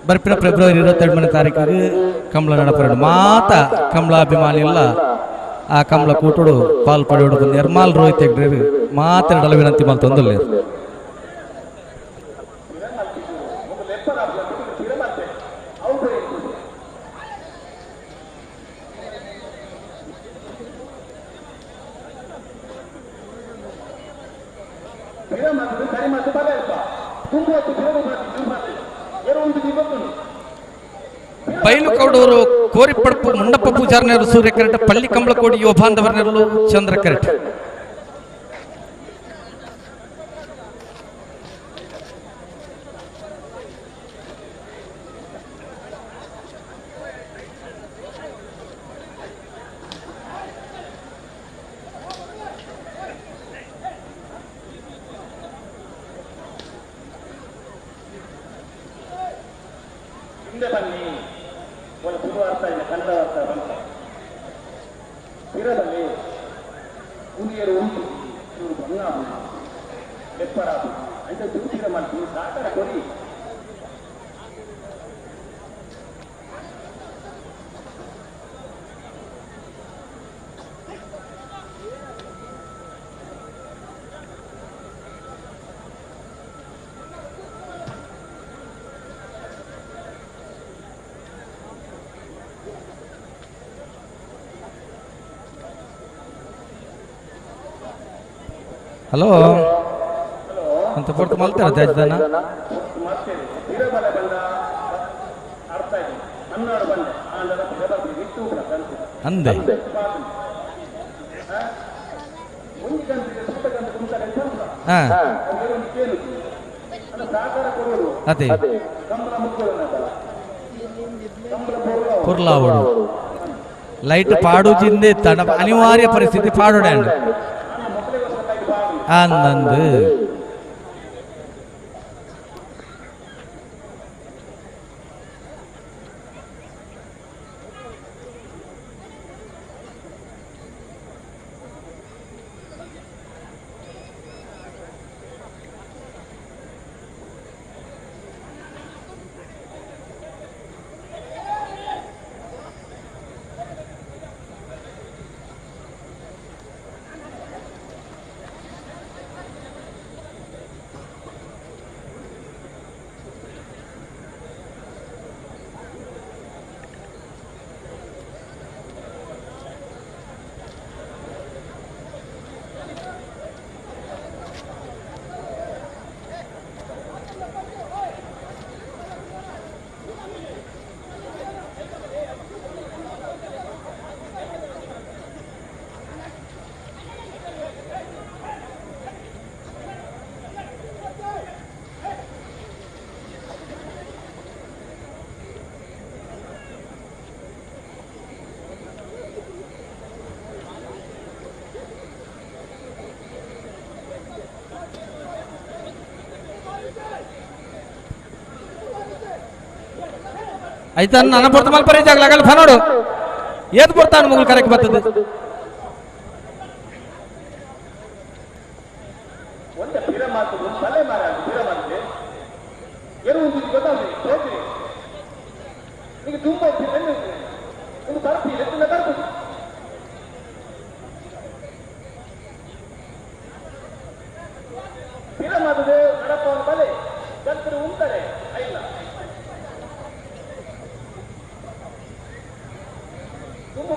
ಬರ್ಪಿನ ಫೆಬ್ರವರಿ 22ನೇ ತಾರೀಕಿಗೆ ಕಮಲ ನಡಪರಡು ಮಾತ ಕಮಲಾಭಿಮಾನಿಲ್ಲ ಆ ಕಮಲ ಕೂಟುಡು ಪಾಲ್ ಪಡೆಯೋಡು ನಿರ್ಮಾಲ್ ರೋಹಿತ್ ಹೆಗ್ಡೆ ಮಾತೆರಡಲ ವಿನಂತಿ ಮಲ್ತೊಂದುಲ್ಲೆರ್. ಬೈಲುಕೌಡೂರು ಕೋರಿಪಡಪು ಮುಂಡಪ್ಪ ಪೂಜಾರ್ನೇರು ಸೂರ್ಯ ಕರೆಟ್ ಪಳ್ಳಿ ಕಂಬಳಕೋಡಿ ಯುವ ಬಾಂಧವರ್ನೇರು ಚಂದ್ರ ಕರೆಟ್. ಹಿಂದೆ ಬನ್ನಿ ಒಂದು ತುಳು ಅರ್ಥ ಇಲ್ಲ ಕನ್ನಡ ಅರ್ಥ ಬಂತ ಪಿರಬಲ್ಲಿ ಉಳಿಯರು ಉಂಟು ಇವರು ಬಂಗಾಬು ಲೆಪ್ಪರಾಬು ಅಂತ ದುಡ್ಡಿರ ಮಾಡ್ತೀವಿ ಸಹಕಾರ ಕೊಡಿ. ಹಲೋ ಅಂತ ಪೊರ್ತು ಮಲ್ತಾರ ಜಾಜ್ದಾನ ಮಾಡ್ತೇವೆ ಪಿರಬಲ ಬಂದ ಅರ್ಥ ಇದೆ ಕನ್ನಡ ಬಂದೆ ಆಂಧ್ರ ಪಿರಬಲ ಇಟ್ಟು ಅಂದೆ ಮುಂದೆ ಗಂಟೆಗೆ ಸುತ್ತ ಗಂಟೆ ಕುಂತಾರೆ ಹಾ ಒಂದು ಕೇಳು ಅಲ್ಲ ಸಹಕಾರ ಕೊಡೋದು. ಅದೇ ಕಂಬಳ ಮುಕ್ಕೋಣ ಕಂಬಳ ಪೊರ್ಲ ಪುರ್ಲಾವಡು ಲೈಟ್ ಪಾಡು ಜಿಂದೆ ತಡ ಅನಿವಾರ್ಯ ಪರಿಸ್ಥಿತಿ ಪಾಡೋಣ ಅಂದಂದು. ಆಯ್ತಾ ನನ್ನ ಪೊರ್ತು ಮಲ್ಪರೆ ಜಾಗಲ ಫನೋಡು ಏದ್ ಪೊರ್ತಾನು ಮುಗುಲ್ ಕರೆಕ್ ಬರ್ತದೆ. ಒಂದೇ ಪಿರ ಮಾತು ತಲೆ ಮಾರ ಪಿರ ಮಾತಿದೆ ಏನು ಒಂದು ಗೊತ್ತಾಗ್ತದೆ ಹೋಗ್ತೀರಿ ಈಗ ತುಂಬ ಒಂದು ಬರ್ತಿ ಎತ್ತಿನ ಬರ್ಬೋದು ಪಿರ ಮಾತದೆ ನಡಪ್ಪ ಬಲೆ ಗಂತರು ಉಂತಾರೆ ಇಲ್ಲ ತುಂಬ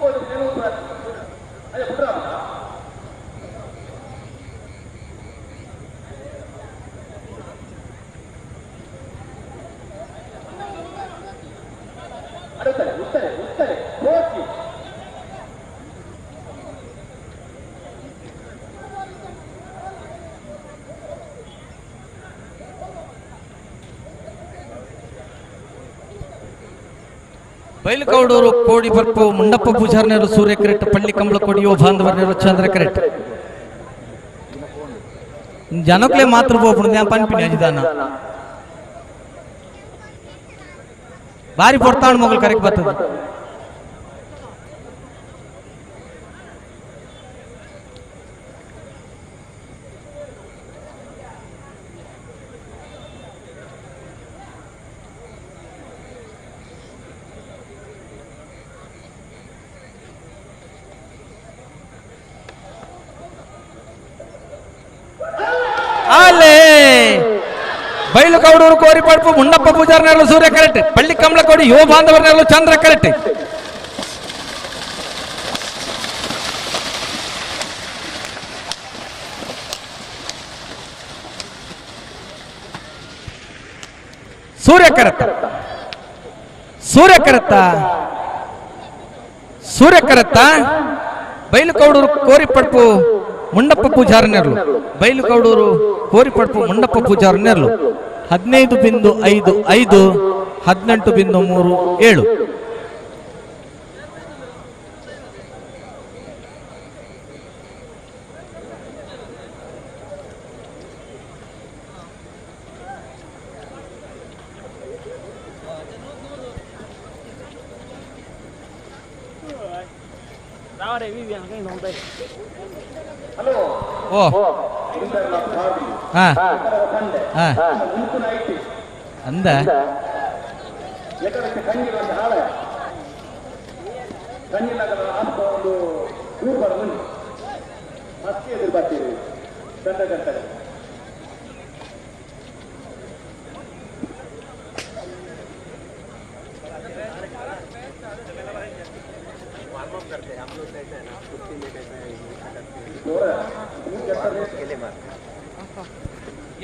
ಅದೇ ಪುಟ್ರಾಮ ಅಡುತ್ತಾರೆ ಉತ್ತಾರೆ ಉತ್ತಾರೆ ಹೋಗಿ. ಬೈಲುಕೌಡೂರು ಕೋಡಿ ಬರ್ಪು ಮುಂಡಪ್ಪ ಪೂಜಾರ್ನೇರು ಸೂರ್ಯ ಕರೆಟ್ ಪಳ್ಳಿ ಕಂಬಳಕೋಡಿ ಯುವ ಬಾಂಧವರ್ನೇರು ಚಂದ್ರ ಕರೆಟ್. ಜನಕ್ಲೆ ಮಾತ್ರ ಪೋಪುಂಡು ഞാൻ ಪನ್ಪಿನಿ ಅಜಿದಾನ ಬಾರಿ ಪೊರ್ತಾಣ್ ಮೊಗಲ್ ಕರೆಕ್ ಬರ್ತದೆ. Bailukavudur Koripadpu Mundappa Pujar Nerlu ಸೂರ್ಯ ಕರೆಕ್ಟ್. ಪಳ್ಳಿ ಕಮಲಕೋಡಿ ಯುವ ಬಾಂಧವರ ನೆರಳು ಚಂದ್ರ ಕರೆಕ್ಟ್. ಸೂರ್ಯ ಕರೆತ್ತ ಸೂರ್ಯ ಕರೆತ್ತ ಸೂರ್ಯ ಕರೆತ್ತ. ಬೈಲುಕೌಡೂರು ಕೋರಿಪಡ್ಪು ಮುಂಡಪ್ಪ ಪೂಜಾರ ನೆರಳು. ಬೈಲುಕೌಡೂರು ಕೋರಿಪಡ್ಪು ಮುಂಡಪ್ಪ ಪೂಜಾರ ನೆರಳು 15.55 18.37. ಓ ಹಾ ಹಾ ಅಂದ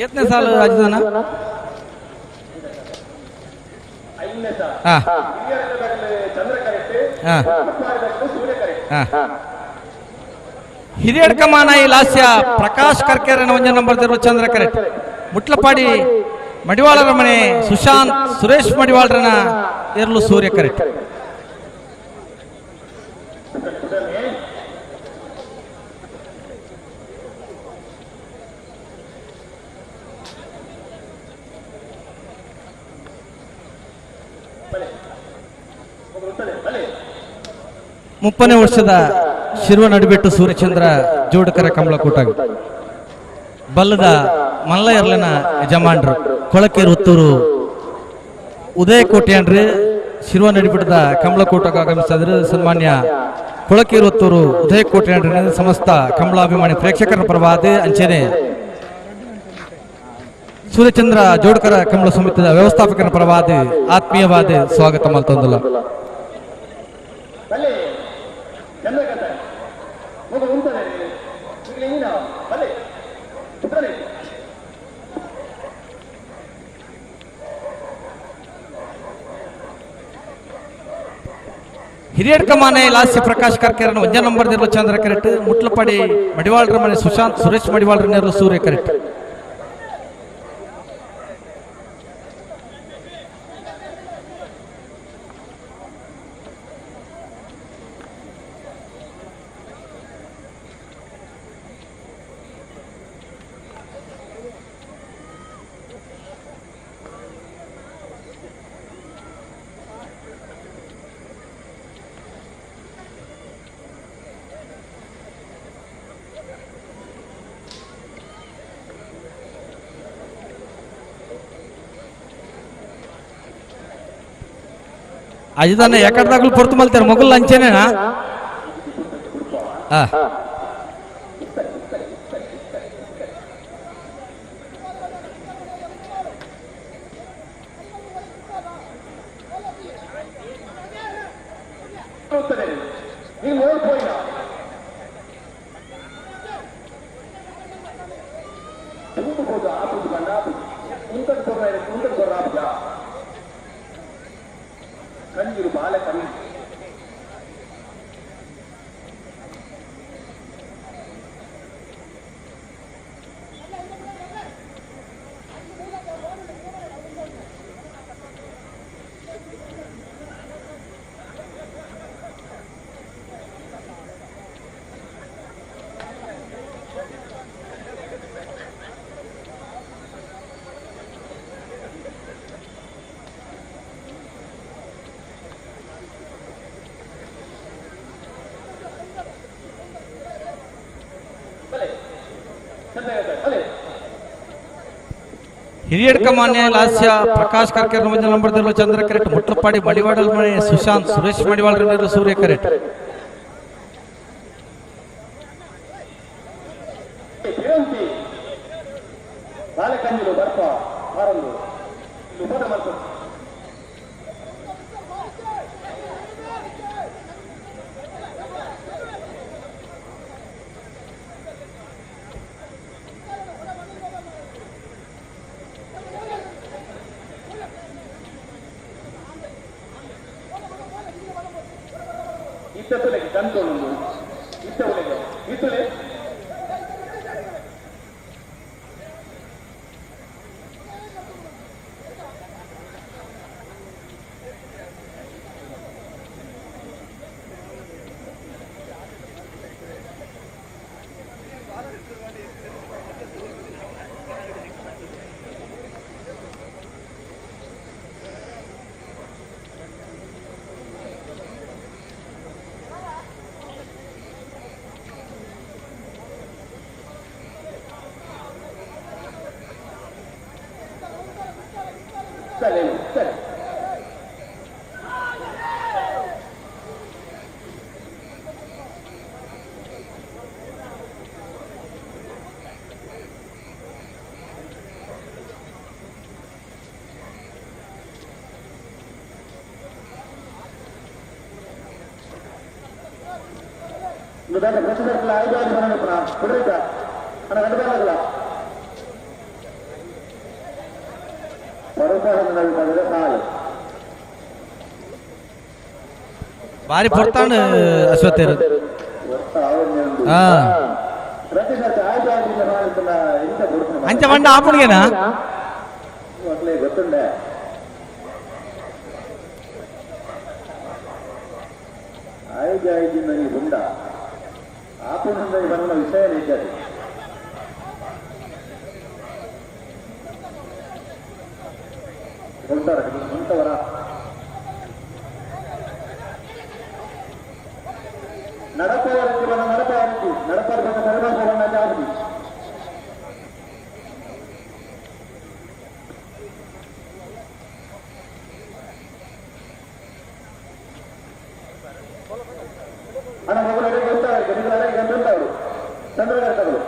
ಎತ್ತನೇ ಸಾಲು ರಾಜಧಾನ? ಹಾ ಹಾ ಹಾ. ಹಿರಿಯಡ್ಕ ಮಾನಾಯಿ ಲಾಸ್ಯ ಪ್ರಕಾಶ್ ಕರ್ಕೆರನ ಒಂಜ ನಂಬರ್ 0 ಚಂದ್ರ ಕರೆಕ್ಟ್. ಮುಟ್ಲಪಾಡಿ ಮಡಿವಾಳರ ಮನೆ ಸುಶಾಂತ್ ಸುರೇಶ್ ಮಡಿವಾಳರನ ಎರಲು ಸೂರ್ಯ ಕರೆಕ್ಟ್. ಮುಪ್ಪನೇ ವರ್ಷದ ಶಿರುವ ನಡುಬಿಟ್ಟು ಸೂರ್ಯಚಂದ್ರ ಜೋಡಕರ ಕಮಲಕೂಟ ಬಲ್ಲದ ಮಲ್ಲಯರ್ಲನ ಯಜಮಾನ್ರು ಕೊಳಕೇರು ಹೊತ್ತೂರು ಉದಯ ಕೋಟ್ಯಾನ್ರಿ ಶಿರುವ ನಡಿಬಿಟ್ಟದ ಕಮಲಕೂಟಕ್ಕೆ ಆಗಮಿಸಿದ್ರು ಸನ್ಮಾನ್ಯ ಕೊಳಕೇರು ಹೊತ್ತೂರು ಉದಯ ಕೋಟ್ಯಾನ್ರಿ ಸಮಸ್ತ ಕಮಲಾಭಿಮಾನಿ ಪ್ರೇಕ್ಷಕರ ಪರವಾದ ಅಂಚೆನೆ ಸೂರ್ಯಚಂದ್ರ ಜೋಡಕರ ಕಮಲ ಸಮಿತಿಯ ವ್ಯವಸ್ಥಾಪಕರ ಪರವಾದ ಆತ್ಮೀಯವಾದ ಸ್ವಾಗತ ಮಲ್ತೊಂದಲ್ಲ. ಹಿರಿಯಡ್ಕ ಮಾನೆ ಲಾಸ್ಯ ಪ್ರಕಾಶ್ ಕರ್ಕೆರನ ಒಂಜ ನಂಬರ್ 0 ಚಂದ್ರ ಕರೆಕ್ಟ್. ಮುಟ್ಲಪಾಡಿ ಮಡಿವಾಳರ ಮನೆ ಸುಶಾಂತ್ ಸುರೇಶ್ ಮಡಿವಾಳರ ನೆರಳು ಸೂರ್ಯ ಕರೆಕ್ಟ್. ಅಜಿದಾನ ಎಕಡ್ದಾಗ್ಲು ಪೊರ್ತು ಮಲ್ತಾರೆ ಮೊಗಲ್ ಅಂಚೆನೇನಾ? ಹಿರಿಯಡ್ಕ ಮಾನ್ಯ ಲಾಸ್ಯ ಪ್ರಕಾಶ್ ಕರ್ಕೆರ್ ನಂಬರ್ 0 ಚಂದ್ರ ಕರೆಕ್ಟ್. ಮುಟ್ಲಪಾಡಿ ಮಡಿವಾಡಲ್ ಮನೆ ಸುಶಾಂತ್ ಸುರೇಶ್ ಮಡಿವಾಳರ ಸೂರ್ಯ ಕರೆಕ್ಟ್. ಬಾಲಕಂಜಿಲು ಬರ್ಪ ಬಾರಂದು. ಬಾರಿ ಪೊರ್ತಾಂಡ್ ಅಶ್ವಥ್ ಅಂಚ ಬಂಡ ಆಪುಣಿಗೆನಾ ಗೊತ್ತುಂಡೆ ಐದು ಐದು ನನಗೆ ಗುಂಡ ಆಪುಣ ಬಂದ ವಿಷಯ ನಿಜ. ಹೊಂಟವರ ನಡಪವರಿಗೆ ಬಂದ ನಡಪವರಿಗೆ ನಡಪರ್ ಬಂದ ನಡಪವರನ್ನ ಜಾಸ್ತಿ ಅಣ್ಣ ಮಗಳು ಅಡಿಗೆ ಉಂಟವರಿಗೆ ನಿಗಳ ಅಡಿಗೆ ಗಂಟು ಉಂಟವರು ಚಂದ್ರಗರ್ತಗಳು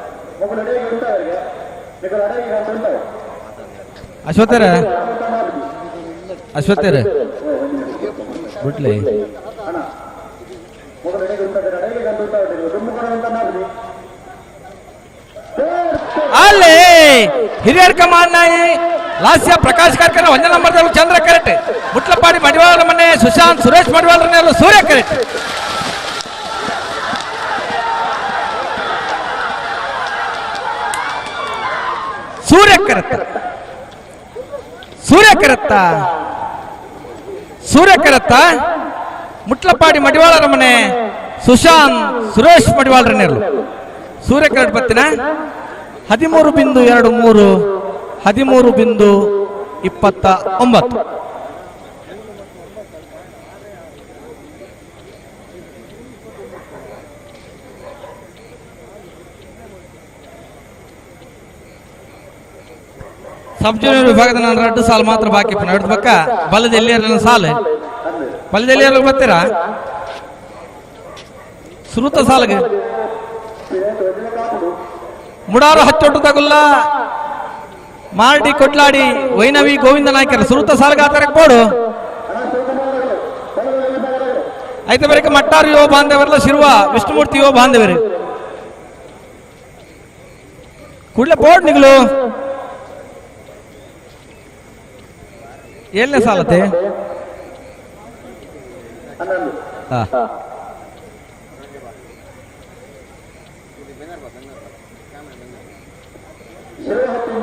ಮಗಳು ಅಡಿಗೆ ಉಂಟವರಿಗೆ ನಿಗಳ ಅಡಿಗೆ ಗಂಟು ಉಂಟವರು. ಅಶ್ವಥರ ಅಶ್ವಥರ ಬಿಡ್ಲಿ ಅಣ್ಣ ಮಗಳು ಅಡಿಗೆ ಉಂಟವರಿಗೆ ಅಡಿಗೆ ಗಂಟು ಉಂಟವರಿಗೆ ದುಮ್ಮು ಕೊಡ ಅಂತ ಮಾಡಿ. ಅಲ್ಲೇ ಹಿರಿಯರ್ ಕಮಾನ್ನಾಯಿ ಲಾಸ್ಯ ಪ್ರಕಾಶ್ ಕಾರ್ಕರ ಒಂದೇ ನಂಬರ್ ಚಂದ್ರ ಕರೆಕ್ಟ್ ಮುಟ್ಲಪಾಡಿ ಮಡಿವಾಳರ ಮನೆ ಸುಶಾಂತ್ ಸುರೇಶ್ ಮಡಿವಾಳರನ್ನೆಲ್ಲ ಸೂರ್ಯ ಕರೆಕ್ಟ್. ಸೂರ್ಯ ಕರೆಕ್ಟ್ ಸೂರ್ಯ ಕರೆಕ್ತ ಸೂರ್ಯ ಕರೆಕ್ತ ಮುಟ್ಲಪಾಡಿ ಮಡಿವಾಳರ ಮನೆ ಸುಶಾಂತ್ ಸುರೇಶ್ ಮಡಿವಾಳರನ್ನೆಲ್ಲ ಸೂರ್ಯ ಕರೆಕ್ಟ್ ಬತ್ತಿನ 13.23 13.29. ಸಬ್ ಜೂನಿಯರ್ ವಿಭಾಗದ ನಾನು 2 ಸಾಲು ಮಾತ್ರ ಬಾಕಿ ಹಿಡಿದ ಪಕ್ಕ ಬಲದ ಎಲ್ಲಿ ಸಾಲು ಬಲದ ಎಲ್ಲಿ ಬರ್ತೀರಾ ಸುರುತ ಸಾಲಿಗೆ ಮುಡಾರು ಹಚ್ಚೊಟ್ಟು ತಗುಲ್ಲ ಮಾರ್ಡಿ ಕೊಡ್ಲಾಡಿ ವೈನವಿ ಗೋವಿಂದ ನಾಯ್ಕರ ಸುರುತ ಸಾಲಗಾತರ ಬೋಡು ಐತೆ ಬರೀಕ ಮಟ್ಟಾರು ಯುವ ಬಾಂಧವರಲ್ಲ ಶಿರುವ ವಿಷ್ಣುಮೂರ್ತಿ ಯುವ ಬಾಂಧವರು ಕೂಡಲೇ ಬೋರ್ಡ್ ನಿಗಲು ಏಳನೇ ಸಾಲತೆ ಹಾ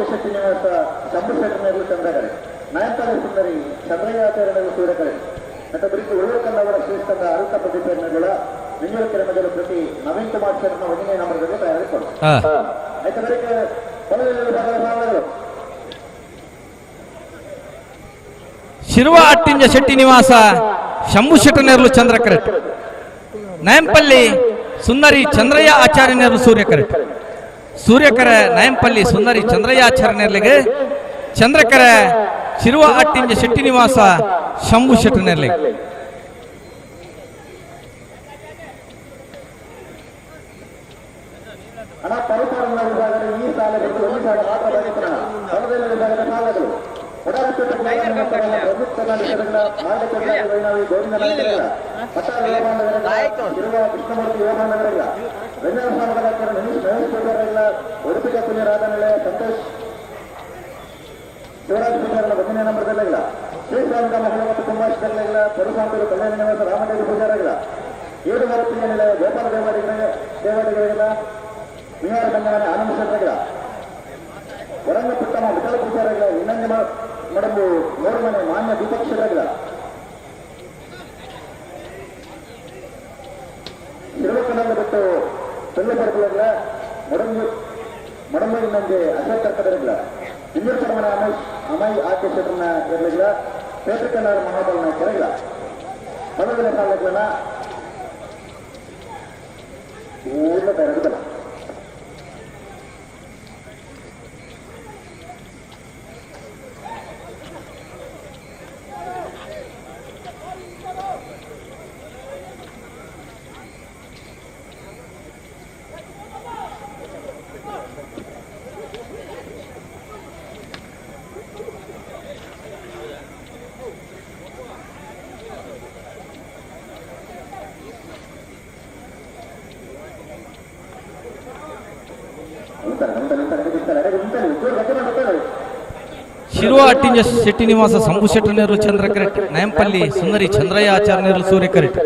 ಶೆಟ್ಟಿ ನಿವಾಸ ಶಂಭು ಶೆಟ್ಟನಗರು ಚಂದ್ರಕರೆ ನಯಂತಾರ ಸುಂದರಿ ಚಂದ್ರಯ್ಯಾಚಾರ್ಯನಗರು ಸೂರ್ಯಕರೆ ಮತ್ತು ಬರೀ ಉಳ್ಳೂರು ಕಂದವರ ಶ್ರೇಷ್ಠ ಅರುಕ ಪ್ರತಿಭೆಗಳ ನಿಂಜಲ ಕಿರಣಗಳು ಪ್ರತಿ ನವೀನ್ ಕುಮಾರ್ ಶರ್ಮ ಒಂದನೇ ನಂಬರ್ಗಳಿಗೆ ತಯಾರಿಸಿದರು. ಆಯ್ತು ಬರೀ ವಿಭಾಗದ ಶಿರುವ ಅಟ್ಟಿಂಜ ಶೆಟ್ಟಿ ನಿವಾಸ ಶಂಭು ಶೆಟ್ಟನೇರ್ಲು ಚಂದ್ರಕರೆ ನಯಂಪಲ್ಲಿ ಸುಂದರಿ ಚಂದ್ರಯ್ಯ ಆಚಾರ್ಯನೇರ್ಲು ಸೂರ್ಯಕರೆ ಸೂರ್ಯಕರೆ ನಯಂಪಲ್ಲಿ ಸುಂದರಿ ಚಂದ್ರಯ್ಯ ಆಚಾರ್ಯನೇರ್ಲಿಗೆ ಚಂದ್ರಕರೆ ಶಿರುವ ಅಟ್ಟಿಂಜ ಶೆಟ್ಟಿ ನಿವಾಸ ಶಂಭು ಶೆಟ್ಟನೇರ್ಲಿಗೆ. ಹಣ ಪರುಪಾರನ ವಿಭಾಗದ ಈ ಸಾಲ ಬಿಟ್ಟು ಒಂದು ಸಾಲ ಮಾತ್ರ ಬರೀತಾನ. ಹೊಲದಲ್ಲಿ ವಿಭಾಗದ ಸಾಲಗಳು ಭಕ್ತನಾಡಿಸರಗಳ ಮಾರ್ಗಕೋಟ್ಲಾಡಿ ವೈನಾವಿ ಗೋವಿಂದ ನಾಯಕರಗಳ ಪಟ್ಟಾರ ಯೋಗಾನಂದವರಗಳ ಇರುವ ಕೃಷ್ಣಮೂರ್ತಿ ಯೋಗಾನಂದವರಗಳ ರಂಜನಸ್ವಾಮಿಗಳ ಮಹೇಶ್ ಪೂಜಾರಗಳ ಉಡುಪಿಕ ಪುಣ್ಯ ರಾಧನೆಲೆ ಸಂತೋಷ್ ಶಿವರಾಜ್ ಪೂಜಾರನ ಒಂದನೇ ನಂಬರ್ದಲ್ಲಿಲ್ಲ ಶ್ರೀಸ್ವಾಮಿಗಳ ಮಹಿಳಾ ಮತ್ತು ಕುಂಭಾಷಿಕರಲ್ಲ ಪರಶಾಂತರು ಕಲ್ಯಾಣ ನಿವಾಸ ರಾಮದೇವಿ ಪೂಜಾರಗಳ ಏಳು ಭಾರತೀಯ ನಿಲಯ ಗೋಪಾಲ ದೇವಾಡಿಗಳಿಲ್ಲ ಮಿಹಾರ ಬಂಗಮನೆ ಆನಂದ ಶೆಟ್ಟರ್ಗಳ ವರಂಗಪಟ್ಟಣ ವಿಠಲ ಪೂಜಾರಗಳ ಇನ್ನೊಂದು ಮಡಂಬು ಮೂರುಮನೆ ಮಾನ್ಯ ದೀಪಕ್ ಶೆಟ್ಟರ್ಗಳ ಶಿರವಕನಲ್ಲ ಬಿಟ್ಟು ತೆಳ್ಳು ಮಡಂಬು ಮಡಂಬು ಇನ್ನೊಂದು ಅಶೋಕ್ ಕರ್ಕದರಗಳ ಇನ್ನೂರು ಪರಮನ ಅಮೈ ಆಕೆ ಶೆಟ್ಟರ್ನ ಇರಲಿಲ್ಲ ಪೇತ್ರಕನ್ನಾರ ಮಹಾಬಲನ ಕೆರಗಳ ಬಲವಿನ ಸಾಲಗಳನ್ನ ಊರ್ಲ ಬೆರಗುದಲ್ಲ. ಶಿರುವ ಅಟ್ಟಿಂಜ ಶೆಟ್ಟಿ ನಿವಾಸ ಸಂಭು ಶೆಟ್ಟನೇರು ಚಂದ್ರ ಕರೆಟ್ ನಯಂಪಲ್ಲಿ ಸುಂದರಿ ಚಂದ್ರಯ್ಯ ಆಚಾರ್ಯನೇರು ಸೂರ್ಯ ಕರೆಟ್.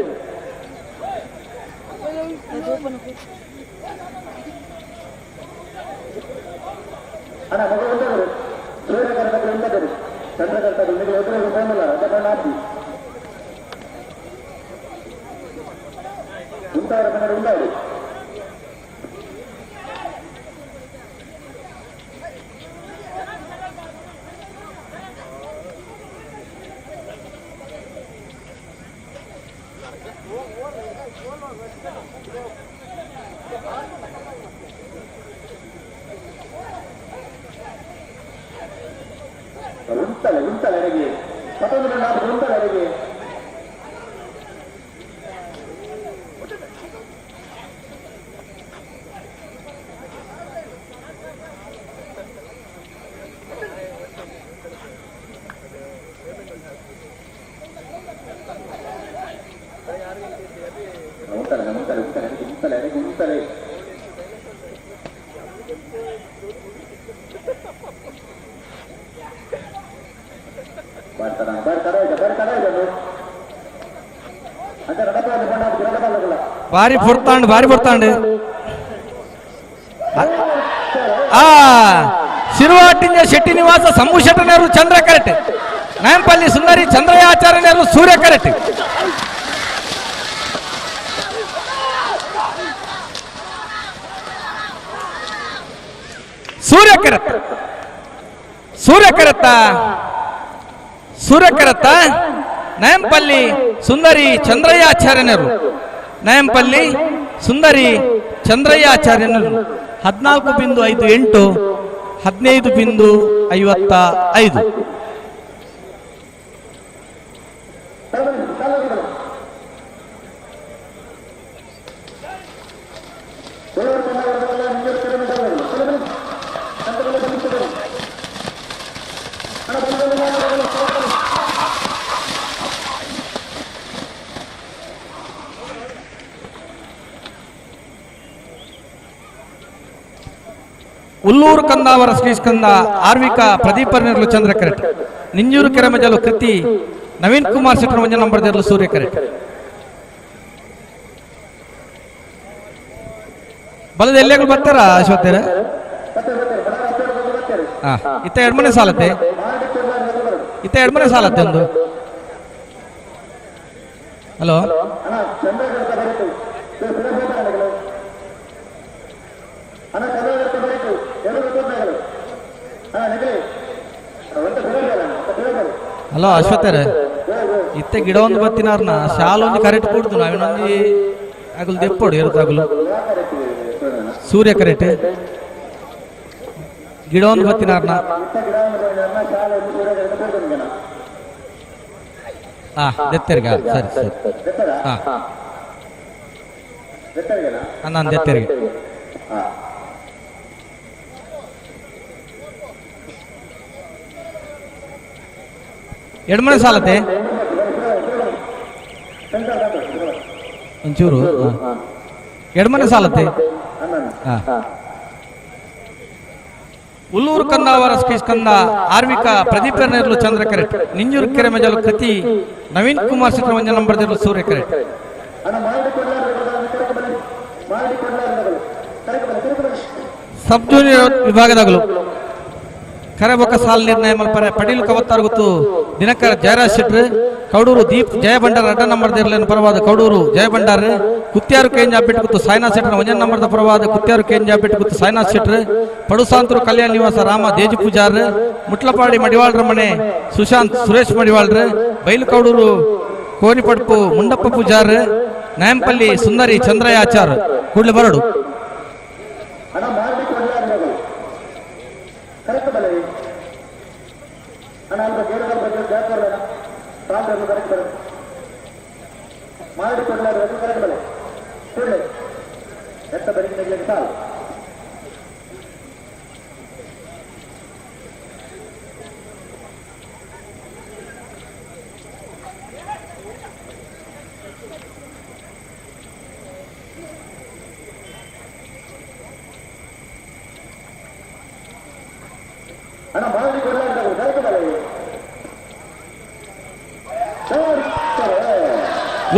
ಬಾರಿ ಪೊರ್ತಾಂಡ್ ಬಾರಿ ಪೊರ್ತಾಂಡ್. ಆ ಶಿರುವಾಟಿಂಜ ಶೆಟ್ಟಿ ನಿವಾಸ ಸಂಭು ಶೆಟ್ಟನೇರು ಚಂದ್ರ ಕರೆಟ್ ನಯಂಪಲ್ಲಿ ಸುಂದರಿ ಚಂದ್ರಯ್ಯ ಆಚಾರ್ಯನೇರು ಸೂರ್ಯ ಕರೆಟ್. ಸೂರ್ಯ ಕರೆತ್ತ ಸೂರ್ಯ ಕರೆತ್ತ ಸೂರ್ಯ ಕರೆತ್ತ ನಯಂಪಲ್ಲಿ ಸುಂದರಿ ಚಂದ್ರಯ್ಯ ಆಚಾರ್ಯನರು ನಯಂಪಲ್ಲಿ ಸುಂದರಿ ಚಂದ್ರಯ್ಯ ಆಚಾರ್ಯನರು 14.58 15.55. ಉಲ್ಲೂರು ಕಂದಾವರ ಶ್ರೀಸ್ಕಂದ ಆರ್ವಿಕಾ ಪ್ರದೀಪರ್ನೆರ್ಲು ಚಂದ್ರ ಕರೆಟ್ ನಿಂಜೂರು ಕೆರೆಮಜಲು ಕೃತಿ ನವೀನ್ ಕುಮಾರ್ ಶೆಟ್ಟರ್ ಒಂಜ ನಂಬರ್ ದೇರ್ಲು ಸೂರ್ಯ ಕರೆಟ್. ಬಲದ ಎಲ್ಲೆಗಳು ಬರ್ತಾರ ಅಶ್ವತ್ಥರ? ಇತ್ತ ಎರಡ್ಮನೆ ಸಾಲತ್ತೆ, ಇತ್ತ ಎರಡ್ಮನೆ ಸಾಲತ್ತೆ ಒಂದು. ಹಲೋ ಹಲೋ ಅಶ್ವತ್ಥರ, ಇತ್ತ ಗಿಡ ಒಂದು ಬತ್ತಿನಾರ್ನ ಶಾಲ್ ಒಂದು ಕರೆಕ್ಟ್ ಕೊಡ್ದು ನಾವಿನೊಂದು ಅಗಲು ದೆಪ್ಪೋಡು ಇರುತ್ತಾಗಲು ಸೂರ್ಯ ಕರೆಕ್ಟ್ ಗಿಡ ಒಂದು ಬತ್ತಿನಾರ್ನ. ಹಾ ದೆತ್ತೆರ್ಗ ಸರಿ ಸರಿ. ಹಾ ನಾನು ದೆತ್ತೆರ್ಗೆ. ಎಡ್ಮನೆ ಸಾಲತೆ ಒಂಚೂರು ಎಡ್ಮನೆ ಸಾಲತೆ. ಉಲ್ಲೂರು ಕಂದಾವರ ಸ್ಕಂದ ಆರ್ವಿಕ ಪ್ರದೀಪ ನೇರ್ಲು ಚಂದ್ರ ಕರೆಟ್, ನಿಂಜೂರು ಕೆರೆ ಮಜಲು ಕೃತಿ ನವೀನ್ ಕುಮಾರ್ ಚಿತ್ರವಂಜನ ನಂಬರ್ ಸೂರ್ಯ ಕರೆಟ್. ಸಬ್ ಜೂನಿಯರ್ ವಿಭಾಗದಾಗಲು ಕರೆಬೊಕ್ಕ ಸಾಲ್ ನಿರ್ಣಯ ಮಲ್ಪರೆ ಪಡೀಲ್ ಕವತ್ತಾರ್ ಗೊತ್ತು ದಿನಕರ ಜಯರಾಜ್ ಶೆಟ್ರು, ಕೌಡೂರು ದೀಪ್ ಜಯಭಂಡಾರ್ ಅಡ್ಡ ನಂಬರ್ ದೇರ್ಲೇನು ಪರವಾದ ಕೌಡೂರು ಜಯಭಂಡಾರ್, ಕುತ್ಯಾರು ಕೇಂಜ ಅಬ್ಬಿಟ್ಟು ಗೊತ್ತು ಸಾಯಿನಾಥ್ ಶೆಟ್ಟರ್ ಒಂಜನ್ ನಂಬರ್ದ ಪರವಾದ ಕುತ್ಯಾರು ಕೇಂಜ ಅಬ್ಬಿಟ್ಟು ಗೊತ್ತು ಸಾಯಿನಾಥ್ ಶೆಟ್ರು, ಪಡುಸಾಂತೂರು ಕಲ್ಯಾಣ ನಿವಾಸ ರಾಮ ದೇಜು ಪೂಜಾರ್, ಮುಟ್ಲಪಾಡಿ ಮಡಿವಾಳ್ರ ಮನೆ ಸುಶಾಂತ್ ಸುರೇಶ್ ಮಡಿವಾಳ್ರು, ಬೈಲು ಕೌಡೂರು ಕೋನಿಪಡ್ಪು ಮುಂಡಪ್ಪ ಪೂಜಾರ್, ನಾಯಂಪಲ್ಲಿ ಸುಂದರಿ ಚಂದ್ರಯಾಚಾರ್ ಕೂಡಲೇ ಬರಡು.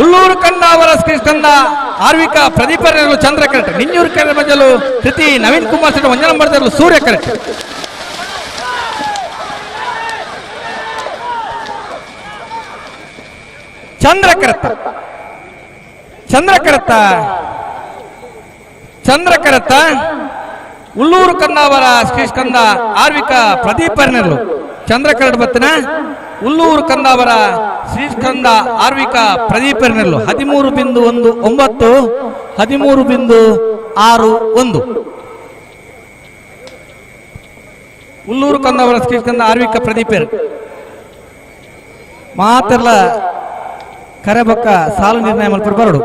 ಉಳ್ಳೂರು ಕಂದಾವರ ಶ್ರೀಸ್ಕಂದ ಆರ್ವಿಕ ಪ್ರದೀಪ ಚಂದ್ರ ಕರೆಕ್ಟ್, ನಿಂಜೂರು ಕೆರೆ ಮಜಲು ಕೃತಿ ನವೀನ್ ಕುಮಾರ್ ಶೆಟ್ಟಿ ಒಂಜನ ನಂಬರ್ ಸೂರ್ಯ ಕರೆಕ್ಟ್. ಚಂದ್ರಕರತ್ತ ಚಂದ್ರಕರತ್ತ ಚಂದ್ರಕರತ್ತ ಉಳ್ಳೂರು ಕಂದಾವರ ಶ್ರೀಸ್ಕಂದ ಆರ್ವಿಕ ಪ್ರದೀಪ ಚಂದ್ರಕರಡ್ ಬತ್ತನ ಉಳ್ಳೂರು ಕಂದಾವರ ಶ್ರೀಸ್ಕಂದ ಆರ್ವಿಕ ಪ್ರದೀಪರ್ನೆಲ್ಲು 13.19 13.61. ಉಳ್ಳೂರು ಕಂದಾವರ ಶ್ರೀಸ್ಕಂದ ಆರ್ವಿಕ ಪ್ರದೀಪರ್ ಮಾತೆಲ್ಲ ಕರೆಬೊಕ್ಕ ಸಾಲು ನಿರ್ಣಯ ಮಲ್ಪರು ಬರಡು.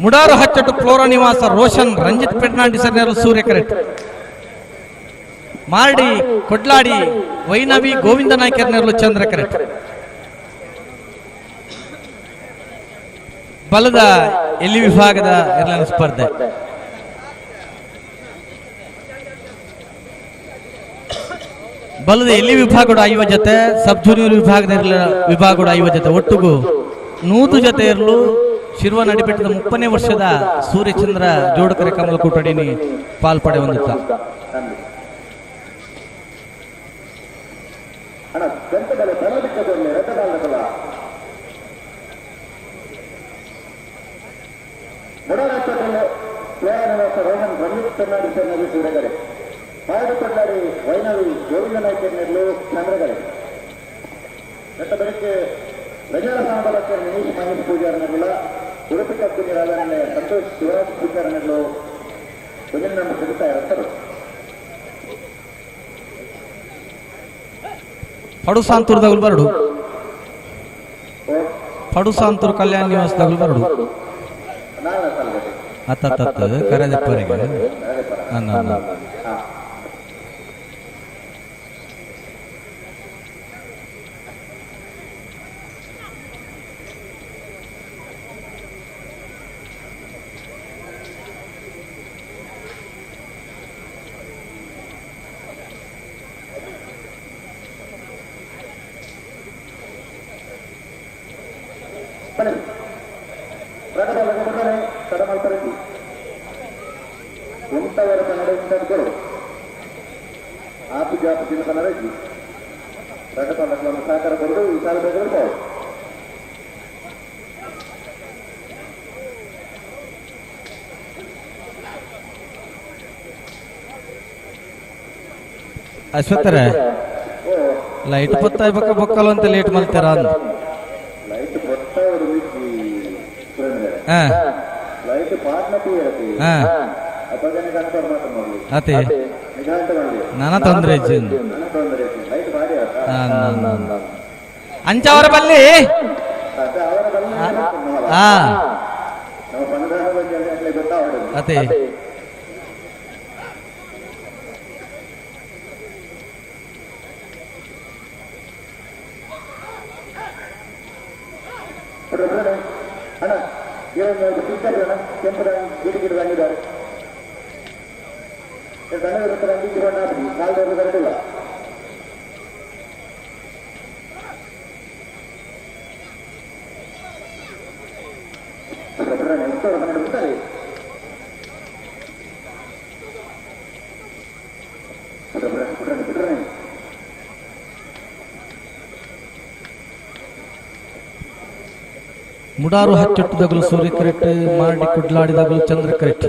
ಮುಡಾರು ಹಚ್ಚಟ್ಟು ಫ್ಲೋರಾ ನಿವಾಸ ರೋಷನ್ ರಂಜಿತ್ ಫೆರ್ನಾಂಡಿಸ್ ಸೂರ್ಯ ಕರೆಕ್ಟ್, ಮಾರ್ಡಿ ಕೊಡ್ಲಾಡಿ ವೈನವಿ ಗೋವಿಂದ ನಾಯ್ಕರ್ ನೆರಳು ಚಂದ್ರ ಕರೆಕ್ಟ್. ಬಲದ ಎಲ್ಲಿ ವಿಭಾಗದ ಏರ್ಲೈನ್ ಸ್ಪರ್ಧೆ. ಬಲದ ಎಲ್ಲಿ ವಿಭಾಗಗಳು 50 ಜೊತೆ, ಸಬ್ ಜೂನಿಯರ್ ವಿಭಾಗದ ವಿಭಾಗಗಳು 50 ಜೊತೆ, ಒಟ್ಟಿಗೂ 100 ಜೊತೆ ಇರಲು ಶಿರ್ವ ನಡಿಬೆಟ್ಟದ 30ನೇ ವರ್ಷದ ಸೂರ್ಯಚಂದ್ರ ಜೋಡಕರೆ ಕಮಲ ಕೂಟಡಿನಿ ಪಾಲ್ಪಡೆ ಹೊಂದುತ್ತ. ಪಡುಸಾಂತೂರ್ದಾಗಲು ಬರಡು, ಪಡುಸಾಂತೂರು ಕಲ್ಯಾಣ ನಿವಾಸದಾಗಲು ಬರಡು. ಅತ್ತ ಕರೆದಪ್ಪರಿಗೆ ಅಶ್ವತ್ಥರ ಲೈಟ್ ಬತ್ತ ಬಕ್ಕ ಬೊಕ್ಕಲು ಅಂತ ಲೇಟ್ ಮಲ್ತಾರ ಅತೆ ನಾನ ತೊಂದರೆ ಅಂಚವರ ಬಲ್ಲಿ ಅತೆ ಮುಡಾರು ಹಚ್ಚೊಟ್ಟುದಗಲು ಸೂರ್ಯ ಕರೆಕ್ಟ್, ಮಾಡಿ ಕುಡ್ಲಾಡಿದಾಗಲು ಚಂದ್ರ ಕರೆಕ್ಟ್.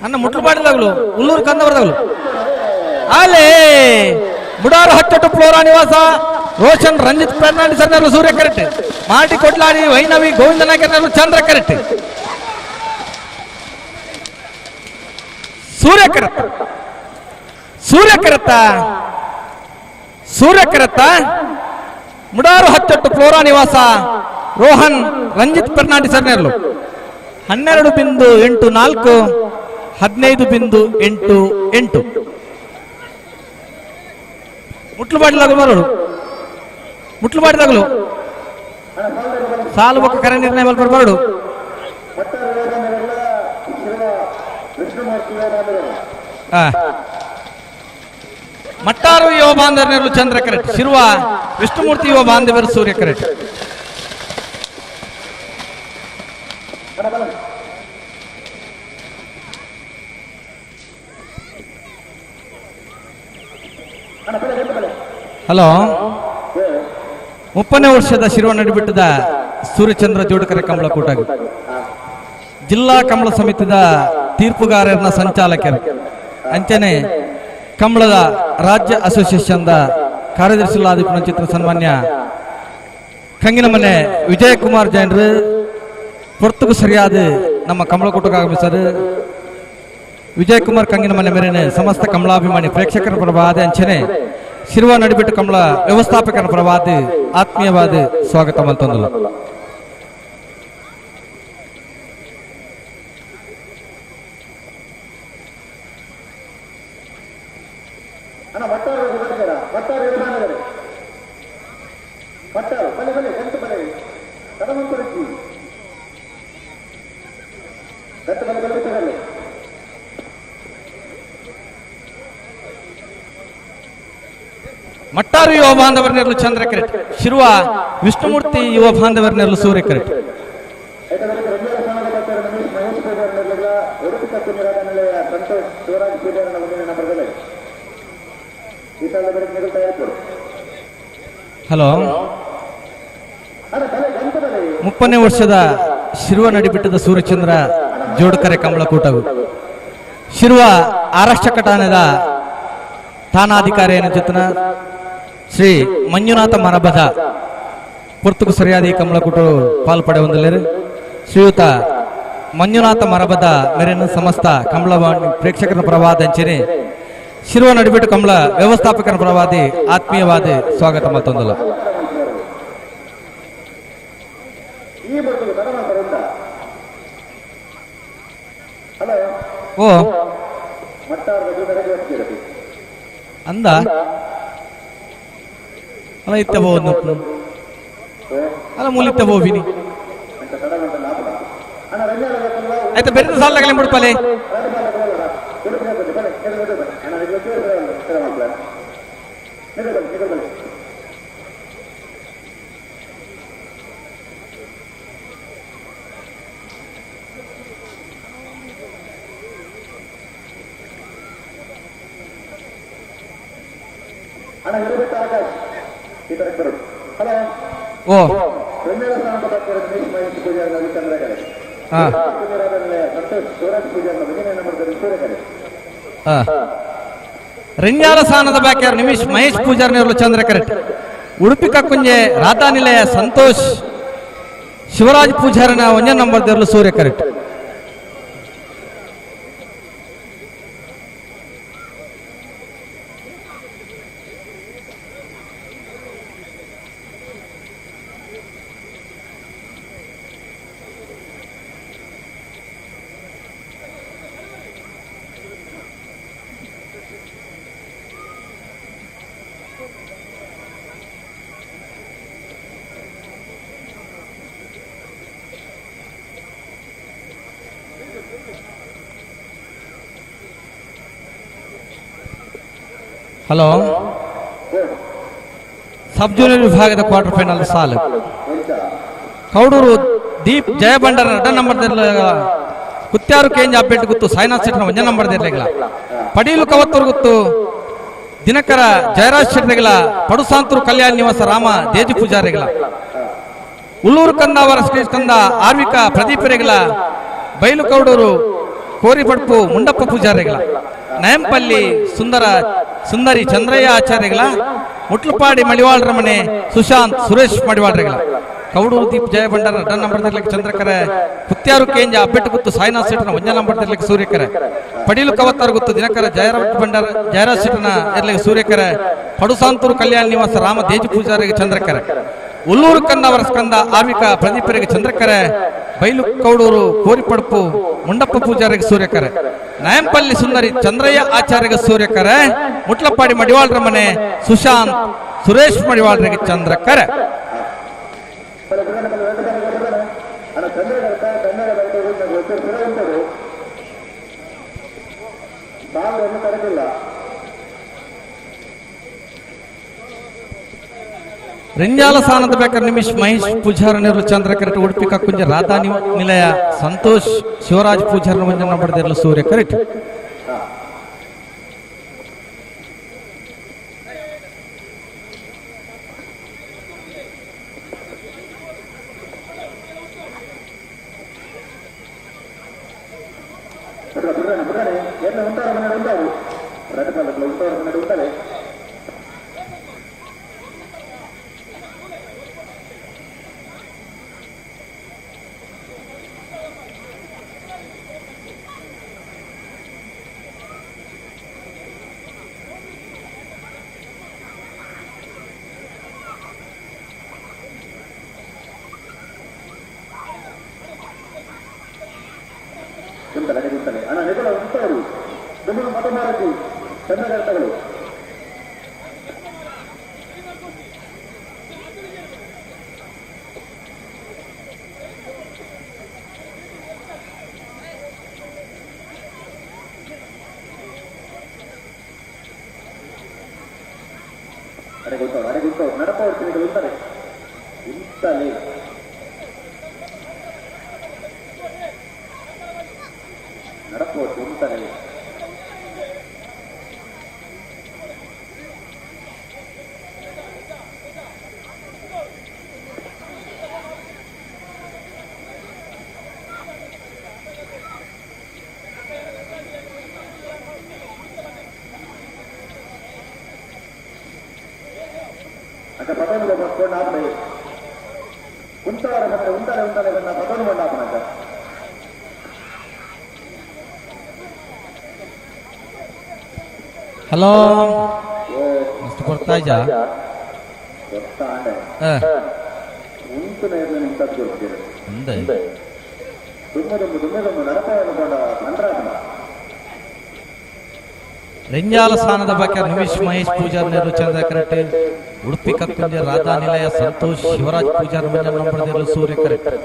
ಅನ್ನ ಮುಟ್ಲುಪಾಡಿದಾಗಲು ಉಲ್ಲೂರು ಕಂದವರದಾಗಲು ಅಲ್ಲೇ ಮುಡಾರು ಹಚ್ಚೊಟ್ಟು ಫ್ಲೋರಾ ನಿವಾಸ ರೋಷನ್ ರಂಜಿತ್ ಫರ್ನಾಂಡಿಸ್ ಅನ್ನಲು ಸೂರ್ಯ ಕರೆಕ್ಟ್, ಮಾಟಿ ಕೊಟ್ಲಾಡಿ ವೈನವಿ ಗೋವಿಂದ ನಾಯಕರಲ್ಲೂ ಚಂದ್ರ ಕರೆಕ್ಟ್, ಸೂರ್ಯ ಕರೆಕ್ಟ್, ಸೂರ್ಯ ಕರೆಕ್ಟ, ಸೂರ್ಯ ಕರೆಕ್ಟ. ಮುಡಾರು ಹಚ್ಚೊಟ್ಟು ಫ್ಲೋರಾ ನಿವಾಸ ರೋಹನ್ ರಂಜಿತ್ ಫರ್ನಾಂಡಿಸ್ ಅನ್ನಲು 12.84, 15.88. ಮುಟ್ಲುಪಾಡಿದಾಗಲು ಬರೋಡು, ಮುಟ್ಲುಪಾಡಿದಾಗಲು ಸಾಲು ಬೊಕ್ಕ ಕರೆ ನಿರ್ಣಯ ಬರಡು. ಮಟ್ಟಾರು ಯುವ ಬಾಂಧವರು ಚಂದ್ರ ಕರೆಕ್ಟ್, ಶಿರುವ ವಿಷ್ಣುಮೂರ್ತಿ ಯುವ ಬಾಂಧವರು ಸೂರ್ಯ ಕರೆಕ್ಟ್. ಹಲೋ, 30ನೇ ವರ್ಷದ ಶಿರುವ ನಡಿಬಿಟ್ಟದ ಸೂರ್ಯಚಂದ್ರ ಜೋಡಕರೆ ಕಮಲ ಕೂಟ ಜಿಲ್ಲಾ ಕಮಲ ಸಮಿತಿದ ತೀರ್ಪುಗಾರರನ್ನ ಸಂಚಾಲಕರು ಅಂಚನೆ ಕಮಲದ ರಾಜ್ಯ ಅಸೋಸಿಯೇಷನ್ದ ಕಾರ್ಯದರ್ಶಿಗಳಾದ ಚಿತ್ರ ಸನ್ಮಾನ್ಯ ಕಂಗಿನ ಮನೆ ವಿಜಯಕುಮಾರ್ ಜೈನರು ಪೊರ್ತುಗು ಸರಿಯಾದ ನಮ್ಮ ಕಮಲಕೂಟಕ್ಕೆ ಆಗಮಿಸರು. ವಿಜಯಕುಮಾರ್ ಕಂಗಿನ ಮನೆ ಮೇರೆನೆ ಸಮಸ್ತ ಕಮಲಾಭಿಮಾನಿ ಪ್ರೇಕ್ಷಕರ ಪರವಾದ ಅಂಚನೆ ಶಿರುವ ನಡಿಬಿಟ್ಟು ಕಮಲ ವ್ಯವಸ್ಥಾಪಕರ ಪರವಾದ ಆತ್ಮೀಯವಾದ ಸ್ವಾಗತ ಮಲ್ತೊಂದಲ್ಲ. ಮಟ್ಟಾರು ಯುವ ಬಾಂಧವರ ನೆರಳು ಚಂದ್ರ ಕರೆಕ್ಟ್, ಶಿರುವ ವಿಷ್ಣುಮೂರ್ತಿ ಯುವ ಬಾಂಧವರ ನೆರಳು ಸೂರ್ಯ ಕರೆಕ್ಟ್. ಹಲೋ, 30ನೇ ವರ್ಷದ Shirva ನಡಿಬಿಟ್ಟದ ಸೂರ್ಯಚಂದ್ರ ಜೋಡ್ಕರೆ ಕಂಬಳಕೂಟವು ಶಿರ್ವ ಆರಕ್ಷಕ ಠಾಣೆದ ಠಾಣಾಧಿಕಾರಿ ಜೊತೆನ ಶ್ರೀ ಮಂಜುನಾಥ ಮರಬದ ಪೊರ್ತುಕು ಸರಿಯಾದ ಈ ಕಮಲಕೂಟ ಪಾಲ್ ಪಡೆಯೊಂದಲೇರು ಶ್ರೀಯುತ ಮಂಜುನಾಥ ಮರಬದ ಮೇರೆನ ಸಮಸ್ತ ಕಮಲ ಪ್ರೇಕ್ಷಕರ ಪರವಾದ ಅಂಚನೆ ಶಿರ್ವ ನಡಿಬಿಟ್ಟು ಕಮಲ ವ್ಯವಸ್ಥಾಪಕರ ಪರವಾದಿ ಆತ್ಮೀಯವಾದ ಸ್ವಾಗತ ಮತ್ತೊಂದಲ್ಲ. ಓ ಅಂದ ಅಲ್ಲ ಇತ್ತ ಬಹುದು ಅಲ್ಲ ಮೂಲಿತ್ತ ಬೋವಿನಿ ಆಯ್ತಾ ಬೆರೆದ ಸಾಲ ಬಿಡ್ಪಲೆ ಓ ರಿಂಜಾಲ ಸ್ಥಾನದ ಬ್ಯಾಕರ್ ನಿಮಿಷ್ ಮಹೇಶ್ ಪೂಜಾರ್ನಿಯವರು ಚಂದ್ರ ಕರೆಕ್ಟ್. ಉಡುಪಿ ಕಕ್ಕುಂಜೆ ರಾಧಾ ನಿಲಯ ಸಂತೋಷ್ ಶಿವರಾಜ್ ಪೂಜಾರನ ಒಂದೇ ನಂಬರ್ ದೇರ್ಲು ಸೂರ್ಯ correct. Hello sub junior ವಿಭಾಗದ ಕ್ವಾರ್ಟರ್ ಫೈನಲ್ ಸಾಲು ಕೌಡೂರು ದೀಪ್ ಜಯಭಂಡಾರ ಎರಡ ನಂಬರ್ ಕುತ್ಯಾರು ಕೇಂಜ ಅಪ್ಪೆಟ್ಟು ಗುತ್ತು ಸಾಯಿನಾಥ್ ಶೆಟ್ಟರ್ ಒಂದೇ ನಂಬರ್ ದಿರ್ಲೆಗಳ ಪಡೀಲು ಕವತ್ತೂರು ಗುತ್ತು ದಿನಕರ ಜಯರಾಜ್ ಶೆಟ್ಟರ್ಗಳ ಪಡುಸಾಂತೂರು ಕಲ್ಯಾಣ ನಿವಾಸ ರಾಮ ದೇಜು ಪೂಜಾರಿಗಳ ಉಳ್ಳೂರು ಕಂದಾವರ ಶ್ರೀ ಕಂದ ಆರ್ವಿಕ ಪ್ರದೀಪರಿಗಳ ಬೈಲು ಕೌಡೂರು ಕೋರಿಪಡ್ಪು ಮುಂಡಪ್ಪ ಪೂಜಾರಿಗಳ ನಯಂಪಲ್ಲಿ ಸುಂದರ ಸುಂದರಿ ಚಂದ್ರಯ್ಯ ಆಚಾರ್ಯಗಳ ಮುಟ್ಲಪಾಡಿ ಮಡಿವಾಳರ ಮನೆ ಸುಶಾಂತ್ ಸುರೇಶ್ ಮಡಿವಾಳರಿಗಳ ಕೌಡೂರು ದೀಪ್ ಜಯಭಂಡಾರ ಅಡ್ಡ ನಂಬರ್ ತಿರ್ಲಿಕ್ಕೆ ಚಂದ್ರಕರೆ ಕುತ್ಯಾರು ಕೇಂಜ ಅಬ್ಬೆಟ್ಟು ಗುತ್ತು ಸಾಯಿನಾಥ್ ಶೆಟ್ಟನ ಒಂಜ ನಂಬರ್ ತಿರ್ಲಿಕ್ಕೆ ಸೂರ್ಯಕರೆ ಪಡೀಲು ಕವತ್ತಾರು ಗುತ್ತು ದಿನಕರ ಜಯರಾಜ್ ಭಂಡಾರ ಜಯರಾಜ್ ಶೆಟ್ಟನ ಇರ್ಲಿಕ್ಕೆ ಸೂರ್ಯಕರೆ ಪಡುಸಾಂತೂರು ಕಲ್ಯಾಣ ನಿವಾಸ ರಾಮ ದೇಜು ಪೂಜಾರಿಗೆ ಚಂದ್ರಕರೆ ಉಲ್ಲೂರು ಕಂದವರ ಸ್ಕಂದ ಆರ್ವಿಕ ಪ್ರದೀಪರಿಗೆ ಚಂದ್ರಕರೆ ಬೈಲು ಕೌಡೂರು ಕೋರಿಪಡ್ಪು ಮುಂಡಪ್ಪ ಪೂಜಾರಿಗೆ ಸೂರ್ಯಕರೆ ನಯಂಪಲ್ಲಿ ಸುಂದರಿ ಚಂದ್ರಯ್ಯ ಆಚಾರ್ಯಗೆ ಸೂರ್ಯಕರೆ ಮುಟ್ಲಪಾಡಿ ಮಡಿವಾಳರ ಮನೆ ಸುಶಾಂತ್ ಸುರೇಶ್ ಮಡಿವಾಳರಿಗೆ ಚಂದ್ರಕರೆ. ರಿಂಜಾಲ ಸ್ಥಾನದ ಬೇಕಾದ್ರೆ ನಿಮಿಷ್ ಮಹೇಶ್ ಪೂಜಾರನಿರಲು ಚಂದ್ರ ಕರೆಕ್ಟ್. ಉಡುಪಿ ಕಕ್ಕುಂಜ ರಾಧಾ ನಿಲಯ ಸಂತೋಷ್ ಶಿವರಾಜ್ ಪೂಜಾರನ ಮಂಜನ ಪಡೆದಿರಲು ಸೂರ್ಯ ಕರೆಕ್ಟ್. ಪದವನ್ನು ಕೊಂಡು ಆಪಣೆ ಉಂತಾರ ಬಂದರೆ ಉಂತಾರೆ ಉಂತಾರೆ ಬಂದ ಪದವನ್ನು ಕೊಂಡು ಆಪಣ. ಹಲೋ ಮಸ್ತ್ ಕೊಡ್ತಾ ಇದ್ಯಾ? ಗೊತ್ತಾಂಡೆ ಉಂಟು ನೇರಳೆ ನಿಂತದ್ದು ಕೊಡ್ತೀರಿ. ಒಂದೇ ದುಮ್ಮೆ ದುಮ್ಮು ದುಮ್ಮೆ ದುಮ್ಮು ನಡಪ ಅಂದ್ರಾತ್ಮ. ರೆಂಜಾಲ ಸ್ಥಾನದ ಬಗ್ಗೆ ನಿಮಿಷ್ ಮಹೇಶ್ ಪೂಜಾರ್ ನೆರಳು ಚಂದ್ರ ಕರೆಕ್ಟ್. ಉಡುಪಿ ಕಕ್ಕುಂಜ ರಾಧಾ ನಿಲಯ ಸಂತೋಷ್ ಶಿವರಾಜ್ ಪೂಜಾರ್ ಮಂಜ ನಂಬರ್ ನೆರಳು ಸೂರ್ಯ ಕರೆಕ್ಟ್.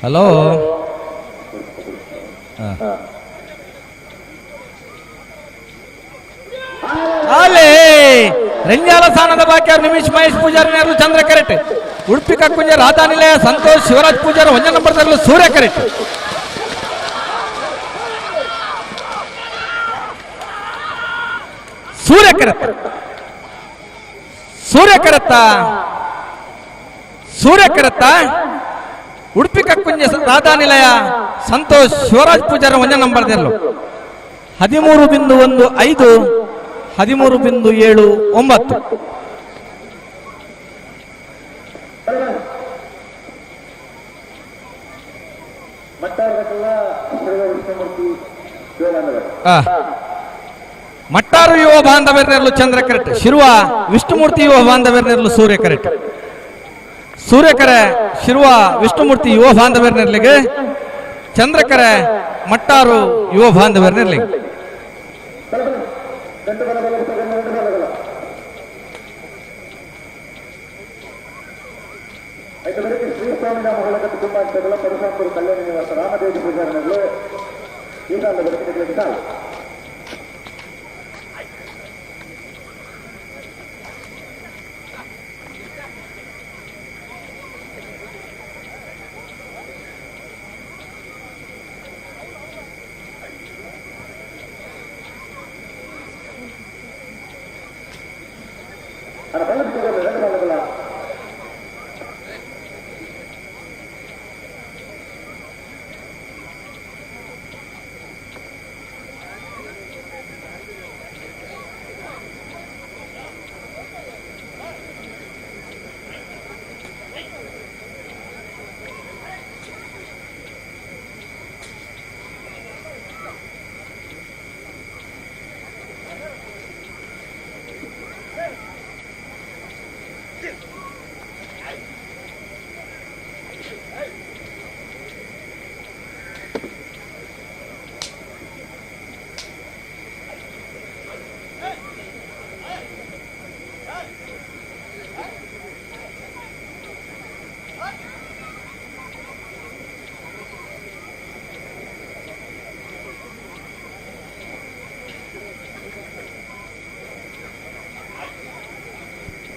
ಹಲೋ ಅಲೇ ರೆಂಜಾಲ ಸ್ಥಾನದ ಬಾಕಿ ನಿಮಿಷ್ ಮಹೇಶ್ ಪೂಜಾರಿ ನೆರಳು ಚಂದ್ರ ಕರೆಕ್ಟ್. ಉಡುಪಿ ಕಕ್ಕುಂಜ ರಾಧಾ ನಿಲಯ ಸಂತೋಷ್ ಶಿವರಾಜ್ ಪೂಜಾರಿ ಒಂದೇ ನಂಬರ್ ನೆರಳು ಸೂರ್ಯ ಕರೆಕ್ಟ್. ಸೂರ್ಯ ಕರೆಕ್ಟ್ ಸೂರ್ಯ ಕರೆತ್ತ ಸೂರ್ಯ ಕರೆತ್ತ. ಉಡುಪಿ ಕಕ್ಕುಂಜ ರಾಧಾ ನಿಲಯ ಸಂತೋಷ್ ಶಿವರಾಜ್ ಪೂಜಾರಿ ಒಂದೇ ನಂಬರ್ ನೆರಳು 13.15 13.79. ಮಟ್ಟಾರು ಯುವ ಬಾಂಧವ್ಯರ್ನೆರಳು ಚಂದ್ರ ಕರೆಕ್ಟ್. ಶಿರುವ ವಿಷ್ಣುಮೂರ್ತಿ ಯುವ ಬಾಂಧವ್ಯರ್ನೆರಳು ಸೂರ್ಯ ಕರೆಕ್ಟ್. ಸೂರ್ಯಕರೆ ಶಿರುವ ವಿಷ್ಣುಮೂರ್ತಿ ಯುವ ಬಾಂಧವ್ಯರ್ನೆರಳಿಗೆ, ಚಂದ್ರಕರೆ ಮಟ್ಟಾರು ಯುವ ಬಾಂಧವ್ಯರ್ನೆರಳಿಗೆ.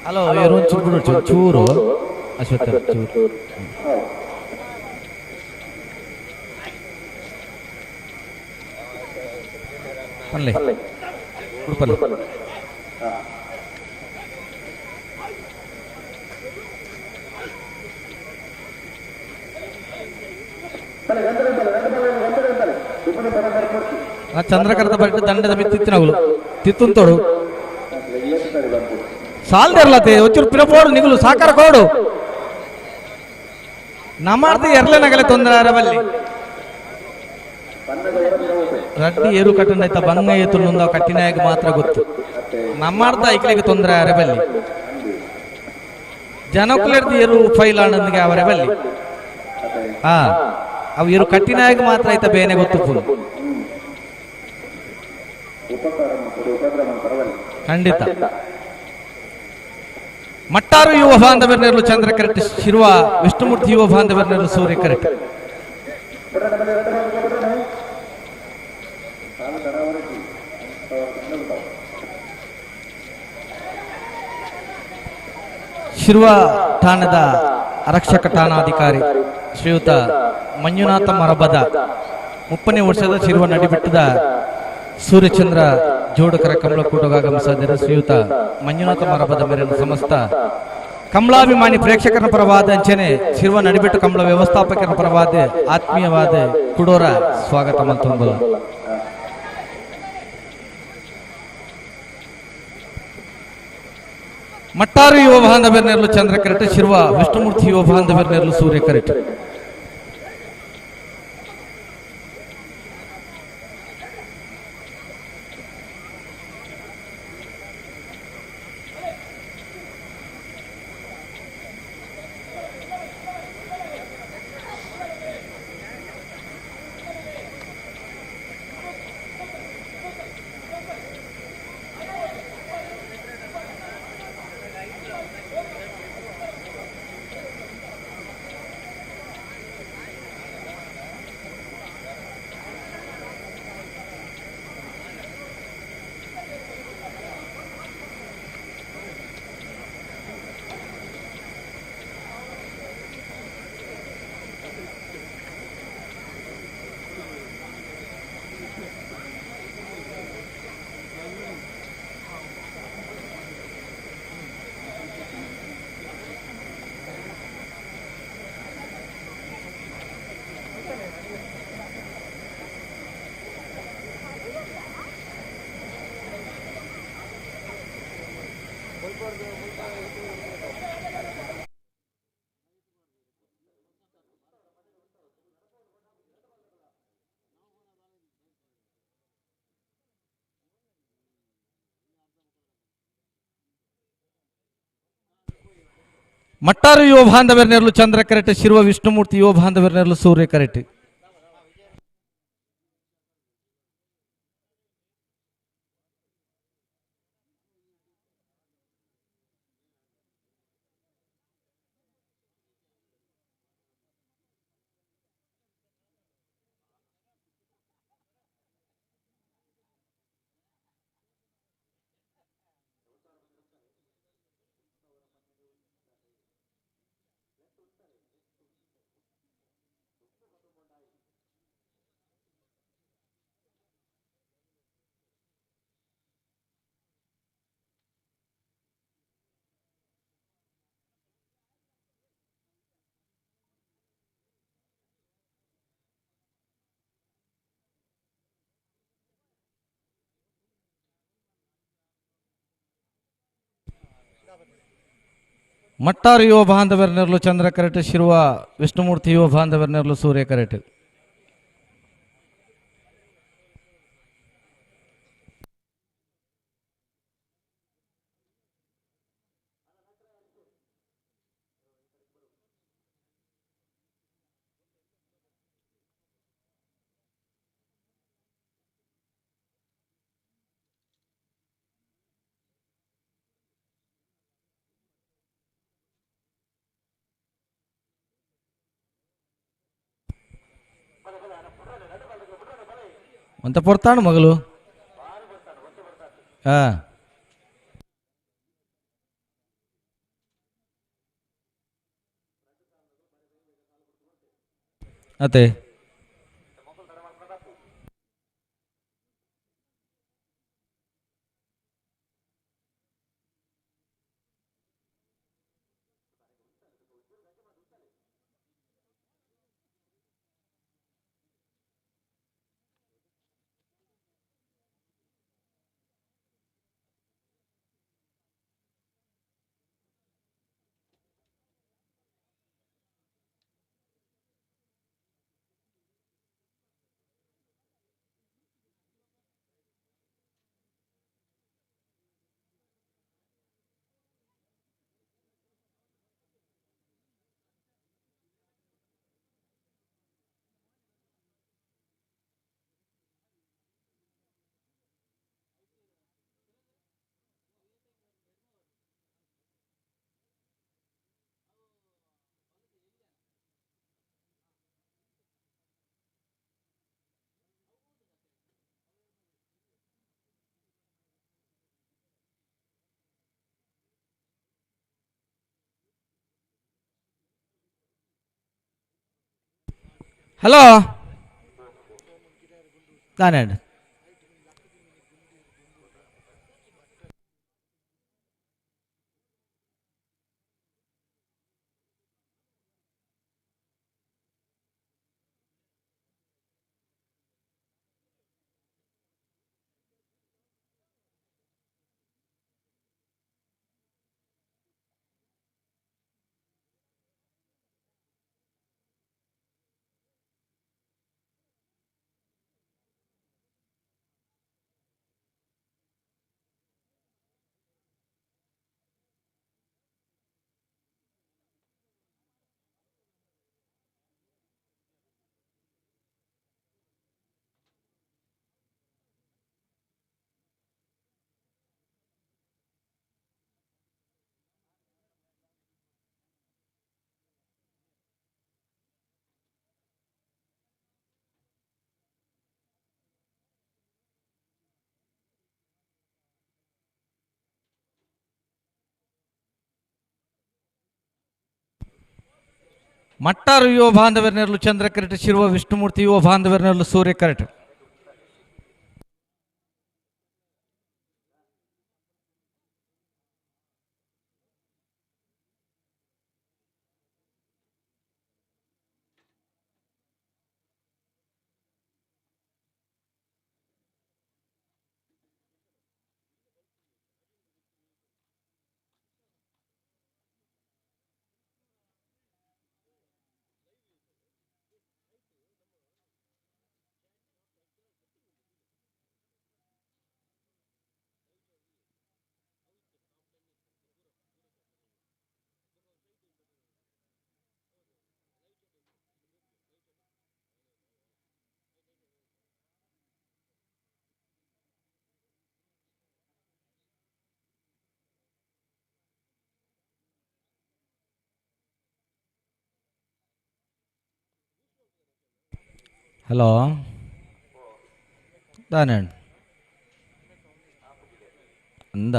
ಹಲೋ ಚೂರು ಚೂರು ಅಶ್ವತ್ಥ ಚೂರು. ಪಲ್ಲೆ ಉಡುಪಲ್ಲೆ ಚಂದ್ರಕರದ ಬಟ್ಟೆ ದಂಡದ ಮಿತ್ತಿತ್ತಿನಗಳು ತಿತ್ತುಂತೋಡು ಸಾಲ್ದಿರ್ಲತೆ ಒಂಚೂರು ಪಿರಪೋಡು ನಿಗುಲು ಸಾಕಾರ ಕೋಡು ನಮಾರ್ತಿ ಎರ್ಲೆ ನಗಲೆ ತೊಂದರೆ ಅರಬಲ್ಲಿ. ರಡ್ಡಿ ಏರು ಕಟ್ಟಂಡೈತ ಬಂಗ ಏತುಂಡ ಕಟ್ಟಿನಾಯಕ ಮಾತ್ರ ಗೊತ್ತು. ನಮ್ಮಾರ್ದ ಐಕ್ಲೆಗೆ ತೊಂದರೆ ಅರೆ ಬಲ್ಲಿ ಜನಕುಲೆರ್ದು ಏರು ಫೈಲ್ ಆನಂದ್ಗೆ ಅವರೇ ಬಲ್ಲಿ. ಹಾ, ಅವು ಏರು ಕಟ್ಟಿನಾಯಕ ಮಾತ್ರ ಐತ ಬೇನೆ ಗೊತ್ತು ಪುಲ್. ಖಂಡಿತ. ಮಟ್ಟಾರು ಯುವ ಬಾಂಧವರ್ನೇರ್ಲು ಚಂದ್ರ ಕರೆಕ್ಟ್, ಶಿರುವ ವಿಷ್ಣುಮೂರ್ತಿ ಯುವ ಬಾಂಧವರ್ನೇರ್ಲು ಸೂರ್ಯ ಕರೆಕ್ಟ್. ಶಿರುವ ಠಾಣದ ಆರಕ್ಷಕ ಠಾಣಾಧಿಕಾರಿ ಶ್ರೀಯುತ ಮಂಜುನಾಥ ಮರಬದ 30ನೇ ವರ್ಷದ ಶಿರುವ ನಡಿಬಿಟ್ಟದ ಸೂರ್ಯಚಂದ್ರ ಜೋಡಕರ ಕಮಲ ಕೂಟಗಾಗಮಿಸಿದ ಶ್ರೀಯುತ ಮಂಜುನಾಥ ಮರಬದ ಮೇಲಿನ ಸಮಸ್ತ ಕಮಲಾಭಿಮಾನಿ ಪ್ರೇಕ್ಷಕರ ಪರವಾದ ಅಂಚನೆ ಶಿರುವ ನಡಿಬಿಟ್ಟು ಕಮಲ ವ್ಯವಸ್ಥಾಪಕರ ಪರವಾದ ಆತ್ಮೀಯವಾದ ಕುಡೋರ ಸ್ವಾಗತ ಮಲ್ತೊಂಬಲ. ಮಟ್ಟಾರು ಯುವ ಬಾಂಧವರ್ನೆರ್ಲು ಚಂದ್ರ ಕರೆಟ್, ಶಿರುವ ವಿಷ್ಣುಮೂರ್ತಿ ಯುವ ಬಾಂಧವರ್ನೆರ್ಲು ಸೂರ್ಯ ಕರೆಟ್. ಮಟ್ಟಾರು ಯುವ ಬಾಂಧವರ್ನೆರ್ಲು ಚಂದ್ರ ಕರೆಟ್, ಶಿರುವ ವಿಷ್ಣುಮೂರ್ತಿ ಯುವ ಬಾಂಧವರ್ನೆರ್ಲು ಸೂರ್ಯ ಕರೆಟ್. ಮಟ್ಟಾರು ಯುವ ಬಾಂಧವರ್ನೆರ್ಲು ಚಂದ್ರ ಕರೆಟ್, ಶಿರುವ ವಿಷ್ಣುಮೂರ್ತಿ ಯುವ ಬಾಂಧವರ್ನೆರ್ಲು ಸೂರ್ಯ ಕರೆಟ್. ಅಂತ ಪೊರ್ತಾಣ ಮಗಳು. ಹಾ, ಅತ್ತೆ. ಹಲೋ ದಾನೆ ಮಟ್ಟಾರು ಯುವ ಬಾಂಧವರ್ನೆರ್ಲು ಚಂದ್ರ ಕರೆಟ್, ಶಿರುವ ವಿಷ್ಣುಮೂರ್ತಿ ಯುವ ಬಾಂಧವರ್ನೆರ್ಲು ಸೂರ್ಯ ಕರೆಟ್. ಹಲೋ ದಾನೆ ಅಂದ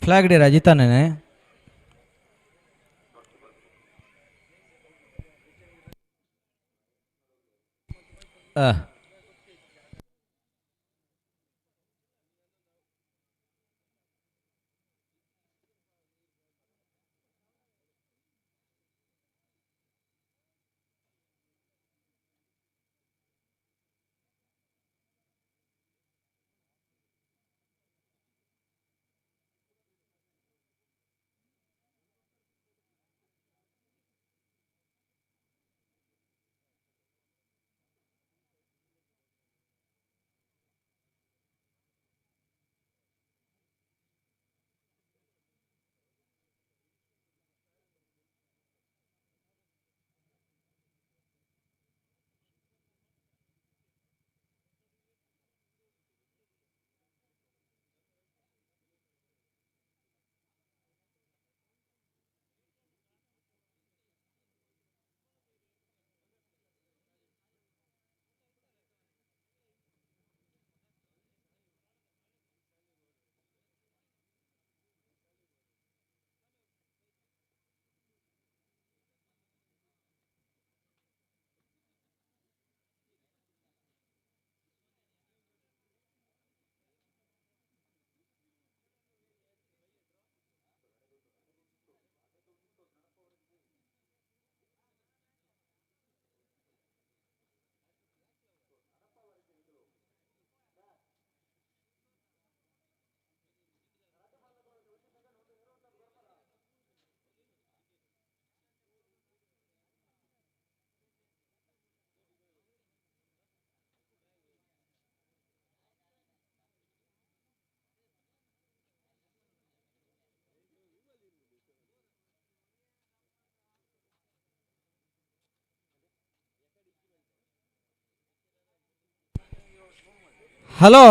ಫ್ಲಾಗ್ ಡೇ ರಜಿತಾನೇ. ಹಲೋ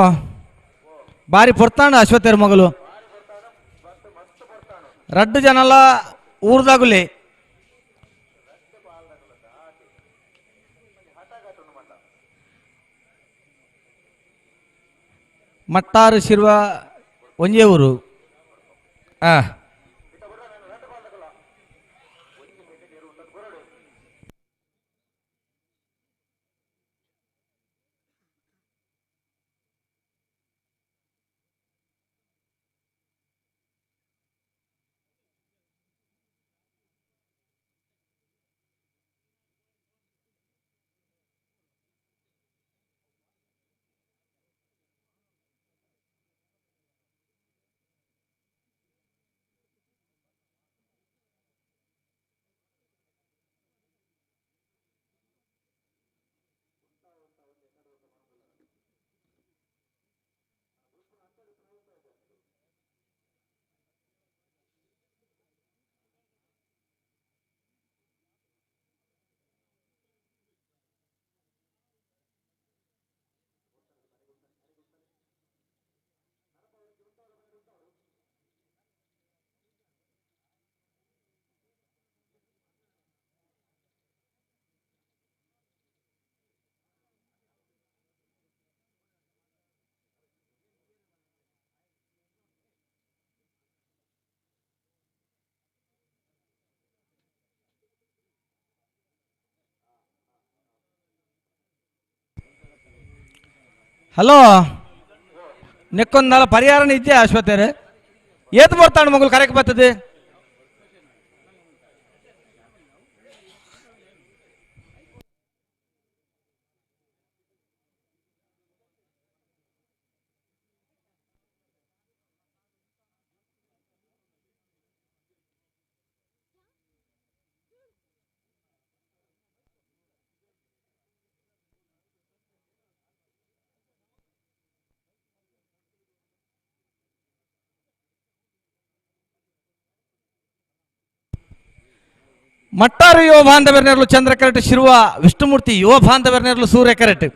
ಬಾರಿ ಪೊರ್ತಾಂಡ ಅಶ್ವಥೇರ್ ಮಗಳು ರಡ್ಡು ಜನಲ ಊರ್ದಾಗುಲೆ ಮಟ್ಟಾರು ಶಿರ್ವ ಒಂಜೇ ಊರು. ಆ ಹಲೋ ನೆಕ್ಕೊಂದಲ್ಲ ಪರಿಹಾರನ ಇದ್ದೆ ಅಶ್ವಥೇರೆ ಏತ್ ಬರ್ತಾಣ ಮಗಳು ಕರೆಕ್ ಬರ್ತದೆ. ಮಟ್ಟಾರು ಯುವ ಬಾಂಧವರ್ನೆರ್ಲು ಚಂದ್ರ ಕರೆಟ್ ಶಿರುವ ವಿಷ್ಣುಮೂರ್ತಿ ಯುವ ಬಾಂಧವರ್ನೆರ್ಲು ಸೂರ್ಯ ಕರೆಟ್.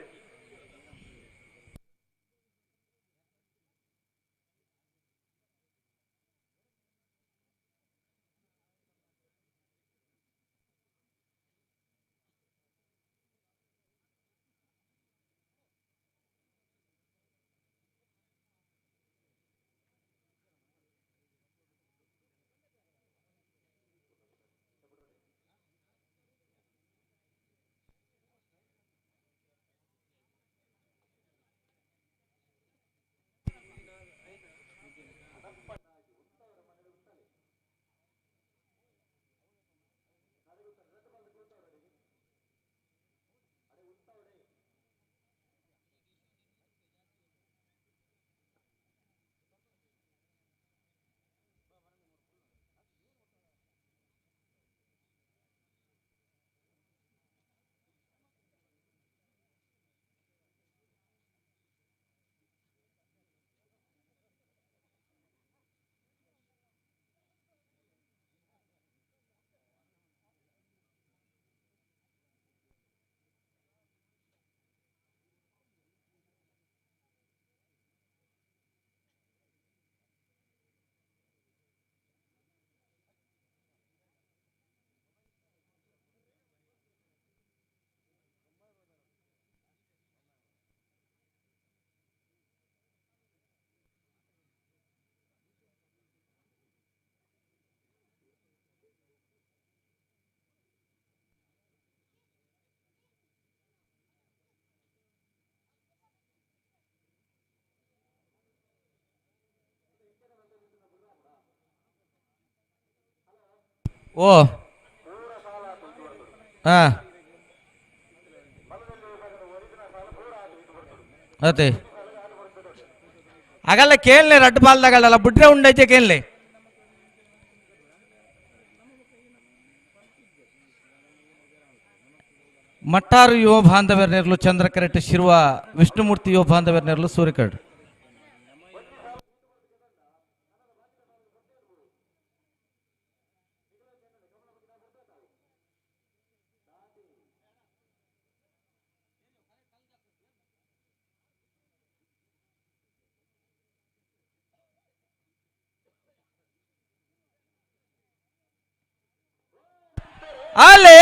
ಓ ಹಾ ಅದೇ ಆಗಲ್ಲ ಕೇಳಲೆ ರಡ್ಡು ಪಾಲ್ದಾಗಲ್ಲ ಬಿಟ್ರೆ ಉಂಡೈತೆ ಕೇಳಲೆ. ಮಟ್ಟಾರು ಯುವ ಬಾಂಧವರ್ನೆರ್ಲು ಚಂದ್ರ ಕರೆಟ್ ಶಿರುವ ವಿಷ್ಣುಮೂರ್ತಿ ಯುವ ಬಾಂಧವರ್ನೆರ್ಲು ಸೂರ್ಯಕರ್ಡ್. ಅಲ್ಲೇ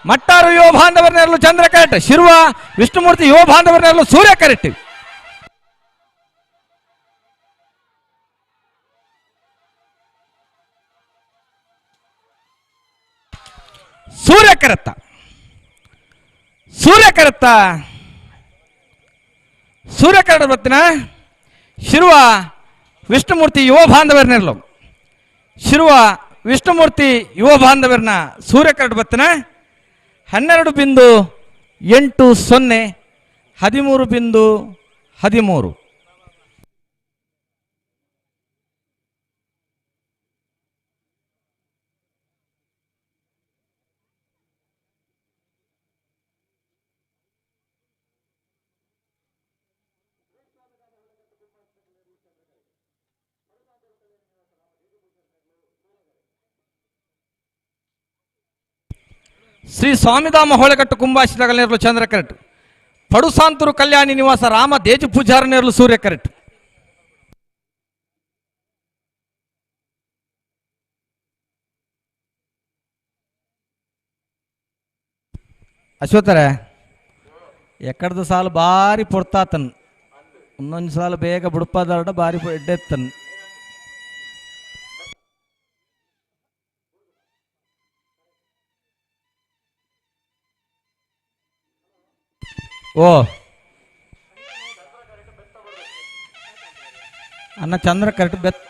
ಮಟ್ಟಾರು ಯುವ ಬಾಂಧವರನ್ನೆರಲು ಚಂದ್ರ ಕರೆಕ್ಟ್, ಶಿರುವ ವಿಷ್ಣುಮೂರ್ತಿ ಯುವ ಬಾಂಧವರನ್ನೆರಲು ಸೂರ್ಯ ಕರೆಕ್ಟ್. ಸೂರ್ಯ ಕರೆತ್ತ, ಸೂರ್ಯ ಕರೆತ್ತ, ಸೂರ್ಯ ಕರಡ ಬತ್ತಿನ ಶಿರುವ ವಿಷ್ಣುಮೂರ್ತಿ ಯುವ ಬಾಂಧವರನ್ನೆರಲು, ಶಿರುವ ವಿಷ್ಣುಮೂರ್ತಿ ಯುವ ಬಾಂಧವರನ್ನ ಸೂರ್ಯ ಕರಡು ಬತ್ತಿನ 12.80, 13.13. ಶ್ರೀ ಸ್ವಾಮಿಧಾಮ ಹೋಳೆಕಟ್ಟು ಕುಂಭಾಶಿತಗಲನೇರ್ಲು ಚಂದ್ರ ಕರೆಕ್ಟ್, ಪಡುಸಾಂತೂರು ಕಲ್ಯಾಣಿ ನಿವಾಸ ರಾಮ ದೇಜು ಪೂಜಾರ ನೇರ್ಲು ಸೂರ್ಯ ಕರೆಕ್ಟ್. ಅಶ್ವತ್ಥರೇ ಎಕ್ಕಡ್ದು ಸಾಲು ಭಾರಿ ಪೊರ್ತಾತನ್, ಒಂದೊಂದು ಸಾಲು ಬೇಗ ಬುಡಪಾದಾರಡ ಭಾರಿ ಎಡ್ಡೆತ್ತನ್. ಓ ಅನ್ನ ಚಂದ್ರ ಕರೆಕ್ಟ್ ಬೆತ್,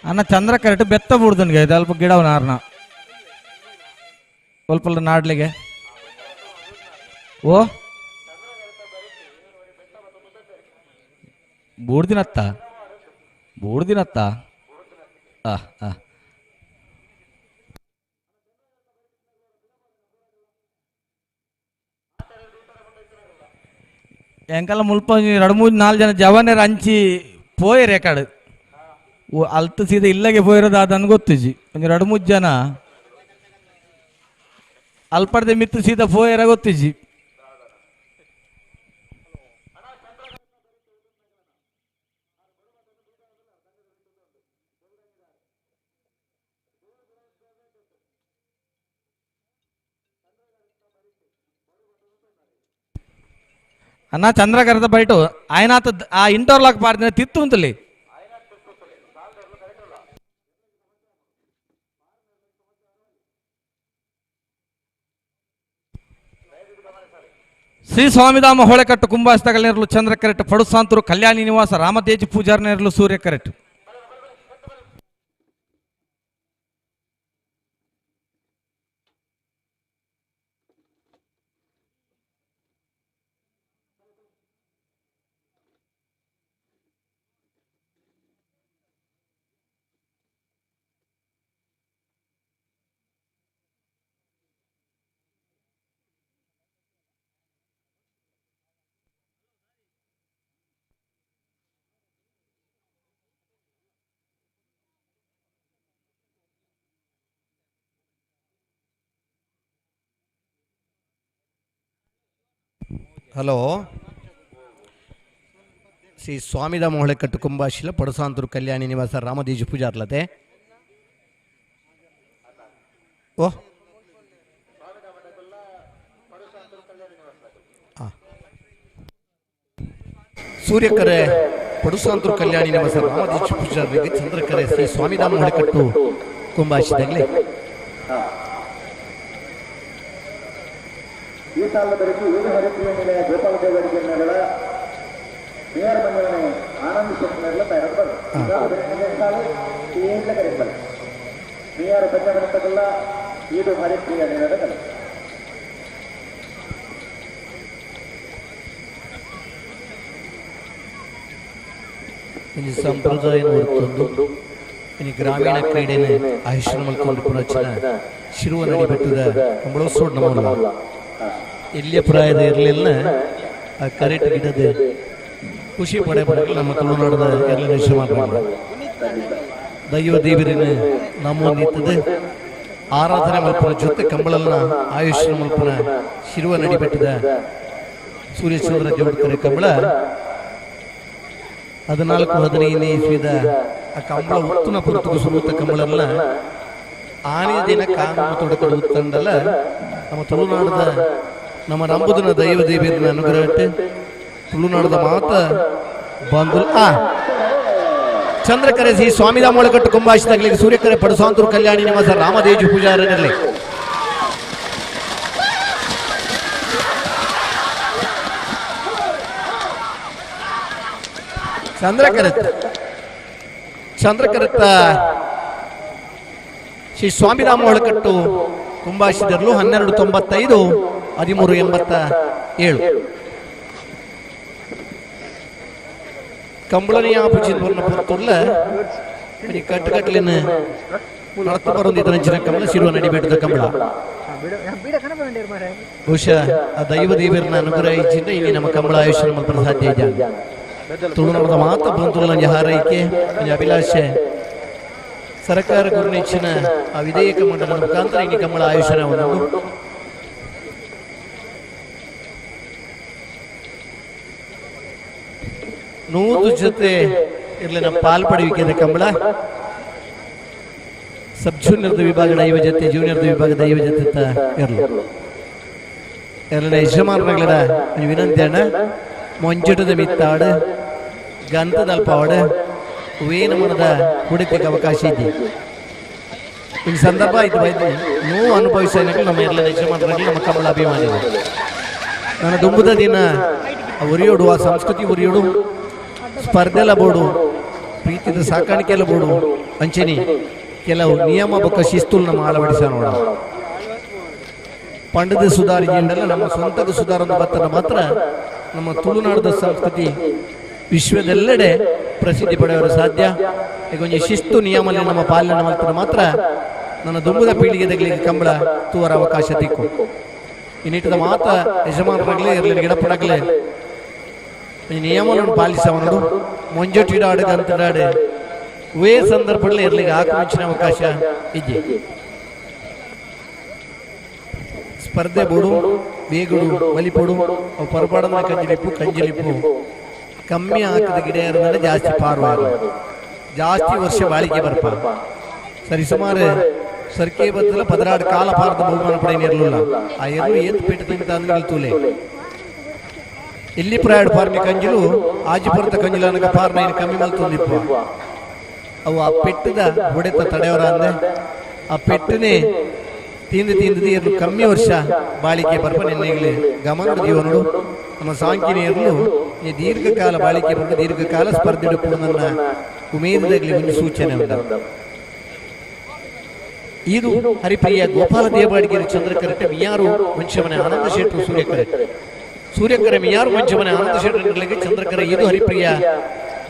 ಅನ್ನ ಚಂದ್ರ ಕರೆಕ್ಟ್ ಬೆತ್ತ ಬಿಡ್ದನ್ಗೆ ಇದು ಅಲ್ಪ ಗಿಡವ ನಾರ್ನ ಸ್ವಲ್ಪ ನಾಡ್ಲಿಗೆ. ಓ ಬೂಡ್ದಿನತ್ತ, ಬೂಡ್ದಿನತ್ತ. ಆ ಆ ಎಂಕಲ್ಲ ಮುಲ್ಪ ಎರಡು ಮೂರು ನಾಲ್ಕು ಜನ ಜವಾನರು ಹಂಚಿ ಪೋಯರು ಎಕಡೆ ಅಲ್ತು ಸೀದಾ ಇಲ್ಲಗೆ ಪೋಯಿರೋದು ಅದನ್ನು ಗೊತ್ತಿಜಿ. ಒಂದು ಎರಡು ಮೂರು ಜನ ಅಲ್ಪಡ್ದೆ ಮಿತ್ತು ಸೀದಾ ಪೋಯರ ಗೊತ್ತಿಜಿ. ಅಣ್ಣ ಚಂದ್ರಕರದ ಬೈಟು ಆಯ್ನಾತ ಆ ಇಂಟರ್ಲಾಕ್ ಪಾಡ್ದಿನ ತಿತ್ತು ಅಂತಲ್ಲಿ. ಶ್ರೀ ಸ್ವಾಮಿಧಾಮ ಹೊಳೆಕಟ್ಟು ಕುಂಭಾಸ್ತಗಲನೇರ್ಲು ಚಂದ್ರ ಕರೆಕ್ಟ್, ಪಡುಸಾಂತೂರು ಕಲ್ಯಾಣಿ ನಿವಾಸ ರಾಮತೇಜ್ ಪೂಜಾರ್ನೇರ್ಲು ಸೂರ್ಯ ಕರೆಕ್ಟ್. ಹಲೋ, ಶ್ರೀ ಸ್ವಾಮಿಧಾಮ ಹೊಳೆಕಟ್ಟು ಕುಂಭಾಶಿಲ ಪಡಸಾಂತೂರು ಕಲ್ಯಾಣಿ ನಿವಾಸ ರಾಮದೇಜು ಪೂಜಾರ್ಲತೆ. ಓ ಸೂರ್ಯಕರೆ ಪಡುಸಾಂತೂರು ಕಲ್ಯಾಣಿ ನಿವಾಸ ರಾಮದೇಜು ಪೂಜಾರ್ಲಿಗೆ ಚಂದ್ರಕರೆ ಶ್ರೀ ಸ್ವಾಮಿಧಾಮ ಹೊಳೆಕಟ್ಟು ಕುಂಭಾಶಿದಾಗಲಿ. ಈ ಸಾಲದ ಬೆಳಗ್ಗೆ ಏಳು ಹರಿಪ್ರಿಯ ನಿಲಯ ಗೋಪಾಲ ದೇವರಿಗೆಗಳ ಮೇಯರ್ ಬಂದವನೇ ಆನಂದ್ ಶೆಟ್ಟರ್ಲ ತಯಾರು ಸಾಲು ಏಳ್ಲ ಕರೆಯಬಲ್ಲ ಮೇಯರ್ ಬಂದವನಂತಲ್ಲ ಈಡು ಹರಿಪ್ರಿಯ ನಿಲಯದ ಕಲೆ. ಇನ್ನು ಸಂಪ್ರದಾಯ ಹೊರತೊಂದು ಇನ್ನು ಗ್ರಾಮೀಣ ಕ್ರೀಡೆನ ಆಯುಷ್ಯ ಮಲ್ಕೊಂಡು ಪುನರ್ಚನ ಶಿರುವ ನಡಿ ಬೆಟ್ಟದ ಕಂಬಳೋತ್ಸವ ನಮ್ಮಲ್ಲ ಎಲ್ಲಿಯ ಪ್ರಾಯದ ಇರಲಿಲ್ಲ ಆ ಕರೆಕ್ಟ್ ಗಿಡದ ಖುಷಿ ಪಡೆ ಪಡಕ್ಕೆ ನಮ್ಮ ತುಳುನಾಡದ ಎಲ್ಲ ಶ್ರಮ ದೈವ ದೇವರಿನ ನಮ್ಮ ನಿಂತದೆ ಆರಾಧನೆ ಮಲ್ಪನ ಜೊತೆ ಕಂಬಳಲ್ನ ಆಯುಷ್ಯ ಮಲ್ಪನ ಶಿರುವ ನಡಿ ಬೆಟ್ಟದ ಸೂರ್ಯಚಂದ್ರ ದೇವಡ್ಕರೆ ಕಂಬಳ 14-15 ಇಸ್ವಿದ ಆ ಕಂಬಳ ಉತ್ತುನ ಪುರ್ತುಕು ಸುರುತ್ತ ಕಂಬಳಲ್ಲ ಆನೆ ದಿನ ಕಾನೂನು ತೊಡಕಡು ಉತ್ತಂಡಲ್ಲ ನಮ್ಮ ತುಳುನಾಡದ ನಮ್ಮ ನಂಬುದನ ದೈವ ದೇವಿಯರ ಅನುಗ್ರಹಕ್ಕೆ ತುಳುನಾಡದ ಮಾತ ಬಂದು ಆ ಚಂದ್ರಕರೆ ಶ್ರೀ ಸ್ವಾಮಿದ ಮೊಳಕಟ್ಟು ಕುಂಬಾಯಿಸಿದಾಗಲಿಗೆ ಸೂರ್ಯಕರೆ ಪಡಸಾಂತೂರು ಕಲ್ಯಾಣಿ ನಿವಾಸ ರಾಮದೇಜು ಪೂಜಾರನಲ್ಲಿ ಚಂದ್ರಕರತ್ತ ಶ್ರೀ ಸ್ವಾಮಿರಾಮ ಒಳಕಟ್ಟು ಕುಂಬಾಯಿಸಿದರ್ಲು 12.95 13.87 ಕಂಬಳನೆಯ ಪುಚಿದ್ವರ್ಣ ಪುರ್ತುಲ್ಲ ಕಟ್ಟುಕಟ್ಟಲಿನ ನಡತು ಬರೊಂದಿದ್ದ ಕಂಬಳ ಶಿರುವ ನಡಿಬೇಟದ ಕಂಬಳ ಬಹುಶಃ ಆ ದೈವ ದೇವರನ್ನ ಅನುಗ್ರಹ ಇಚ್ಛಿಂದ ಇಲ್ಲಿ ನಮ್ಮ ಕಂಬಳ ಆಯುಷ್ಯ ಮಲ್ಪ ಸಾಧ್ಯ ಇದೆ. ತುಳುನಾಡದ ಮಾತ ಬಂಧುಗಳ ಹಾರೈಕೆ ಅಭಿಲಾಷೆ ಸರ್ಕಾರ ಗುರುನೆಚ್ಚಿನ ಆ ವಿಧೇಯಕ ಮಂಡಲದ ಮುಖಾಂತರ ಇಲ್ಲಿ ಕಂಬಳ ಆಯುಷ್ಯನ ಒಂದು ನೂದು ಜೊತೆ ಇರಲಿ ನಮ್ಮ ಪಾಲ್ಪಡುವಿಕೆ ಕಂಬಳ ಸಬ್ ಜೂನಿಯರ್ದ ವಿಭಾಗದ ಐವ ಜೊತೆ ಜೂನಿಯರ್ದ ವಿಭಾಗದ ಐವ ಜೊತೆ ಇರಲಿ ಎರಡನೇ ಯಜಮಾನರುಗಳ ವಿನಂತಿ ಅಣ್ಣ ಮೊಂಜಟದ ಮಿತ್ತಾಡು ಗಂಧದಲ್ಪಾಡು ವೇನ ಮನದ ಹುಡುಕಕ್ಕೆ ಅವಕಾಶ ಇದೆ. ಈ ಸಂದರ್ಭ ಇದು ನೋವು ಅನುಭವಿಸ ನಮ್ಮ ಎಲ್ಲ ಯಜಮಾನರಲ್ಲಿ ನಮ್ಮ ಕಮಲ ಅಭಿಮಾನಿಗಳು ನನ್ನ ದುಂಬುದ ದಿನ ಉರಿಯೋಡು ಆ ಸಂಸ್ಕೃತಿ ಉರಿಯೋಡು ಸ್ಪರ್ಧೆಲ್ಲ ಬೋಡು ಪ್ರೀತಿದ ಸಾಕಾಣಿಕೆ ಎಲ್ಲ ಬೋಡು ಅಂಚೆನಿ ಕೆಲವು ನಿಯಮ ಬೊಕ್ಕ ಶಿಸ್ತುಲ್ ನಮ್ಮ ಅಳವಡಿಸ ನೋಡ ಪಂಡದ ಸುಧಾರಿಜಿಂದಲ್ಲ ನಮ್ಮ ಸ್ವಂತದ ಸುಧಾರದ ಬತ್ತನ ಮಾತ್ರ ನಮ್ಮ ತುಳುನಾಡದ ಸಂಸ್ಕೃತಿ ವಿಶ್ವದೆಲ್ಲೆಡೆ ಪ್ರಸಿದ್ಧಿ ಪಡೆಯಲು ಸಾಧ್ಯ. ಈಗ ಒಂದು ಶಿಸ್ತು ನಿಯಮ ನಮ್ಮ ಪಾಲನೆ ಮಾಡ್ತಾರೆ ಮಾತ್ರ ನನ್ನ ದುಂಬುದ ಪೀಳಿಗೆದಗಳಿಗೆ ಕಂಬಳ ತೂವರ ಅವಕಾಶ ತಿಕ್ಕು. ಈ ನಿಟ್ಟದ ಮಾತ ಯಜಮಾನರಾಗಲೇ ಇರಲಿ ಗಿಡಪಡಾಗಲೇ ಈ ನಿಯಮವನ್ನು ಪಾಲಿಸವನಡು ಮೊಂಜೊಟ್ಟಿಡಾಡು ಗಂತಡಾಡು ವೇ ಸಂದರ್ಭದಲ್ಲಿ ಇರಲಿಕ್ಕೆ ಹಾಕು ಅವಕಾಶ ಇದ್ದೆ. ಸ್ಪರ್ಧೆ ಬೋಡು ಬೇಗುಡು ಮಲಿಪೊಡು ಅವು ಪರಪಾಡನ ಕಂಜಲಿಪ್ಪು ಕಂಜಲಿಪ್ಪು ಕಮ್ಮಿ ಹಾಕದ ಗಿಡ ಇರೋದ್ರಿಂದ ಜಾಸ್ತಿ ಪಾರು ಜಾಸ್ತಿ ವರ್ಷ ಬಾಳಿಕೆ ಬರ್ಪ ಸರಿ ಸುಮಾರು ಸರ್ಕೆ ಬದ್ದಲ ಪದರಾಡು ಕಾಲ ಪಾರದ ಬಹುಮಾನ ಪಡೆಯ ಇರಲಿಲ್ಲ ಆ ಎರಡು ಏತ್ ಪೇಟೆ ತಿಂತ ಅಂದ್ರೆ ತೂಲೆ ಇಲ್ಲಿ ಪ್ರಾಯಡ್ ಫಾರ್ಮಿ ಕಂಜಲು ಆಜಿಪುರದ ಕಂಜಲು ಅನಕ ಪಾರ್ನ ಏನು ಕಮ್ಮಿ ಮಲ್ತೊಂದಿಪ್ಪ ಅವು ಆ ಪೆಟ್ಟದ ಹೊಡೆತ ತಡೆಯವರ ಅಂದ್ರೆ ಆ ಪೆಟ್ಟನೆ ತಿಂದು ತಿಂದು ಇರಲು ಕಮ್ಮಿ ವರ್ಷ ಬಾಳಿಕೆ ಬರ್ಪ ನಿನ್ನೆಗಲೇ ಗಮನ ಜೀವನಡು ನಮ್ಮ ಸಾಂಕಿನ ಇರಲು ನೀ ದೀರ್ಘಕಾಲ ಬಾಳಿಕೆ ಬರ್ಪ ದೀರ್ಘಕಾಲ ಸ್ಪರ್ಧೆ ನನ್ನ ಉಮೇದದಾಗಲಿ ಒಂದು ಸೂಚನೆ ಉಂಟು. ಇದು ಹರಿಪ್ರಿಯ ಗೋಪಾಲ ದೇವಾಡಿಗೆರೆ ಚಂದ್ರಕರಟೆ ಮಿಯಾರು ವಂಶಮನೆ ಆನಂದ ಶೆಟ್ಟರು ಸೂರ್ಯಕರೆ ಸೂರ್ಯಕರೆ ಮಿಯಾರು ವಂಶಮನೆ ಆನಂದ ಶೆಟ್ಟರ್ ಚಂದ್ರಕರೆ ಇದು ಹರಿಪ್ರಿಯ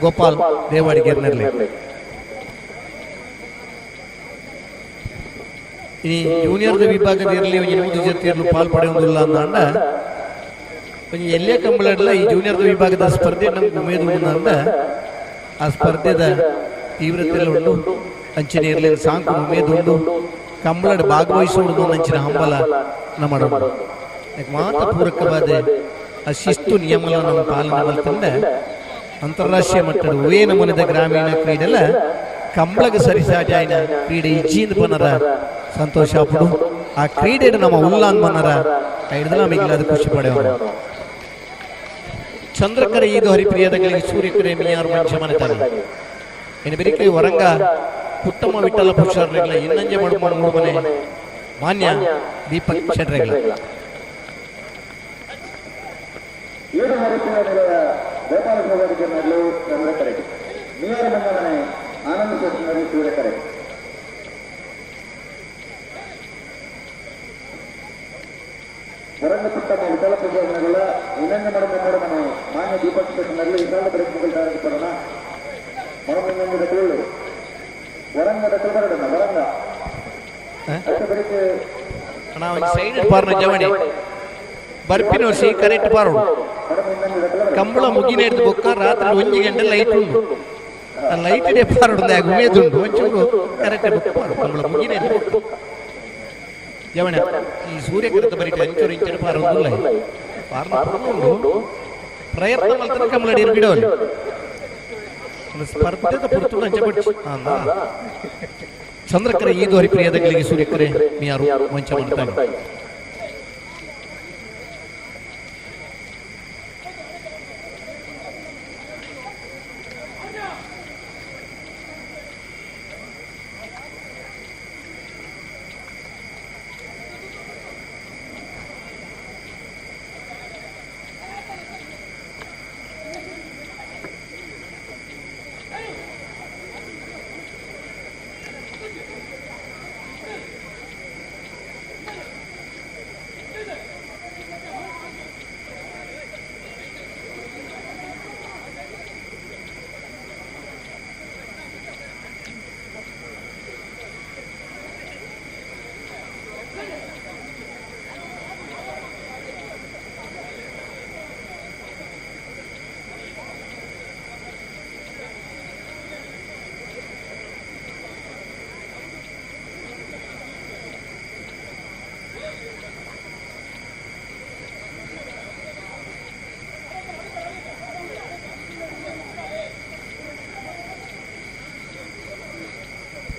ಗೋಪಾಲ್ ದೇವಾಡಿಗೆರ್ನಲ್ಲಿ. ಈ ಜೂನಿಯರ್ದ ವಿಭಾಗದ ಇರಲಿ ಒಂದು ನೂರು ಜೊತೆ ಇರಲು ಪಾಲ್ ಪಡೆಯುವುದಿಲ್ಲ ಅಂದ ಒಂಜಿ ಎಲ್ಲೇ ಕಂಬಳಡ್ಲ ಈ ಜೂನಿಯರ್ದ ವಿಭಾಗದ ಸ್ಪರ್ಧೆ ನಮ್ಗೆ ಉಮೇದು ಅಂದ ಆ ಸ್ಪರ್ಧೆದ ತೀವ್ರತೆ ಉಂಟು ಅಂಚಿನ ಇರಲಿ ಸಾಂಕು ಉಮೇದು ಉಂಟು ಕಂಬಳಡ್ ಭಾಗವಹಿಸುವುದು ಅಂಚಿನ ಹಂಬಲ ನಮ್ಮ ಮಾತ ಪೂರಕವಾದ ಆ ಶಿಸ್ತು ನಿಯಮ ನಮ್ಮ ಪಾಲನೆ ಮಲ್ತಂದ ಅಂತಾರಾಷ್ಟ್ರೀಯ ಮಟ್ಟದ ಉವೇ ನಮೂನದ ಗ್ರಾಮೀಣ ಕ್ರೀಡೆಲ್ಲ ಕಂಬಳಗ ಸರಿಸಾಟಿ ಕ್ರೀಡೆ ಇಜ್ಜಿಂದ ಬನ್ನರ ಸಂತೋಷ ಪಡು ಆ ಕ್ರೀಡೆ ನಮ್ಮ ಉಲ್ಲಾನ್ ಬನ್ನರ ಹಿಡಿದು ನಮಗೆ ಅದು ಖುಷಿ ಪಡೆಯೋಣ. ಚಂದ್ರಕರೆ ಇದು ಹರಿಪ್ರಿಯದಗಳಿಗೆ ಸೂರ್ಯಕರೆ ಮಿಯಾರು ಮಂಚ ಮನೆತಾನೆ ಇನ್ನು ಬೆರಿಕೆ ಹೊರಂಗ ಪುಟ್ಟಮ್ಮ ವಿಠಲ ಪುರುಷರಗಳ ಇನ್ನಂಜೆ ಮಾಡುವ ಮೂರು ಮನೆ ಮಾನ್ಯ ದೀಪಕ್ ಶೆಟ್ರೆಗಳ ಆನಂದ ಶೆಟ್ಟರ್ ಸೂರ್ಯಕರೆ ಹೊರಂಗ ಪುಟ್ಟಮ್ಮ ವಿಠಲ ಪೂಜಾರಿಗಳ ಇನ್ನೊಂದು ಮಡಮ ಮೂರು ಮನೆ ಮಾನ್ಯ ದೀಪಕ್ ಶೆಟ್ಟರ್ನಲ್ಲಿ ವಿಶಾಲ ಪ್ರಯತ್ನಗಳು ತಯಾರಿಸಿಕೊಳ್ಳೋಣ. ಮಡಮಿಂದ ತುಳ್ಳು ಹೊರಂಗದ ತುಳಬರಡನ್ನ ಹೊರಂಗ ಬರ್ಪಿನ ವರ್ಷ ಕರೆಕ್ಟ್ ಪಾರೋಡು ಕಂಬಳ ಮುಗಿನ ಹಿಡಿದು ಬೊಕ್ಕ ರಾತ್ರಿ 1 ಗಂಟೆ ಲೈಟ್ ಉಂಟು ಆ ಲೈಟ್ ಡೇ ಪಾರೋಡು ಉಮೇದುಂಟು ಒಂಚೂರು ಕರೆಕ್ಟ್ ಬೊಕ್ಕ ಪಾರು ಕಂಬಳ ಮುಗಿನ ಹಿಡಿದು ಬೊಕ್ಕ ಜವಣ ಈ ಸೂರ್ಯಕೃತ ಬರೀಟ ಅಂಚೂರು ಇಂಚೂರು ಪಾರೋದಿಲ್ಲ ಪಾರ್ನ ಉಂಟು ಪ್ರಯತ್ನ ಮಲ್ತನ ಕಂಬಳ ಬಿಡೋಲಿ. ಸ್ಪರ್ಧೆದ ಪುರ್ತುಡು ಅಂಚ ಚಂದ್ರಕರೆ ಈದು ಹರಿಪ್ರಿಯದಗಳಿಗೆ ಸೂರ್ಯಕರೆ ಮಿಯಾರು ಮಂಚ ಮಾಡ್ತಾನೆ.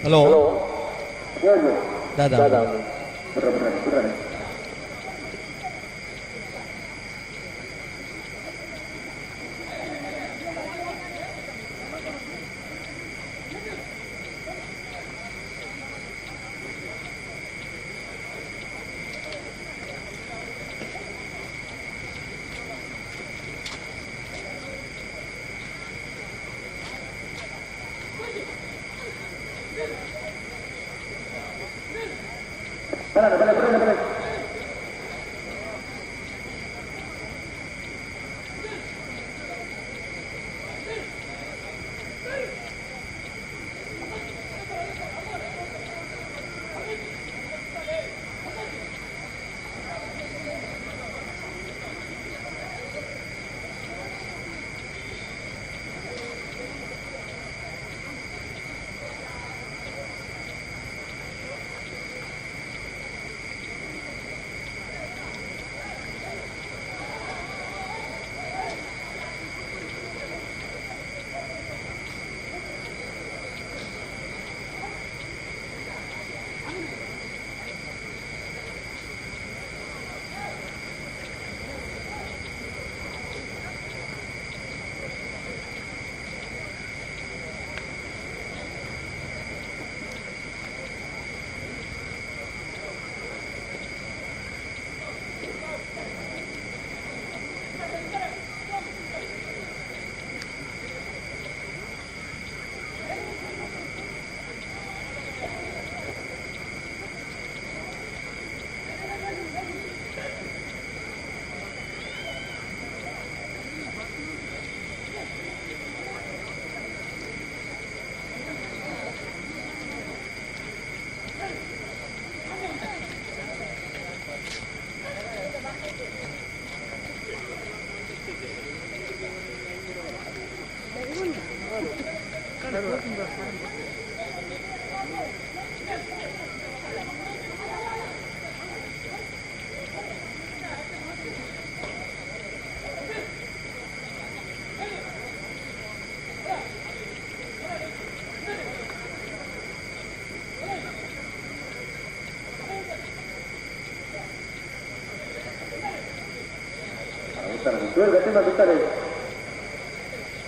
ಹಲೋ ದಾದಾ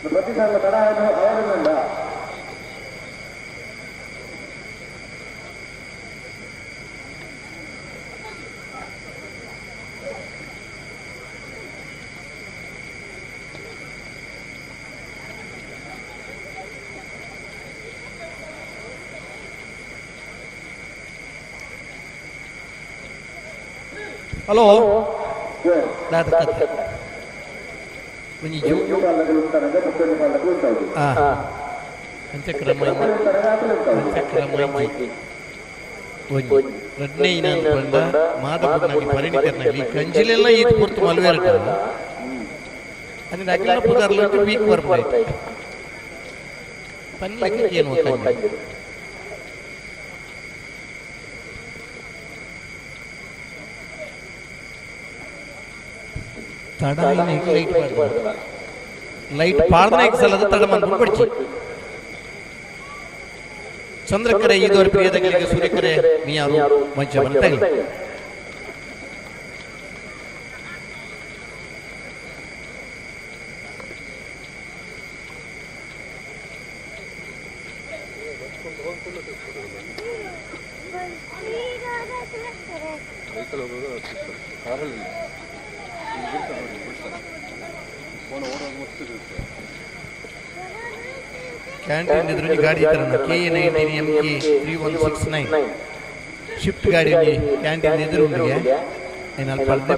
ಪ್ರತಿ ಸಾಲ ತಡ ಅವರಿಂದ ಹಲೋ ದಾದ ಕಥೆ ರಡ್ನೇ ಇನಾನ್ ಪಂಡ ಮಾದಪುರ್ನಾಗಿ ಪರಿಣಿತರ್ನಾಗಿ ಕಂಜಿಲೆಲ್ಲ ಈತ್ ಪುರ್ತು ಮಲ್ವೇರಟ ಅಂದ್ರೆ ಅಖಿಲ ಪುದಾರ್ಲಂಟು ವೀಕ್ ಬರ್ಬೋದು ಪನ್ನಿಗೆ ಏನು ಕಂಜಿ ತಡ ಲೈಟ್ ಮಾಡ್ದ ಲೈಟ್ ಪಾಡ್ದನೆ ಸಲದ ತಡಮನ್ ಪಡಿಚಿ ಚಂದ್ರಕರೆ ಇದವರ ಪ್ರಿಯದಗಳಿಗೆ ಸೂರ್ಯಕರೆ ಮಿಯಾರು ಮಂಚವನ ತಗಲಿ ಕ್ಯಾಂಟೀನ್ ಎದುರು ಗಾಡಿ ಇತ್ತರಣ್ಣ KA 19 MK 3169 shift ಗಾಡಿ ಕ್ಯಾಂಟೀನ್ ಎದುರು ಉಂಡಿಗೆ ಏನಲ್ಲಿ ಪಡೆದೆ.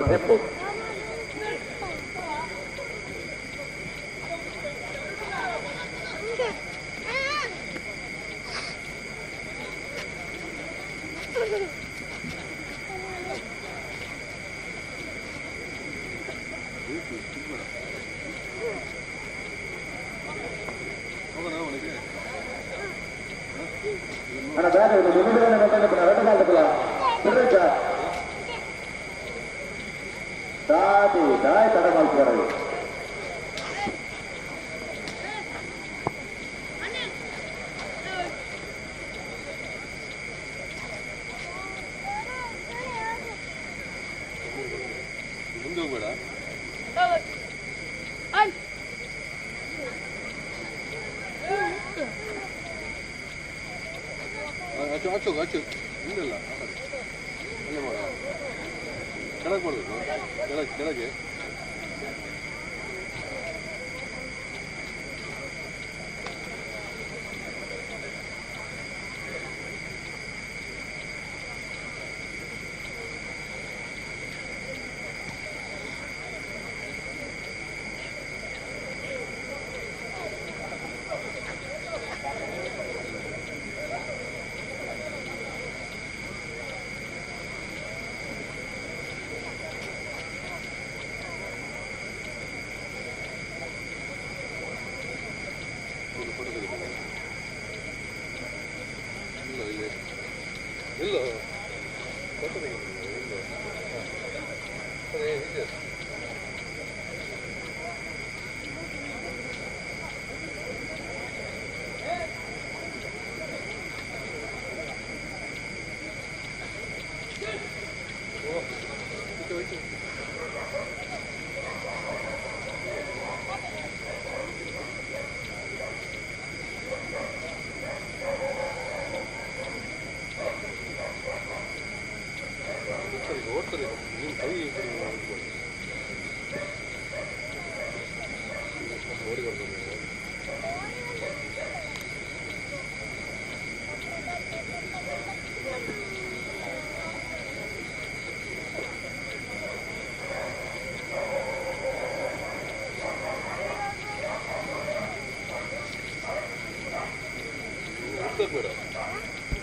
ಕೆಳಗೆ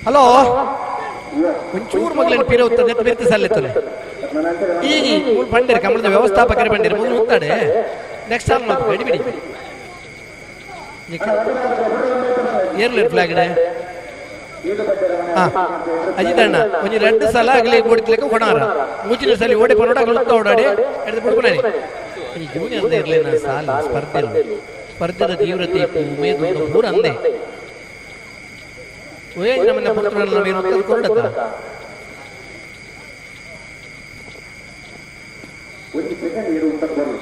ಹಲೋ ಒಂಚೂರು ಮಗಳನ್ನ ಪೀರ ಉತ್ತದೆ ಬೆರ್ತಿ ಸಲ್ಲೆತ್ತಲೆ ಈಗ ಮೂರು ಬಂಡಿರಿ ಕಮಲದ ವ್ಯವಸ್ಥಾಪಕರು ಬಂಡಿರಿ ಮೊದಲು ಉತ್ತಾಡೆ ನೆಕ್ಸ್ಟ್ ಸಾಲ್ ಮಾತು ಗಡಿ ಬಿಡಿ ಏರ್ಲಿ ಫ್ಲಾಗ್ ಹಾ ಅಜಿತ್ ಅಣ್ಣ ಒಂಜಿ ಎರಡು ಸಲ ಆಗಲಿ ಓಡಿತ್ಲೆಕ್ಕ ಕೊಡಾರ ಮೂಚಿನ ಸಲ ಓಡಿ ಪರೋಡ ಅಗಲು ಓಡಾಡಿ ಎಡ್ದು ಬಿಡ್ಕೊಣಿ ಈ ಜೂನಿಯರ್ ಇರಲಿಲ್ಲ ಸಾಲು ಸ್ಪರ್ಧೆ ಸ್ಪರ್ಧೆದ ತೀವ್ರತೆ ಉಮೇದು ಪೂರ ಅಂದೆ ನಮ್ಮನ್ನ ಪುತ್ರನ ನಾವು ಕೊರಡತ್ತ ಒಂದು ಸೆಕೆಂಡ್ ಇರು ಅಂತ ಬರಲಿ.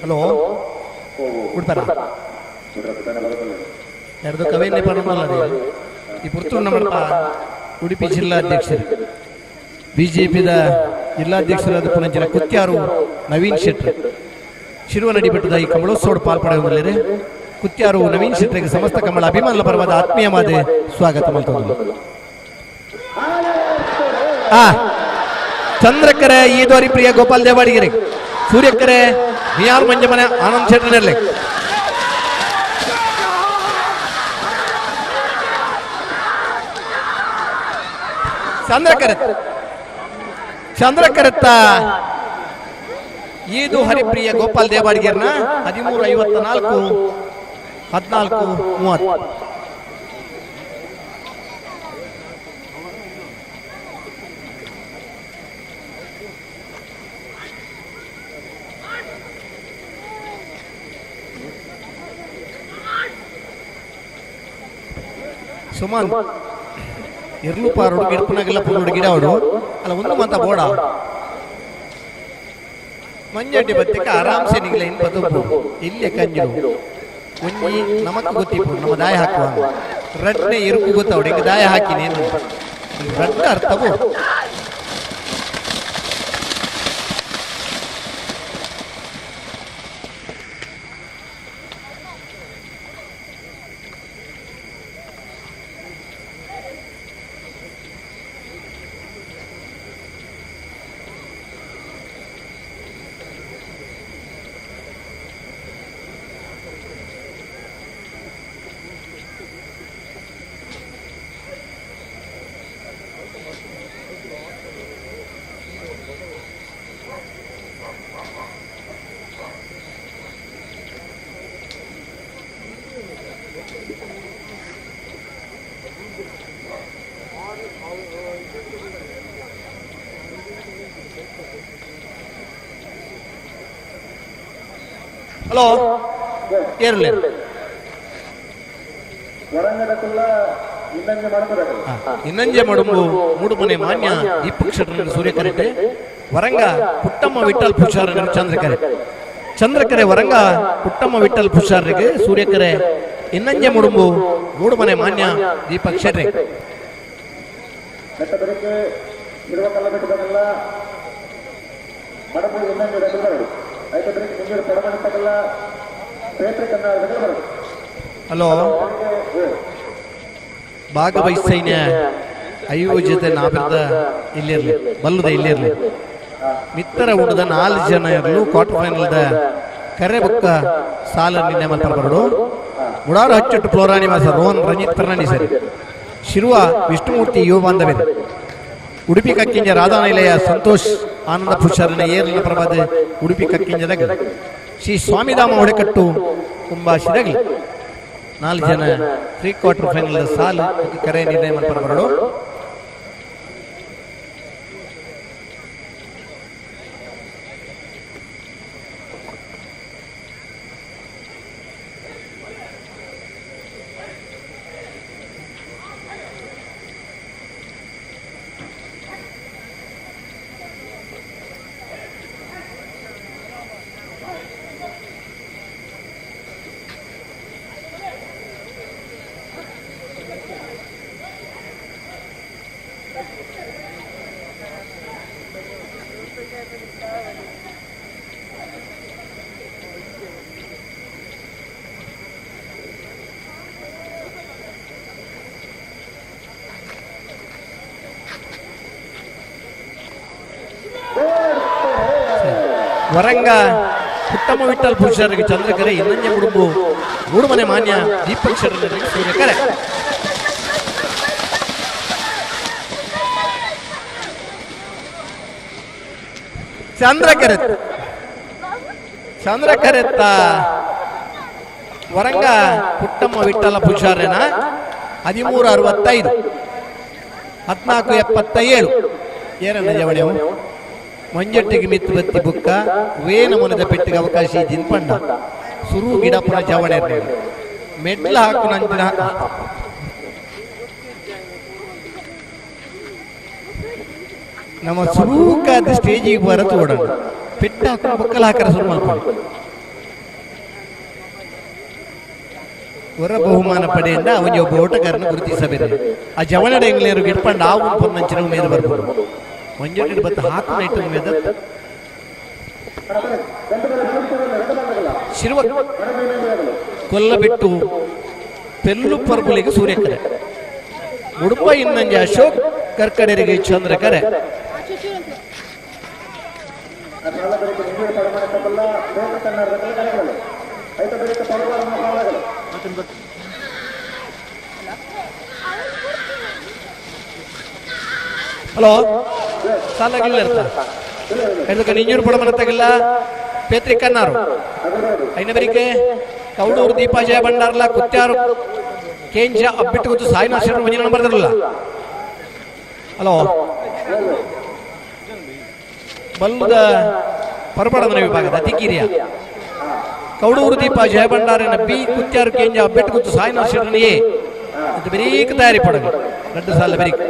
ಹಲೋ ಉಡ್ಪರ ಎರಡು ಕವಿಯನ್ನೇ ಪರಮಲ್ಲ ಈ ಪುರ್ತೂರು ನಮ್ಮ ಉಡುಪಿ ಜಿಲ್ಲಾಧ್ಯಕ್ಷರು ಬಿಜೆಪಿದ ಜಿಲ್ಲಾಧ್ಯಕ್ಷರಾದ ಪುನಂಚಿನ ಕುತ್ಯಾರು ನವೀನ್ ಶೆಟ್ಟರ್ ಶಿರುವನಡಿ ಬೆಟ್ಟದ ಈ ಕಮಲೋತ್ಸವ ಪಾಲ್ಪಡೆಯುವುದರಲ್ಲಿ ಕುತ್ಯಾರು ನವೀನ್ ಶೆಟ್ಟರಿಗೆ ಸಮಸ್ತ ಕಮಲ ಅಭಿಮಾನದ ಪರವಾದ ಆತ್ಮೀಯವಾದ ಸ್ವಾಗತ ಮಾಡ್ತದ್ದು. ಚಂದ್ರಕರೆ ಈ ದ್ವಾರಿ ಪ್ರಿಯ ಗೋಪಾಲ್ ದೇವಾಡಿಗೆರೆ, ಸೂರ್ಯಕರೆ ಬಿ ಆರ್ ಮಂಜಮನೆ ಆನಂದ್ ಶೆಟ್ಟರ್ನಲ್ಲಿ. ಚಂದ್ರಕರೆ ಚಂದ್ರಕರತ್ತ ಈದು ಹರಿಪ್ರಿಯ ಗೋಪಾಲ್ ದೇವಾಡಿಗೆರ್ನ 13:54 14:30. ಸುಮನ್ ಎರ್ಲು ಪಾರೋಡು ಗಿಡಪುನಾಗೆಲ್ಲ ಪುನೋಡು ಗಿಡ ಅವಡು ಅಲ್ಲ ಒಂದು ಮಂತ ಬೋಡ ಮಂಜಡ್ಡಿ ಬತ್ತಿಕ ಆರಾಮ್ಸೆ ನಿಗ್ಲ ಇನ್ ಬದುಕು ಇಲ್ಲೇ ಕಂಜರು ಒಂಜಿ ನಮಕ್ ಗೊತ್ತಿಪ್ಪು ನಮ್ಮ ದಾಯ ಹಾಕುವ ರಡ್ನೆ ಇರುಕು ಗೊತ್ತವಡು ಹಿಂಗೆ ದಾಯ ಹಾಕಿನೇನು ರಡ್ಡ ಅರ್ಥವು. ಹಲೋ ಏರ್ಲೆ ಇನ್ನಂಜೆ ಮಡುಂಬು ಮೂಡುಮನೆ ಮಾನ್ಯ ದೀಪಕ್ ಶೆಟ್ಟರ್ ಸೂರ್ಯಕರೆಟ್ಟೆ ವರಂಗ ಪುಟ್ಟಮ್ಮ ವಿಠಲ್ ಪುಷಾರರು ಚಂದ್ರಕರೆ ಚಂದ್ರಕರೆ ವರಂಗ ಪುಟ್ಟಮ್ಮ ವಿಠಲ್ ಪುಷಾರರಿಗೆ ಸೂರ್ಯಕರೆ ಇನ್ನಂಜೆ ಮುಡುಂಬು ಮೂಡುಮನೆ ಮಾನ್ಯ ದೀಪಕ್ ಶೆಟ್ರೆ. ಹಲೋ ಭಾಗವಹಿಸೈನ್ಯ ಆಯೋಜಿತ ನಾಬಿರ್ದ ಇಲ್ಲಿರ್ಲಿ ಬಲ್ಲದ ಇಲ್ಲಿರ್ಲಿ ಮಿತ್ತರ ಉಂಡದ 4 ಜನ ಇರಲು ಕ್ವಾರ್ಟರ್ ಫೈನಲ್ದ ಕರೆ ಬೊಕ್ಕ ಸಾಲ ನಿನ್ನೆ ಮಂತ್ರ ಬರಡು ಮುಡಾರು ಹಚ್ಚಟ್ಟು ಫ್ಲೋರಾ ನಿವಾಸ ರೋಹನ್ ರಂಜಿತ್ ಫರ್ನಾಂಡಿಸ್ ಶಿರುವ ವಿಷ್ಣುಮೂರ್ತಿ ಯುವ ಬಾಂಧವ್ಯ ಉಡುಪಿ ಕಕ್ಕಿಂಜ ರಾಧಾನಿಲಯ ಸಂತೋಷ್ ಆನಂದ ಪುಷಾರನ ಏರ್ಲಿನ ಪ್ರಭಾದ ಉಡುಪಿ ಕಕ್ಕಿಂಜದಾಗ ಶ್ರೀ ಸ್ವಾಮಿಧಾಮ ಒಡೆಕಟ್ಟು ಕುಂಬಾ ಶಿರಗಲಿ 4 ಜನ ಪ್ರೀ ಕ್ವಾರ್ಟರ್ ಫೈನಲ್ ಸಾಲು ಕರೆ ನಿರ್ಣಯ ಬರಡು. ವರಂಗ ಪುಟ್ಟಮ್ಮ ವಿಠಲ್ ಪುರುಷರಿಗೆ ಚಂದ್ರಕರೆ ಇನ್ನಂಜೆ ಮುಡುಂಬು ಮೂಡುಮನೆ ಮಾನ್ಯ ದೀಪಕ್ ಶೆಟ್ಟರ್ ಸೂರ್ಯಕರೆ. ಚಂದ್ರಕರೆತ್ತ ಚಂದ್ರಕರೆತ್ತ ವರಂಗ ಪುಟ್ಟಮ್ಮ ವಿಠಲ ಪೂಜಾರ್ಯನ 13.65 14.77 ಏನನ್ನ ಜವಳೆವು ಮಂಜಟ್ಟಿಗೆ ಮಿತ್ತು ಬತ್ತಿ ಬುಕ್ಕ ವೇನ ಮನದ ಪೆಟ್ಟಿಗೆ ಅವಕಾಶ ಜಿನ್ಪಂಡ ಸುರು ಗಿಡಪುರ ಜವಳೆ ಮೆಡ್ಲ ಹಾಕು ನಂತಿನ ನಮ್ಮ ಸುರೂಕಾದ ಸ್ಟೇಜಿಗೆ ಬರತು ಓಡೋಣ ಪೆಟ್ಟ ಹಾಕು ಬುಕ್ಕಲ ಹಾಕರ ಶುರು ಮಾಡ್ಕೊಳ್ಳಿ. ಹೊರ ಬಹುಮಾನ ಪಡೆಯಿಂದ ಅವನಿಗೆ ಒಬ್ಬ ಓಟಗಾರನ ಗುರುತಿಸಬೇಕು. ಆ ಜವಳಡ ಎಂಗ್ಲೇರು ಗಿಡ್ಪಂಡ ಆ ಒಂದು ಪೊನ್ನಂಚಿನ ಮೇಲೆ ಬರ್ಬೋದು. ಮಂಜು ಬತ್ತ ಹಾಕು ನೈಟ್ ಮೇಲೆ ಶಿರುವ ಕೊಲ್ಲ ಬಿಟ್ಟು ಪೆಲ್ಲು ಪರ್ಬುಲಿಗೆ ಸೂರ್ಯಕರೆ ಉಡುಪ ಇನ್ನಂಜೆ ಅಶೋಕ್ ಕರ್ಕಡರಿಗೆ ಚಂದ್ರಕರೆ. ಹಲೋ ಸಾಲಾಗಿಲ್ಲ ಇರ್ತ ನಿಂಜೂರು ಪಡಮನ ತಗಿಲ್ಲ ಪೇತ್ರಿ ಕನ್ನಾರು ಐನಬರಿಕೆ ಕೌಡೂರು ದೀಪಾ ಜಯ ಭಂಡಾರ್ಲ ಕುತ್ಯಾರು ಕೇಂಜ ಅಬ್ಬಿಟ್ಟು ಗೊತ್ತು ಸಾಯಿನಾಥ್ ಶೆಟ್ಟರು ಮಂಜಿನ ನಂಬರ್ ತರಲ್ಲ. ಹಲೋ ಬಲ್ಲದ ಪರಪಡದನ ವಿಭಾಗದ ಅತಿಕಿರಿಯ ಕೌಡೂರು ದೀಪಾ ಜಯ ಭಂಡಾರನ ಬಿ ಕುತ್ಯಾರು ಕೇಂಜ ಅಬ್ಬಿಟ್ಟು ಗೊತ್ತು ಸಾಯಿನಾಥ್ ಶೆಟ್ಟರನ ಎ ಅದು ಬೆರೀಕ್ ತಯಾರಿ ಪಡಗು రెండు ಸಾಲ ಬೆರೀಕ್.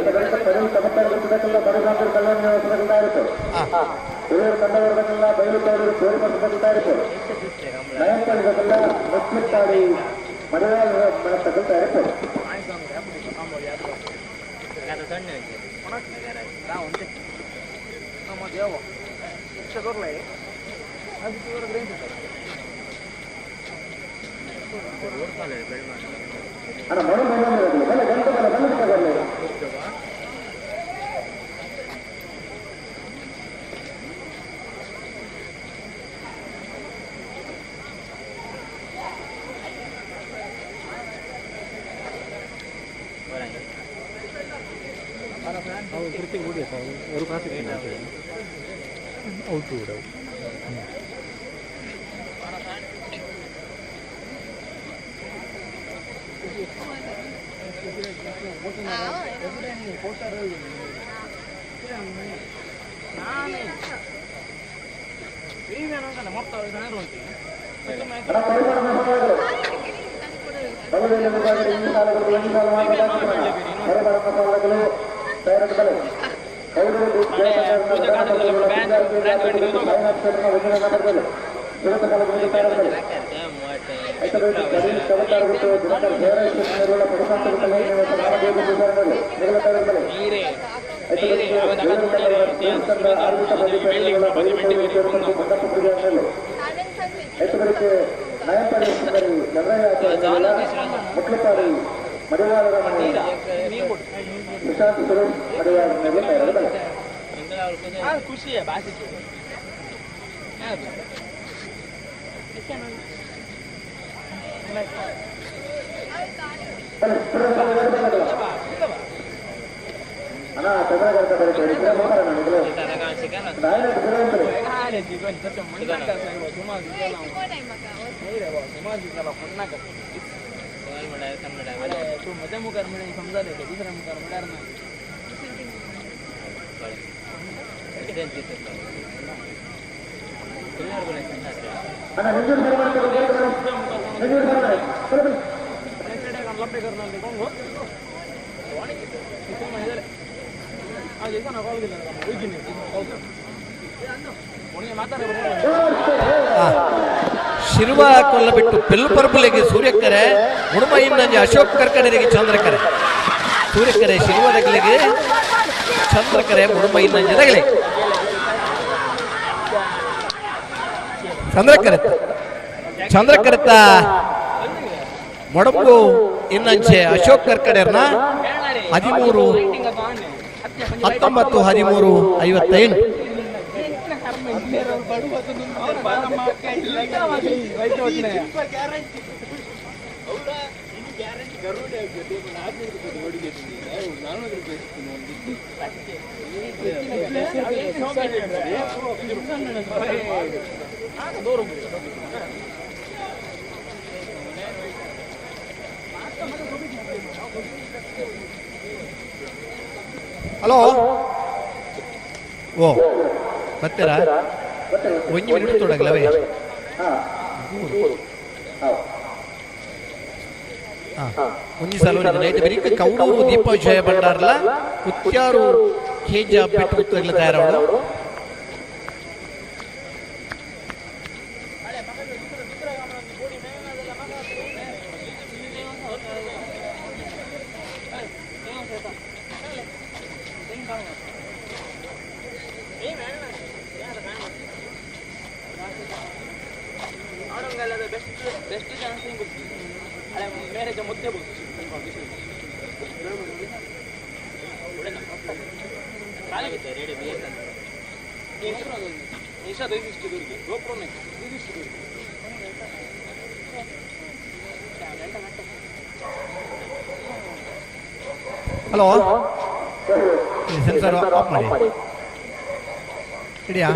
ಶಿರುವ ಕೊಲ್ಲ ಬಿಟ್ಟು ಪೆಲ್ಪರ್ಬುಲೆಗೆ ಸೂರ್ಯಕರೆ ಉಡುಮೈನಂಜೆ ಅಶೋಕ್ ಕರ್ಕಡರಿಗೆ ಚಂದ್ರಕರೆ ಸೂರ್ಯಕರೆ ಶಿರುವದಗಲಿಗೆ ಚಂದ್ರಕರೆ ಉಡುಮೈನಂಜೆ ದಗಲಿ ಚಂದ್ರಕರೆತ್ತ ಚಂದ್ರಕರೆತ್ತ ಮೊಡಂಬು ಇನ್ನಂಚೆ ಅಶೋಕ್ ಕರ್ಕಡೆರ್ನ 13 19 13 58. ಹಲೋ ಓ ಬರ್ತೀರಾ ಒಂಜಿ ಮಿನಿಟ್ ತೊಡಗಲವೇ ಒಂಜಿ ಸಲ ನೈಟ್ ಬೆರಿಕ ಕೌಡೂರು ದೀಪ ಜಯ ಭಂಡಾರ್ಲ ಕುತ್ಯಾರು ಕೇಜ ಪೆಟ್ಟು ಕುತ್ತಗಲ ತಯಾರವಳು ಹಲೋ ಸೆನ್ಸರ್ ಆಫ್ ಮಾಡಿ ಇಡಿಯಾ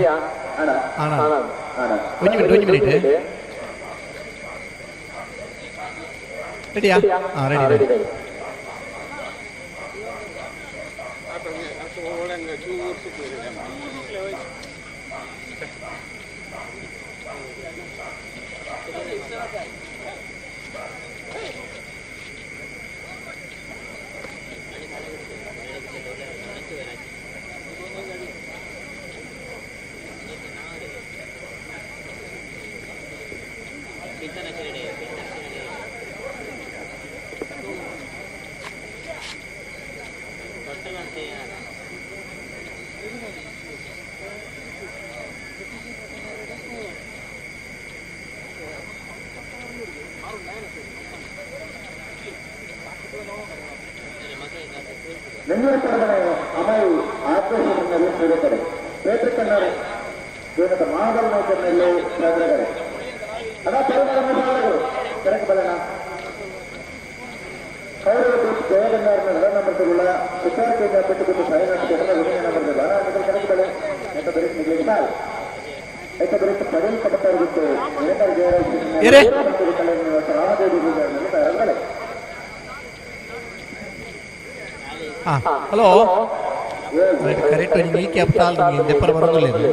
ಅಣ್ಣ ಒಂಜಿ ಮಿನಿಟ್ ಒಂಜಿ ಮಿನಿಟ್ ರೆಡಿಯಾ ಹಾಂ ರೆಡಿ ರೆಡಿ ಹಲೋ ಕರೆಕ್ಟ್ ನೀ ಕ್ಯಾಪ್ತಾಲ್ ದೆಪ್ಪರ ಬರೋದಿಲ್ಲ ಇದು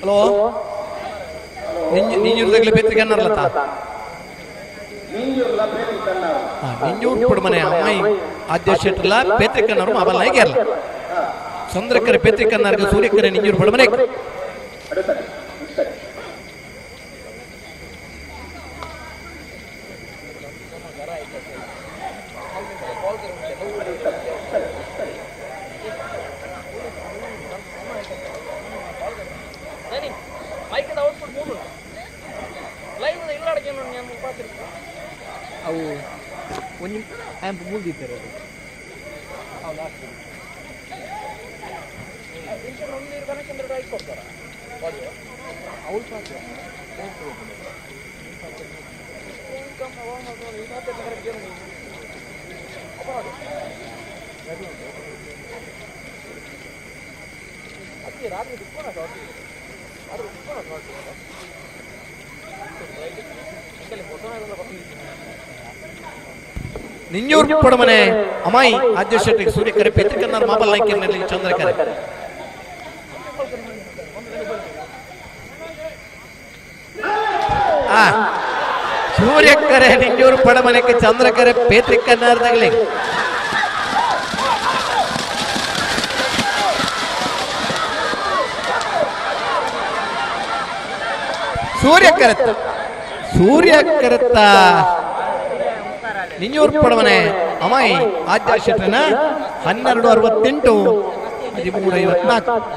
ಹಲೋ ನಿಂಜೂರ್ದಾಗಲೇ ಪೇತ್ರಿಕೆ ಅನ್ನರ್ಲತ್ತ ನಿಂಜೂರ್ ಪುಡಮನೆ ಅಮ್ಮಾಯಿ ಆದ್ಯ ಶೆಟ್ರಲ್ಲ ಪೇತ್ರಿಕನ್ನವರು ಮಾಬಲ್ ನಾಯ್ಗೆ ಅಲ್ಲ ಚಂದ್ರಕರೆ ಪೇತ್ರಿಕನ್ನರ್ಗೆ ಸೂರ್ಯಕರೆ ನಿಂಜೂರ್ ಪುಡಮನೆ ಅವು ಒಂಜಿ ಆ್ಯಂಪ್ ಮೂಲ್ದಿತ್ತಾರೆ ಅದು ನಿಂಜೂರ್ ಪಡಮನೆ ಅಮಾಯಿ ಆದ್ಯ ಶೆಟ್ಟಿಗೆ ಸೂರ್ಯಕರೆ ಪೇತ್ರಿಕನ್ನರ್ ಮಾಬಲ್ ನಾಯ್ಕರ್ನಲ್ಲಿ ಚಂದ್ರಕರೆ ಆ ಸೂರ್ಯಕರೆ ನಿಂಜೂರು ಪಡಮನೆಗೆ ಚಂದ್ರಕರೆ ಪೇತ್ರಿಕನ್ನಾರ್ದಾಗಲಿ ಸೂರ್ಯಕರತ್ತ ಸೂರ್ಯಕರತ್ತ ನಿಂಜೂರ್ ಪಡಮನೆ ಅಮಾಯಿ ಆದ್ಯ ಶೆಟ್ಟನ 12:68 13:54.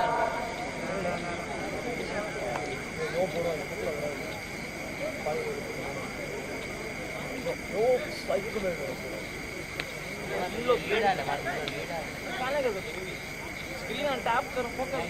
Screen tap focus.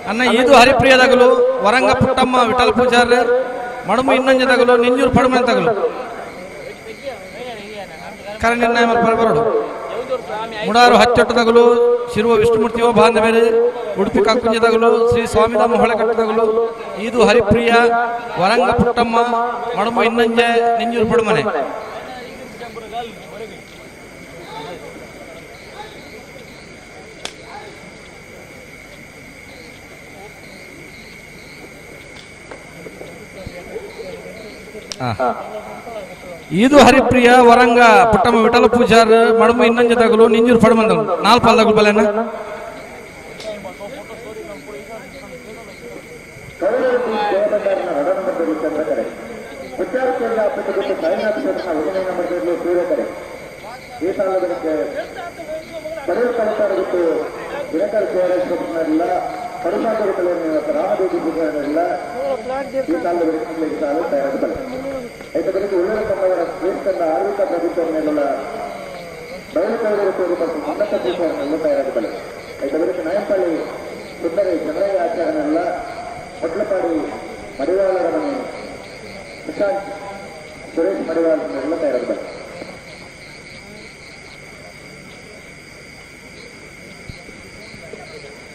ಅನ್ನ ಇದು ಹರಿಪ್ರಿಯದಗಲು ವರಂಗ ಪುಟ್ಟಮ್ಮ ವಿಠಲ ಪೂಜಾರ್ ಮಡಮು ಇನ್ನೊಂಜ ತಗಲು ನಿಂಜೂರು ಪಡುಮನೆ ತಗಲು ಕರ ನಿರ್ಣಯ ಬರಡು ಮುಡಾರು ಹಚ್ಚೊಟ್ಟು ತಗಲು ಶಿರುವ ವಿಷ್ಣುಮೂರ್ತಿಯೋ ಬಾಂಧವೇರು ಉಡುಪಿ ಕಾಕುಂಜ ತಗಲು ಶ್ರೀ ಸ್ವಾಮಿಧಾಮ ಹೊಳೆಕಟ್ಟು ತಗಲು ಇದು ಹರಿಪ್ರಿಯ ವರಂಗ ಪುಟ್ಟಮ್ಮ ಮಡಮು ಇನ್ನಂಜೆ ನಿಂಜೂರು ಪಡುಮನೆ. ಇದು ಹರಿಪ್ರಿಯ ವರಂಗ ಪುಟ್ಟಮ್ಮ ವಿಠಲ ಪೂಜಾರ್ ಮಡಮು ಇನ್ನಂಜ ತಗಲು ನಿಂಜೂರು ಪಡುಮಂದಲು ನಾಲ್ಕು ಪಾಲ್ದಗಲು ಬಲೆನ.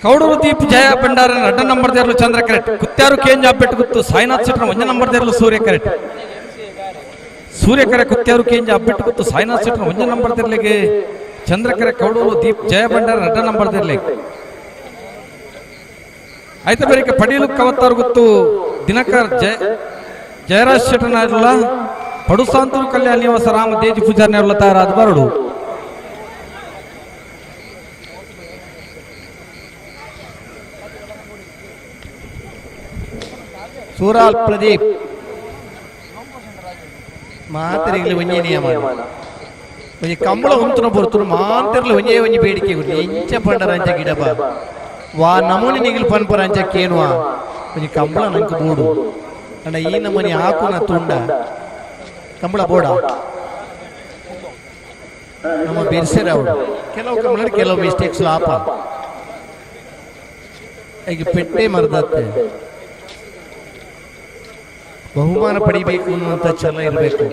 ಕೌಡೂರು ದೀಪ್ ಜಯ ಭಂಡಾರ ಅಡ್ಡ ನಂಬರ್ ದೇರ್ಲು ಚಂದ್ರ ಕರೆಕ್ಟ್ ಕುತ್ಯಾರು ಕೇಂಜ ಅಬ್ಬೆಟ್ಟು ಗುತ್ತು ಸಾಯಿನಾಥ್ ಶೆಟ್ಟರ್ ಒಂಜ ನಂಬರ್ ದೇರ್ಲು ಸೂರ್ಯ ಕರೆಕ್ಟ್ ಸೂರ್ಯಕರೆ ಕುತ್ಯಾರು ಕೇಂಜ ಅಬ್ಬೆಟ್ಟು ಗುತ್ತು ಸಾಯಿನಾಥ್ ಶೆಟ್ಟರ್ ಒಂಜ ನಂಬರ್ ದೇರ್ಲಿಗೆ ಚಂದ್ರಕರೆ ಕೌಡೂರು ದೀಪ್ ಜಯ ಭಂಡಾರ ಅಡ್ಡ ನಂಬರ್ ದೇರ್ಲಿಗೆ ಆಯ್ತು ಬೇರೆ ಪಡೀಲು ಕವತ್ತಾರು ಗುತ್ತು ದಿನಕರ್ ಜಯ ಜಯರಾಜ್ ಶೆಟ್ಟರ್ನ ಪಡುಸಾಂತೂರು ಕಲ್ಯಾಣ ನಿವಾಸ ರಾಮ ದೇಜಿ ಪೂಜಾರ್ನ ತಯಾರಾದ ಬರಡು. ಸೂರಾಲ್ ಪ್ರದೀಪ್ ಮಾತರಿಗಲು ಒಂಜೇ ನಿಯಮ ಒಂಜಿ ಕಂಬಳ ಉಂತುನ ಪೊರ್ತುನು ಮಾಂತರ್ಲು ಒಂಜೇ ಒಂಜಿ ಬೇಡಿಕೆ ಎಂಚ ಪಂಡರ ಅಂಚ ಗಿಡಬ ವಾ ನಮೂನಿ ನಿಗಿಲ್ ಪನ್ಪರ ಅಂಚ ಕೇನುವ ಒಂಜಿ ಕಂಬಳ ನಂಕ್ ಬೋಡು ಅಂಡ ಈ ನಮೂನಿ ಹಾಕುನ ತುಂಡ ಕಂಬಳ ಬೋಡ ನಮ್ಮ ಬಿರ್ಸೆರ ಅವಳು ಕೆಲವು ಕಂಬಳ ಕೆಲವು ಮಿಸ್ಟೇಕ್ಸ್ ಆಪ ಈಗ ಪೆಟ್ಟೆ ಮರದತ್ತೆ ಬಹುಮಾನ ಪಡಿಬೇಕು ಅನ್ನುವಂಥ ಛಲ ಇರಬೇಕು.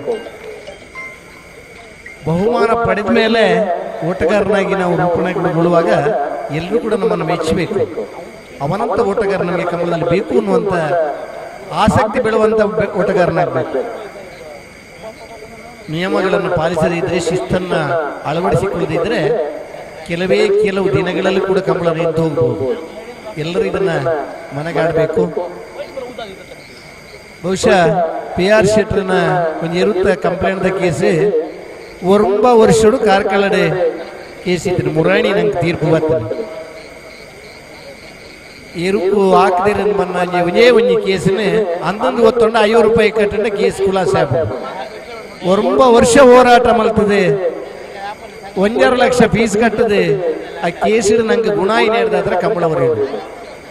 ಬಹುಮಾನ ಪಡೆದ ಮೇಲೆ ಓಟಗಾರನಾಗಿ ನಾವು ರೂಪಣಗೊಳ್ಳುವಾಗ ಎಲ್ಲರೂ ಕೂಡ ನಮ್ಮನ್ನು ಮೆಚ್ಚಬೇಕು. ಅವನಂತ ಓಟಗಾರ ನಮಗೆ ಕಮಲದಲ್ಲಿ ಬೇಕು ಅನ್ನುವಂಥ ಆಸಕ್ತಿ ಬೆಳುವಂಥ ಓಟಗಾರನಾಗಬೇಕು. ನಿಯಮಗಳನ್ನು ಪಾಲಿಸದೇ ಇದ್ದರೆ, ಶಿಸ್ತನ್ನು ಅಳವಡಿಸಿಕೊಳ್ಳದಿದ್ದರೆ ಕೆಲವೇ ಕೆಲವು ದಿನಗಳಲ್ಲಿ ಕೂಡ ಕಂಬಳ ನಿಂತು ಹೋಗ್ಬೋದು. ಎಲ್ಲರೂ ಇದನ್ನು ಮನಗಾಡಬೇಕು. ಬಹುಶಃ ಪಿ ಆರ್ ಶೆಟ್ಟರ್ನ ಒಂದು ಇರುತ್ತ ಕಂಪ್ಲೇಂಟ್ದ ಕೇಸ್ ಒರಂಬ ವರ್ಷಡು ಕಾರ್ಕಳಡೆ ಕೇಸ್ ಇತ್ತು. ಮುರಾಣಿ ನಂಗೆ ತೀರ್ಪು ಬರ್ತದೆ. ಎರುಕು ಹಾಕದಿರ ಬನ್ನ ಒಂದೇ ಒಂಜಿ ಕೇಸನ್ನು ಅಂದೊಂದು ಒತ್ತೊಂಡ 50 ರೂಪಾಯಿ ಕಟ್ಟಂಡ ಕೇಸ್ ಖುಲಾಸೆ ಒರಂಬ ವರ್ಷ ಹೋರಾಟ ಮಲ್ತದೆ, 1.5 ಲಕ್ಷ ಫೀಸ್ ಕಟ್ಟದೆ. ಆ ಕೇಸಿಡು ನಂಗೆ ಗುಣ ಏನೇಡ್ದಾದ್ರೆ ಕಂಬಳವರು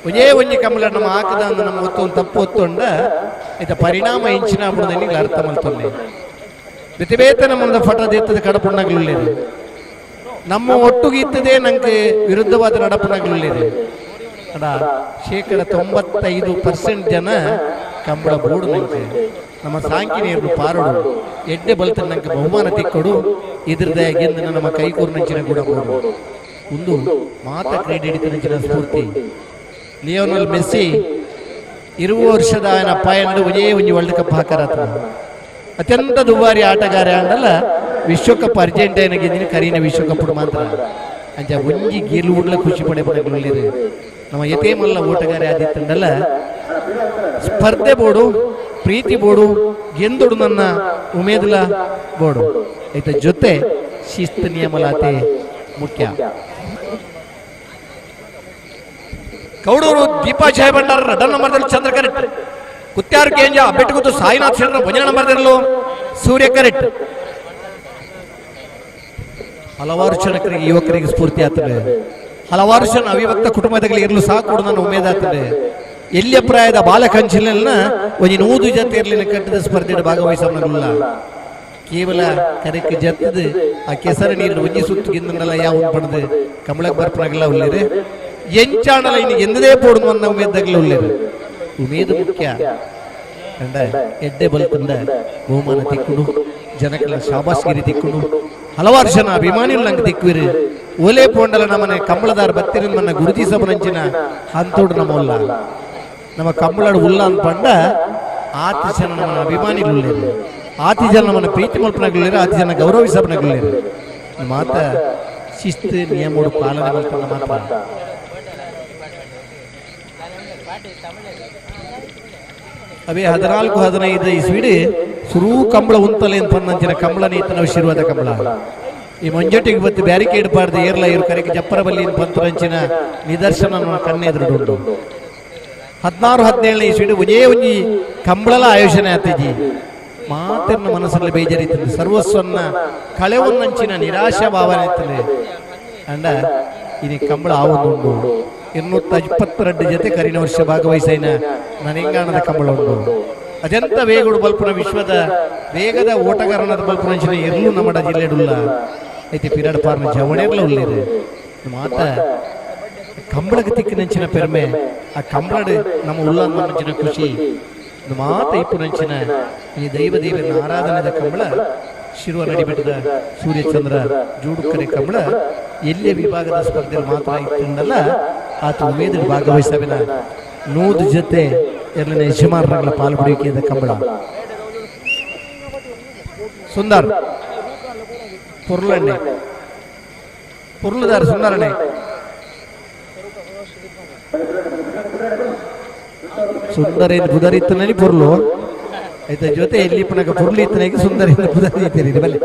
ಒಂದೇ ಒಂಜಿ ಕಂಬಳ ನಮ್ಮ ಹಾಕದ ಅಂದ ನಮ್ಮ ಒತ್ತೊಂದು ತಪ್ಪು ಒತ್ತೊಂಡ ಇದ ಪರಿಣಾಮ ಇಂಚಿನ ಬಿಡುದನಿಗೆ ಅರ್ಥ ಮಲ್ತೊಂಡೆ. ಬೇತೆ ಬೇತೆ ನಮ್ಮದ ಫಟ ದೇತ್ತದ ಕಡಪುಣ್ಣಗಲುಳ್ಳೇರು ನಮ್ಮ ಒಟ್ಟುಗೆ ಇತ್ತದೇ ನಂಗೆ ವಿರುದ್ಧವಾದ ನಡಪುಣಗಲುಳ್ಳೇರು. ಅಡ 95% ಜನ ಕಂಬಳ ಬೋಡು ನಂಗೆ ನಮ್ಮ ಸಾಂಕಿನಿಯರು ಪಾರೋಡು ಎಡ್ಡೆ ಬಲ್ತ ನಂಗೆ ಬಹುಮಾನ ತಿಕ್ಕೊಡು ಇದ್ರದ ಗೆಂದು ನಮ್ಮ ಕೈಕೂರು ನಂಚಿನ ಕೂಡ ಬೋಡು. ಒಂದು ಮಾತ ಕ್ರೀಡೆ ಹಿಡಿತ ಸ್ಫೂರ್ತಿ ಲಿಯೋನಲ್ ಮೆಸ್ಸಿ 20 ವರ್ಷದ ఆయన ಪಯಣ ಒಂದೇ ಒಂಜಿ ವರ್ಲ್ಡ್ ಕಪ್ ಹಾಕರಾತ ಅತ್ಯಂತ ದುಬಾರಿ ಆಟಗಾರ ಅಂಡಲ್ಲ ವಿಶ್ವಕಪ್ ಅರ್ಜೆಂಟೈನ ಗೆದ್ದಿನ ಕರೀನ ವಿಶ್ವಕಪ್ ಮಾತ್ರ ಅಂಚ ಒಂಜಿ ಗೆಲುವುಡ್ಲ ಖುಷಿ ಪಡೆ ಪಡೆಗಳಿರು ನಮ್ಮ ಯತೇ ಮಲ್ಲ ಓಟಗಾರ ಆದಿತ್ತಂಡಲ್ಲ ಸ್ಪರ್ಧೆ ಬೋಡು ಪ್ರೀತಿ ಬೋಡು ಗೆಂದೊಡು ನನ್ನ ಉಮೇದುಲ ಬೋಡು ಐತ ಜೊತೆ ಶಿಸ್ತು ನಿಯಮಲಾತೆ ಮುಖ್ಯ. ಕೌಡೂರು ದೀಪಾ ಜಯ ಭಂಡಾರ ರಡ್ಡ ನಂಬರ್ದಲ್ಲಿ ಚಂದ್ರ ಕರೆಕ್ಟ್ ಕುತ್ಯಾರು ಕೇಂಜ ಬೆಟ್ಟಗುತ್ತು ಸಾಯಿನಾಥ್ ಶೆಟ್ಟರ್ ಭಜನೆ ನಂಬರ್ದಿರಲು ಸೂರ್ಯ ಕರೆಕ್ಟ್. ಹಲವಾರು ಜನಕರಿಗೆ ಯುವಕರಿಗೆ ಸ್ಫೂರ್ತಿ ಆಗ್ತದೆ. ಹಲವಾರು ಜನ ಅವಿಭಕ್ತ ಕುಟುಂಬದಲ್ಲಿ ಇರಲು ಸಾಕು ನನ್ನ ಉಮೇದಾಗ್ತದೆ. ಎಲ್ಲಿಯ ಪ್ರಾಯದ ಬಾಲಕಂಚಿನ ಒಂಜಿ ನೂದು ಜೊತೆ ಇರಲಿನ ಕಟ್ಟಿದ ಸ್ಪರ್ಧೆ ಭಾಗವಹಿಸಲ್ಲ. ಕೇವಲ ಕರೆಕ್ ಜತ್ತದ ಆ ಕೆಸರ ನೀರು ಒಂಜಿ ಸುತ್ತು ಗಿಂದನೆಲ್ಲ ಯಾವ ಪಡೆದು ಕಮಲಕ್ಕೆ ಬರ್ಪನಾಗಲ್ಲ ಉಳ್ಳೇರು. ಎಂಚಾಣಲ ಇನ್ನು ಎಂದದೇ ಪೋಡುದು ಅನ್ನ ಉಮೇದಾಗಲ ಉಳ್ಳೇರು. ಉಮೇದು ಮುಖ್ಯ. ಕಂಡ ಎಡ್ಡೆ ಬಲ್ಕುಂದ ಬಹುಮಾನ ತಿಕ್ಕುಡು, ಜನಕಲ ಶಾಬಾಸ್ಗಿರಿ ತಿಕ್ಕುಡು, ಹಲವಾರು ಜನ ಅಭಿಮಾನಿಗಳು ನಂಗೆ ತಿಕ್ಕುವಿರು. ಓಲೆ ಪೋಂಡಲ ನಮ್ಮನೆ ಕಂಬಳದಾರ ಬತ್ತಿರ ನನ್ನ ಗುರುಜಿ ಸಬರಂಚಿನ ಹಂತೋಡು ನಮ್ಮಲ್ಲ ನಮ್ಮ ಕಂಬಳಾಡು ಉಲ್ಲ ಅನ್ಪಂಡ ಆತಿ ಜನ ನಮ್ಮ ಅಭಿಮಾನಿಗಳು ಉಳ್ಳೇರು. ಆತಿ ಜನ ನಮ್ಮನ್ನ ಪ್ರೀತಿ ಮಲ್ಪನಾಗ್ಲಿರು, ಆತಿ ಜನ ಗೌರವಿಸಬನಾಗ್ಲಿರು. ಮಾತ ಶಿಸ್ತು ನಿಯಮೋಡು ಪಾಲನೆ ಮಲ್ಪನ ಮಾತ್ರ. ಅವೇ 14-15 ಇಸ್ವಿಡಿ ಸುರೂ ಕಂಬಳ ಉಂತಲೆ ಅಂತ ಪನ್ನಂಚಿನ ಕಂಬಳನೇ ಇತ್ತನ ಆಶೀರ್ವಾದ ಕಂಬಳ. ಈ ಮಂಜೊಟ್ಟಿಗೆ ಬತ್ತು ಬ್ಯಾರಿಕೇಡ್ ಪಾಡ್ದು ಏರ್ಲ ಇರು ಕರೆಗೆ ಜಪ್ಪರಬಲ್ಲಿ ಪಂತರಂಚಿನ ನಿದರ್ಶನ ಕಣ್ಣೆದುರುಂಟು. 16-17 ಇಸ್ವಿಡಿ ಒಂದೇ ಒಂಜಿ ಕಂಬಳಲ ಆಯೋಜನೆ ಆತಜಿ. ಮಾತಿನ ಮನಸ್ಸಲ್ಲಿ ಬೇಜಾರಿತ್ತದೆ, ಸರ್ವಸ್ವನ್ನ ಕಳೆವನ್ನಂಚಿನ ನಿರಾಶಾ ಭಾವನೆ ಇರ್ತದೆ. ಅಂಡ ಇನಿ ಕಂಬಳ ಆವೊಂದುಂಡು. 222 ಜೊತೆ ಕರಿನ ವರ್ಷ ಭಾಗವಹಿಸೈನ ನನಂಗಾಣದ ಕಂಬಳ ಉಂಟು. ಅತ್ಯಂತ ವೇಗಡು ಬಲ್ಪುನ ವಿಶ್ವದ ವೇಗದ ಓಟಗಾರನಾದ ಬಲ್ಪುನಂಚಿನ ಎರ್ಲು ನಮ್ಮಡ ಜಿಲ್ಲೆಡುಲ್ಲ ಐತೆ ಪಿರಾಡ್ ಪಾರ್ನ ಜವಣೆರ್ಲ ಉಳ್ಳೇರು. ಮಾತ ಕಂಬಳಕ್ಕೆ ತಿಕ್ಕಿನಂಚಿನ ಪೆರ್ಮೆ, ಆ ಕಂಬಳಡು ನಮ್ಮ ಉಲ್ಲಂಚಿನ ಖುಷಿ ಮಾತ ಇಪ್ಪುನಂಚಿನ ಈ ದೈವ ದೇವನ ಆರಾಧನೆದ ಕಂಬಳ ಶಿರುವ ನಡಿಬಿಟ್ಟದ ಸೂರ್ಯಚಂದ್ರ ಜೋಡುಕರೆ ಕಂಬಳ ಎಲ್ಲೇ ವಿಭಾಗದ ಸ್ಪರ್ಧೆ ಮಾತ್ರ ಇತ್ತಂದಲ್ಲ ಆತ ಉಮೇದ ಭಾಗವಹಿಸವಿನ ನೂದು ಜೊತೆ ಎರಡನೇ ಯಜಮಾನರ ಪಾಲ್ಗೊಳ್ಳುವಿಕೆಯ ಕಂಬಳ. ಸುಂದರ್ ಪೊರ್ಲಣ್ಣೆ ಪೊರ್ಲುದಾರ ಸುಂದರಣ್ಣೆ ಸುಂದರ ಬುಧರ್ ಇತ್ತನಲ್ಲಿ ಪೊರ್ಲು ಆಯ್ತ ಜೊತೆ ಎಲ್ಲಿ ಪುನಕ ಪೊರ್ಲು ಇತ್ತನಾಗಿ ಸುಂದರ ಬುಧರ್ ಇತ್ತೀರಿ ಬಲ್ಲೆ.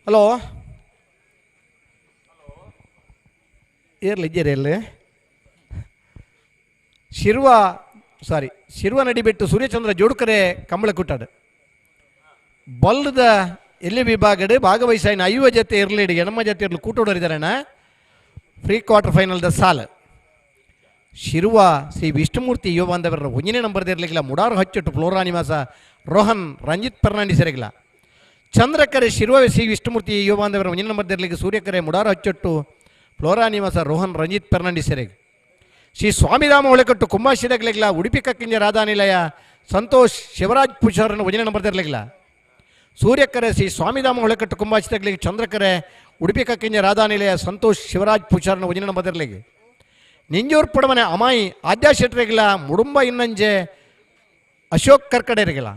ಹಲೋ ಏರ್ಲಿ ಇದ್ದೀರಿ ಎಲ್ಲಿ ಶಿರ್ವ ಸಾರಿ ಶಿರ್ವ ನಡಿಬಿಟ್ಟು ಸೂರ್ಯಚಂದ್ರ ಜೋಡುಕರೆ ಕಂಬಳ ಕುಟ್ಟಾಡು ಬಲ್ಲದ ಎಲ್ಲಿ ವಿಭಾಗಡು ಭಾಗವಹಿಸಾಯಿನ ಐವ ಜೊತೆ ಇರಲಿ ಎಣಮ್ಮ ಜೊತೆ ಇರಲಿ ಕೂಟೋಡರಿದ್ದಾರಣ್ಣ. Pre quarter final the ಸಾಲ್ ಶಿರ್ವ ಶ್ರೀ ವಿಷ್ಣುಮೂರ್ತಿ ಯುವ ಬಾಂಧವರ ಒಂದನೇ ನಂಬರ್ದ ಇರಲಿಕ್ಕಿಲ್ಲ. ಮುಡಾರು ಹಚ್ಚಟ್ಟು ಫ್ಲೋರಾ ನಿವಾಸ ರೋಹನ್ ರಂಜಿತ್ ಫರ್ನಾಂಡಿಸ್ ಇರಲಿಲ್ಲ. ಚಂದ್ರಕರೆ ಶಿರ್ವ ಶ್ರೀ ವಿಷ್ಣುಮೂರ್ತಿ ಯುವ ಬಾಂಧವರ ಒಂದನೇ ನಂಬರ್ದ ಇರಲಿಕ್ಕೆ ಸೂರ್ಯಕರೆ ಮುಡಾರು ಹಚ್ಚಟ್ಟು ಫ್ಲೋರಾ ನಿವಾಸ ರೋಹನ್ ರಂಜಿತ್ ಫರ್ನಾಂಡಿಸ್ ಇರಲಿ. ಶ್ರೀ ಸ್ವಾಮಿರಾಮ ಹೊಳೆಕಟ್ಟು ಕುಂಬಾಶಿರಗ್ಲಿಲ್ಲ. ಉಡುಪಿ ಕಕ್ಕಿಂಜ ರಾಧಾನಿಲಯ ಸಂತೋಷ್ ಶಿವರಾಜ್ ಪೂಜಾರನ್ನು ಒಂದನೇ ನಂಬರ್ದ ಇರಲಿಲ್ಲ. ಸೂರ್ಯಕರೆ ಶ್ರೀ ಸ್ವಾಮಿಧಾಮ ಹೊಳೆಕಟ್ಟು ಕುಂಬಾಚಿತಗಳಿಗೆ ಚಂದ್ರಕರೆ ಉಡುಪಿ ಕಕ್ಕಿಂಜ ರಾಧಾನಿಲಯ ಸಂತೋಷ್ ಶಿವರಾಜ್ ಪೂಜಾರನ ಒಂಜಿನ ನಂಬರ್ದಿರ್ಲಿಗೆ ನಿಂಜೂರು ಪಡಮನೆ ಅಮಾಯಿ ಆದ್ಯಾ ಶೆಟ್ಟರಿಗಿಲ್ಲ ಮುಡುಂಬ ಇನ್ನಂಜೆ ಅಶೋಕ್ ಕರ್ಕಡೆರಿಗಿಲ್ಲ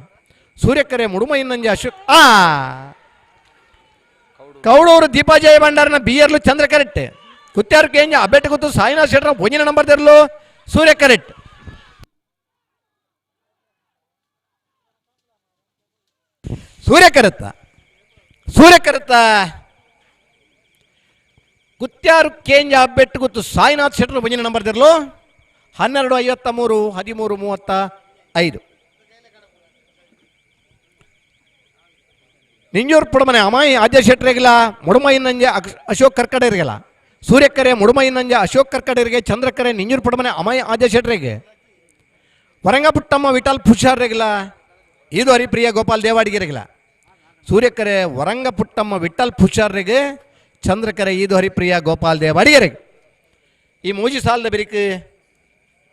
ಸೂರ್ಯಕರೆ ಮುಡುಮ ಇನ್ನಂಜೆ ಅಶೋಕ್ ಆ ಕೌಡೂರು ದೀಪಾಜಯ ಭಂಡಾರನ ಬಿಯರ್ಲು ಚಂದ್ರ ಕರೆಕ್ಟ್ ಕುತ್ಯಾರು ಕೇಂಜ ಅಬ್ಬೆಟ್ಟು ಗೊತ್ತು ಸಾಯಿನಾಥ್ ಶೆಟ್ಟರ ಒಂಜಿನ ನಂಬರ್ ದಿರ್ಲು ಸೂರ್ಯ ಕರೆಕ್ಟ್ ಸೂರ್ಯ ಕರೆತ್ತ ಸೂರ್ಯ ಕರೆತ್ತ ಕುತ್ಯಾರು ಕೇಂಜ ಅಬ್ಬೆಟ್ಟು ಗೊತ್ತು ಸಾಯಿನಾಥ್ ಶೆಟ್ಟರು ಒಂಜಿನ ನಂಬರ್ ದಿರ್ಲು 12:53 13:35. ನಿಂಜೂರು ಪುಡಮನೆ ಅಮಾಯಿ ಆದ್ಯ ಶೆಟ್ಟರಿಗಿಲ್ಲ ಮುಡುಮೈನಂಜೆ ಅಶೋಕ್ ಕರ್ಕಡೆರಿಗಿಲ್ಲ ಸೂರ್ಯಕರೆ ಮುಡುಮೈನಂಜೆ ಅಶೋಕ್ ಕರ್ಕಡೆರಿಗೆ ಚಂದ್ರಕರೆ ನಿಂಜೂರು ಪುಡಮನೆ ಅಮಾಯಿ ಆದ್ಯ ಶೆಟ್ಟರಿಗೆ ವರಂಗಪುಟ್ಟಮ್ಮ ವಿಠಲ್ ಪುಷಾರ್ರಿಗಿಲ್ಲ ಇದು ಹರಿಪ್ರಿಯ ಗೋಪಾಲ್ ದೇವಾಡಿಗೆರಿಗಿಲ್ಲ ಸೂರ್ಯಕರೆ ವರಂಗಪುಟ್ಟಮ್ಮ ವಿಠಲ್ ಪುಷಾರ್ರಿಗೆ ಚಂದ್ರಕರೆ ಈದು ಹರಿಪ್ರಿಯ ಗೋಪಾಲ್ ದೇವಾಡಿಗೆರಿಗೆ ಈ ಮೂಜಿ ಸಾಲದ ಬಿರಿಕು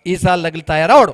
ಈ ಸಾಲದ ತಯಾರಾವಡು.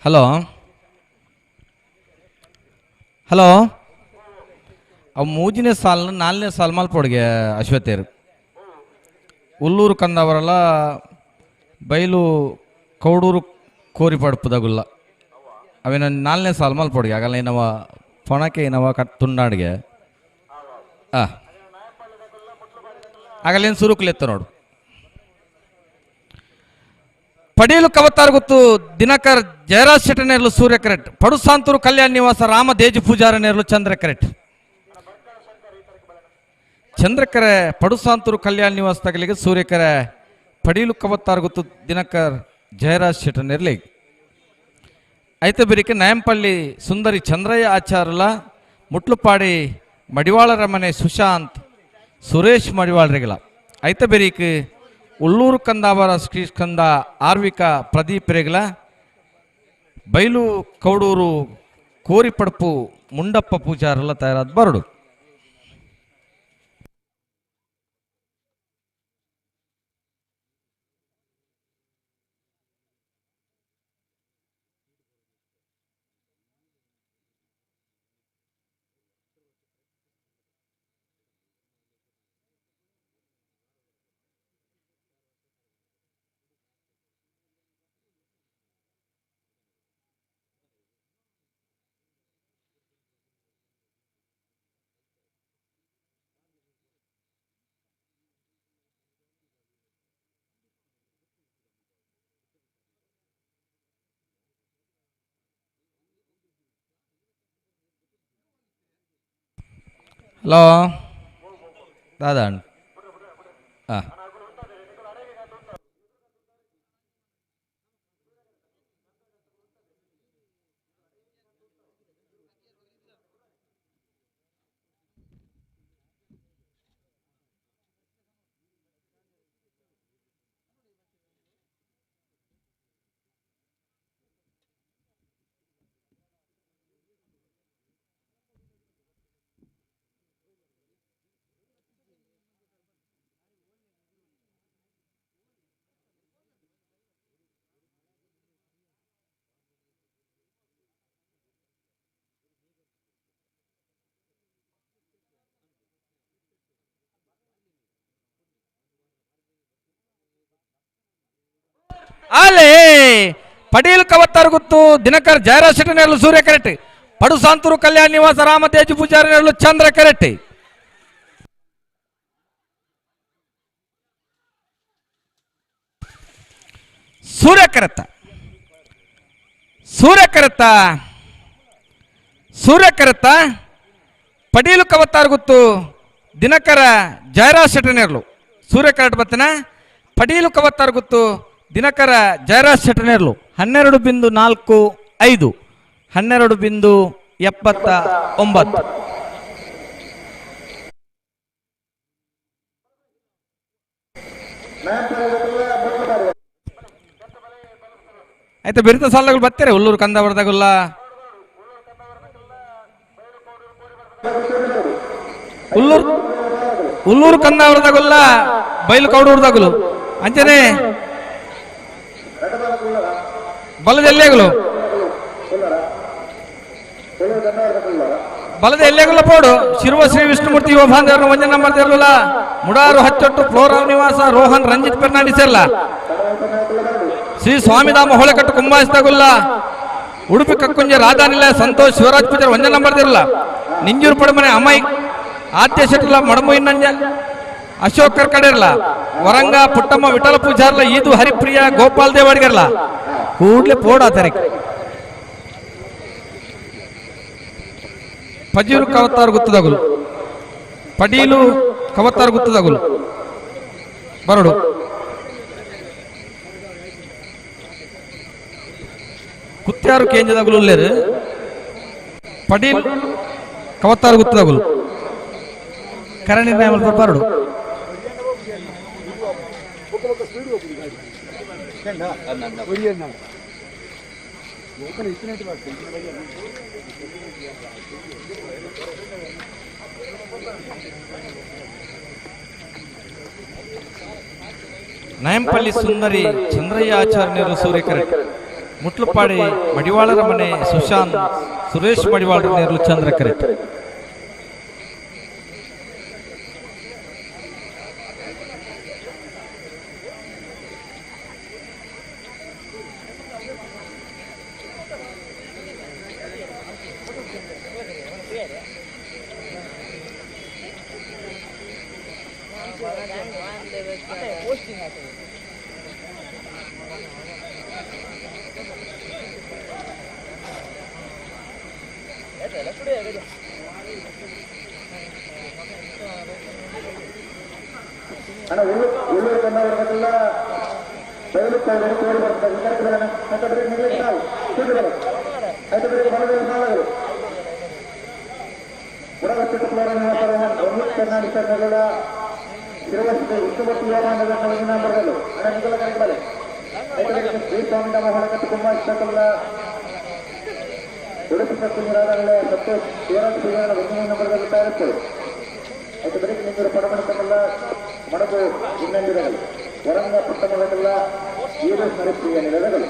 ಹಲೋ ಹಲೋ ಅವು ಮೂಜಿನೇ ಸಾಲಿನ ನಾಲ್ನೇ ಸಾಲು ಮಲ್ಪೊಡ್ಗೆ ಅಶ್ವಥೇರು ಉಲ್ಲೂರು ಕಂದವರಲ್ಲ ಬೈಲು ಕೌಡೂರು ಕೋರಿ ಪಡ್ಪುದಗುಲ್ಲ ಅವೇನ ನಾಲ್ನೇ ಸಾಲು ಮಲ್ಪೊಡ್ಗೆ ಆಗಲ್ಲ ಏನವ ಪೊಣಕೆ ಏನವ ಕಟ್ ತುಂಡಾಡ್ಗೆ ಆ ಆಗಲೇನು ಸುರುಕ್ಲೆತ್ತ ನೋಡು. ಪಡೀಲು ಕವತಾರ್ ಗೊತ್ತು ದಿನಕರ್ ಜಯರಾಜ್ ಶೆಟ್ಟನೇರ್ಲು ಸೂರ್ಯ ಕರೆಕ್ಟ್ ಪಡುಸಾಂತೂರು ಕಲ್ಯಾಣ ನಿವಾಸ ರಾಮ ದೇಜು ಪೂಜಾರನೇರ್ಲು ಚಂದ್ರ ಕರೆಕ್ಟ್ ಚಂದ್ರಕರೆ ಪಡುಸಾಂತೂರು ಕಲ್ಯಾಣ ನಿವಾಸ ತಗಲಿಗೆ ಸೂರ್ಯಕರೆ ಪಡೀಲು ಕವತ್ತಾರ್ ಗೊತ್ತು ದಿನಕರ್ ಜಯರಾಜ್ ಶೆಟ್ಟನೇರ್ಲಿ ಐತೆ ಬಿರಿಕೆ ನಯಂಪಳ್ಳಿ ಸುಂದರಿ ಚಂದ್ರಯ್ಯ ಆಚಾರ್ಲ ಮುಟ್ಲುಪಾಡಿ ಮಡಿವಾಳರ ಮನೆ ಸುಶಾಂತ್ ಸುರೇಶ್ ಮಡಿವಾಳರಿಗಲ ಐತೆ ಬೆರೀಕ್ ಉಳ್ಳೂರು ಕಂದಾವರ ಶ್ರೀಸ್ಕಂದ ಆರ್ವಿಕ ಪ್ರದೀಪ್ ರೇಗಲ ಬೈಲು ಕೌಡೂರು ಕೋರಿಪಡ್ಪು ಮುಂಡಪ್ಪ ಪೂಜಾರಲ್ಲ ತಯಾರಾದ ಬರಡು. ಹಲೋ ದಾದಾ ಹಾಂ. ಪಡೀಲ್ ಕವತ್ತಾರು ಗುತ್ತು ದಿನಕರ್ ಜಯರಾಜ್ ಶೆಟ್ಟಿ ನೆರಳು ಸೂರ್ಯ ಕರೆಟ್ಟಿ ಪಡುಸಾಂತೂರು ಕಲ್ಯಾಣ ನಿವಾಸ ರಾಮತೇಜ್ ಪೂಜಾರಿ ನೆರಳು ಚಂದ್ರ ಕರೆಟ್ಟಿ. ಸೂರ್ಯ ಕರೆತ್ತ ಸೂರ್ಯ ಕರೆತ್ತ ಸೂರ್ಯ ಕರೆತ್ತ ಪಡೀಲು ಕವತ್ತಾರು ಗುತ್ತು ದಿನಕರ ಜಯರಾಜ್ ಶೆಟ್ಟಿ ನೆರಳು ಸೂರ್ಯ ಕರೆಟ್ ಬತ್ತನ ಪಡೀಲು ಕವತ್ತಾರು ಗುತ್ತು ದಿನಕರ ಜಯರಾಜ್ ಶೆಟ್ಟಿ ನೆರಳು 12.45 12.79. ಆಯ್ತಾ ಬೆರಿತ ಸಾಲಗಳು ಬರ್ತಾರೆ ಹುಲ್ಲೂರು ಕಂದವರದಾಗುಲ್ಲ ಹುಲ್ಲೂರು ಹುಲ್ಲೂರು ಕಂದವರದಾಗುಲ್ಲ ಬೈಲು ಕೌಡೂರ್ದಾಗುಲು ಅಂಚನೆ ಬಲದ ಎಲ್ಲೆಗುಲು ಬಲದ ಎಲ್ಲೆಗುಲ ಪೋಡು ಶಿರುವ ಶ್ರೀ ವಿಷ್ಣುಮೂರ್ತಿ ಯುವ ಬಾಂಧವರು ಒಂಜನ ನಂಬರ್ ತೆರಲುಲ ಮುಡಾರು ಹಚ್ಚೊಟ್ಟು ಫ್ಲೋರಾ ನಿವಾಸ ರೋಹನ್ ರಂಜಿತ್ ಫೆರ್ನಾಂಡಿಸ್ ಇರಲ್ಲ ಶ್ರೀ ಸ್ವಾಮಿಧಾಮ ಹೊಳೆಕಟ್ಟು ಕುಂಬಾಯಿಸ್ದಾಗುಲ್ಲ ಉಡುಪಿ ಕಕ್ಕುಂಜ ರಾಧಾನಿಲ ಸಂತೋಷ್ ಶಿವರಾಜ್ ಪೂಜಾರ್ ಒಂಜನ ನಂಬರ್ ತಿರಲ್ಲ ನಿಂಜೂರು ಪಡಮನೆ ಅಮೈ ಆದ್ಯ ಶೆಟ್ಟಲ ಮಡಮುಯಿನಂಜ ಅಶೋಕ್ ಕರ್ಕಡೆರ್ಲ ವರಂಗ ಪುಟ್ಟಮ್ಮ ವಿಠಲ ಪೂಜಾರ್ಲ ಈದು ಹರಿಪ್ರಿಯ ಗೋಪಾಲ್ ದೇವಾಡಿಗರ್ಲ ಕೂಡ್ಲೆ ಪೋಡ ತಾರೀಕು ಪಜೀರು ಕವತ್ತಾರು ಗುತ್ತದಗುಲು ಪಡೀಲು ಕವತ್ತಾರು ಗುತ್ತದಗುಲು ಬರಡು ಕುತ್ಯಾರು ಕೇಂದ್ರದಗುಲು ಉಲ್ಲೇರು ಪಡೀಲ್ ಕವತ್ತಾರು ಗುತ್ತದಗುಲು ಕರಣಿ ಬರಡು ನಯಂಪಳ್ಳಿ ಸುಂದರಿ ಚಂದ್ರಯ್ಯ ಆಚಾರ್ಯರು ಸೂರ್ಯಕರೆಟ್ ಮುಟ್ಲುಪಾಡಿ ಮಡಿವಾಳರ ಮನೆ ಸುಶಾಂತ್ ಸುರೇಶ್ ಮಡಿವಾಳರ ನೇರಲು ಚಂದ್ರ ಕರೆಟ್. ಅಣ್ಣ ಉಳ್ಳೂರು ಕಂದವರದಲ್ಲ ಬಯಲು ಕೋಡಿ ಕೋಡಿ ಬರ್ತದೆ ಶ್ರೀ ಸ್ವಾಮಿ ನಮ್ಮ ಹೊಳಕಟ್ಟು ಕುಂಬ ಇಷ್ಟಕಲ್ಲ ಉಡುಪಿ ಸತ್ತುಂಗರಾದ ಸಂತೋಷ್ ಶಿವರಾಜ್ ಪೂಜಾರ ಒಂದನೇ ನಂಬರ್ದಲ್ಲಿ ತಯಾರಿಸ್ತೇವೆ. ಆಯ್ತು ಬರೀ ನಿಮ್ಮರು ಪಡಮಣಕಲ್ಲ ಮಡಗು ಇನ್ನೊಂದಿರಗಳು ವರಂಗ ಪುಟ್ಟಮಗಲ್ಲ ಈರು ಹರಿಪ್ರಿಯ ನಿಲಗಳು.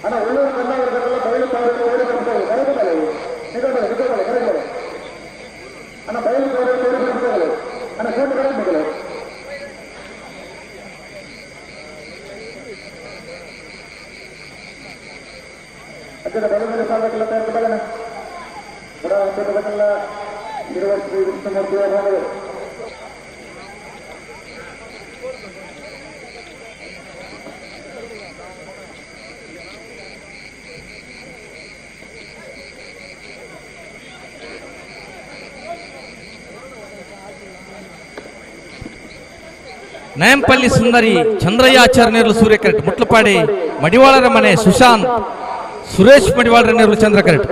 ಅಣ್ಣ ಉಳ್ಳೂರು ಕಂದವರದಲ್ಲ ಬಯಲು ತಾಲೂಕು ಓಡಿ ಬರ್ತದೆ ಕರೆಗಬಲೆ ನಿಗಬಲೆ ನಿಗಬಲೆ ಕರೆಗಬಲೆ ಅಣ್ಣ ಬಯಲು ತಾಲೂಕು ಓಡಿ ಬರ್ತದೆ ಅಣ್ಣ ಸೋಟು ಕರೆ ನಿಗಲೆ ಅಜ್ಜದ ಬಲ ಮೇಲೆ ಸಾಧಕಲ್ಲ ತಯಾರಿಸ ಬಲನ ಬಡ ಒಂದು ಬಲ್ಲ ಇರುವ ಶ್ರೀ ವಿಷ್ಣುಮೂರ್ತಿಯ ಭಾಗಗಳು. ನಯಂಪಳ್ಳಿ ಸುಂದರಿ ಚಂದ್ರಯ್ಯ ಆಚಾರ್ಯ ನೇರಲು ಸೂರ್ಯ ಕರೆಟ್ ಮುಟ್ಲಪಾಡಿ ಮಡಿವಾಳರ ಮನೆ ಸುಶಾಂತ್ ಸುರೇಶ್ ಮಡಿವಾಳರ ನೇರಲು ಚಂದ್ರ ಕರೆಟ್.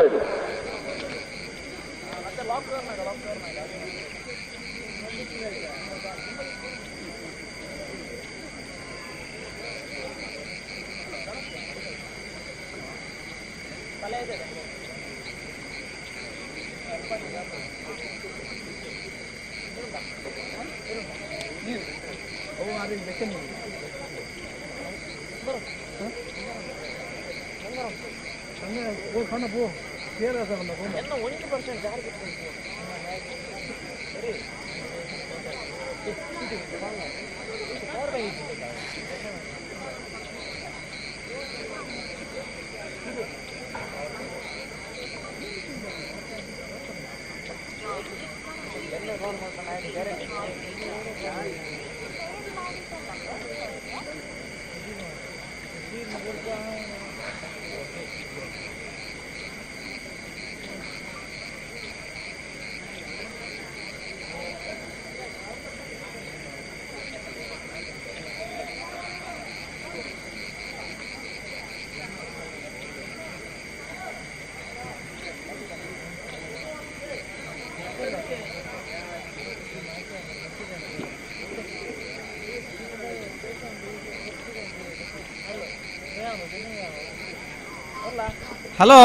హలో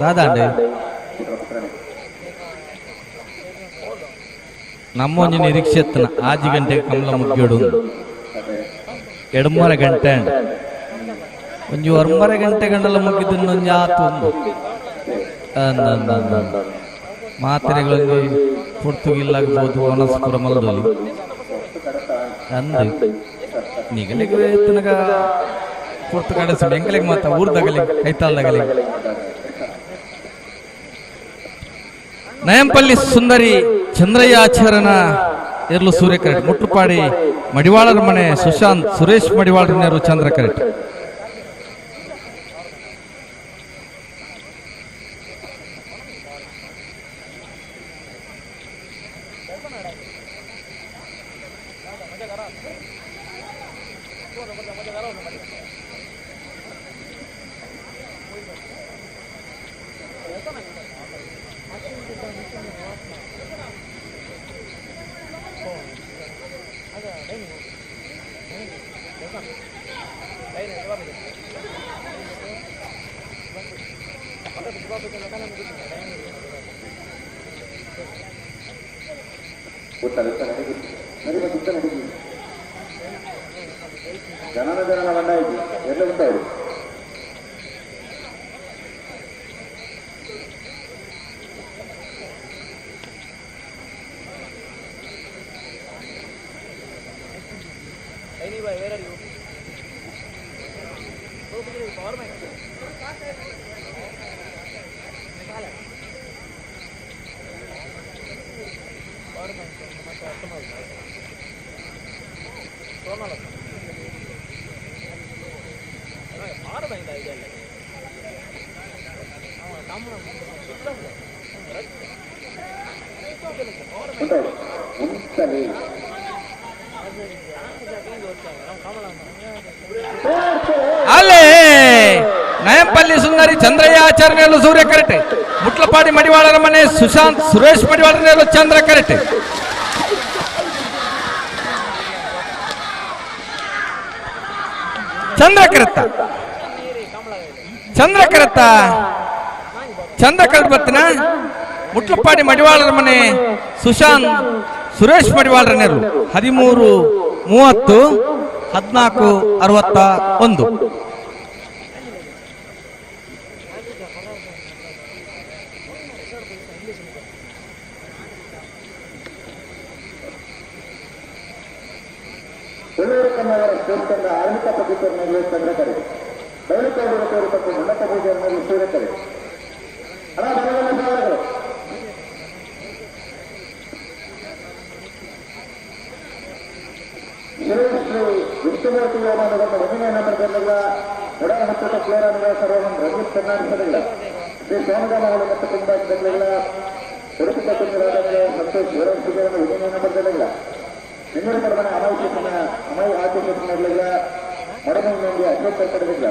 దాదా అండి ನಮ್ಮೊಂಜಿ ನಿರೀಕ್ಷೆತ್ತನ ಆಜಿ ಗಂಟೆಗೆ ಕಮಲ ಮುಗ್ಯೋಡು ಎಡ್ಮರ ಗಂಟೆ ಅಂಡ್ ಒಂಜಿ ಒರ್ಮರ ಗಂಟೆ ಗಂಡಲ ಮುಗಿದ್ದು ಒಂಜಿ ಆತು ಒಂದು ಮಾತ್ರೆಗಳಲ್ಲಿ ಪುರ್ತುಗಿಲ್ಲಾಗ್ಬೋದು ಒನಸ್ಪುರ ಮಲ್ದಲ್ಲಿ ಅಂದು ನಿಗಲಿಗೆ ಎತ್ತನಗ ಪುರ್ತು ಕಡಸ ಎಂಕಲಿಗೆ ಮಾತ ಊರ್ದಗಲಿ ಕೈತಾಲ್ದಗಲಿ. ನಯಂಪಲ್ಲಿ ಸುಂದರಿ ಚಂದ್ರಯ್ಯ ಆಚಾರ್ಯನ ಎರ್ಲು ಸೂರ್ಯ ಕರೆಟ್ ಮುಟ್ಟುಪಾಡಿ ಮಡಿವಾಳರ ಮನೆ ಸುಶಾಂತ್ ಸುರೇಶ್ ಮಡಿವಾಳರನೇರು ಚಂದ್ರ ಕರೆಟ್. ಜನನ ಜನನ ಬಂಡಾಯಿತು ಎಲ್ಲ ಉಂಟಾಯಿತು. ಅಲ್ಲೇ ನಯಂಪಲ್ಲಿ ಸುಂದರಿ ಚಂದ್ರಯ್ಯ ಆಚಾರ್ಯನೇಲು ಸೂರ್ಯ ಕರೆಟೆ ಮುಟ್ಲಪಾಡಿ ಮಡಿವಾಳರ ಮನೆ ಸುಶಾಂತ್ ಸುರೇಶ್ ಮಡಿವಾಳರನೇಲು ಚಂದ್ರ ಕರೆಟೆ. ಚಂದ್ರ ಕರೆತ್ತ ಚಂದ್ರ ಕರೆತ್ತ ಚಂದ್ರ ಕರೆಟ್ ಬತ್ತನ ಮುಟ್ಲಪಾಡಿ ಮಡಿವಾಳರ ಮನೆ ಸುಶಾಂತ್ ಸುರೇಶ್ ಮಡಿವಾಳರನೇರು 13 30 14 61. ಕನ್ನಡರ ಶ್ರೇಷ್ಠ ಆರ್ಮಿಕ ಪದ್ಧತಿಯನ್ನು ಚಂದ್ರಕರೆ ಬಯಲುಕೋಡಿನ ತೋರಿಪಟ್ಟು ಮಂಡಪ ಪೂಜೆಯನ್ನು ಸೂರ್ಯಕರೆ ಅಣ್ಣ ಬಲಗಲ್ಲ ಸಾಲಗಳು. ಶ್ರೀ ಶ್ರೀ ವಿಷ್ಣುಮೂರ್ತಿ ಯೋಮಾನವನ್ನು ಒಂದನೇ ನಂಬರ್ ಬೆಲ್ಲಗಳ ಒಡಲ ಹತ್ತದ ಕ್ಲೋರ ನಿವಾಸರವನ್ನು ರಂಜಿತ್ ಕರ್ನಾಟಕದಿಲ್ಲ ಶ್ರೀ ಸ್ವಾಮಿಗಾಮಗಳು ಮತ್ತು ಕುಂಬಾಜಿಗಳ ಉಡುಪಿ ಕುಂದರಾದ ಸಂತೋಷ್ ವೀರಸಿಗರನ್ನು ಒಂದನೇ ನಂಬರ್ ಬೆಲ್ಲಗಳ ಇನ್ನೂರು ಪಡವನ ಅಮೈ ಅಮೈ ಆಚರಿಸಿರಲಿಲ್ಲ ಮೊಡಮೈನಲ್ಲಿ ಅಶೋಕ್ ಪಡೆದಿಲ್ಲ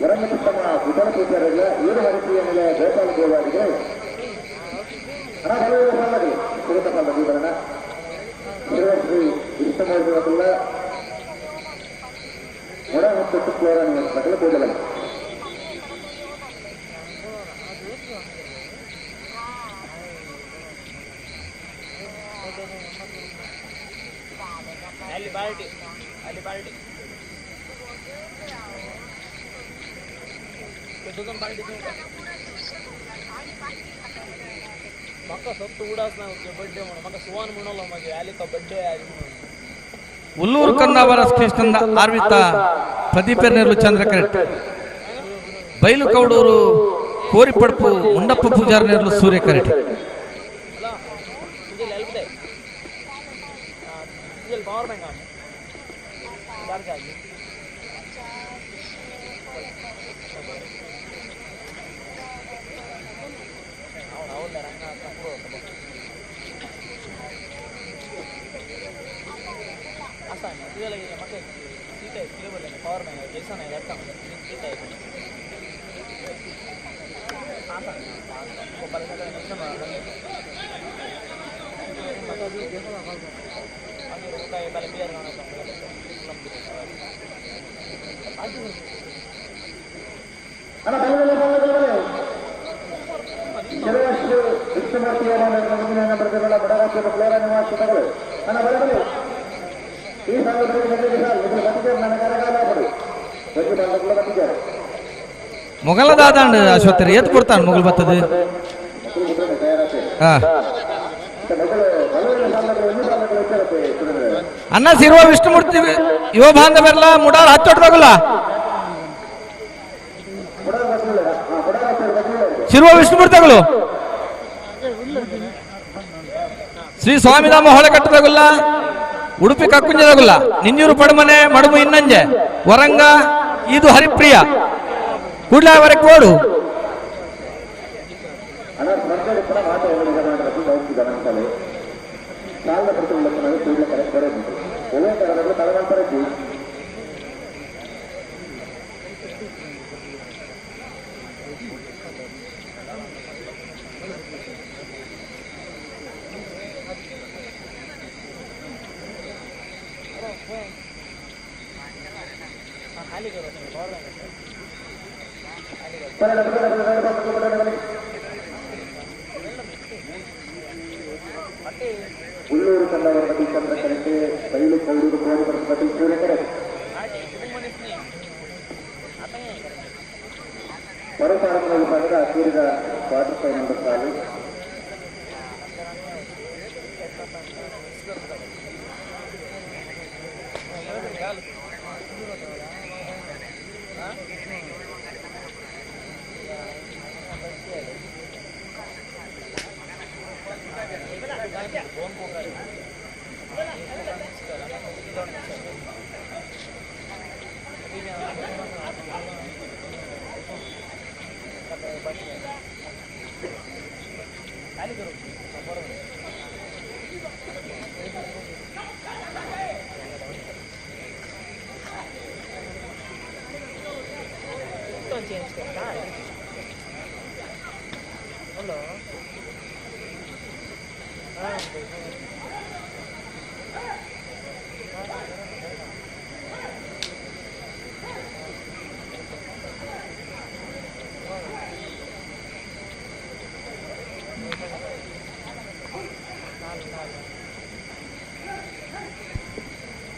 ವರಂಗಪುತ್ತಮ ವಿಠಲ ಪೂಜಾರಿಲ್ಲ ಏಳು ಹರಿಕೆಯ ಮೇಲೆ ಗೋಪಾಲ ದೇವಾರಿಗೆ ಹಣ ಬಲುವ ಸಾಲಗಳು ಸುರತಪಾಲ ವಿವರಣ ಶ್ರೀ ಶ್ರೀ ವಿಷ್ಣುಮೂರ್ತಿಗಳ ಮೊಡ ಮತ್ತು ಕ್ಲೋರ ನಿವಾಸಗಳು ಕೂಡಲಲ್ಲ. ಉಲ್ಲೂರು ಕಂದಾವರ ಸ್ಟೇಷನ್ ಆರ್ವಿತ ಪ್ರದೀಪ ನೆರ್ಲು ಚಂದ್ರಕರೆಟ್ ಬೈಲು ಕೌಡೂರು ಕೋರಿಪಡ್ಪು ಮುಂಡಪ್ಪ ಪೂಜಾರ್ ನೆರ್ಲು ಸೂರ್ಯ ಕರೆಟ್ ಮೊಗಲದಾದಾಂಡ್ ಅಶ್ವತ್ಥರು ಏತ್ ಕೊಡ್ತಾನೆ ಮೊಗಲ್ ಬತ್ತದು. ಅನ್ನ ಸಿರುವ ವಿಷ್ಣುಮೂರ್ತಿ ಯುವ ಬಾಂಧವರೆಲ್ಲ ಮುಡಾರ್ ಹತ್ತೊಟ್ಟದಾಗಲ್ಲ ಶಿರುವ ವಿಷ್ಣುಮೂರ್ತಿಗಳು ಶ್ರೀ ಸ್ವಾಮಿಧಾಮ ಹೊಳೆಕಟ್ಟದಾಗುಲ್ಲ ಉಡುಪಿ ಕಕ್ಕುಂಜದಾಗುಲ್ಲ ನಿಂಜೂರು ಪಡಮನೆ ಮಡುಮು ಇನ್ನಂಜೆ ವರಂಗ ಇದು ಹರಿಪ್ರಿಯ ಕೂಡ್ಲೆ ವರೆಗೆ ಓಡು. ಉಳ್ಳೂರು ಕಂದವರ ಚಂದ್ರ ಕರೆಕ್ಟ್ ಬೈಲು ಕೌಡೂರು ಕೋಡಿ ಸೂರ್ಯ ಕರೆಕ್ಟ್ ಮರುಪಾರನ ವಿಭಾಗದ ಅಖೀರಿದ ಕ್ವಾರ್ಟರ್ ಫೈನಲ್ ಸಾಲು.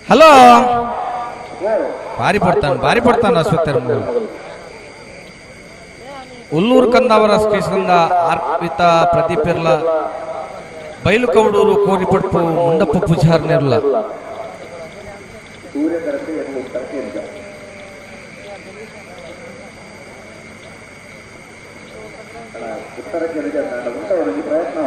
ಹಲೋ ಬಾರಿ ಪಡ್ತಾನೆ ಬಾರಿ ಪಡ್ತಾನೆ ಅಶ್ವತ್ಥರ ಉಲ್ಲೂರು ಕಂದಾವರ ಸ್ಟೇಷನ್ ಅರ್ಪಿತ ಪ್ರದೀಪ್ ಇರ್ಲ ಬೈಲು ಕೌಡೂರು ಕೋರಿಪಡ್ಪು ಮುಂಡಪ್ಪ ಪೂಜಾರ್ ನಿರ್ಲ ಪ್ರಯತ್ನ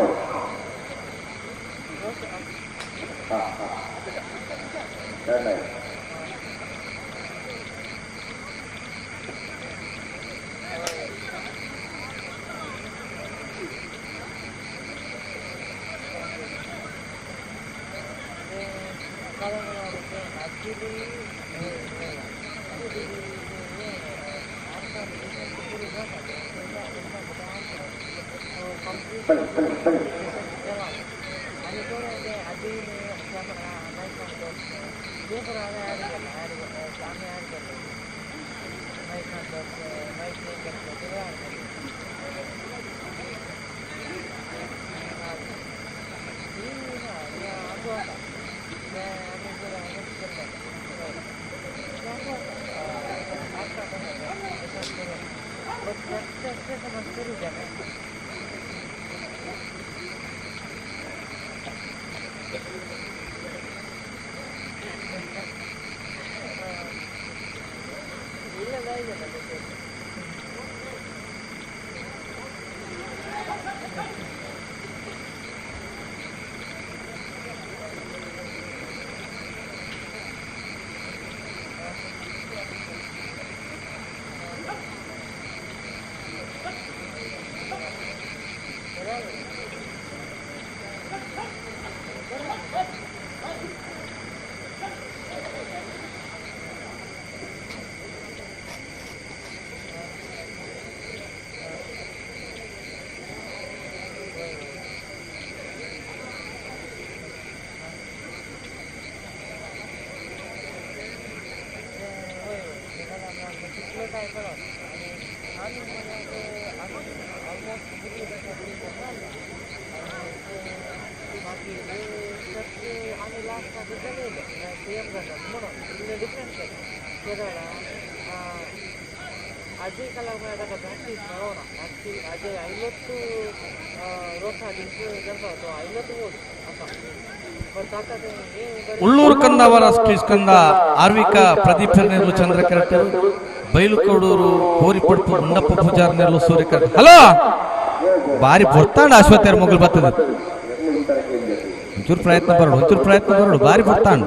Ulluru Kandavara Sriskanda Arvika Pradeep Nerlu Chandra correct Bailukodur Koripadpu Mundappa Pujar Nerlu Surya correct. Hello ಬಾರಿ ಬರ್ತಾಂಡ ಅಶ್ವತ್ಥರ ಮೊಗಲ್ ಬರ್ತದೆ. ಒಂಚೂರು ಪ್ರಯತ್ನ ಬರೋಡು, ಒಂಚೂರು ಪ್ರಯತ್ನ ಬರೋಡು, ಬಾರಿ ಬರ್ತಾಂಡ.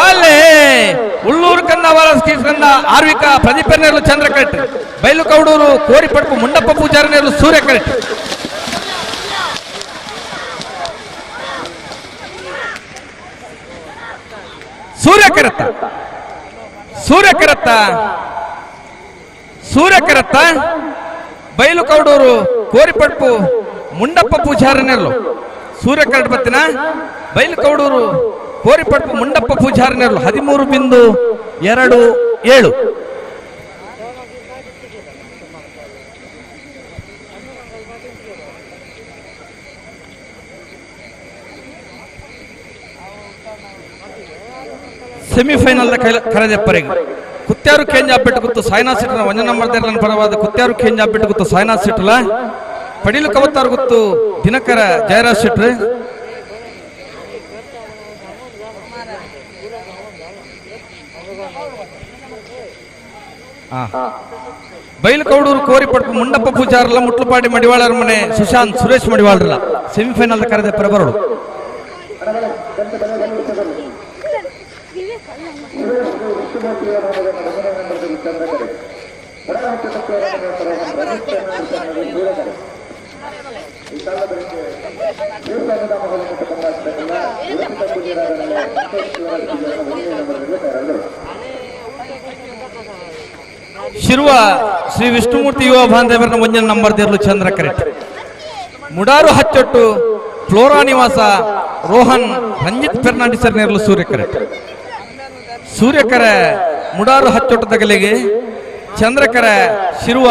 ಅಲ್ಲೇ ಉಳ್ಳೂರು ಕಂದವರ ಕಂದ ಆರ್ವಿಕ ಪ್ರದೀಪ ನೇರ್ಲು ಚಂದ್ರ ಕರೆಕ್ಟ್, ಬೈಲುಕೌಡೂರು ಕೋರಿಪಡ್ಪು ಮುಂಡಪ್ಪ ಪೂಜಾರಿ ನೇರ್ಲು ಸೂರ್ಯ ಕರೆಕ್ಟ್. ಸೂರ್ಯ ಕರತ್ತ, ಸೂರ್ಯ ಕರತ್ತ, ಸೂರ್ಯ ಕರತ್ತ, ಬೈಲುಕೌಡೂರು ಕೋರಿಪಡ್ಪು ಮುಂಡಪ್ಪ ಪೂಜಾರಿ ನೇರ್ಲು ಸೂರ್ಯ ಕರೆಕ್ಟ್ ಬತ್ತಿನ. ಬೈಲುಕೌಡೂರು ಕೋರಿಪಡ್ಪು ಮುಂಡಪ್ಪ ಪೂಜಾರಿ ನೇರ್ಲು 13.27. ಸೆಮಿಫೈನಲ್ ಕರೆದೆಪ್ಪರಿಗೆ ಕುತ್ಯಾರು ಕೇಂಜಾ ಬಿಟ್ಟು ಸಾಯ್ನಾ ಸಿಟ್ನ ಒಂಜ ನಂಬರ್ ದೇರ್ಲನ್ ಪರವಾದ ಕುತ್ಯಾರು ಕೇಂಜಾ ಬಿಟ್ಟು ಗುತ್ತು ಸಾಯ್ನಾ ಸಿಟ್ಲ ಪಡಿಲು ಕವತ್ತಾರು ಗುತ್ತು ದಿನಕರ ಜಯರಾಜ್ ಸಿಟ್ರು. ಬೈಲುಕೌಡೂರು ಕೋರಿಪಡ್ಪು ಮುಂಡಪ್ಪ ಪೂಜಾರಲ್ಲ ಮುಟ್ಲುಪಾಡಿ ಮಡಿವಾಳರ ಮನೆ ಸುಶಾಂತ್ ಸುರೇಶ್ ಮಡಿವಾಳರಲ್ಲ ಸೆಮಿಫೈನಲ್ ಕರೆದೆಪ್ಪರ ಬರೋಡು. ಶಿರುವ ಶ್ರೀ ವಿಷ್ಣುಮೂರ್ತಿ ಯುವ ಬಾಂಧವ್ಯರ ಒಂಜನ ನಂಬರ್ ದೇರ್ಲು ಚಂದ್ರ ಕರೆಕ್ಟ್. ಮುಡಾರು ಹಚ್ಚೊಟ್ಟು ಫ್ಲೋರಾ ನಿವಾಸ ರೋಹನ್ ರಂಜಿತ್ ಫೆರ್ನಾಂಡಿಸರ್ ನೇರ್ಲು ಸೂರ್ಯ ಕರೆಕ್ಟ್. ಸೂರ್ಯಕರೆ ಮುಡಾರು ಹಚ್ಚೊಟ್ಟದಗಲಿಗೆ, ಚಂದ್ರಕರ ಶಿರುವ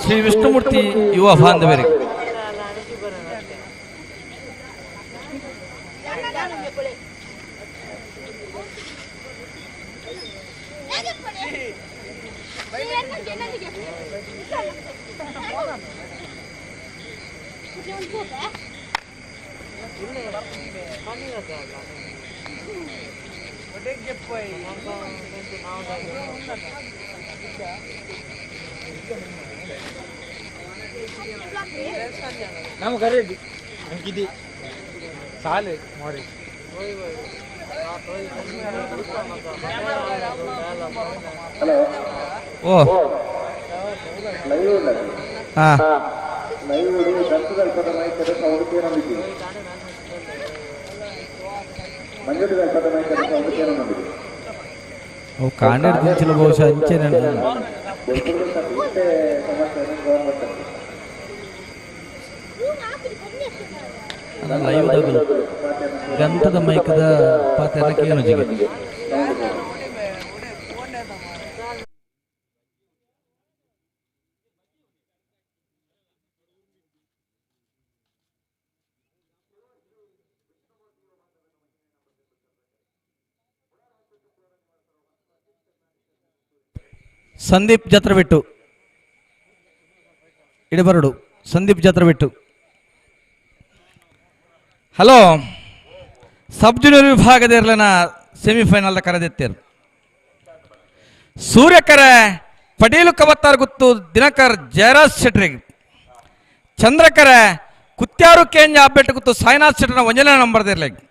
ಶ್ರೀ ವಿಷ್ಣುಮೂರ್ತಿ ಯುವ ಬಾಂಧವರಿಗೆ. ಹಲೋ. ಓ. ಲೈವ್ ಉಂಡದು. ಹಾ. ಲೈವ್ ದಂತದ ಮೈಕದ ಸೌಂಡ್ ಕೇಳೊಂದಿದ್ದೀವಿ, ಮಂಜುಡಿ ಅಲ್ಪದ ಮೈಕದ ಸೌಂಡ್ ಕೇಳೊಂದಿದ್ದೀವಿ. ಅವು ಕಾಂಡೆಡ್ ದಿಂಚಿನ ಬಹುಶಃ ಅಂಚೆನೆ. ಇಷ್ಟೇ ಸಮಸ್ಯೆ ಗೌರ್ಮೆಂಟ್. ಲೈವ್ ದಗಲು ಗಂಧದ ಮೈಕದ ಪಾತೆರ ಕೇನುಜಿಗೆ. ಸಂದೀಪ್ ಜಾತ್ರಬಿಟ್ಟು ಇಡಬರಡು. Sandeep Jathrabittu. Hello, sub junior ವಿಭಾಗದ ಇರ್ಲನ ಸೆಮಿಫೈನಲ್ ಕರೆದೆತ್ತೇರು. ಸೂರ್ಯಕರ ಪಡೀಲು ಕವತ್ತಾರ್ ಗುತ್ತು ದಿನಕರ್ ಜಯರಾಜ್ ಶೆಟ್ರಿಗೆ, ಚಂದ್ರಕರ ಕುತ್ಯಾರು ಕೇಂಜ ಅಬ್ಬೆಟ್ಟು ಗುತ್ತು ಸಾಯಿನಾಥ್ ಶೆಟ್ಟರ್ನ ಒಂಜನೇ ನಂಬರ್ದಿರ್ಲಿಗೆ.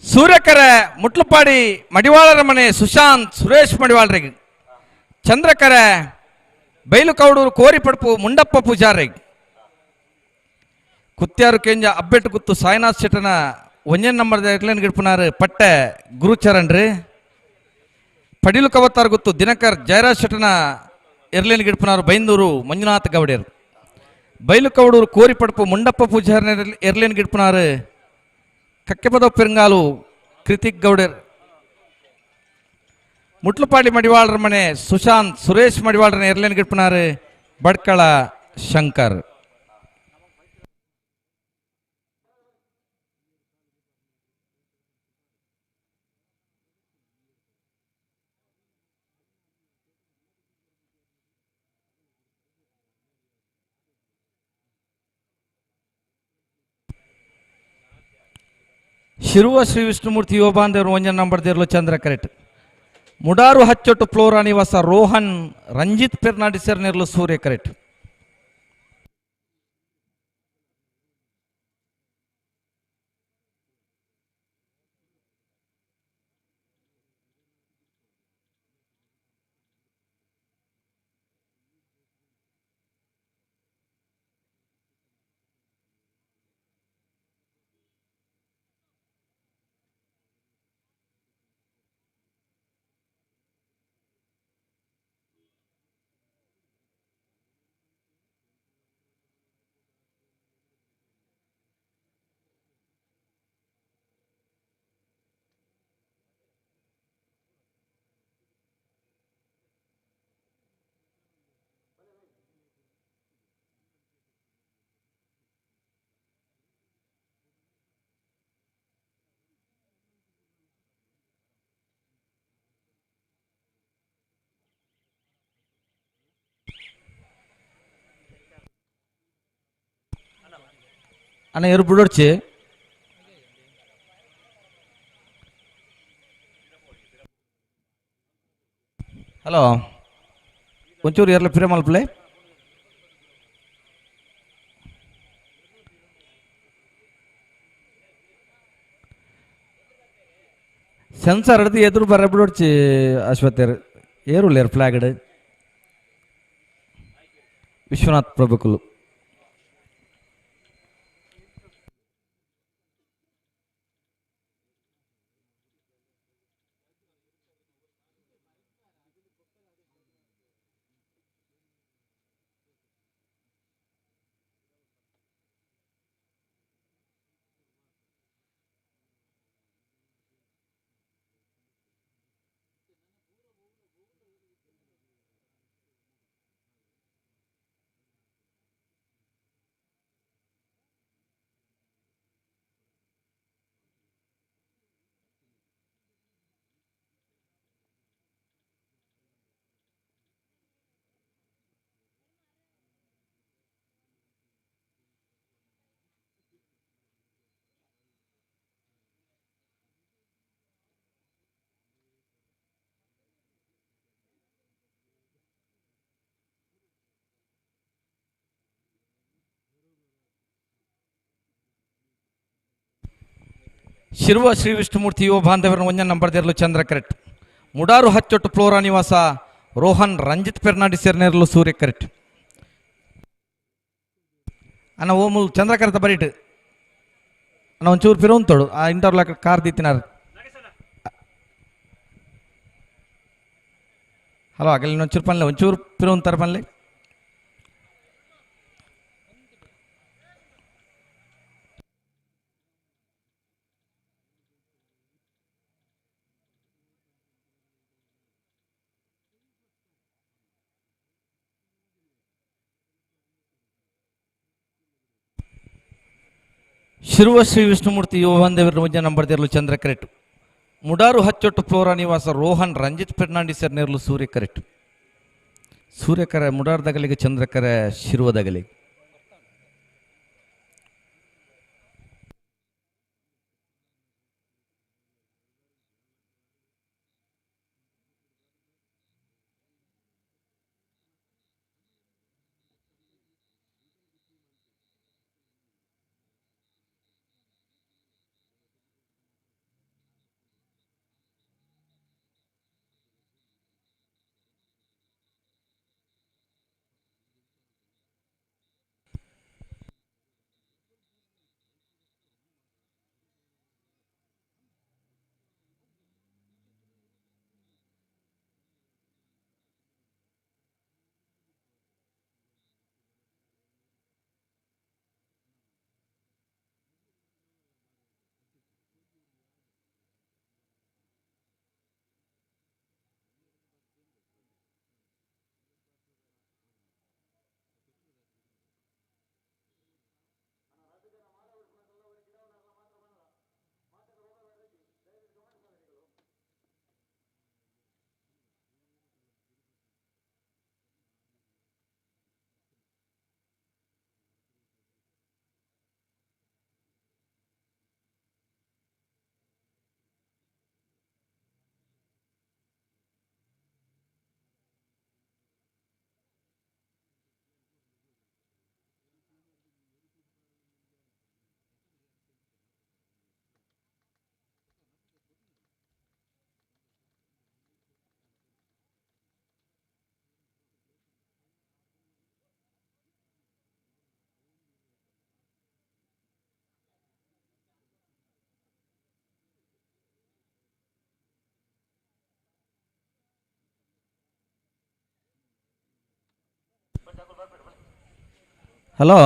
ಸೂರ್ಯಕರ ಮುಟ್ಲಪಾಡಿ ಮಡಿವಾಳರ ಮನೆ ಸುಶಾಂತ್ ಸುರೇಶ್ ಮಡಿವಾಳರಿಗೆ, ಚಂದ್ರಕರ ಬೈಲುಕೌಡೂರು ಕೋರಿಪಡ್ಪು ಮುಂಡಪ್ಪ ಪೂಜಾರಿಗೆ. ಕುತ್ಯಾರು ಕೇಂಜ ಅಬ್ಬೆಟ್ಟು ಗುತ್ತು ಸಾಯಿನಾಥ್ ಶೆಟ್ಟನ ಒಂಜನೇ ನಂಬರ್ ಗಿಡ್ಪುನಾರು ಪಟ್ಟೆ ಗುರುಚರಣ್ ರೀ. ಪಡಿಲು ಕವತ್ತಾರ್ ಗುತ್ತು ದಿನಕರ್ ಜಯರಾಜ್ ಶೆಟ್ಟನ ಎರ್ಲೇನ್ ಗಿಡ್ಪುನಾರು ಬೈಂದೂರು ಮಂಜುನಾಥ್ ಗೌಡ್ಯರು. ಬೈಲುಕೌಡೂರು ಕೋರಿಪಡ್ಪು ಮುಂಡಪ್ಪ ಪೂಜಾರನ ಎರ್ಲೇನ್ ಗಿಡ್ಪುನಾರು ಕಕ್ಕೆಪದ ಪೆರಂಗಾಲು ಕೃತಿಕ್ ಗೌಡರ್. ಮುಟ್ಲಪಾಡಿ ಮಡಿವಾಳರ ಮನೆ ಸುಶಾಂತ್ ಸುರೇಶ್ ಮಡಿವಾಳರನ ಎರ್ಲೇನ್ ಗಿಡ್ಪುನಾರು ಬಡ್ಕಳ ಶಂಕರ್. ಶಿರುವ ಶ್ರೀ ವಿಷ್ಣುಮೂರ್ತಿ ಯುವ ಒಂಜನ್ ನಂಬರ್ ದೇರ್ಲು ಚಂದ್ರ ಕರೆಟ್. ಮುಡಾರು ಹಚ್ಚೊಟ್ಟು ಫ್ಲೋರಾ ನಿವಾಸ ರೋಹನ್ ರಂಜಿತ್ ಪೆರ್ನಾಡಿಸರ್ ನೆರ್ಲು ಸೂರ್ಯ ಕರೆಟ್. ಅಣ್ಣ ಎರು ಬಿಡೋಡ್ಚಿ. ಹಲೋ, ಒಂಚೂರು ಎರ್ಲ ಪಿರ ಮಲ್ಪಲೆ. ಸೆನ್ಸಾರ್ ಹಿಡ್ದು ಎದುರು ಬರ ಬಿಡೋಡ್ಚಿ. ಅಶ್ವತ್ಥರು ಏರುಲ್ಲೇರು ಫ್ಲಾಗಡ್ ವಿಶ್ವನಾಥ್ ಪ್ರಭುಕುಲು. ಶಿರುವ ಶ್ರೀ ವಿಷ್ಣುಮೂರ್ತಿ ಯುವ ಬಾಂಧವರ ಒಂಜನ ನಂಬರ್ ದೇರ್ಲು ಚಂದ್ರ ಕರೆಕ್ಟ್. ಮುಡಾರು ಹಚ್ಚೊಟ್ಟು ಫ್ಲೋರಾ ನಿವಾಸ ರೋಹನ್ ರಂಜಿತ್ ಫೆರ್ನಾಂಡಿಸ್ ನೇರಲು ಸೂರ್ಯ ಕರೆಕ್ಟ್. ಅಣ್ಣ ಓಮುಲ್ ಚಂದ್ರಕರತ ಬರೀಟ್ ಅಣ್ಣ ಒಂಚೂರು ಪಿರೋಂತೋಡು ಆ ಇಂಟರ್ಲಾಕ್ ಕಾರ್ ದೀತಿನಾರ್. ಹಲೋ ಅಗಲಿ ಒಂಚೂರು ಪನ್ಲೆ ಒಂಚೂರು ಪಿರೋಂತಾರ ಪನ್ಲೆ. ಶಿರುವ ಶ್ರೀ ವಿಷ್ಣುಮೂರ್ತಿ ಯುವ ಬಾಂಧವರು ಒಂಜ ನಂಬರ್ ದೇರ್ಲು ಚಂದ್ರ ಕರೆಕ್ಟ್. ಮುಡಾರು ಹಚ್ಚೊಟ್ಟು ಫ್ಲೋರಾ ನಿವಾಸ ರೋಹನ್ ರಂಜಿತ್ ಫೆರ್ನಾಂಡಿಸ್ ನೇರ್ಲು ಸೂರ್ಯ ಕರೆಕ್ಟ್. ಸೂರ್ಯಕರೆ ಮುಡಾರ್ದಗಲಿಗೆ ಚಂದ್ರಕರೆ ಶಿರುವದಗಲಿಗೆ. ಹಲೋ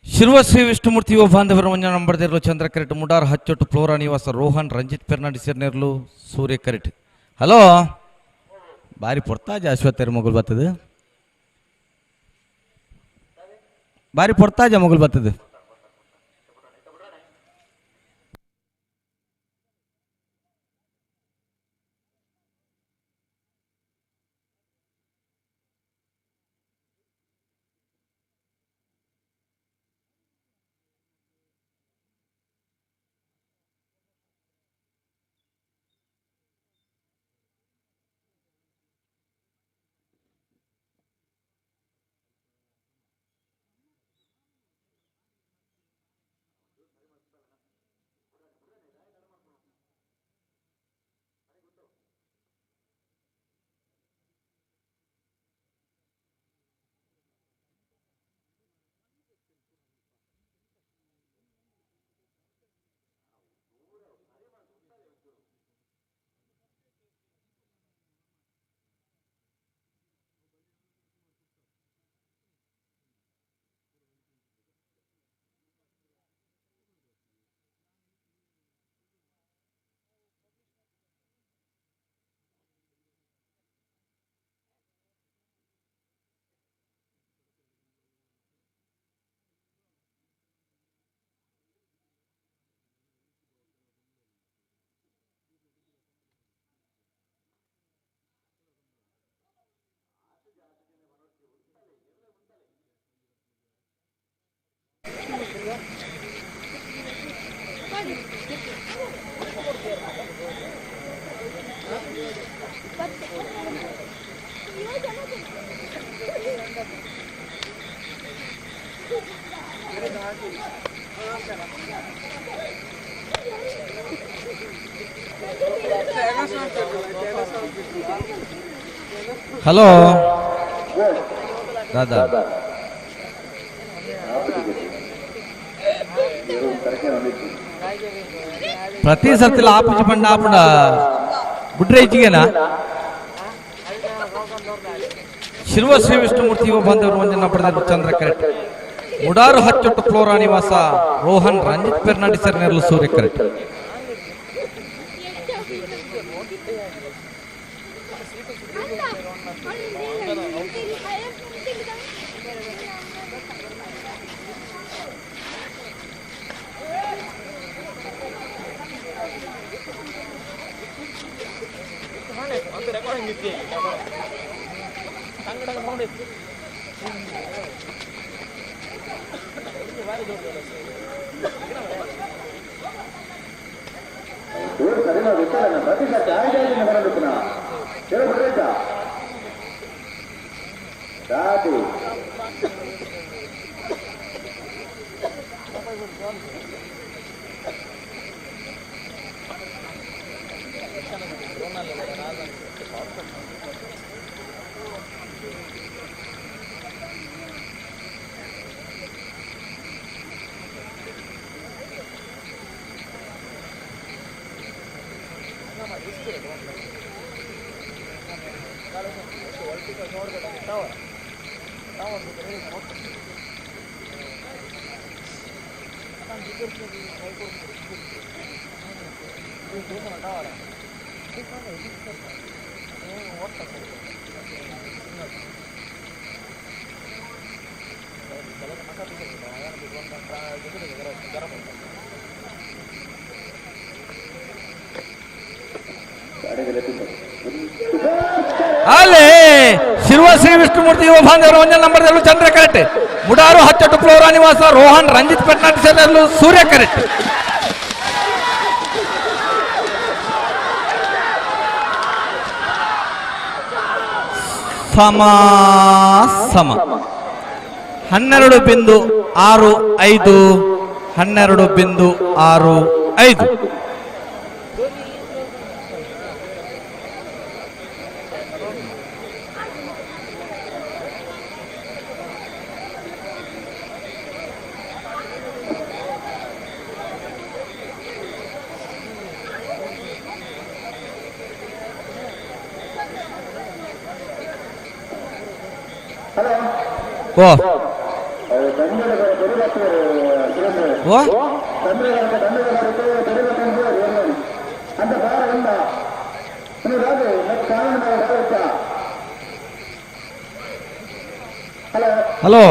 ಶಿರುವ ಶ್ರೀ ವಿಷ್ಣುಮೂರ್ತಿ ಯುವ ಬಾಂಧವರು ಮಂಜ ನಂಬರ್ ದೇರ್ಲು ಚಂದ್ರ ಕರೆಟ್. ಮುಡಾರ್ ಹಚ್ಚೊಟ್ಟು ಫ್ಲೋರಾ ನಿವಾಸ ರೋಹನ್ ರಂಜಿತ್ ಫೆರ್ನಾಂಡಿಸ್ ನೇರ್ಲು ಸೂರ್ಯ ಕರೆಟ್. ಹಲೋ ಬಾರಿ ಪೊರ್ತಾಜ ಅಶ್ವತ್ಥರ ಮಗುಲ್ ಬರ್ತದೆ ಬಾರಿ ಪೊರ್ತಾಜ ಮಗುಲ್ ಬರ್ತದೆ. Hello Dada ಪ್ರತಿ ಸರ್ತಿಲ ಆಪುಜಿ ಪಂಡ ಆಪುಂಡ ಬುಡ್ರೆ ಇಜ್ಜಿಗೆನಾ ಶಿರ್ವ ಶ್ರೀ ವಿಷ್ಣುಮೂರ್ತಿ ಬಂದವರು ಒಂದಿನ ಪಡೆದರು ಚಂದ್ರ ಕರೆಕ್ಟ್ ಮುಡಾರು ಹಚ್ಚೊಟ್ಟು ಫ್ಲೋರಾ ನಿವಾಸ ರೋಹನ್ ರಂಜಿತ್ ಫೆರ್ನಾಂಡಿಸರ್ ನೆರಳು ಸೂರ್ಯ ಕರೆಕ್ಟ್. ಅಲ್ಲೇ ಶಿರ್ವ ಶ್ರೀ ವಿಷ್ಣುಮೂರ್ತಿ ಯುವ ಬಾಂಧವರು ಒಂದೇ ನಂಬರ್ ಚಂದ್ರ ಕರೆಕ್ಟ್. ಮುಡಾರು ಹಚ್ಚೊಟ್ಟು ಫ್ಲೋರಾ ನಿವಾಸ ರೋಹನ್ ರಂಜಿತ್ ಪಟ್ನಾಟಿಸಲು ಸೂರ್ಯ ಕರೆಕ್ಟ್. ಸಮ ಸಮ 12.65 12.65. ಓ ಓ ಹಲೋ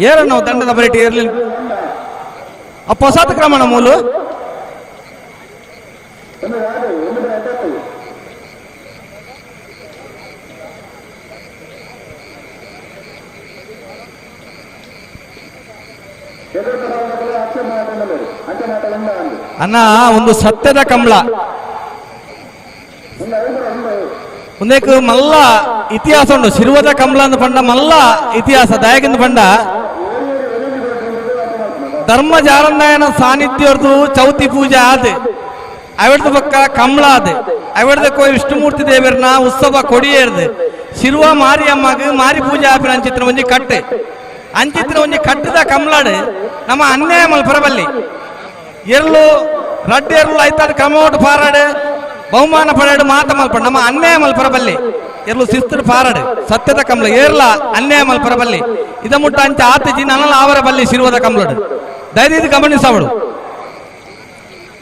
ಏರ ನಾವು ದಂಡದ ಬರಿಟಿ ಇರಲಿಲ್ಲ ಅಪ್ಪ ಹೊಸಾತ ಕ್ರಮಣ ಮೂಲು ಅಣ್ಣ ಒಂದು ಸತ್ಯದ ಕಂಬಳ ಒಂದೇಕು ಮಲ್ಲ ಇತಿಹಾಸ ಉಂಟು. ಶಿರ್ವದ ಕಂಬಳ ಅಂದ ಪಂಡ ಮಲ್ಲ ಇತಿಹಾಸ ದಯಗಿಂದ ಪಂಡ ಧರ್ಮ ಜಾರಂದಾಯನ ಸಾನ್ನಿಧ್ಯರ್ದು ಚೌತಿ ಪೂಜೆ ಆದ ಅವಿಡ್ದ ಪಕ್ಕ ಕಂಬಳ ಆದ ಅವಿಡ್ದ ಕೋಯಿ ವಿಷ್ಣುಮೂರ್ತಿ ದೇವರನ ಉತ್ಸವ ಕೊಡಿಯೇರ್ದು ಶಿರ್ವ ಮಾರಿಯಮ್ಮಗ ಮಾರಿ ಪೂಜೆ ಆಪಿನ ಅಂಚಿತ್ರ ಒಂಜಿ ಕಟ್ಟೆ ಅಂಚಿತ್ರ ಒಂಜಿ ಕಟ್ಟದ ಕಂಬಳಾಡು ನಮ್ಮ ಅನ್ಯಾಯ ಮಲ್ಪರಬಲ್ಲಿ ಎರ್ಲು ರಡ್ಡು ಎರ್ಲು ಐತಾಡು ಕ್ರಮೋಟು ಪಾರಾಡು ಬಹುಮಾನ ಪಡೆಡು ಮಾತ ಮಲ್ಪಡು ನಮ್ಮ ಅನ್ಯಾಯ ಮಲ್ಪರಬಲ್ಲಿ ಎರ್ಲು ಶಿಸ್ತು ಪಾರಾಡು ಸತ್ಯದ ಕಂಬಳ ಏರ್ಲ ಅನ್ಯಾಯ ಮಲ್ಪರಬಲ್ಲಿ ಇದ ಮುಟ್ಟ ಅಂಚ ಆತಿಜಿ ನನ್ನಲ್ಲ ಆವರ ಬಲ್ಲಿ ಶಿರ್ವದ ಕಂಬಳಡು ದಯದೀದು ಗಮನಿಸವಳು.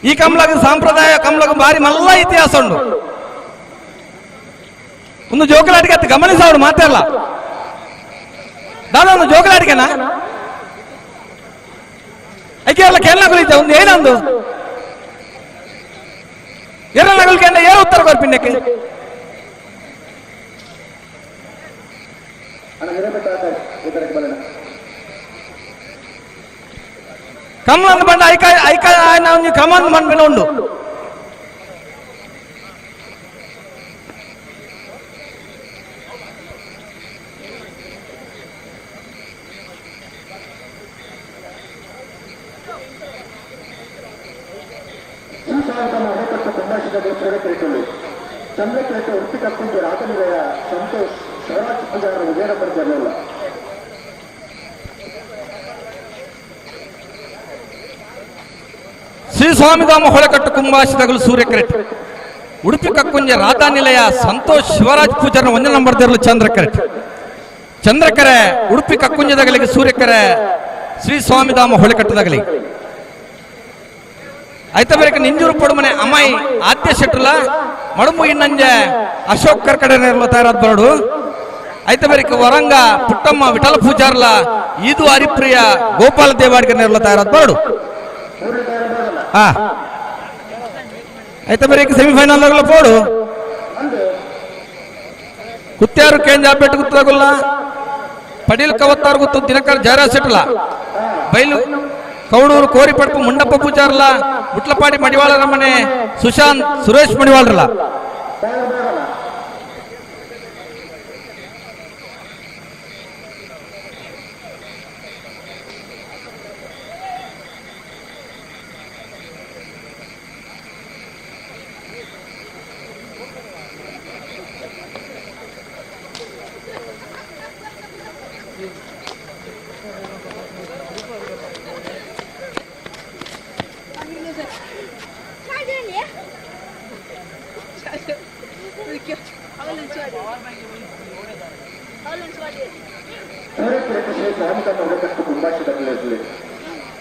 ಈ ಕಂಬಳಗ ಸಾಂಪ್ರದಾಯ ಕಂಬಳಗ ಭಾರಿ ಮಲ್ಲ ಇತಿಹಾಸ ಉಂಡು. ಒಂದು ಜೋಕಲಾಟಿಗೆ ಅತ್ತ ಗಮನಿಸವಳು ಮಾತಾಡಲ್ಲ ದಾದ ಒಂದು ಜೋಕಲಾಟಿಗೆನಾ ಐಕೆ ಎಲ್ಲ ಕೇಳನಾಗುಲಿದ್ದೆ ಒಂದು ಏನಂದು ಎರಡನಗುಲ್ಕೆಂಡ ಏರು ಉತ್ತರ ಕೊರ್ಪಿನ್ನಕ್ಕೆ. ಕಮಲನ್ ಬಂಡ ಐಕ ಐಕ ಒಂಜಿ ಕ್ರಮನ್ ಮನ್ಪಿನ ಉಂಡು. ಚಂದ್ರಕೇತು ಉಡುಪಿ ಕಕ್ಕುಂಜೆ ರಾಜನಿಲಯ ಸಂತೋಷ್ ಶಿವರಾಜ್ ಪೂಜಾರ ವಿಜಯ ಪಡೆದಿರಲಿಲ್ಲ. ಶ್ರೀ ಸ್ವಾಮಿಧಾಮ ಹೊಳೆಕಟ್ಟು ಕುಂಭಾಶಿತಗಳು ಸೂರ್ಯಕರೆಟ್ ಉಡುಪಿ ಕಕ್ಕುಂಜೆ ರಾಧಾನಿಲಯ ಸಂತೋಷ್ ಶಿವರಾಜ್ ಪೂಜಾರನ ಒಂದೇ ನಂಬರ್ ದೇರಲು ಚಂದ್ರಕರೆಟ್ ಚಂದ್ರಕರೆ ಉಡುಪಿ ಕಕ್ಕುಂಜದಗಲಿಗೆ ಸೂರ್ಯಕರೆ ಶ್ರೀ ಸ್ವಾಮಿಧಾಮ ಹೊಳೆಕಟ್ಟದಗಲಿ ಆಯ್ತ ಬೇಕ ನಿಂಜೂರು ಪಡುಮನೆ ಅಮ್ಮಾಯಿ ಆದ್ಯ ಶೆಟ್ಟುಲ ಮಡುಮು ಇನ್ನಂಜೆ ಅಶೋಕ್ ಕರ್ಕಡೆ ತಯಾರಾದ ಬರಡು ಆಯ್ತ ಬೇಕ ವರಂಗ ಪುಟ್ಟಮ್ಮ ವಿಠಲ ಪೂಜಾರ್ಲ ಈದು ಹರಿಪ್ರಿಯ ಗೋಪಾಲ ದೇವಾಡಿಗೆ ನೇರಲ ತಯಾರಾದ ಬರಡು. ಹಾ ಆಯ್ತ ಬೇಕ ಸೆಮಿಫೈನಲ್ ಪೋಡು ಕುತ್ಯಾರು ಕೇಂದ್ರ ಬೆಟ್ಟು ಗುತ್ತಗುಲ್ಲ ಪಡೀಲ್ ಕವತ್ತಾರು ಗುತ್ತು ದಿನಕರ್ ಜಯರಾಜ್ ಶೆಟ್ಟಲ ಬೈಲು ಕೌಡೂರು ಕೋರಿಪಡ್ಪು ಮುಂಡಪ್ಪ ಪೂಜಾರ್ಲ ಮುಟ್ಲಪಾಡಿ ಮಡಿವಾಳರ ಮನೆ ಸುಶಾಂತ್ ಸುರೇಶ್ ಮಡಿವಾಳರಲ್ಲ.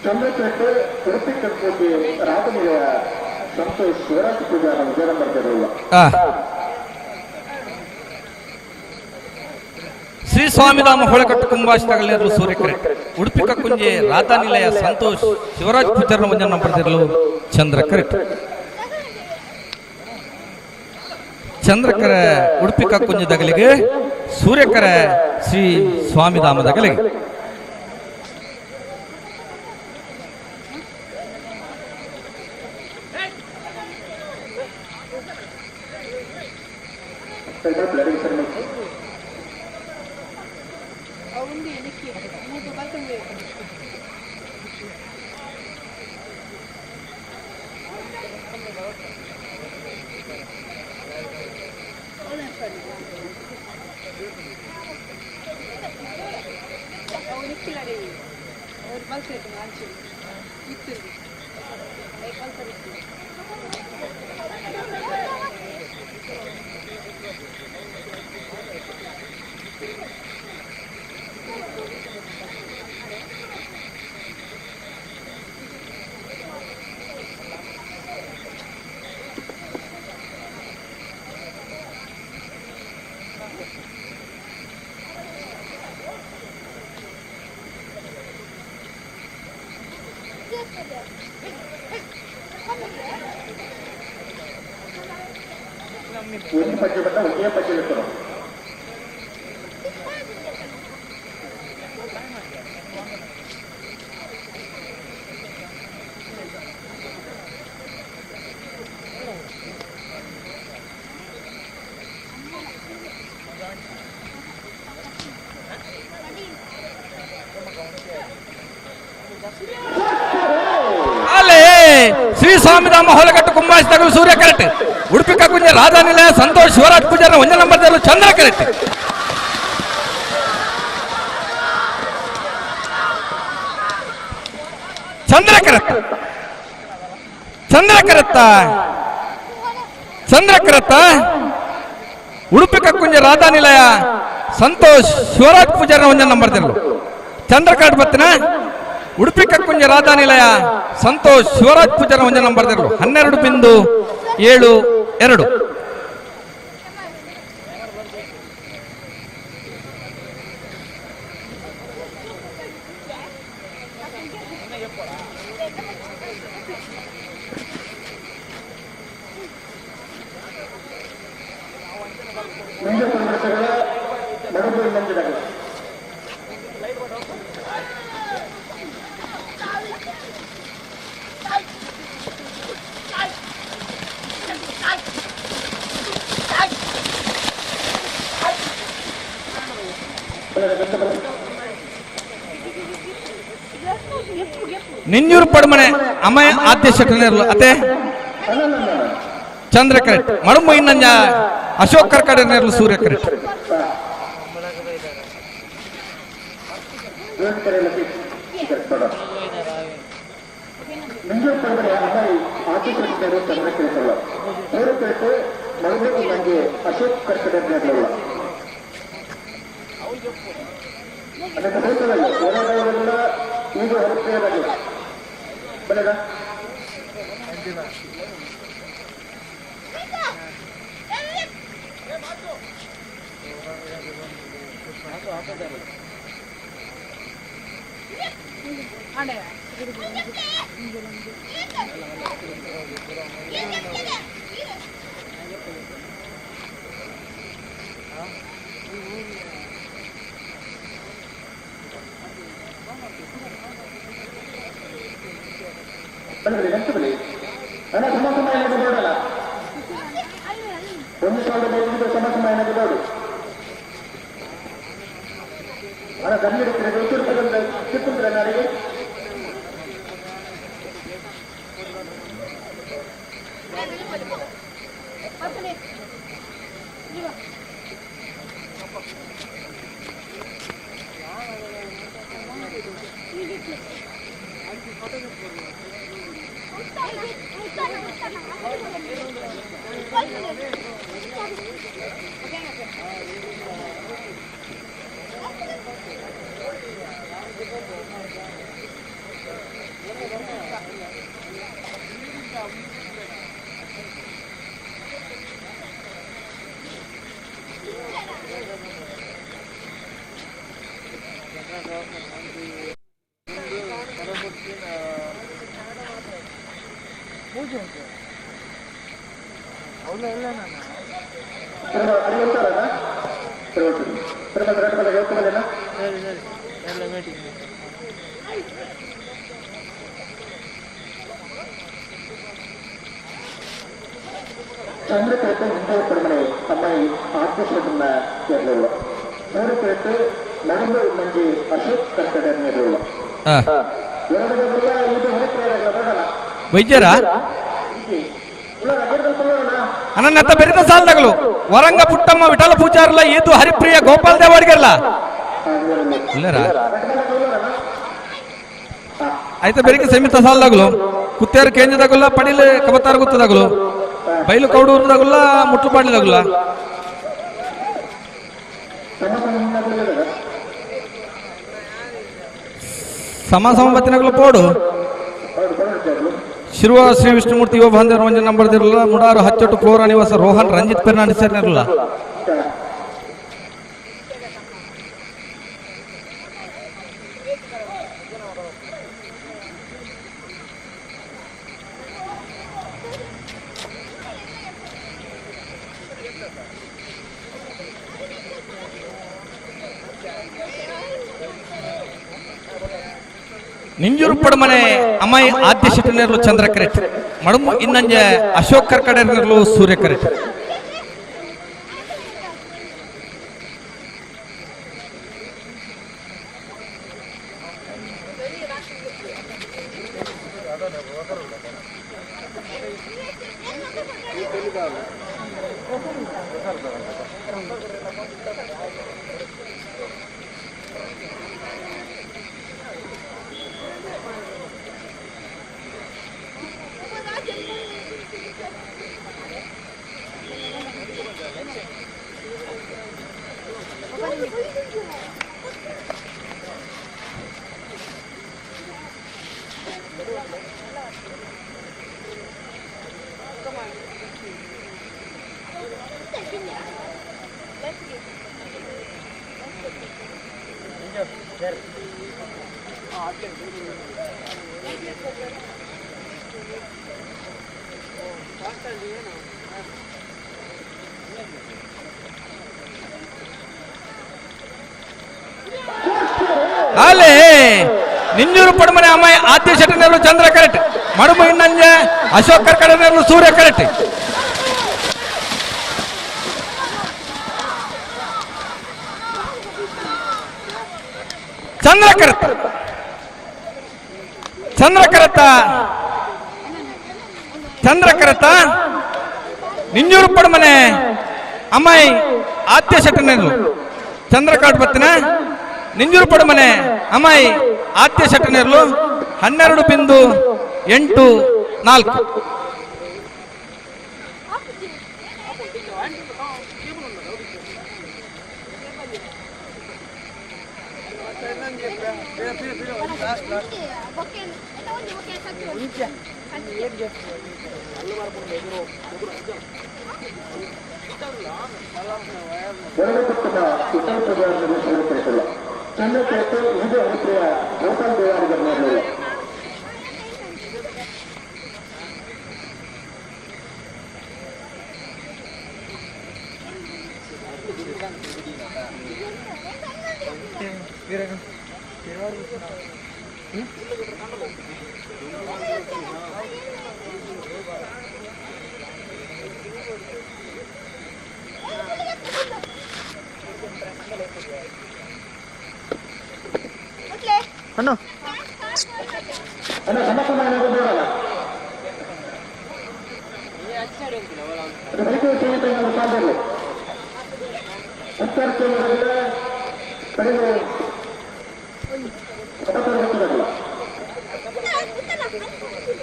ಚಂದ್ರಕೇತು ಉಡುಪಿ ಕಕ್ಕುಂಜೆ ರಾಜನಿಲಯ ಸಂತೋಷ್ ಶಿವರಾಜ್ ಪೂಜಾರ ವಿಜಯ ಪಡೆದಿರಲಿಲ್ಲ. ಶ್ರೀ ಸ್ವಾಮಿಧಾಮ ಹೊಳೆಕಟ್ಟು ಕುಂಭಾಶಿತಗಳೆರಡು ಸೂರ್ಯಕರೆ ಉಡುಪಿ ಕಕ್ಕುಂಜೆ ರಾಧಾನಿಲಯ ಸಂತೋಷ್ ಶಿವರಾಜ್ ಪೂಜಾರನ ಒಂಜನ್ನ ಪಡೆದಿರಲು ಚಂದ್ರಕರೆಟ್ ಚಂದ್ರಕರೆ ಉಡುಪಿ ಕಕ್ಕುಂಜದಗಲಿಗೆ ಸೂರ್ಯಕರೆ ಶ್ರೀ ಸ್ವಾಮಿಧಾಮದಗಲಿಗೆ. ಒಂದು ಪದ್ಯ ಬಂದ ಒಂದೇ ಪದ್ಯ ಇರ್ತದೆ. ಅಲ್ಲೇ ಶ್ರೀ ಸ್ವಾಮಿಧಾಮ ಹೊಲಗಟ್ಟು ಕುಂಭಾಶಿತಗಳು ಸೂರ್ಯ ಕರೆಕ್ಟ್ ಉಡುಪಿ ಕಕ್ಕುಂಜೆ ರಾಧಾನಿಲಯ ಸಂತೋಷ್ ಶಿವರಾಜ್ ಪೂಜಾರ ಒಂದೇ ನಂಬರ್ ಚಂದ್ರ ಕರೆಕ್ಟ್. ಚಂದ್ರಕರತ್ತ ಚಂದ್ರಕರತ್ತ ಚಂದ್ರಕರತ್ತ ಉಡುಪಿ ಕಕ್ಕುಂಜೆ ರಾಧಾನಿಲಯ ಸಂತೋಷ್ ಶಿವರಾಜ್ ಪೂಜಾರನ ಒಂದೇ ನಂಬರ್ ಚಂದ್ರಕಾಟ್ ಬತ್ತಿನ ಉಡುಪಿ ಕಕ್ಕುಂಜೆ ರಾಧಾನಿಲಯ ಸಂತೋಷ್ ಶಿವರಾಜ್ ಪೂಜಾರನ ಒಂದೇ ನಂಬರ್ 12.72. ನಿಂಜೂರು ಪಡ್ಮನೆ ಅಮ್ಮಯ್ಯ ಆದ್ಯ ಶೆಟ್ಟನೇರ್ಲು ಅತೆ ಚಂದ್ರ ಕರೆಕ್ಟ್ ಮಡುಂಬ ಇನ್ನಂಜ ಅಶೋಕ್ ಕರ್ಕಡೆ ನೇರ್ಲು ಸೂರ್ಯ ಕರೆಕ್ಟ್. ಅಶೋಕ್ ಕರ್ಕಡೆ ನೇರ್ಲು ಈಗ ಹೊರಗೆ ಬಲೆದ. ಬನ್ನಿ ನೆಕ್ಸ್ಟ್ ಬನ್ನಿ ಅಣ್ಣ. ಸಮ ಸಮ ಏನಾದ್ರು ಬೇಡಲ್ಲ. 1005 ಸಮ ಸಮ ಏನಾದ್ರು ಬೇಡ ಅಣ್ಣ. ಕನ್ನಡಕ್ಕೆ ರೂಪಾಯಿ ಸಿಕ್ಕುಂದ್ರೆ ನಾಳೆಗೆ. ಚಂದ್ರಕೇತು ಹಿಂದೂ ಪಡಮನೆ ಅಮ್ಮಾಯಿ ಆದ್ಯಶನ್ನ ಇರಲಿಲ್ಲ. ಮೂರು ನಡುವೆ ಮಂಜಿ ಅಶೋಕ್ ಕರ್ಕಡೆ ಇರಲಿಲ್ಲ. ಎರಡು ಇದು ಹೊರಗೆ ಬರಲ್ಲ. ವೈದ್ಯರ ಅನನ್ನತ್ತ ಬೆರಿದ ಸಾಲದಗಳು ವರಂಗ ಪುಟ್ಟಮ್ಮ ವಿಠಲ ಪೂಜಾರ್ಲ ಏದು ಹರಿಪ್ರಿಯ ಗೋಪಾಲ್ ದೇವಾಡಿಗರ್ಲ ಇಲ್ಲರ ಆಯ್ತಾ. ಬೆರಿಕೆ ಸೀಮಿತ ಸಾಲದಾಗಲು ಕುತ್ತೇರು ಕೇಂದ್ರದಾಗಲ್ಲ, ಪಡಿಲೆ ಕಬತಾರ ಗುತ್ತದಾಗಲು, ಬೈಲು ಕೌಡೂರ್ದಾಗಲ್ಲ, ಮುಟ್ಲುಪಾಡ್ಲಿದಾಗಲ್ಲ. ಸಮ ಸಮ ಬತ್ತಿನಗಲು ಪೋಡು. ಶಿರುವ ಶ್ರೀ ವಿಷ್ಣುಮೂರ್ತಿ ಯುವ ಬಾಂಧವ ರಂಜನ್ ನಂಬರ್ ಇರಲ್ಲ. ಮುಡಾರು ಹಚ್ಚೊಟ್ಟು ಫ್ಲೋರಾ ನಿವಾಸ ರೋಹನ್ ರಂಜಿತ್ ಫೆರ್ನಾಂಡಿಸ್ ಇರಲ್ಲ. ನಿಂಜೂರು ಪಡಮನೆ ಅಮ್ಮಾಯಿ ಆದ್ಯ ಶೆಟ್ಟನೇರ್ಲು ಚಂದ್ರ ಕರೆಟ್, ಮಡುಮು ಇನ್ನಂಜೆ ಅಶೋಕ್ ಕರ್ಕಡೆರ್ಲು ಸೂರ್ಯ ಕರೆಟ್. ಅಲ್ಲೇ ನಿಂಜೂರು ಪಡಮನೆ ಅಮ್ಮಾಯಿ ಆದ್ಯ ಶೆಟ್ಟನೇರ್ಲು ಚಂದ್ರ ಕರೆಕ್ಟ್, ಮಡುಮು ಇನ್ನಂಜೆ ಅಶೋಕ್ ಕರ್ಕಡೆನೇರ್ಲು ಸೂರ್ಯ ಕರೆಕ್ಟ್. ಚಂದ್ರಕರತ ಚಂದ್ರಕರತ ಚಂದ್ರಕರತ ನಿಂಜೂರು ಪಡಮನೆ ಅಮ್ಮಾಯಿ ಆತ್ಯ ಶೆಟ್ಟನೇರ್ಲು ಚಂದ್ರಕಾಟ್ ಬತ್ತಿನ ನಿಂಜೂರು ಪಡಮನೆ ಅಮ್ಮಾಯಿ ಆತ್ಯ ಶೆಟ್ಟನೇರ್ಲು 12.84. ಅಣ್ಣ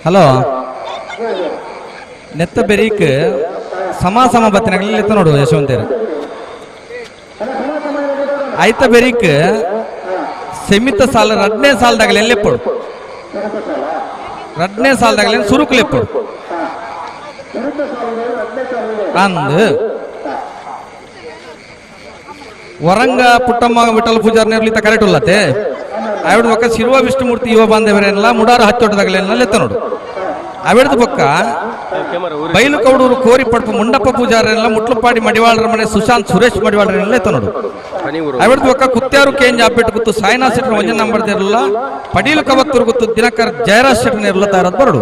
ಹಲೋ ನೆತ್ತ ಬೆರೀಕ್ ಸಮ ಸಮ ಬತ್ತಿನ ನೋಡು ಯಶವಂತೇರು ಆಯ್ತ ಬೆರೀಕ್ ಸೆಮಿತ ಸಾಲ ರಡ್ನೇ ಸಾಲದಾಗಲೇ ಲೆಪ್ಪಡು ರಡ್ನೇ ಸಾಲದಾಗಲೇ ಸುರುಕು ಲೆಪ್ಪಡು ಅಂದ್ ವರಂಗ ಪುಟ್ಟಮ್ಮ ವಿಠಲ ಪೂಜಾರ್ ನೇರ್ಲಿತ ಕರೆಕ್ಟ್ ಉಲ್ಲತೆ ಆವಿಡ ಪಕ್ಕ ಶಿರುವ ವಿಷ್ಣುಮೂರ್ತಿ ಯುವ ಬಾಂಧವರೇನಲ್ಲ ಮುಡಾರ ಹಚ್ಚೊಟ್ಟದಾಗಲೇನಲ್ಲ ಲೆತ್ತ ನೋಡು. ಅವಿಡ್ದ ಪಕ್ಕ ಬೈಲು ಕೌಡೂರು ಕೋರಿ ಪಡ್ಪು ಮುಂಡಪ್ಪ ಪೂಜಾರನೆಲ್ಲ ಮುಟ್ಲಪಾಡಿ ಮಡಿವಾಳರ ಮನೆ ಸುಶಾಂತ್ ಸುರೇಶ್ ಮಡಿವಾಳರನ್ನೆಲ್ಲ ಎತ್ತ ನೋಡು. ಅವಿಡ್ದ ಪಕ್ಕ ಕುತ್ಯಾರು ಕೇಂಜ್ ಅಪ್ಪಿಟ್ಟು ಗುತ್ತು ಸಾಯಿನಾ ಶೆಟ್ಟರ್ ಒಂಜನ್ ನಂಬರ್ ಇರಲ್ಲ ಪಡೀಲು ಕವತ್ತೂರು ಗುತ್ತು ದಿನಕರ್ ಜಯರಾಜ್ ಶೆಟ್ಟರ್ ಇರಲ್ಲ ತಾರದ್ ಬರಡು.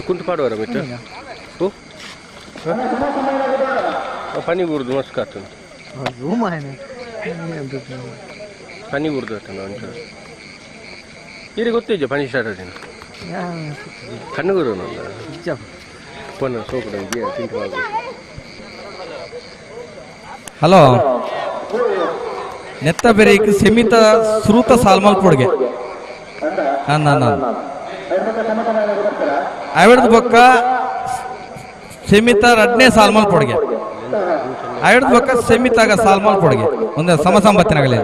ಕುಂಟು ಪಾಡುವರ ಮಿತ್ರ ಪನಿ ಗುರ್ದು ಮಸ್ತ್ ಆತನು ಪನಿ ಗುರ್ದು ಆತನು ಒಂಚೂರು ಇರಿ ಗೊತ್ತಿದ್ದೆ ಪನಿ ಸ್ಟಾರ್ಟ್ ಆದಿನ ಕಣ್ಣುಗುರು ಪೊನ್ನ ಸೋಕುಡ ತಿಂಟು. ಹಲೋ ನೆತ್ತ ಬೆರೀಕ್ ಸೀಮಿತ ಶ್ರೂತ ಸಾಲ್ಮಲ್ ಪೊಡ್ಗೆ ಅವಿಡ್ದ ಬೊಕ್ಕ ಸೀಮಿತ ರಡ್ನೇ ಸಾಲ್ಮಲ್ ಪೊಡ್ಗೆ ಅವಿಡ್ದ ಬೊಕ್ಕ ಸೀಮಿತಾಗ ಸಾಲ್ಮಲ್ ಪೊಡ್ಗೆ ಒಂದು ಸಮಸಂಬತ್ತಿನಾಗಲೇ.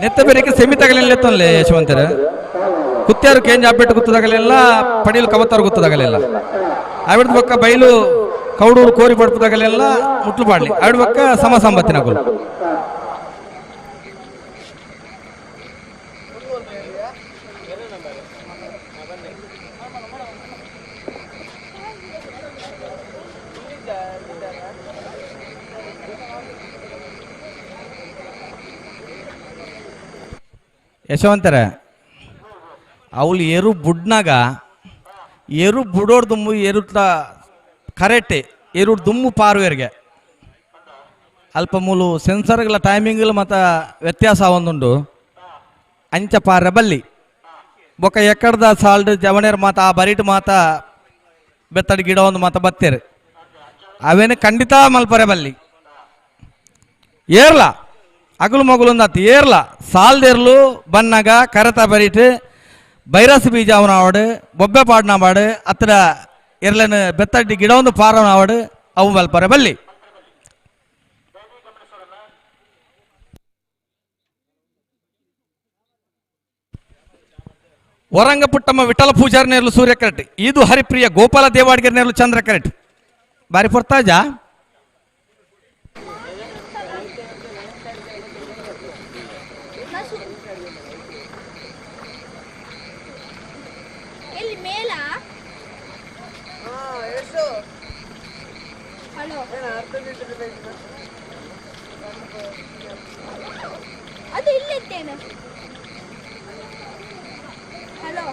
ನೆತ್ತ ಬೇರೆಗೆ ಸೀಮಿತಗಲೆಲ್ಲ ಎತ್ತೊನ್ಲೆ ಯಶವಂತರ ಕುತ್ಯಾರು ಕೇಂಜ್ ಅಬ್ಬಿಟ್ಟು ಗುತ್ತದಾಗಲೆಲ್ಲ ಪಡೀಲು ಕವತ್ತಾರು ಗುತ್ತದಾಗಲೆಲ್ಲ ಅವಿಡ್ದ ಬೊಕ್ಕ ಬೈಲು ಕೌಡೂರು ಕೋರಿ ಪಡ್ಪದಾಗಲೆಲ್ಲ ಮುಟ್ಲು ಪಾಡ್ಲಿ ಅವಿಡ್ ಬೊಕ್ಕ ಸಮ ಸಂಬತ್ತಿನಗುಲು. ಯಶವಂತರ ಅವಳು ಎರು ಬುಡ್ನಾಗ ಎರು ಬುಡೋರ್ ದುಮ್ಮು ಎರುತ್ತ ಕರೆಕ್ಟ್ ಎರು ದುಮ್ಮು ಪಾರುವೆರ್ಗೆ ಅಲ್ಪ ಮೂಲು ಸೆನ್ಸರ್ಗಳ ಟೈಮಿಂಗ್ಲ ಮತ್ತು ವ್ಯತ್ಯಾಸ ಒಂದುಂಡು ಅಂಚ ಪಾರ ಬಲ್ಲಿ ಬೊಕ್ಕ ಎಕ್ಕಡ್ದ ಸಾಲ್ಡ್ ಜವನೇರ್ ಮಾತ ಆ ಬರಿಟ್ ಮಾತ ಬೆತ್ತಡಿ ಗಿಡ ಒಂದು ಮಾತ ಬತ್ತೇರು ಅವೇನು ಖಂಡಿತ ಮಲ್ಪರೆ ಬಲ್ಲಿ ಏರ್ಲ ಅಗಲು ಮಗುಲೊಂದು ಏರ್ಲ ಸಾಲ್ದೇರ್ಲು ಬನ್ನಾಗ ಕರತ ಬರೀಟ್ ಬೈರಸ್ ಬೀಜ ಅವನಾವಡು ಬೊಬ್ಬೆ ಪಾಡ್ನಾವಾಡು ಅತ್ರ ಎರ್ಲನ ಬೆತ್ತಡ್ಡಿ ಗಿಡ ಒಂದು ಪಾರವನಾವಡು ಅವು ಮಲ್ಪರೆ ಬಲ್ಲಿ. ವರಂಗ ಪುಟ್ಟಮ್ಮ ವಿಠಲ ಪೂಜಾರಿ ನೇರ್ಲು ಸೂರ್ಯ ಕರೆಕ್ಟ್ ಇದು ಹರಿಪ್ರಿಯ ಗೋಪಾಲ ದೇವಾಡಿಗರ್ ನೇರ್ಲು ಚಂದ್ರ ಕರೆಕ್ಟ್ ಬಾರಿ ಪೊರ್ತಾಜ. ಅದು ಇಲ್ಲಿದ್ದೇನೆ. ಹಲೋ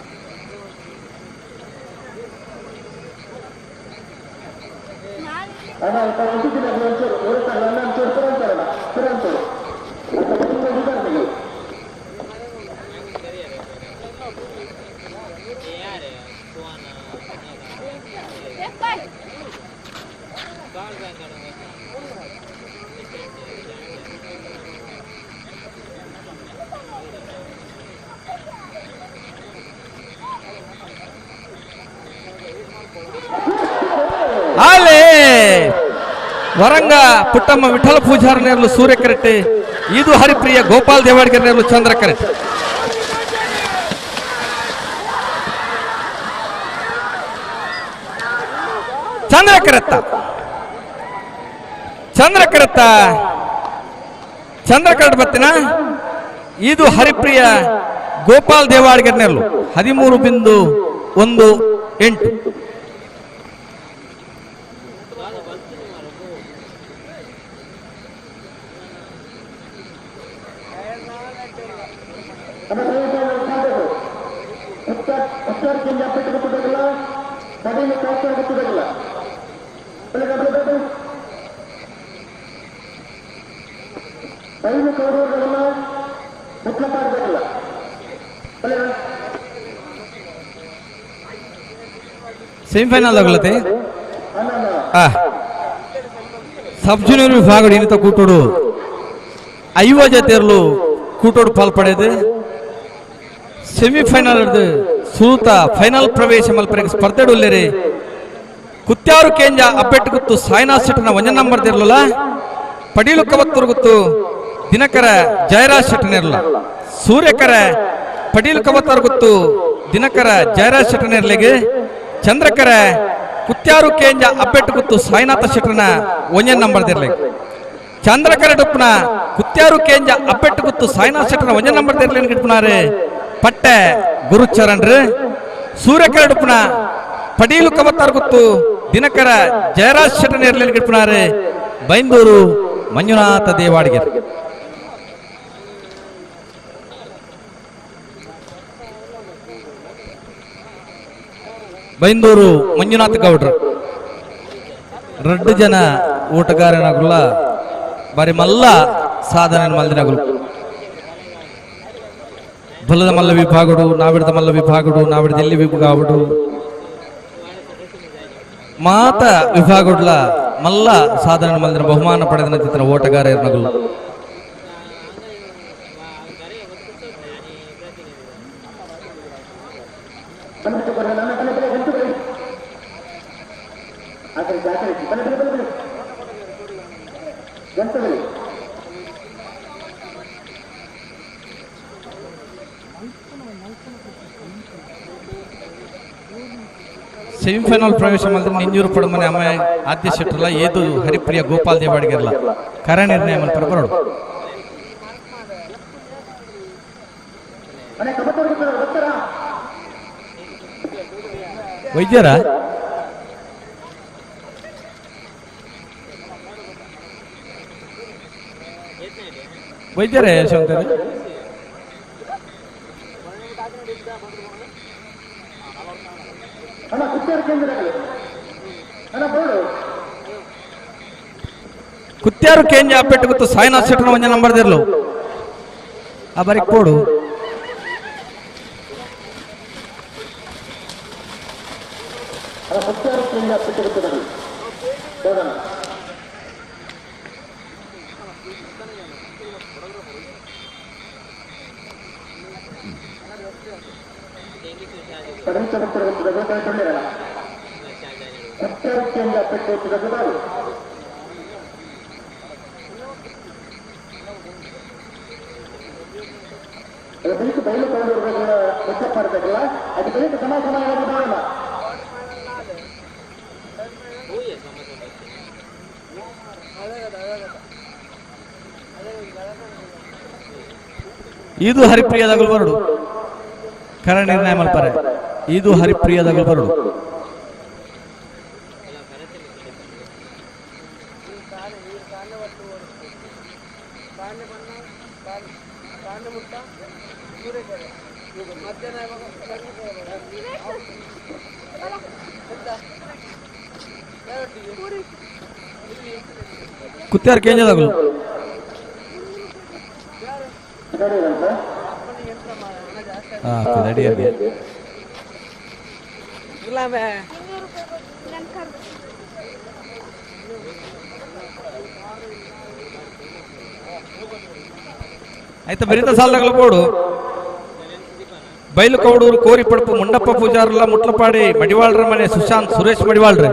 ಆಲೆ ವರಂಗ ಪುಟ್ಟಮ್ಮ ವಿಠಲ ಪೂಜಾರ ನೇರ್ಲು ಸೂರ್ಯ ಕರೆಟ್ಟಿ, ಇದು ಹರಿಪ್ರಿಯ ಗೋಪಾಲ್ ದೇವಾಡಿಗರ್ ನೇರ್ಲು ಚಂದ್ರ ಕರೆಟ್ಟಿ. ಚಂದ್ರ ಕರೆತ್ತ ಚಂದ್ರ ಕರೆತ್ತ ಚಂದ್ರ ಕರೆಟ್ ಬತ್ತಿನ ಇದು ಹರಿಪ್ರಿಯ ಗೋಪಾಲ್ ದೇವಾಡಿಗರ್ ನೇರ್ಲು 13.18. ಸೆಮಿಫೈನಲ್ ಆಗಲತ್ತೆ ಸಬ್ ಜೂನಿಯರ್ ವಿಭಾಗ ಇನ್ನಿತ ಕೂಟೋಡು 50 ಜತೆಯರ್ಲು ಕೂಟೋಡು ಪಾಲ್ಪಡೆದು ಸೆಮಿಫೈನಲ್ ಸೂತ ಫೈನಲ್ ಪ್ರವೇಶ ಮಲ್ಪರೆಗೆ ಸ್ಪರ್ಧೆಡುಲ್ಲೇರಿ. ಕುತ್ಯಾರು ಕೇಂಜ ಅಬ್ಬೆಟ್ಟು ಗುತ್ತು ಸಾಯಿನಾಥ್ ಶೆಟ್ಟನ ಒಂಜ ನಂಬರ್ ದಿರ್ಲಲ್ಲ, ಪಡೀಲು ಕವತ್ತೂರು ಗುತ್ತು ದಿನಕರ ಜಯರಾಜ್ ಶೆಟ್ಟನಿರ್ಲ, ಸೂರ್ಯಕರ ಪಡೀಲು ಕವತ್ತಾರು ಗುತ್ತು ದಿನಕರ ಜಯರಾಜ್ ಶೆಟ್ಟನಿರ್ಲಿಗೆ, ಚಂದ್ರಕರ ಕುತ್ಯಾರು ಕೇಂಜ ಅಬ್ಬೆಟ್ಟು ಗುತ್ತು ಸಾಯಿನಾಥ ಶೆಟ್ಟನ ಒಂಜ ನಂಬರ್ ದಿರ್ಲಿಗೆ, ಚಂದ್ರಕರ ಡುಪ್ಪನ ಕುತ್ಯಾರು ಕೇಂಜ ಅಬ್ಬೆಟ್ಟು ಗುತ್ತು ಸಾಯಿನಾಥ ಶೆಟ್ಟನ ಒಂಜ ನಂಬರ್ ದಿರ್ಲಿ ಗಿಟ್ಪುನಾರೆ ಪಟ್ಟೆ ಗುರುಚರಣ್ರು, ಸೂರ್ಯಕರ ಡುಪ್ಪನ ಪಡೀಲು ಕವತ್ತಾರು ಗುತ್ತು ದಿನಕರ ಜಯರಾಜ್ ಶೆಟ್ಟನಿರ್ಲಿ ಗಿಟ್ಪುನಾರೆ ಬೈಂದೂರು ಮಂಜುನಾಥ ದೇವಾಡಿಗರ್. ಬೈಂದೂರು ಮಂಜುನಾಥ ಗೌಡ್ರು ರಡ್ಡು ಜನ ಊಟಗಾರನಾಗುಲ್ಲ ಬಾರಿ ಮಲ್ಲ ಸಾಧನೆ ಮಲ್ದಿನಗುಲು. ಬಲದ ಮಲ್ಲ ವಿಭಾಗಡು, ನಾವಿಡದ ಮಲ್ಲ ವಿಭಾಗಡು, ನಾವಿಡದ ಎಲ್ಲಿ ವಿಭಾಗಡು, ಮಾತ ವಿಭಾಗಡ್ಲ ಮಲ್ಲ ಸಾಧನೆ ಮಲ್ದಿನ ಬಹುಮಾನ ಪಡೆದ ಚಿತ್ರ ಓಟಗಾರ ಇರ್ನಗುಲು. ಸೆಮಿಫೈನಲ್ ಪ್ರವೇಶ ಮಾಡಿದ್ರೆ ನಿಂಜೂರು ಪಡಮನೆ ಅಮ್ಮ ಆದ್ಯ ಶೆಟ್ಟರ್ಲ ಏದು ಹರಿಪ್ರಿಯ ಗೋಪಾಲ್ ದೇವಾಡಿಗರ್ಲ ಕರ ನಿರ್ಣಯ ಮಲ್ಪರ ಬರೋಡು. ವೈದ್ಯರ ವೈದ್ಯರೇ ಯಶವಂತರೇ ಕುತ್ಯಾರು ಕೇಂಜ ಅಪ್ಪೆಟ್ಟು ಗೊತ್ತು ಸಾಯಿನಾಥ್ ಶೆಟ್ಟನ ಒಂಜ ನಂಬರ್ ದಿರ್ಲು ಆ ಬಾರಿ ಕೋಡು. ಇದು ಹರಿಪ್ರಿಯದ ಬರಡು ಕರ ನಿರ್ಣಯ ಮಲ್ಪರೆ. ಇದು ಹರಿಪ್ರಿಯದ ಬರಡು. ಕುತ್ಯಾರ್ ಕೇಂಜದಾಗಲು ಆಯ್ತಾ ಬರೀತ ಸಾಲದಾಗಲು ಬೋಡು ಬೈಲು ಕೌಡೂರು ಕೋರಿ ಪಡಪು ಮುಂಡಪ್ಪ ಪೂಜಾರಲ್ಲ ಮುಟ್ಲಪಾಡಿ ಮಡಿವಾಳ್ರ ಮನೆ ಸುಶಾಂತ್ ಸುರೇಶ್ ಮಡಿವಾಳ್ರ.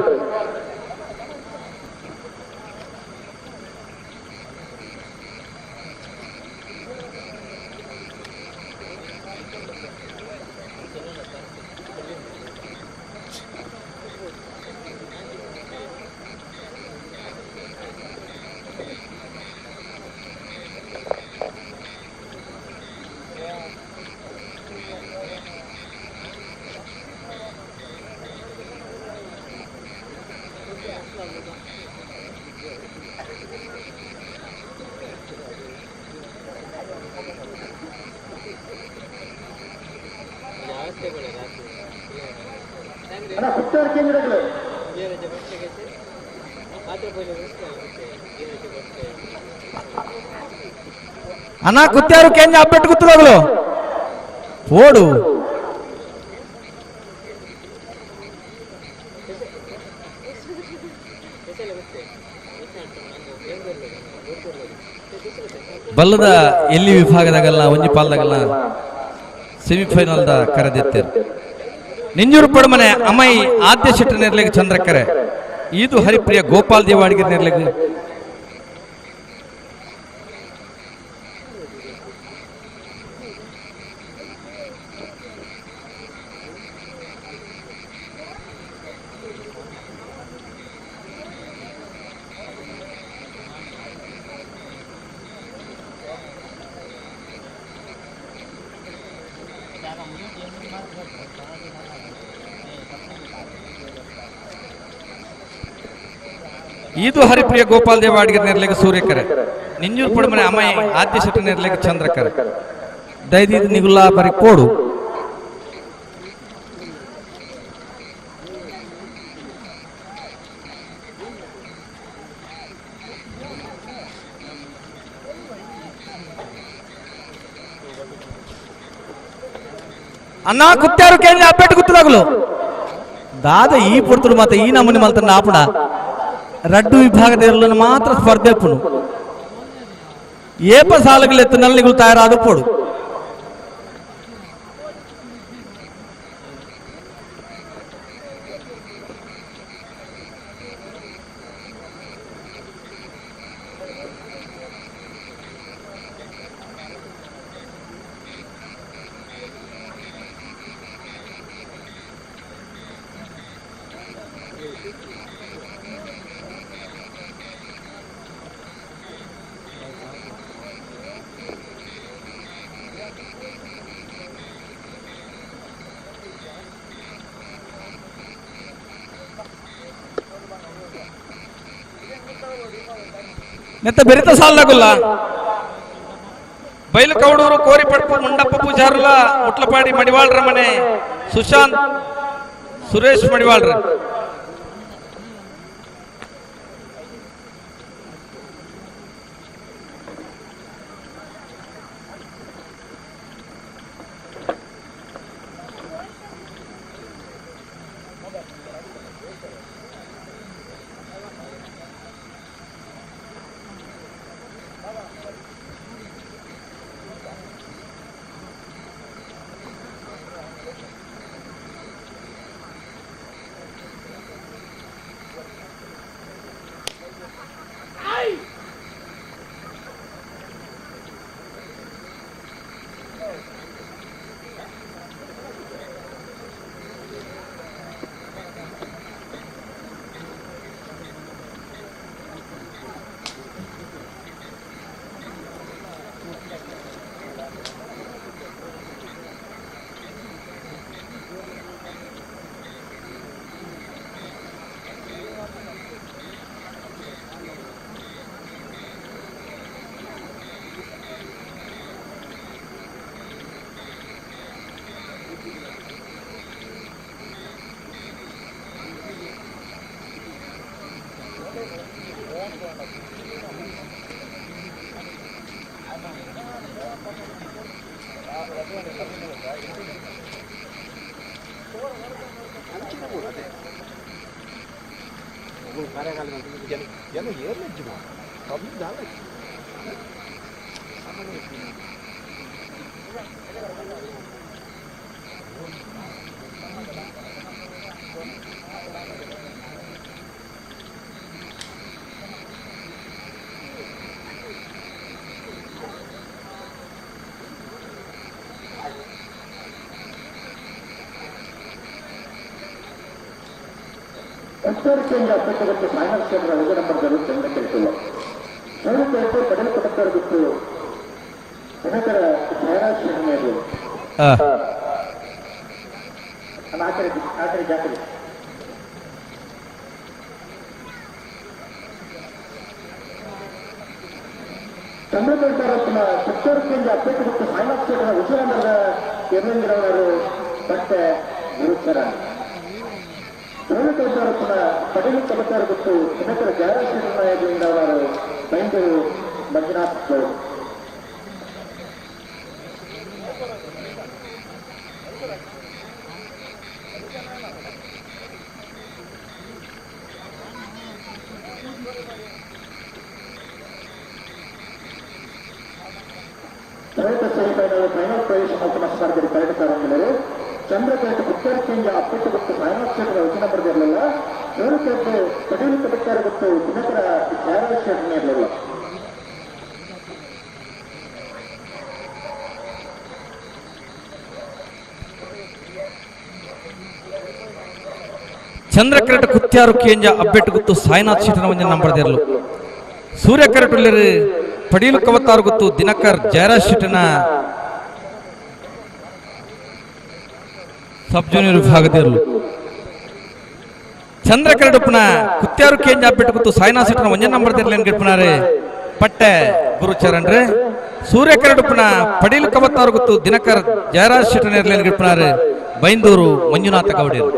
ಅಣ್ಣ ಕುತ್ಯಾರು ಕೇಂದ್ರ ಅಪ್ಪೆಟ್ಟು ಗುತ್ತದಾಗಲು ಓಡು ಬಲ್ಲದ ಎಲ್ಲಿ ವಿಭಾಗದಾಗಲ್ಲ ಒಂಜಿ ಪಾಲ್ದಾಗಲ್ಲ ಸೆಮಿಫೈನಲ್ದ ಕರೆದಿತ್ತೇರು. ನಿಂಜೂರು ಪಡಮನೆ ಅಮೈ ಆದ್ಯ ಶೆಟ್ಟ ನಿರ್ಲೆಗ್ ಚಂದ್ರಕರೆ ಇದು ಹರಿಪ್ರಿಯ ಗೋಪಾಲ್ ದೇವಾಡಿಗೆ ನಿರ್ಲೆಗ್. ಇದು ಹರಿಪ್ರಿಯ ಗೋಪಾಲ್ ದೇವ ಅಡಿಗೆ ನೆರ್ಲೆಗೆ ಸೂರ್ಯಕರೆ ನಿಂಜೂರು ಪಡಮನೆ ಅಮೈ ಆದ್ಯ ಶೆಟ್ಟ ನೆರ್ಲೆಗೆ ಚಂದ್ರಕರೆ ದೈದಿದ್ ನಿಗುಲ್ಲಾ ಬರಿ ಕೋಡು. ಅಣ್ಣ ಕುತ್ಯಾರು ಕೇಂದ್ರ ಅಪ್ಪೆಟ್ಟು ಗುತ್ತದಾಗಲು ದಾದ ಈ ಪುರ್ತುಡು ಮಾತ ಈ ನಮೂನಿ ಮಲ್ತನ್ನ ಆಪುಣ ರಡ್ಡು ವಿಭಾಗದ ಮಾತ್ರ ಸ್ಪರ್ಧೆ ಪುನು ಏಪ ಸಾಲುಗಳು ಎತ್ತನಲ್ಲಿ ತಯಾರಾದ ಪೋಡು. ನೆತ್ತ ಬೆರಿತ ಸಾಲದಾಗುಲ್ಲ ಬೈಲು ಕೌಡೂರು ಕೋರಿ ಪಡ್ಪು ಮುಂಡಪ್ಪ ಪೂಜಾರುಲ ಮುಟ್ಲಪಾಡಿ ಮಡಿವಾಳ್ರ ಮನೆ ಸುಶಾಂತ್ ಸುರೇಶ್ ಮಡಿವಾಳ್ರ. ಅಪ್ಪಟ್ಟುಗೊಟ್ಟು final ಕ್ಷೇತ್ರದ ಐದು ನಂಬರ್ಗಳು ಚಂದ್ರಕರಿಸಿಲ್ಲ. ಸೂರ್ಯಕೇತು ಪಡಲ್ಪಟ್ಟವರಿಗಿತ್ತು ದಿನಕರ ಜಯರಾಜ್ ಶರಣರು. ಆಕಡೆ ಆಕಡೆ ಜಾತ್ರೆ ಚಂದ್ರಕೇತರತ್ನ ಸುತ್ತೂರು ಅಪ್ಪಟ್ಟುಗೊಟ್ಟು ಫೈನಲ್ ಕ್ಷೇತ್ರದ ಉಚಿರಂಬರದ ಯಮೇಂದ್ರವರು ಬಟ್ಟೆ ಗುರುಚರಣ. ಸೂರ್ಯಕೇತರತ್ನ ಪಡಲು ಕಬತ್ತವರಿಗಿತ್ತು ದಿನಕರ ಜಯರಾಜ್ ಶರಣರು ಬೈಂದೂರು ಮಂಜುನಾಥ್ ಗೌಡ್. ಸೆಮಿಫೈನಲ್ ಫೈನಲ್ ಪ್ರವೇಶ ಮಲ್ಪುನ ಸ್ಪರ್ಧೆ ಪರಿಣಿತರಾಗಿದ್ದಾರೆ. ಚಂದ್ರಕೇತು ಕುತ್ತರ್ಕಿಂಜ ಅಪ್ಪಟ್ಟು ಗೊತ್ತು ಫೈನಲ್ ಕ್ಷೇತ್ರದ ವಚನ ಬರೆದಿರಲಿಲ್ಲ. ಸೂರ್ಯಕೇತು ಪಟೇಲ್ ಕಬತ್ತಾರ ಗೊತ್ತು ದಿನಕರ ಜಯರಾಜ್ ಶೆಟ್ಟಿ ಇರಲಿಲ್ಲ. ಚಂದ್ರಕರಟ ಕುತ್ಯಾರು ಕೇಂಜ ಅಬ್ಬೆಟ್ಟು ಗುತ್ತು ಸಾಯಿನಾಥ್ ಶೆಟ್ಟನ ಒಂಜಿ ನಂಬರ್ ದೇರ್ಲು. ಸೂರ್ಯಕರಟುಲ್ಲೆರು ಪಡೀಲು ಕವತ್ತಾರು ಗುತ್ತು ದಿನಕರ್ ಜಯರಾಜ್ ಶೆಟ್ಟನ ಸಬ್ ಜೂನಿಯರ್ ವಿಭಾಗದಿರಲು. ಚಂದ್ರಕರಡುಪ್ಪನ ಕುತ್ಯಾರು ಕೇಂಜ ಅಬ್ಬೆಟ್ಟು ಗುತ್ತು ಸಾಯಿನಾಥ್ ಶೆಟ್ಟನ ಒಂಜಿ ನಂಬರ್ ದೇರ್ಲೇನ್ ಗಿಡ್ಪುನಾರೆ ಪಟ್ಟೆ ಗುರುಚರಣ್ರೆ. ಸೂರ್ಯಕರಡುಪ್ಪನ ಪಡೀಲು ಕವತ್ತಾರು ಗುತ್ತು ದಿನಕರ್ ಜಯರಾಜ್ ಶೆಟ್ಟನ ಇರ್ಲೇನ್ ಗಿಡ್ಪುನಾರೆ ಬೈಂದೂರು ಮಂಜುನಾಥ ಗೌಡರು.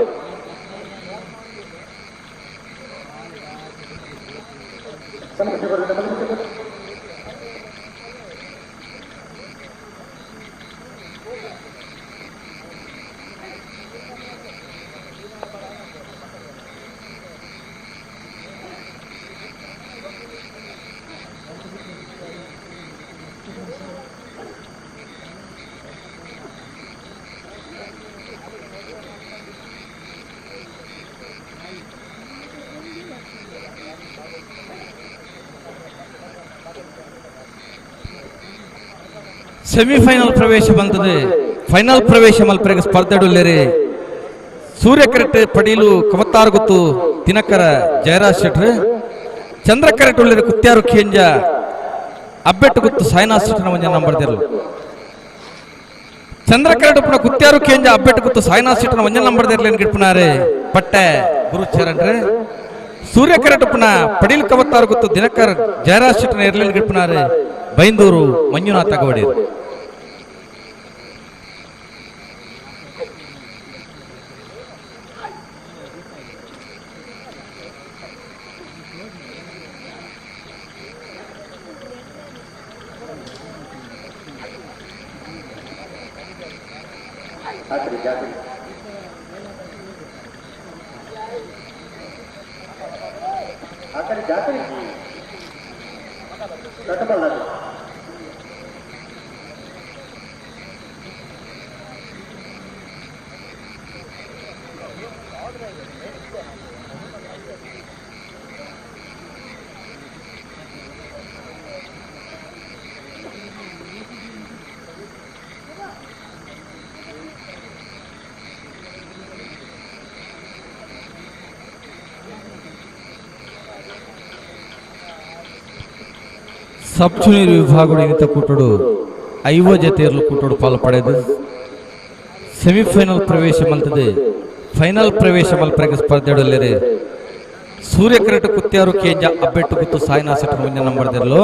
ಸೆಮಿಫೈನಲ್ ಪ್ರವೇಶ ಬಂತದೆ. ಫೈನಲ್ ಪ್ರವೇಶ ಮಲ್ಪರೆಗೆ ಸ್ಪರ್ಧೆಡುಲ್ಲೇರಿ ಸೂರ್ಯ ಕರೆಟ್ ಪಡೀಲು ಕವತ್ತಾರು ಗೊತ್ತು ದಿನಕರ ಜಯರಾಜ್ ಶೆಟ್ರು. ಚಂದ್ರ ಕರೆಟ್ ಉಳ್ಳೇರಿ ಕುತ್ಯಾರು ಖೇಂಜ ಅಬ್ಬೆಟ್ಟು ಗುತ್ತು ಸಾಯಿನಾಥ್ ಶೆಟ್ಟನ ಒಂಜಿ ನಂಬರ್ ದೇರ್ಲು. ಚಂದ್ರ ಕರೆಟ್ ಉಪ್ಪುನ ಕುತ್ಯಾರು ಖೇಂಜ ಅಬ್ಬೆಟ್ಟು ಗುತ್ತು ಸಾಯಿನಾಥ್ ಶೆಟ್ಟನ ಒಂಜಿ ನಂಬರ್ ದೇರ್ಲೇನ್ ಗಿಡ್ಪುನಾರೆ ಪಟ್ಟೆ ಗುರುಚರಣ್ರೆ. ಸೂರ್ಯ ಕರೆಟ್ ಉಪ್ಪುನ ಪಡೀಲು ಕವತ್ತಾರು ಗುತ್ತು ದಿನಕರ್ ಜಯರಾಜ್ ಶೆಟ್ಟನ ಎರ್ಲೇನ್ ಗಿಡ್ಪುನಾರೆ ಬೈಂದೂರು ಮಂಜುನಾಥ ಗೌಡರು. ಸಬ್ ಜೂನಿಯರ್ ವಿಭಾಗಡು ಇಂತ ಕೂಟಡು ಐವ ಜತೆಯರ್ಲು ಕೂಟಡು ಪಾಲು ಪಡೆದು ಸೆಮಿಫೈನಲ್ ಪ್ರವೇಶ ಮಲ್ತದೆ. ಫೈನಲ್ ಪ್ರವೇಶ ಮಲ್ಪರೆಗೆ ಸ್ಪರ್ಧೆಡಲ್ಲೇರಿ ಸೂರ್ಯಕರಟ ಕುತ್ಯಾರು ಕೇಂಜ ಅಬ್ಬೆಟ್ಟು ಗುತ್ತು ಸಾಯಿನಾ ಸೆಟ್ ಮುಂದೆ ನಂಬರ್ ದೇರ್ಲು.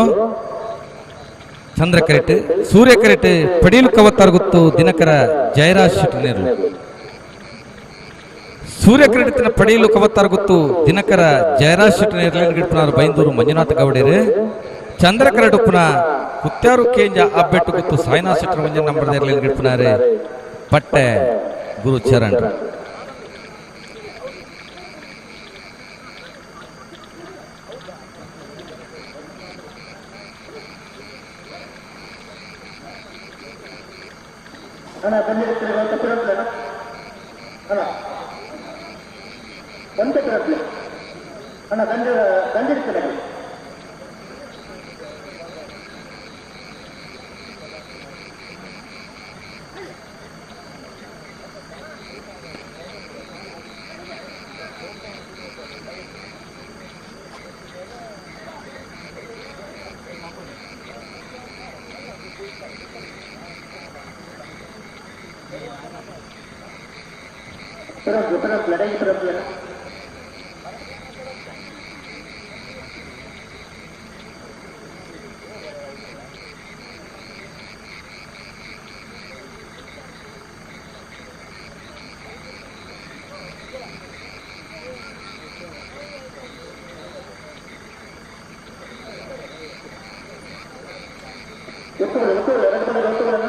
ಚಂದ್ರ ಕರೆಟ್ ಸೂರ್ಯ ಕರೆಟ್ ಪಡೀಲು ಕವತ್ತಾರು ಗುತ್ತು ದಿನಕರ ಜಯರಾಜ್ ಶೆಟ್ಟನೇರ್ಲು. ಸೂರ್ಯ ಕ್ರೀಡಿತಿನ ಪಡೆಯಲು ಕವತ್ತಾರ ಗೊತ್ತು ದಿನಕರ ಜಯರಾಜ್ ಶೆಟ್ಟಿ ನೇರ್ಲೇನ್ ಗಿಡ್ಪುನಾರು ಬೈಂದೂರು ಮಂಜುನಾಥ ಗೌಡೇರು ಚಂದ್ರ ಕರಡುಪ್ಪುನ ಕುತ್ಯಾರು ಕೇಂಜ ಅಬ್ಬೆಟ್ಟು ಗೊತ್ತು ಸಾಯಿನಾಥ್ ಶೆಟ್ಟರ್ ಮಂಜನ್ ನಂಬರ್ ನೇರ್ಲೇನ್ ಗಿಡ್ಪುನಾರೆ ಪಟ್ಟೆ ಗುರು ಚರಣ್. ಅಣ್ಣ ಬಂದಿರ್ತೀರಿ ಅಂತ ಅಣ್ಣ ಒಂದೇ ಪಿರತ್ಲೆ ಅಣ್ಣ ಗಂಜ ಗಂಜಿರ್ತೀರ. ಪಿರತ್ಲೆ ಪಿರತ್ಲೆ ಡೈ ಪಿರತ್ಲೆ. ಒತ್ತುಗಳು ಒತ್ತುಗಳು ಎರಡು ಕಡೆ ಒತ್ತುಗಳನ್ನ.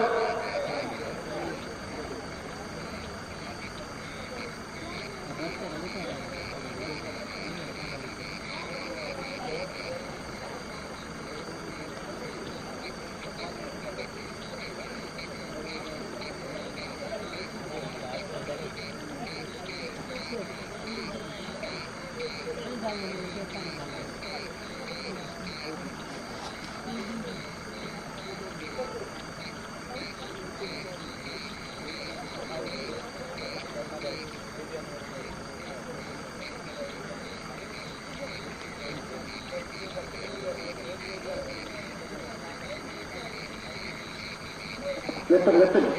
ಎತ್ತಲು ಎತ್ತಲು.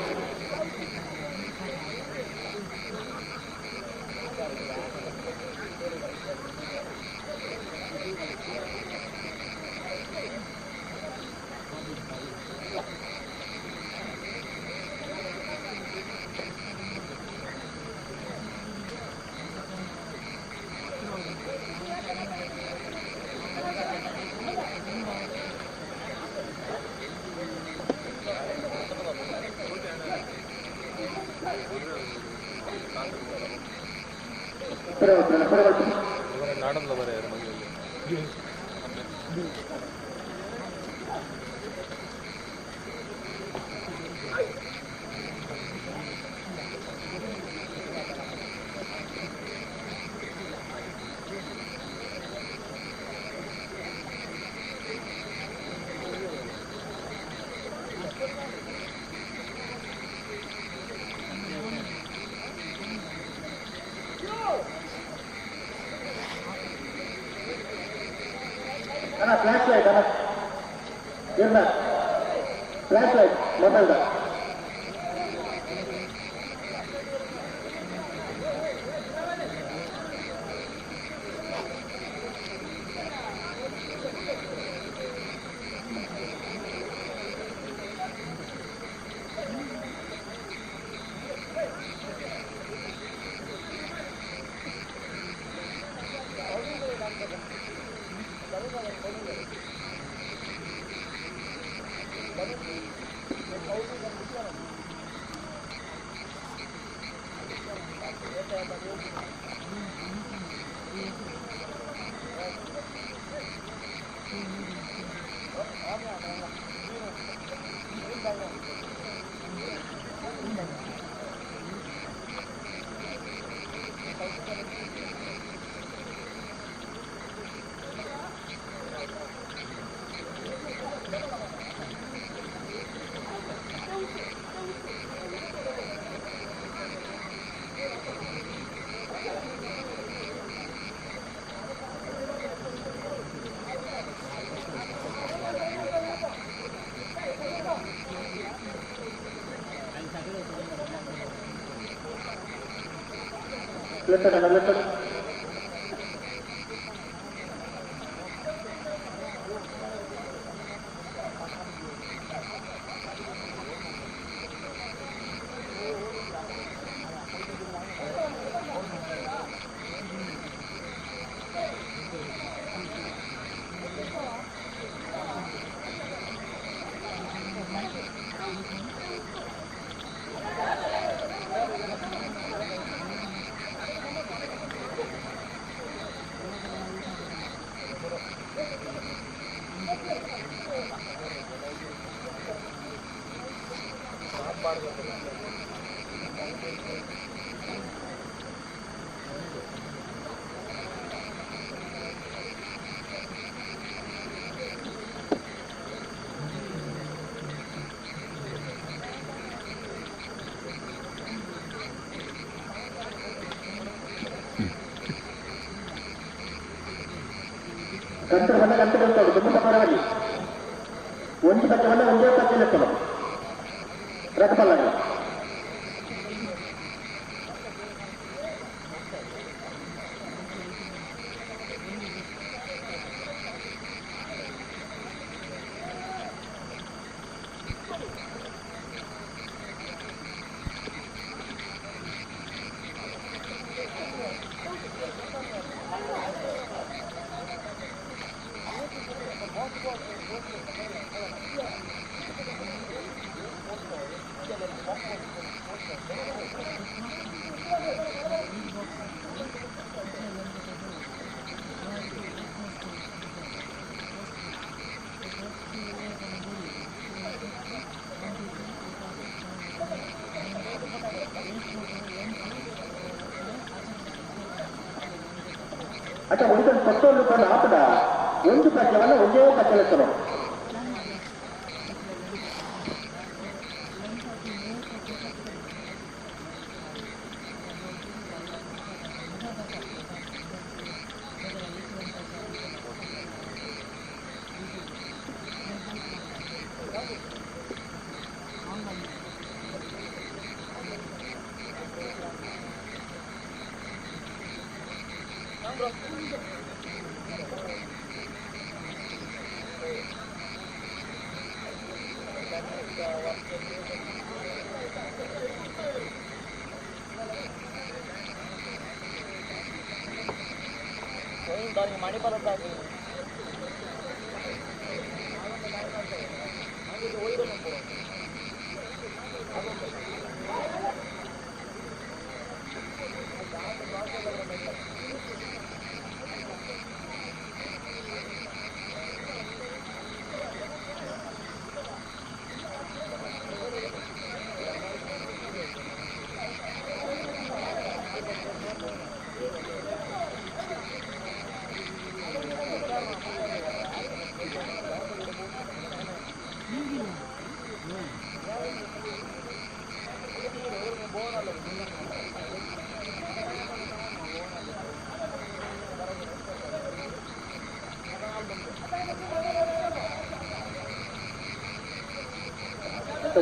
ಅಣ್ಣ ಫ್ಲಾಶ್ ಲೈಟ್ ಅಣ್ಣ ಇಲ್ಲ ಫ್ಲಾಶ್ ಲೈಟ್ ಮೊಬೈಲ್ದ. ಲೆಕ್ಕ ಲೆಕ್ಕ. ಕಂತರ ಬಂದ ಕಂತ ಕಲ್ತಾಡು ತುಂಬ ಸಮಾನವಾಗಿ ಒಂದು ಪಕ್ಕ ಬಂದ ಒಂದೇ ಪಕ್ಕ ಇರ್ತದೆ ರಕಪಲ್ಲ ಅಚ್ಚ ಒಂದು ಪತ್ತೊಂದು ಪಂಡ ಆಪದ ಒಂದು ಪದ್ಯವನ್ನು ಒಂದೇ ಪದ್ಯ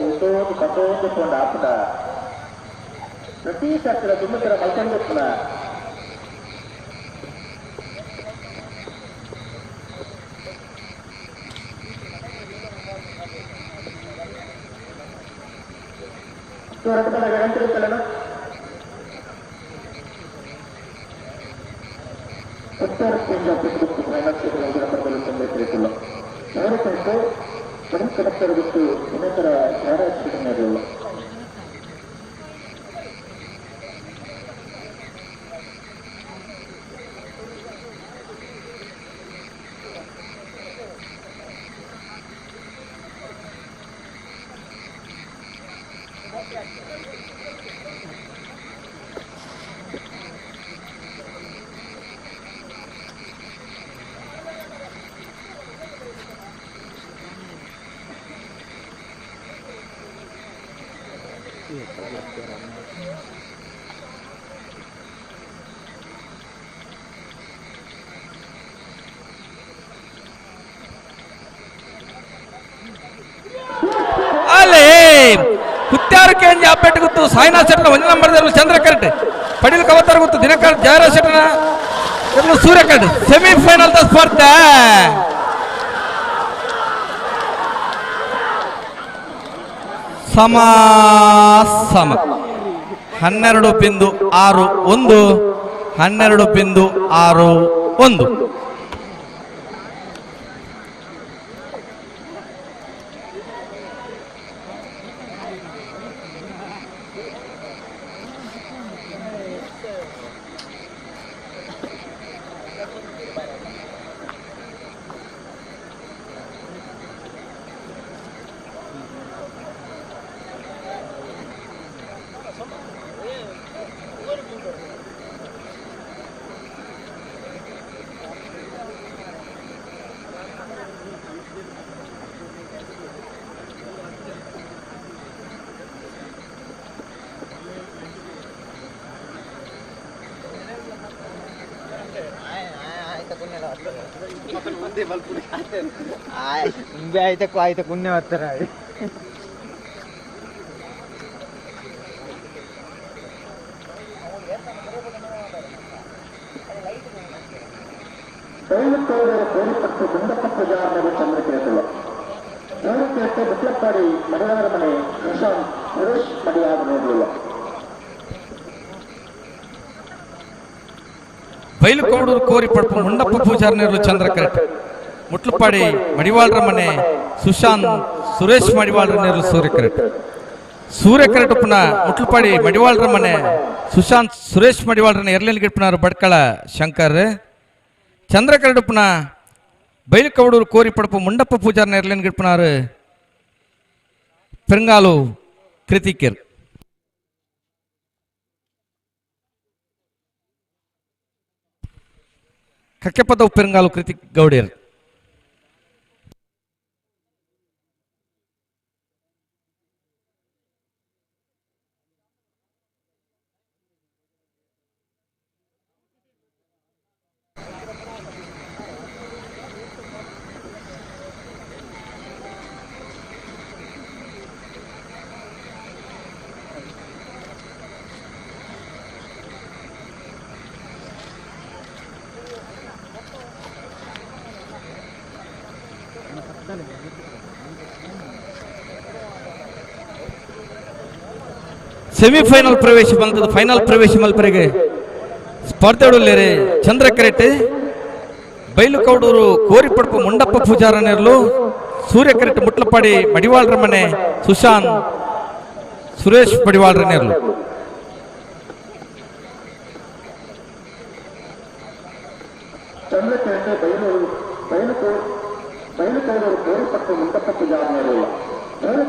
ಉತ್ತೋದು ಪತ್ತೋದು ಕೊಂಡ ಆಪದ ಪ್ರತಿ ಸರ್ತಿರ ತುಂಬುತ್ತರ ಮಲ್ಕೊಂಡಿರ್ತಾನ ಇನ್ನಿತರ ಯಾರು ಅಲ್ಲೇ ಕುತ್ಯಾರು ಕೇಂದ್ರ ಅಪ್ಪೆಟ್ಟು ಗೊತ್ತು ಸಾಯಿನಾಥ್ ಶೆಟ್ಟನ ಒಂದೇ ನಂಬರ್ ಚಂದ್ರ ಕರೆಕ್ಟ್ ಪಡೀಲ್ ಕವತ್ತಾರ ಗೊತ್ತು ದಿನಕರ್ ಜಯರಾಜ್ ಶೆಟ್ಟನ ಸೂರ್ಯ ಕರೆಕ್ಟ್ ಸೆಮಿಫೈನಲ್ the ಸ್ಪರ್ಧೆ. ಸಮ ಸಮ 12.61 12.61. ಆಯ್ತಕ್ಕೂ ಆಯ್ತು ಪುಣ್ಯ ಬರ್ತಾರೆ. ಬೈಲುಕೋಡೂರು ಕೋರಿಪಟ್ಟು ಗುಂಡಪ್ಪ ಪೂಜಾರ್ನರು ಚಂದ್ರಕಿರತುಳ್ಳ ಮೂರು ಮುಟ್ಲಪ್ಪಾಡಿ ಮಡಿವಾರ ಮನೆ ಪ್ರಶಾಂತ್ ಸುರೇಶ್ ಮಡಿಯಾರ್ ನೋಡಲಿಲ್ಲ. ಬೈಲುಕೋಡೂರು ಕೋರಿಪಡ್ಪು ಮುಂಡಪ್ಪ ಪೂಜಾರ್ನೇರ್ಲು ಚಂದ್ರಕರೆಟ್ ಮುಟ್ಲಪಾಡಿ ಮಡಿವಾಳ್ರ ಮನೆ ಸುಶಾಂತ್ ಸುರೇಶ್ ಮಡಿವಾಳ್ರ ನೇರ್ಲು ಸೂರ್ಯಕರೆಟ್ ಸೂರ್ಯಕರೆಟ್ ಉಪ್ಪುನ ಮುಟ್ಲಪಾಡಿ ಮಡಿವಾಳ್ರ ಮನೆ ಸುಶಾಂತ್ ಸುರೇಶ್ ಮಡಿವಾಳ್ರನ ಎರ್ಲಿನ ಗಿಟ್ಪುನಾರು ಬಡ್ಕಳ ಶಂಕರ್ ಚಂದ್ರಕರೆಟ್ ಉಪ್ಪುನ ಬೈಲುಕೌಡೂರು ಕೋರಿಪಡಪು ಮುಂಡಪ್ಪ ಪೂಜಾರ್ನ ಎರ್ಲಿನ ಗಿಟ್ಪುನಾರು ಪೆರಂಗಾಲು ಕೃತಿಕರ್. ಕಕ್ಕೆಪದ ಪೆರಂಗಾಲು ಕೃತಿಕ್ ಗೌಡೇರ್. ಸೆಮಿಫೈನಲ್ ಪ್ರವೇಶ ಬಂದದ್ದು ಫೈನಲ್ ಪ್ರವೇಶ ಮಲ್ಪರಿಗೆ ಸ್ಪರ್ಧೆಡುಲ್ಲೇರೆ ಚಂದ್ರಕರೆಟ್ ಬೈಲುಕೌಡೂರು ಕೋರಿಪಡ್ಪು ಮುಂಡಪ್ಪ ಪೂಜಾರನೆರ್ಲು ಸೂರ್ಯಕರೆಟ್ ಮುಟ್ಲಪಾಡಿ ಮಡಿವಾಳ್ರ ಮನೆ ಸುಶಾಂತ್ ಸುರೇಶ್ ಮಡಿವಾಳ್ರನೆರ್ಲು. ಚಂದ್ರಕರೆಟ್ ಬೈಲು ಬೈಲುಕೋ ಬೈಲುಕೋಡೂರು ಕೋರಿಪಟ್ಟು ಮುಂಡಪ್ಪ ಪೂಜಾರ್ನೇರುಳ್ಳ ಮೂರು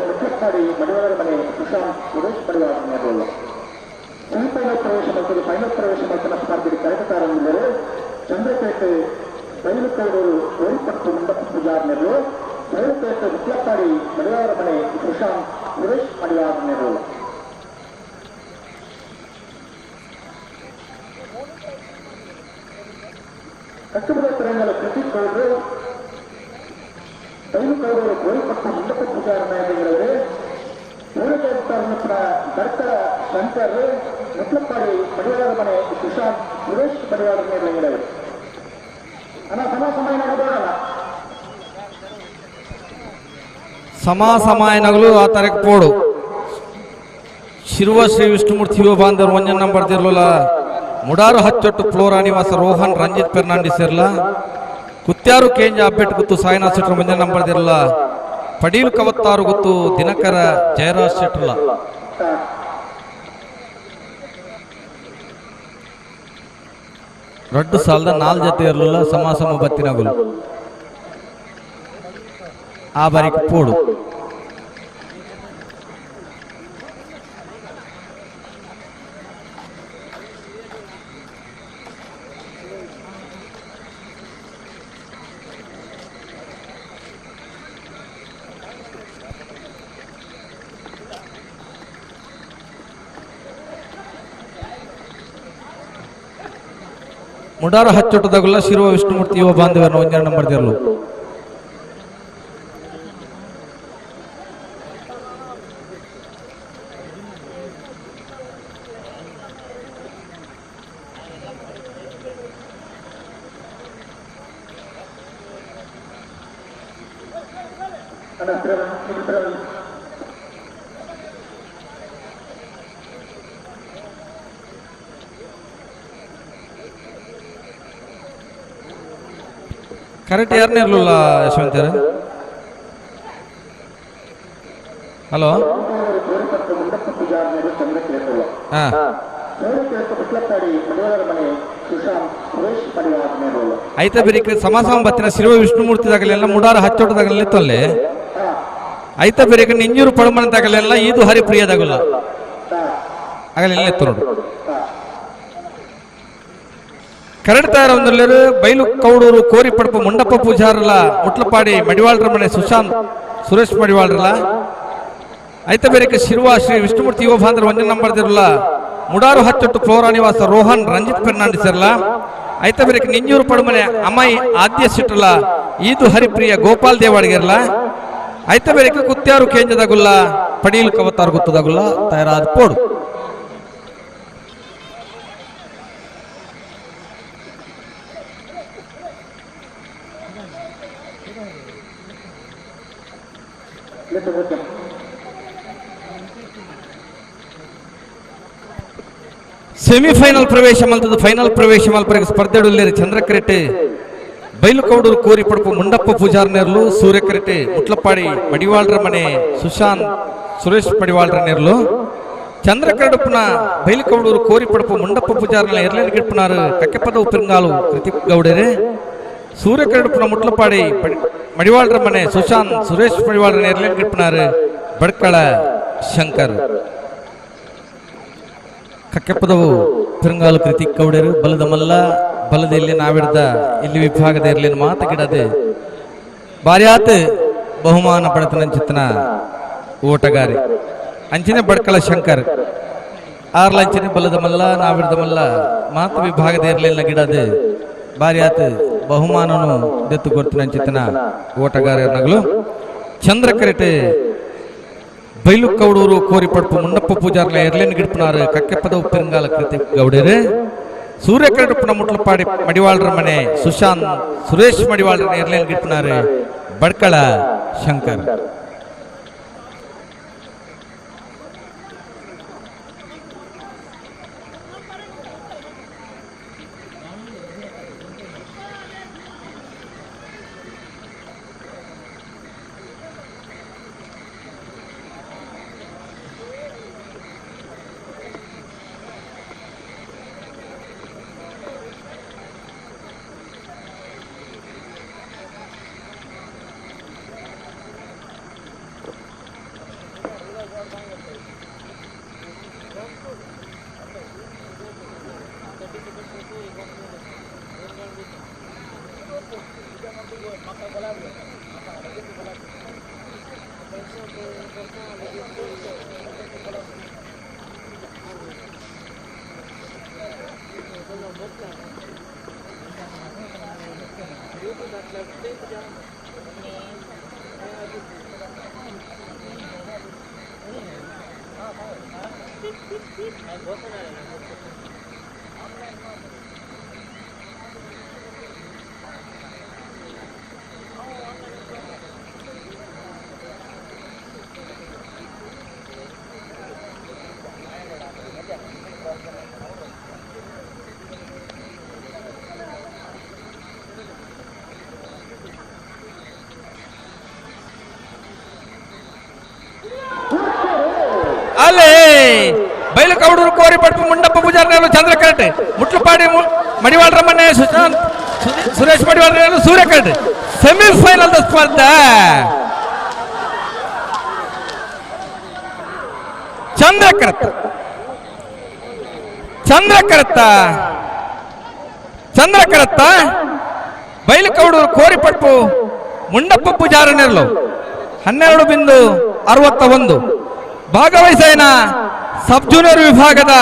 ಮುಟ್ಲಪ್ಪಾಡಿ ಮಡಿವಾಳರ ಮನೆ ಸುಶಾಂತ್ ಸುರೇಶ್ ಮಡಿವಾಳ ನೇರುಳ್ಳ. ಸೆಮಿಫೈನಲ್ ಪ್ರವೇಶ ಮತ್ತು ಫೈನಲ್ ಪ್ರವೇಶ ಮತ್ತು ಸ್ಪರ್ಧೆ ಕರೆದುಕಾರನಿದ್ದರೆ ಚಂದ್ರಪೇಟೆ ಬೈಲುಕೋಡೂರು ಕೋರಿಪಟ್ಟು ಮುಂಡಪ್ಪ ಪೂಜಾರ್ನೇರ್ಲು ಬೈಲುಪೇಟೆ ಮುಟ್ಲಪ್ಪಾಡಿ ಮಡಿವಾಳರ ಮನೆ ಸುಶಾಂತ್ ಸುರೇಶ್ ಮಡಿವಾಳ ನೇರುಳ್ಳ. ಕಟ್ಟುಬದ ತರಂಗಲ ಕೃತಿಕ್ ಗೌಡ್ರು ಬೈಲುಕೋಡೂರು ಕೋರಿಪಟ್ಟು ಮುಂಡಪ್ಪ ಪೂಜಾರ ನಾಯಕರವರು ಮೂರನೇ ಬರ್ಕಳ ಶಂಕರ್ ಮುಟ್ಲಪ್ಪಾಡಿ ಮಡಿವಾಳರ ಮನೆ ಸುಶಾಂತ್ ಸುರೇಶ್ ಮಡಿವಾಳರ ನೇರ್ಲಂಗಿರವರು. ಅಣ್ಣ ಸಮ ಸಮಯ ನಗಬೇಡಲ್ಲ. ಸಮ ಸಮಯನಗಲು ಆ ತಾರೀಕು ಪೋಡು ಶಿರುವ ಶ್ರೀ ವಿಷ್ಣುಮೂರ್ತಿ ಯುವ ಬಾಂಧವರು ಒಂಜನ್ ನಂಬರ್ ದಿರ್ಲುಲ ಮುಡಾರು ಹಚ್ಚೊಟ್ಟು ಫ್ಲೋರಾ ನಿವಾಸ ರೋಹನ್ ರಂಜಿತ್ ಫೆರ್ನಾಂಡಿಸ್ ಇರ್ಲ ಕುತ್ಯಾರು ಕೇಂಜ ಅಬ್ಬೆಟ್ ಗುತ್ತು ಸಾಯಿನಾಥ್ ಶೆಟ್ರು ಒಂಜನ್ ನಂಬರ್ ದಿರ್ಲ ಪಡೀಲ್ ಕವತ್ತಾರು ಗುತ್ತು ದಿನಕರ ಜಯರಾಜ್ ಶೆಟ್ರುಲ. ರಡ್ಡು ಸಾಲದ ನಾಲ್ ಜೊತೆ ಇರಲಿಲ್ಲ ಸಮ ಸಮ ಬತ್ತಿನಗುಲು ಆ ಬಾರಿಕ್ ಪೋಡು. ಮುಡಾರು ಹಚ್ಚೊಟ್ಟದಾಗುಲ್ಲ ಶಿರುವ ವಿಷ್ಣುಮೂರ್ತಿ ಯುವ ಬಾಂಧವ್ಯರನ್ನು ಒಂದೆರಡು ನಂಬರ್ ದಿರಲು. ಅಣ್ಣ ಶ್ರವಣ್ ಕರೆಕ್ಟ್ ಯಾರನ್ನೇ ಇರಲಿಲ್ಲ ಯಶವಂತ ಹಲೋ ಕೋರಿಪಟ್ಟು ಮುಂಡಪ್ಪ ಪೂಜಾರ್ನೇರು ಚಂದ್ರಕಿರತುಳ್ಳ ಹಾ ಮೂರು ಮುಟ್ಲಪ್ಪಾಡಿ ಮಡಿವಾಳರ ಮನೆ ಸುಶಾಂತ್ ಸುರೇಶ್ ಮಡಿವಾಳ ನೇರುಳ್ಳ. ಐತ ಬೆರಿಕ್ ಸಮ ಸಮ ಬತ್ತಿನ ಶಿರುವ ವಿಷ್ಣುಮೂರ್ತಿ ದಾಗಲೆಲ್ಲ ಮುಡಾರ ಹಚ್ಚೊಟ್ಟದಾಗಲೆಲ್ಲ ತೊಲ್ಲೆ ಐತ ಬೆರಿಕ್ ನಿಂಜೂರು ಪಡಮನ ದಾಗಲೆಲ್ಲ ಇದು ಹರಿಪ್ರಿಯದಾಗಲ್ಲ ಆಗಲೆಲ್ಲ ಎತ್ತು ನೋಡು. ಕರಡ್ ತಯಾರ ಒಂದರ್ಲೇರು ಬೈಲು ಕೌಡೂರು ಕೋರಿಪಡಪು ಮುಂಡಪ್ಪ ಪೂಜಾರಲ್ಲ ಮುಟ್ಲಪಾಡಿ ಮಡಿವಾಳರ ಮನೆ ಸುಶಾಂತ್ ಸುರೇಶ್ ಮಡಿವಾಳರಲ್ಲ ಐತ ಬೇರೆಕ ಶಿರುವ ಶ್ರೀ ವಿಷ್ಣುಮೂರ್ತಿ ಯುವ ಬಾಂಧವರು ಒಂದೇ ನಂಬರ್ ದಿರಲ್ಲ ಮುಡಾರು ಹಚ್ಚೊಟ್ಟು ಫ್ಲೋರಾ ನಿವಾಸ ರೋಹನ್ ರಂಜಿತ್ ಫೆರ್ನಾಂಡಿಸ್ ಇರಲ್ಲ ಐತ ಬೇರೆ ನಿಂಜೂರು ಪಡುಮನೆ ಅಮ್ಮಾಯಿ ಆದ್ಯ ಸಿಟ್ಟಲ ಈದು ಹರಿಪ್ರಿಯ ಗೋಪಾಲ್ ದೇವಾಡಿಗೆರ್ಲ ಐತ ಬೇರೆ ಕುತ್ಯಾರು ಕೇಂದ್ರದಾಗುಲ್ಲ ಪಡೀಲ್ ಕವತಾರು ಗೊತ್ತದಾಗುಲ್ಲ ತಯಾರಾದ ಪೋಡು. ಸೆಮಿಫೈನಲ್ ಪ್ರವೇಶ ಮಲ್ತದ ಫೈನಲ್ ಪ್ರವೇಶ ಮಲ್ಪರೆಗೆ ಸ್ಪರ್ಧೆಡುಲ್ಲೇರು ಚಂದ್ರಕರೆಟ್ಟೆ ಬೈಲುಕೌಡೂರು ಕೋರಿ ಪಡಪು ಮುಂಡಪ್ಪ ಪೂಜಾರ್ನೇರ್ಲು ಸೂರ್ಯಕರೆಟ್ಟೆ ಮುಟ್ಲಪಾಡಿ ಮಡಿವಾಳ್ರ ಮನೆ ಸುಶಾಂತ್ ಸುರೇಶ್ ಮಡಿವಾಳ್ರ ನೇರ್ಲು ಚಂದ್ರಕರಡುಪ್ಪನ ಬೈಲುಕೌಡೂರು ಕೋರಿ ಪಡಪು ಮುಂಡಪ್ಪ ಪೂಜಾರ್ನ ಎರ್ಲೇನು ಗಿಡ್ಪನಾರು ಕಕ್ಕೆಪದ ಉಪ್ಪಿರಂಗಾಲು ಕೃತಿಕ್ ಗೌಡರೆ ಸೂರ್ಯಕರಡುಪ್ಪನ ಮುಟ್ಲಪಾಡಿ ಮಡಿವಾಳ್ರ ಮನೆ ಸುಶಾಂತ್ ಸುರೇಶ್ ಮಡಿವಾಳ್ರ ಎರ್ಲೇನು ಗಿಡ್ಪನಾರು ಬಡ್ಕಳ ಶಂಕರ್. ಕಕ್ಕೆಪ್ಪದವು ತಿರುಂಗಾಲು ಕೃತಿಕ್ ಗೌಡರು ಬಲದ ಮಲ್ಲ ಬಲದ ಇಲ್ಲಿ ನಾವಿಡ್ದ ಇಲ್ಲಿ ವಿಭಾಗದ ಇರಲಿನ ಮಾತು ಗಿಡದೆ ಬಾರ್ಯಾತ್ ಬಹುಮಾನ ಪಡೆತನಂಚಿತ್ತನ ಓಟಗಾರಿ ಅಂಚಿನ ಬಡ್ಕಳ ಶಂಕರ್ ಆರ್ಲಂಚಿನ ಬಲದ ಮಲ್ಲ ನಾವಿಡ್ದ ಮಲ್ಲ ಮಾತು ವಿಭಾಗದ ಇರಲಿಲ್ಲ ಗಿಡದೆ ಬಾರ್ಯಾತ್ ಬಹುಮಾನನು ದೆತ್ತು ಕೊಡ್ತನಂಚಿತ್ತನ ಓಟಗಾರ ನಗಲು ಚಂದ್ರಕರೆಟೆ ಬೈಲುಕೌಡೂರು ಕೋರಿಪಡ್ಪು ಮುಂಡಪ್ಪ ಪೂಜಾರ್ಲ ಎರ್ಲೇನ್ ಗಿಡ್ಪನಾರು ಕಕ್ಕೆಪ್ಪದ ಉಪ್ಪಿರಂಗಾಲ ಕೃತಿ ಗೌಡರು ಸೂರ್ಯಕರಡುಪ್ಪನ ಮುಟ್ಲಪಾಡಿ ಮಡಿವಾಳ್ರ ಮನೆ ಸುಶಾಂತ್ ಸುರೇಶ್ ಮಡಿವಾಳ್ರ ಎರ್ಲೇನ್ ಗಿಡ್ಪನಾರು ಬಡ್ಕಳ ಶಂಕರ್. ಅಲ್ಲೇ ಬೈಲುಕೌಡೂರು ಕೋರಿ ಪಡ್ಪು ಮುಂಡಪ್ಪ ಪೂಜಾರ್ನೇರು ಚಂದ್ರಕರಟೆ ಮುಟ್ಲಪಾಡಿ ಮಡಿವಾಳ್ರ ಮನೆ ಸುಶಾಂತ್ ಸುರೇಶ್ ಮಡಿವಾಳ್ರ ಸೂರ್ಯಕರಟೆ ಸೆಮಿಫೈನಲ್ ಸ್ಪರ್ಧೆ. ಚಂದ್ರಕರತ ಚಂದ್ರಕರತ ಚಂದ್ರಕರತ್ತ ಬೈಲುಕೌಡೂರು ಕೋರಿ ಪಡ್ಪು ಮುಂಡಪ್ಪ ಪೂಜಾರನೆರ್ಲು 12.61 ಭಾಗವಹಿಸೈನ ಸಬ್ ಜೂನಿಯರ್ ವಿಭಾಗದ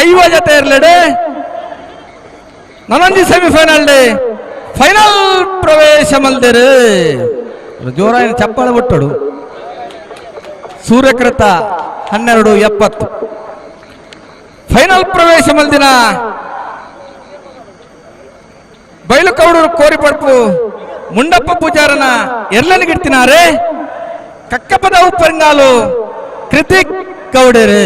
5 ಜೊತೆ ಇರಲಿಡೆ ನನೊಂಜಿ ಸೆಮಿಫೈನಲ್ ಫೈನಲ್ ಪ್ರವೇಶ ಮಲ್ದಿರು ಜೋರಾಯಿನ ಚಪ್ಪಾಳೆ ಬಿಟ್ಟಡು. ಸೂರ್ಯಕೃತ 12.70 ಫೈನಲ್ ಪ್ರವೇಶ ಮಲ್ದಿನ ಬೈಲುಕೌಡೂರು ಕೋರಿಪಡ್ಪು ಮುಂಡಪ್ಪ ಪೂಜಾರನ ಎರ್ಲನಿಗಿಡ್ತಿನಾರೆ ಕಕ್ಕಪದ ಉಪ್ಪರಿಂಗಾಲು ಕೃತಿಕ್ ಗೌಡರು.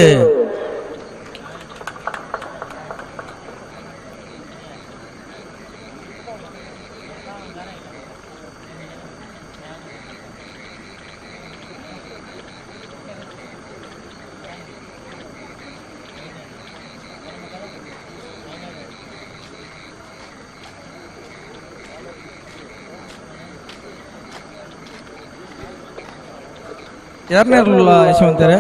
ಯಾರನ್ನೇ ಇರಲಿಲ್ಲ ಯಶವಂತರೇ?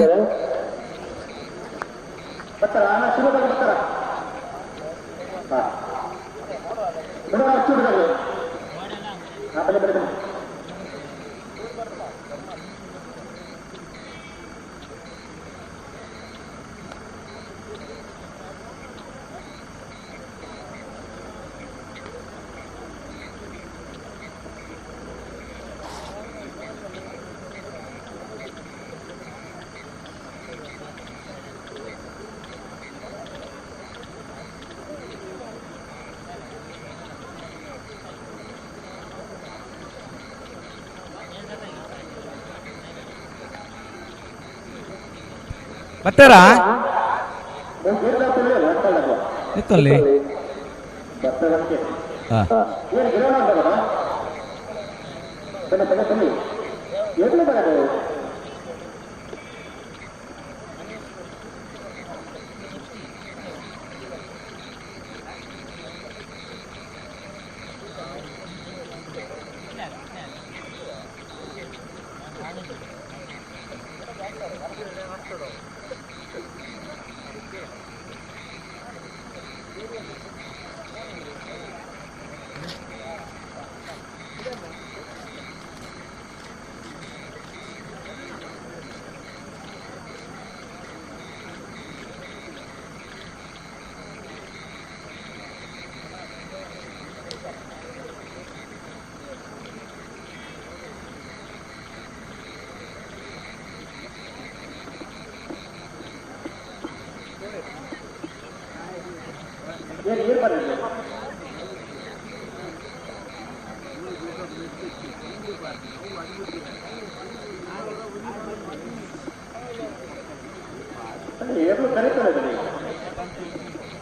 ಬತ್ತೇರಾ ನಿತ್ತಲ್ಲಿ. ಹಾ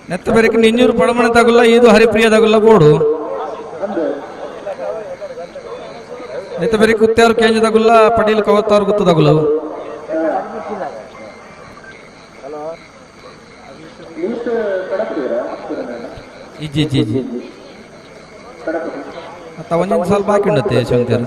ನೆತ್ತ ಬೆರಕೆ ನಿಂಜೂರು ಪಡಮಣ ತಗುಲ್ಲ, ಇದು ಹರಿಪ್ರಿಯ ತಗುಲ್ಲ ಬೋಡು. ನೆತ್ತ ಬೆರಕೆ ಕುತ್ತಾರು ಕೇಂಜ ತಗುಲ್ಲ, ಪಟೀಲ್ ಕವತ್ತಾರು ಗುತ್ತು ತಗುಲ್ಲ. ಇಜ್ಜಿ ಇಜ್ಜಿ ಇಜ್ಜಿ ಅತ್ತ ಒಂದೊಂದು ಸಾಲ ಬಾಕಿ ಉಂಡತ್ತೆ ಯಶವಂತರು.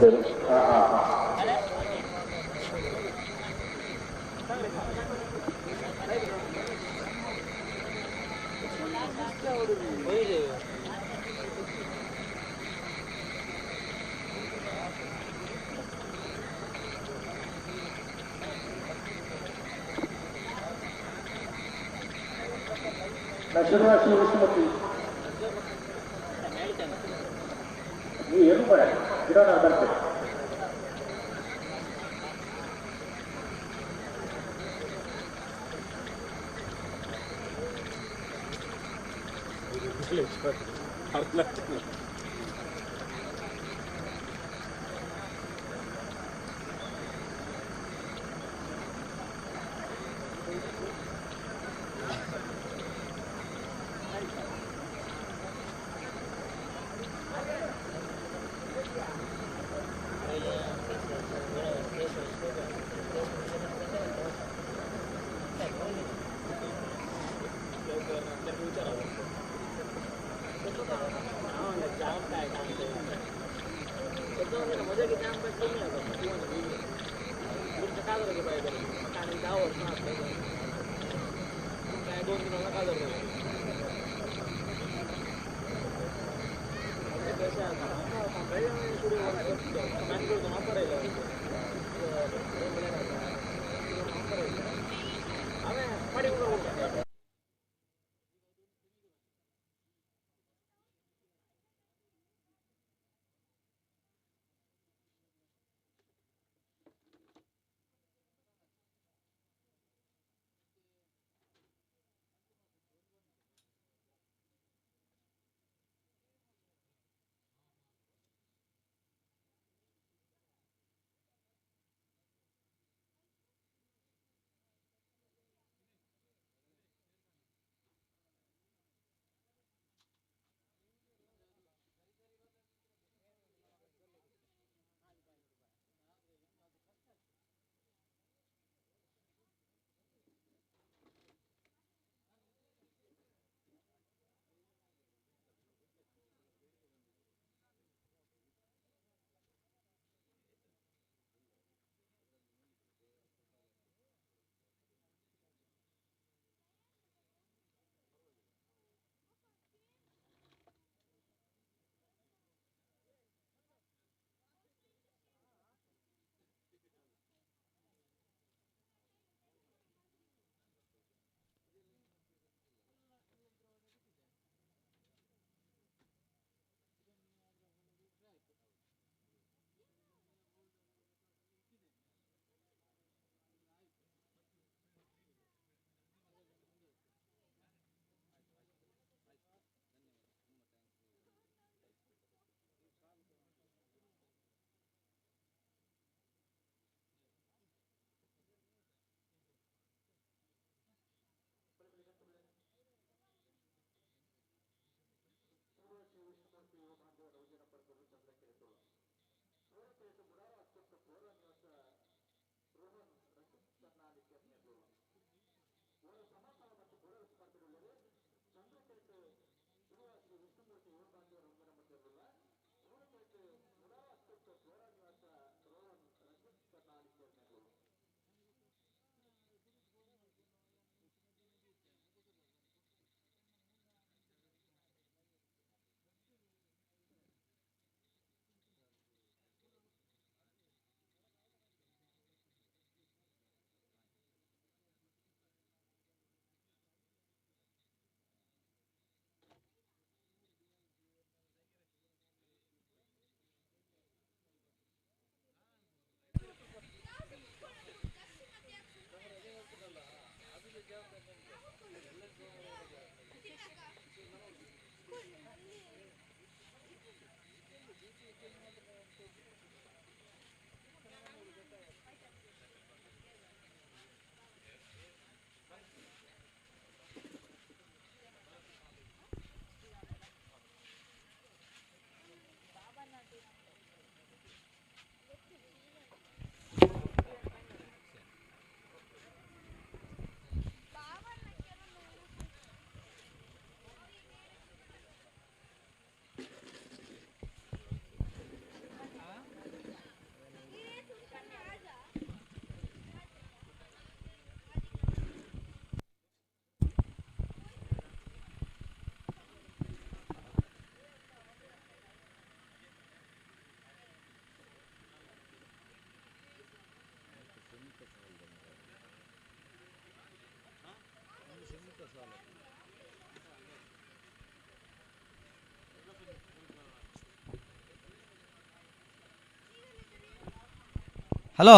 ಹಲೋ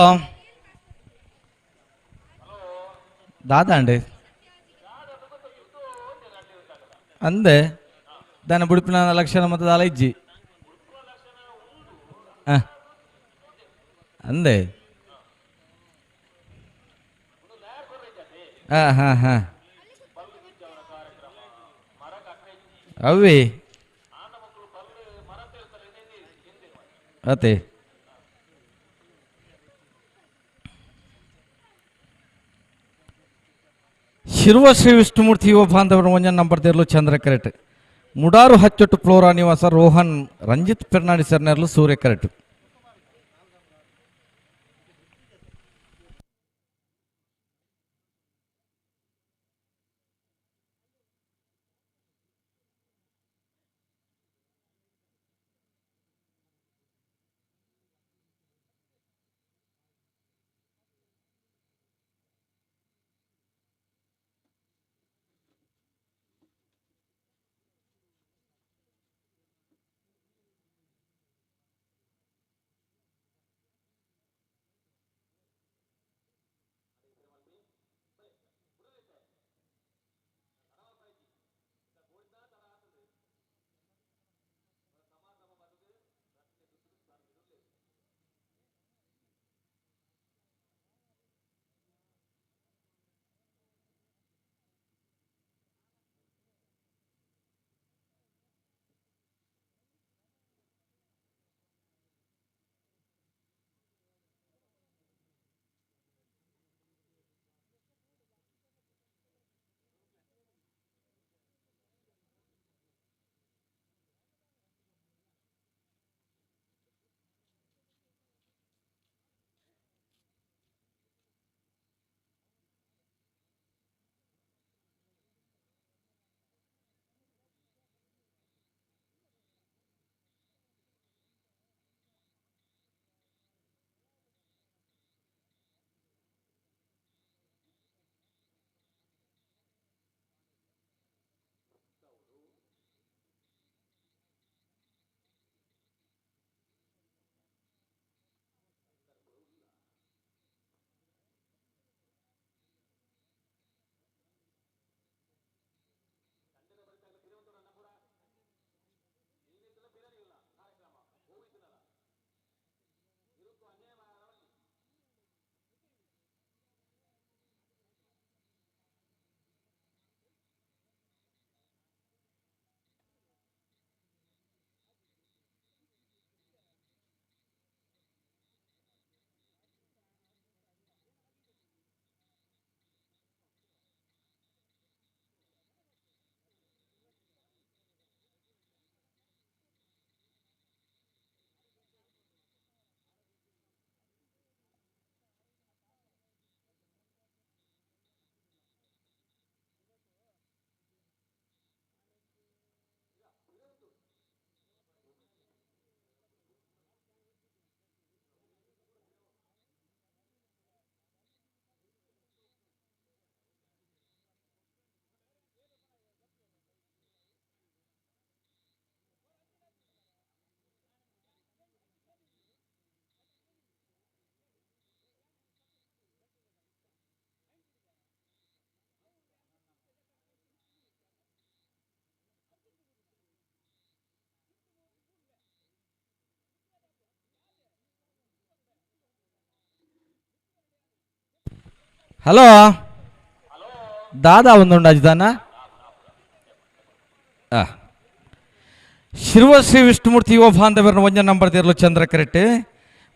ದಾದಾ ಅಂడి ಅಂದೆ ದಾನ ಬುಡುಪಿನ ಲಕ್ಷಣ ಮತ್ತು ದಾಲ ಇಜ್ಜಿ ಆ, ಅಂದೆ ಹಾಂ ಹಾಂ ಹಾಂ ಅವೇ ಅತೆ ಶಿರುವ ಶ್ರೀ ವಿಷ್ಣುಮೂರ್ತಿ ಯುವ ಬಾಂಧವರು ಒಂಜನ್ ನಂಬರ್ ದೇರ್ಲು ಚಂದ್ರ ಕರೆಟ್ ಮುಡಾರು ಹಚ್ಚೊಟ್ಟು ಫ್ಲೋರಾ ನಿವಾಸ ರೋಹನ್ ರಂಜಿತ್ ಪೆರ್ನಾಡಿ ಸರ್ನೆರ್ಲು ಸೂರ್ಯ ಕರೆಟ್. ಹಲೋ ದಾದಾ ಒಂದುಂಡು ಅಜಿದಾನ ಶಿರ್ವ ಶ್ರೀ ವಿಷ್ಣುಮೂರ್ತಿ ಯುವ ಬಾಂಧವರನ್ನು ಒಂಜ ನಂಬರ್ ದೇರ್ಲು ಚಂದ್ರ ಕರೆಟ್ಟಿ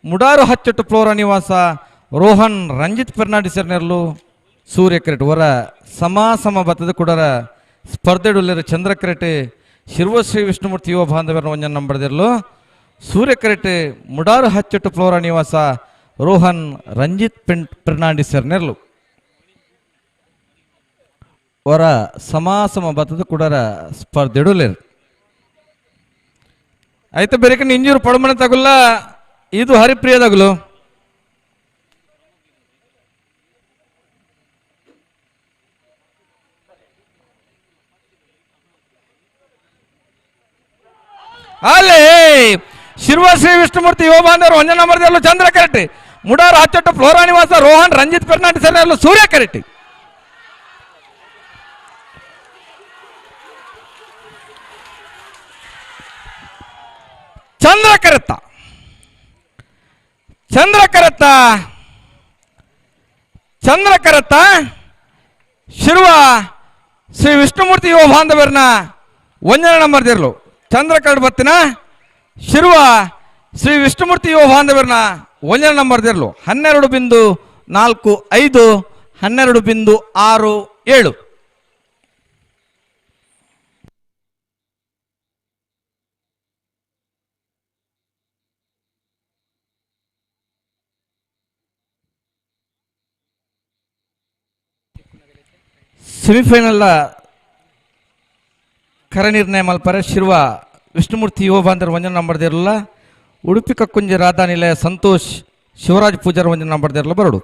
ಮುಡಾರು ಹಚ್ಚಟ್ಟು ಫ್ಲೋರಾ ನಿವಾಸ ರೋಹನ್ ರಂಜಿತ್ ಫೆರ್ನಾಂಡಿಸರ್ ನೆರ್ಲು ಸೂರ್ಯ ಕರೆಟ್ ವರ ಸಮ ಸಮ ಬತ್ತದ ಕುಡರ ಸ್ಪರ್ಧೆಡುಲ್ಲೆರು ಚಂದ್ರ ಕರೆಟ್ಟಿ ಶಿರ್ವ ಶ್ರೀ ವಿಷ್ಣುಮೂರ್ತಿ ಯುವ ಬಾಂಧವರನ್ನು ಒಂಜ ನಂಬರ್ ದೇರ್ಲು ಸೂರ್ಯ ಕರೆಟ್ಟಿ ಮುಡಾರು ಹಚ್ಚಟ್ಟು ಫ್ಲೋರಾ ನಿವಾಸ ರೋಹನ್ ರಂಜಿತ್ ಫೆರ್ನಾಂಡಿಸರ್ ನೆರ್ಲು ವರ ಸಮ ಸಮ ಬತ್ತದ ಕುಡರ ಸ್ಪರ್ಧೆಡುಲ್ಲೆರು. అయితే బెరికని ఇంజూరు పడమని తగుల్లా ಇದು ಹರಿಪ್ರಿಯ ತಗುಲು. ಅಲ್ಲಿ ಶಿರ್ವ ಶ್ರೀ ವಿಷ್ಣುಮೂರ್ತಿ ಯುವ ಬಾಂಧವರು ಒಂದೇ ನಂಬರ್ ಚಂದ್ರ ಕರೆಟ್ಟಿ ಮುಡಾರ್ ಹಚ್ಚಟ್ಟು ಫ್ಲೋರಾ ನಿವಾಸ ರೋಹನ್ ರಂಜಿತ್ ಫೆರ್ನಾಂಡಿಸ್ ಸೂರ್ಯ ಕರೆಟ್ಟಿ. ಚಂದ್ರಕರತ್ತ ಚಂದ್ರಕರತ್ತ ಚಂದ್ರಕರತ್ತ ಶಿರ್ವ ಶ್ರೀ ವಿಷ್ಣುಮೂರ್ತಿ ಯುವ ಬಾಂಧವರನ್ನ ಒಂದನೇ ನಂಬರ್ ದಿರ್ಲು ಚಂದ್ರಕರಡ್ ಬತ್ತಿನ ಶಿರ್ವ ಶ್ರೀ ವಿಷ್ಣುಮೂರ್ತಿ ಯುವ ಬಾಂಧವರನ್ನ ಒಂದನೇ ನಂಬರ್ ದಿರ್ಲು 12.45 12.67. ಸೆಮಿಫೈನಲ್ ಕರ ನಿರ್ಣಯ ಮಲ್ಪರೆ ಶಿರ್ವ ವಿಷ್ಣುಮೂರ್ತಿ ಯುವ ಬಾಂಧವರು ಒಂಜನ ನಂಬರ್ ದಿರಲ್ಲ ಉಡುಪಿ ಕಕ್ಕುಂಜಿ ರಾಧಾ ನಿಲಯ ಸಂತೋಷ್ ಶಿವರಾಜ್ ಪೂಜಾರ್ ಒಂಜನ ನಂಬರ್ ದಿರಲ್ಲ ಬರಡು.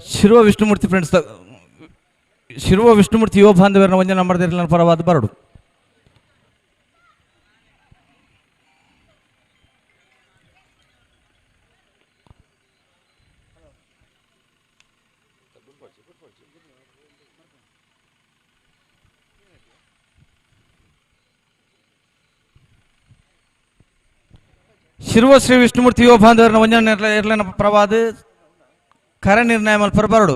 ಶಿರ್ವ ವಿಷ್ಣುಮೂರ್ತಿ ಫ್ರೆಂಡ್ಸ್ ಶಿರ್ವ ವಿಷ್ಣುಮೂರ್ತಿ ಯುವ ಬಾಂಧವರನ್ನ ಒಂದೇ ನಂಬರ್ ಪರವಾದ ಬರಡು. ಶಿರ್ವ ಶ್ರೀ ವಿಷ್ಣುಮೂರ್ತಿ ಯುವ ಬಾಂಧವರನ್ನ ಒಂಜನ ಇರ್ಲಿನ ಪ್ರವಾದ ಕರ ನಿರ್ಣಯ ಮಲ್ಪರ ಬರಡು.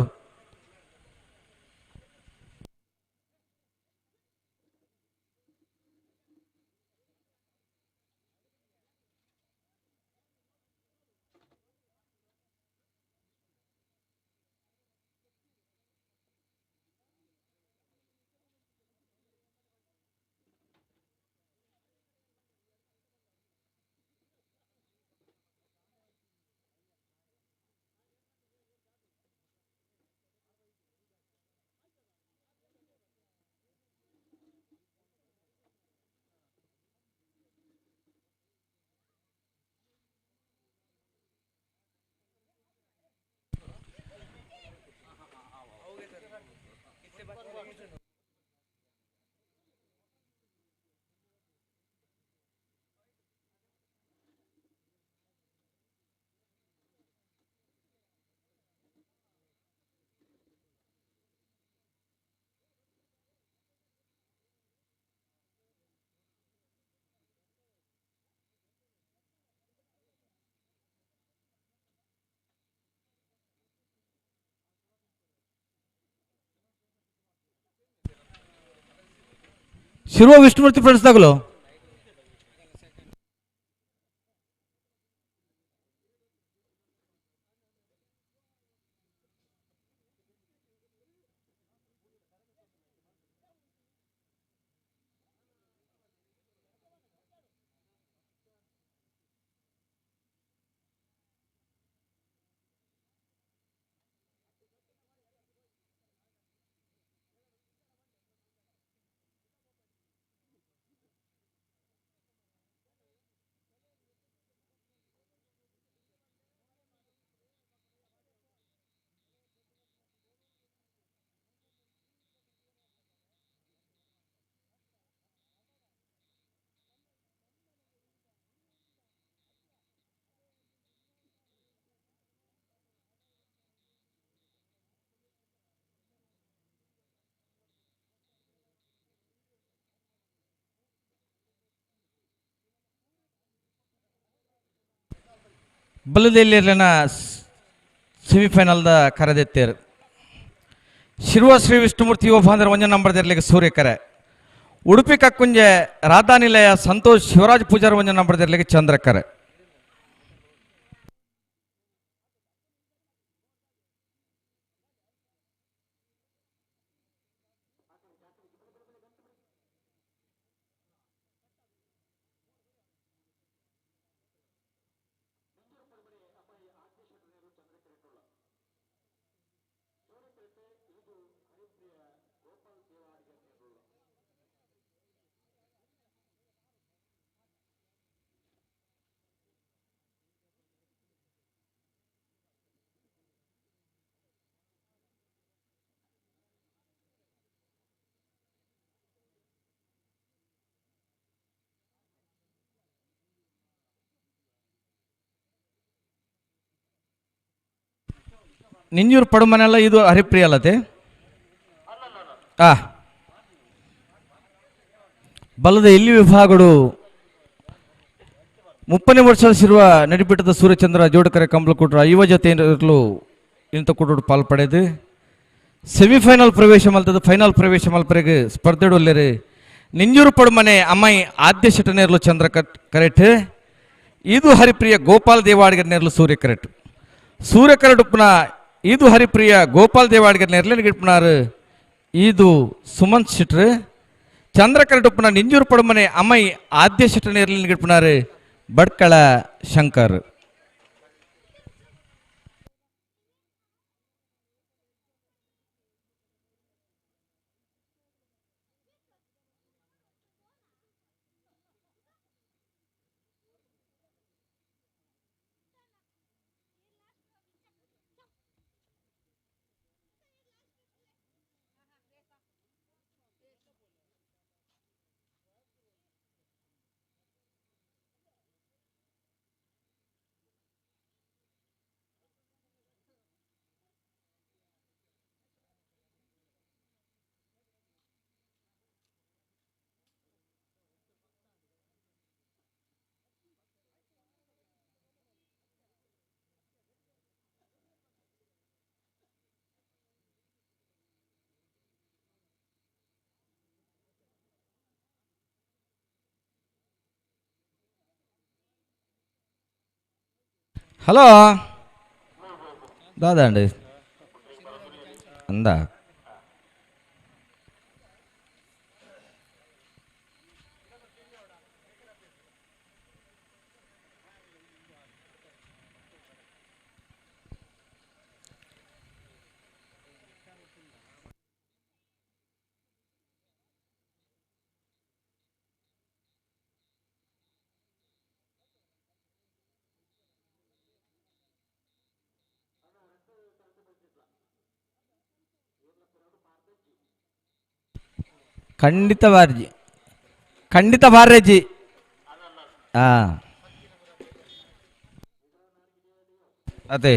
ಶಿರುವ ವಿಷ್ಣುಮೂರ್ತಿ ಫ್ರೆಂಡ್ಸ್ ತಗಲು. ಬಲ್ಲದೆಲ್ಲಿರ್ಲಿನ ಸೆಮಿಫೈನಲ್ದ ಕರೆದೆತ್ತೇರು ಶಿರುವ ಶ್ರೀ ವಿಷ್ಣುಮೂರ್ತಿ ಯುವ ಬಾಂಧರ ಒಂಜ ನಂಬರ್ ದೇರ್ಲಿಗೆ ಸೂರ್ಯಕರೆ. ಉಡುಪಿ ಕಕ್ಕುಂಜೆ ರಾಧಾನಿಲಯ ಸಂತೋಷ್ ಶಿವರಾಜ್ ಪೂಜಾರ್ ಒಂಜ ನಂಬರ್ ದೇರ್ಲಿಗೆ ಚಂದ್ರಕರೆ. ನಿಂಜೂರು ಪಡುಮನೆಲ್ಲ ಇದು ಹರಿಪ್ರಿಯ ಅಲ್ಲತೆ. ಆ ಬಲದ ಎಲ್ಲಿ ವಿಭಾಗಗಳು 30ನೇ ವರ್ಷದ ಶಿರುವ ನಡಿಬಿಟ್ಟದ ಸೂರ್ಯಚಂದ್ರ ಜೋಡಕರೆ ಕಂಬಳಕೂಟ್ರ ಯುವ ಜೊತೆ ಇರಲು ಇಂಥ ಕೂಟಡು ಪಾಲ್ ಪಡೆದು ಸೆಮಿಫೈನಲ್ ಪ್ರವೇಶ ಮಲ್ತದ. ಫೈನಲ್ ಪ್ರವೇಶ ಮಲ್ಪರೆಗೆ ಸ್ಪರ್ಧೆಡೊಲ್ಲೆರು ನಿಂಜೂರು ಪಡುಮನೆ ಅಮ್ಮಾಯಿ ಆದ್ಯ ಶೆಟ್ಟನೇರ್ಲು ಚಂದ್ರ ಕರೆಟ್, ಇದು ಹರಿಪ್ರಿಯ ಗೋಪಾಲ್ ದೇವಾಡಿಗರ್ ನೇರ್ಲು ಸೂರ್ಯ ಕರೆಟ್. ಸೂರ್ಯ ಕರೆಡುಪ್ಪನ ಇದು ಹರಿಪ್ರಿಯ ಗೋಪಾಲ್ ದೇವಾಡಿಗರ್ ನೇರ್ಲೇನು ಗಿಡ್ಪನಾರು ಇದು ಸುಮಂತ್ ಶೆಟ್ರು. ಚಂದ್ರ ಕರೆಡುಪ್ಪನ ನಿಂಜೂರು ಪಡುಮನೆ ಅಮ್ಮಾಯಿ ಆದ್ಯ ಶೆಟ್ಟನೇರ್ಲೇನು ಗಿಡ್ಪನಾರು ಬಡ್ಕಳ ಶಂಕರ್. ಹಲೋ ದಾದಾ ಅಂడి ಅಂದ. ಖಂಡಿತ ಬಾರ್ಜಿ, ಖಂಡಿತ ಬಾರ್ಯಜಿ. ಹಾಂ ಅದೇ.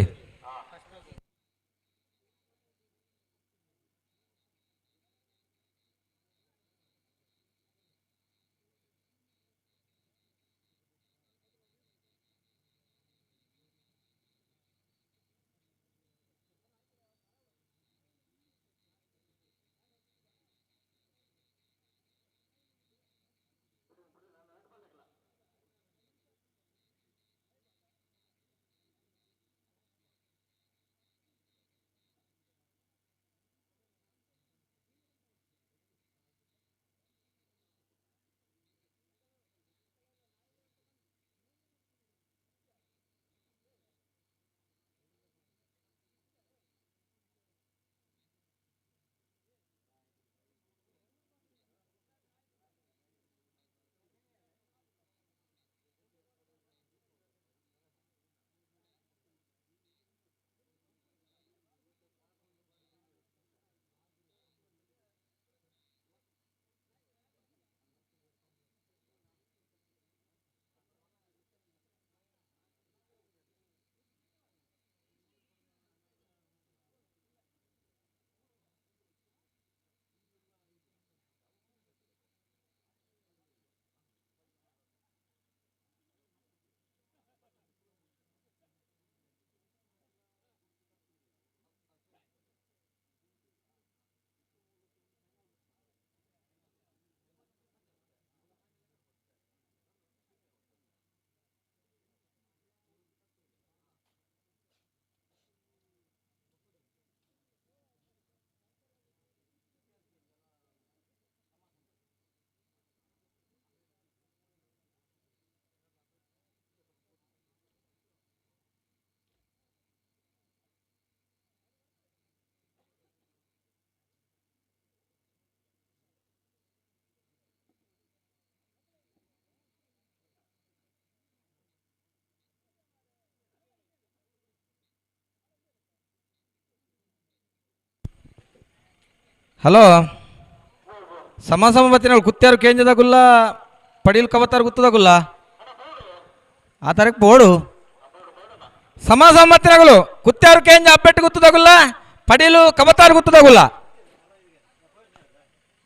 Hello ಸಮ ಸಮ ಬತ್ತಿನ ಕುತ್ಯಾರು ಕೇಂಜದಾಗುಲ್ಲ ಪಡೀಲ್ ಕವತ್ತಾರು ಗುತ್ತದಾಗುಲ್ಲ ಆ ತರಕ್ ಬೋಡು ಸಮ ಸಮ ಬತ್ತಿನಗಳು ಕುತ್ಯಾರು ಕೇಂಜ ಅಪ್ಪೆಟ್ಟು ಗುತ್ತದಾಗುಲ್ಲ ಪಡೀಲು ಕವತ್ತಾರು ಗುತ್ತದಾಗುಲ್ಲ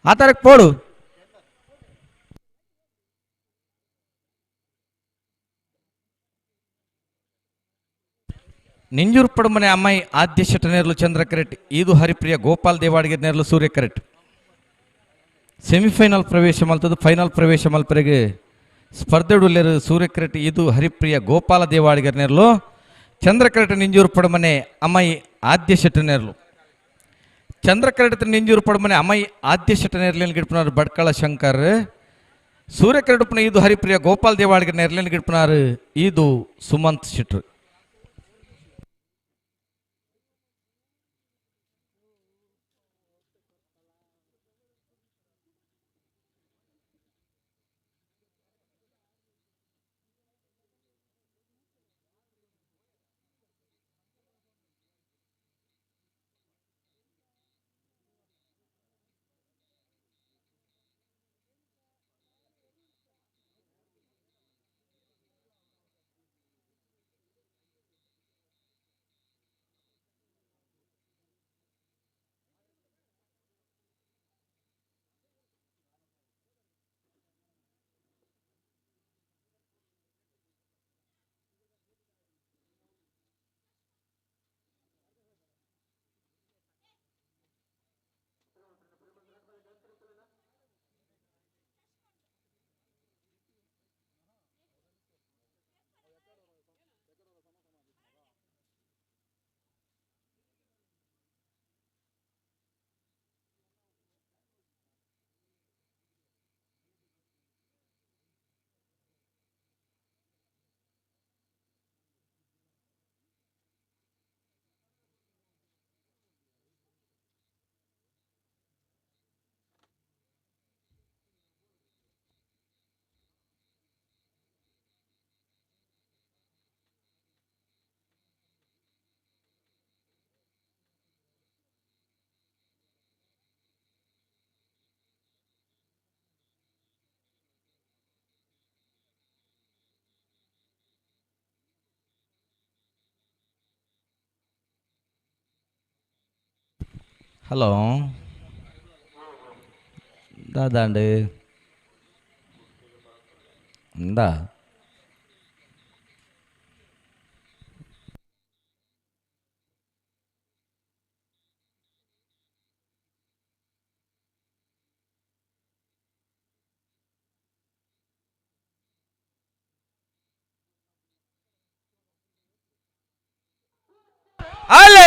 ಆ ತರಕ್ ಪೋಡು. ನಿಂಜೂರು ಪಡುಮನೆ ಅಮ್ಮಾಯಿ ಆದ್ಯ ಶೆಟ್ಟನೇರ್ಲು ಚಂದ್ರ ಕರೆಟ್ ಈದು ಹರಿಪ್ರಿಯ ಗೋಪಾಲ್ ದೇವಾಡಿಗೆ ನೇರ್ಲು ಸೂರ್ಯ ಕರೆಟ್ ಸೆಮಿಫೈನಲ್ ಪ್ರವೇಶ ಮಲ್ತದ್ದು ಫೈನಲ್ ಪ್ರವೇಶ ಮಲ್ಪರೆಗೆ ಸ್ಪರ್ಧೆಡುಲ್ಲೇರು ಸೂರ್ಯ ಕರೆಟ್ ಈದು ಹರಿಪ್ರಿಯ ಗೋಪಾಲ ದೇವಾಡಿಗೆ ನೇರ್ಲು ಚಂದ್ರ ಕರೆಟ್ ನಿಂಜೂರು ಪಡುಮನೆ ಅಮ್ಮಾಯಿ ಆದ್ಯ ಶೆಟ್ಟನೇರ್ಲು ಚಂದ್ರ ಕರೆಟ್ ನಿಂಜೂರು ಪಡುಮನೆ ಅಮ್ಮಾಯಿ ಆದ್ಯ ಶೆಟ್ಟನೇರ್ಲೇನು ಗಿಡ್ಪನಾರು ಬಡ್ಕಳ ಶಂಕರ್ ಸೂರ್ಯ ಕರೆಡುಪ್ಪನ ಈದು ಹರಿಪ್ರಿಯ ಗೋಪಾಲ್ ದೇವಾಡಿಗೆ ನೇರ್ಲೇನು ಗಿಡ್ಪನಾರು ಈದು ಸುಮಂತ್ ಶೆಟ್ರು. ಹಲೋ ದಾದಾಂಡ್ ఉందా ಅಲ್ಲೇ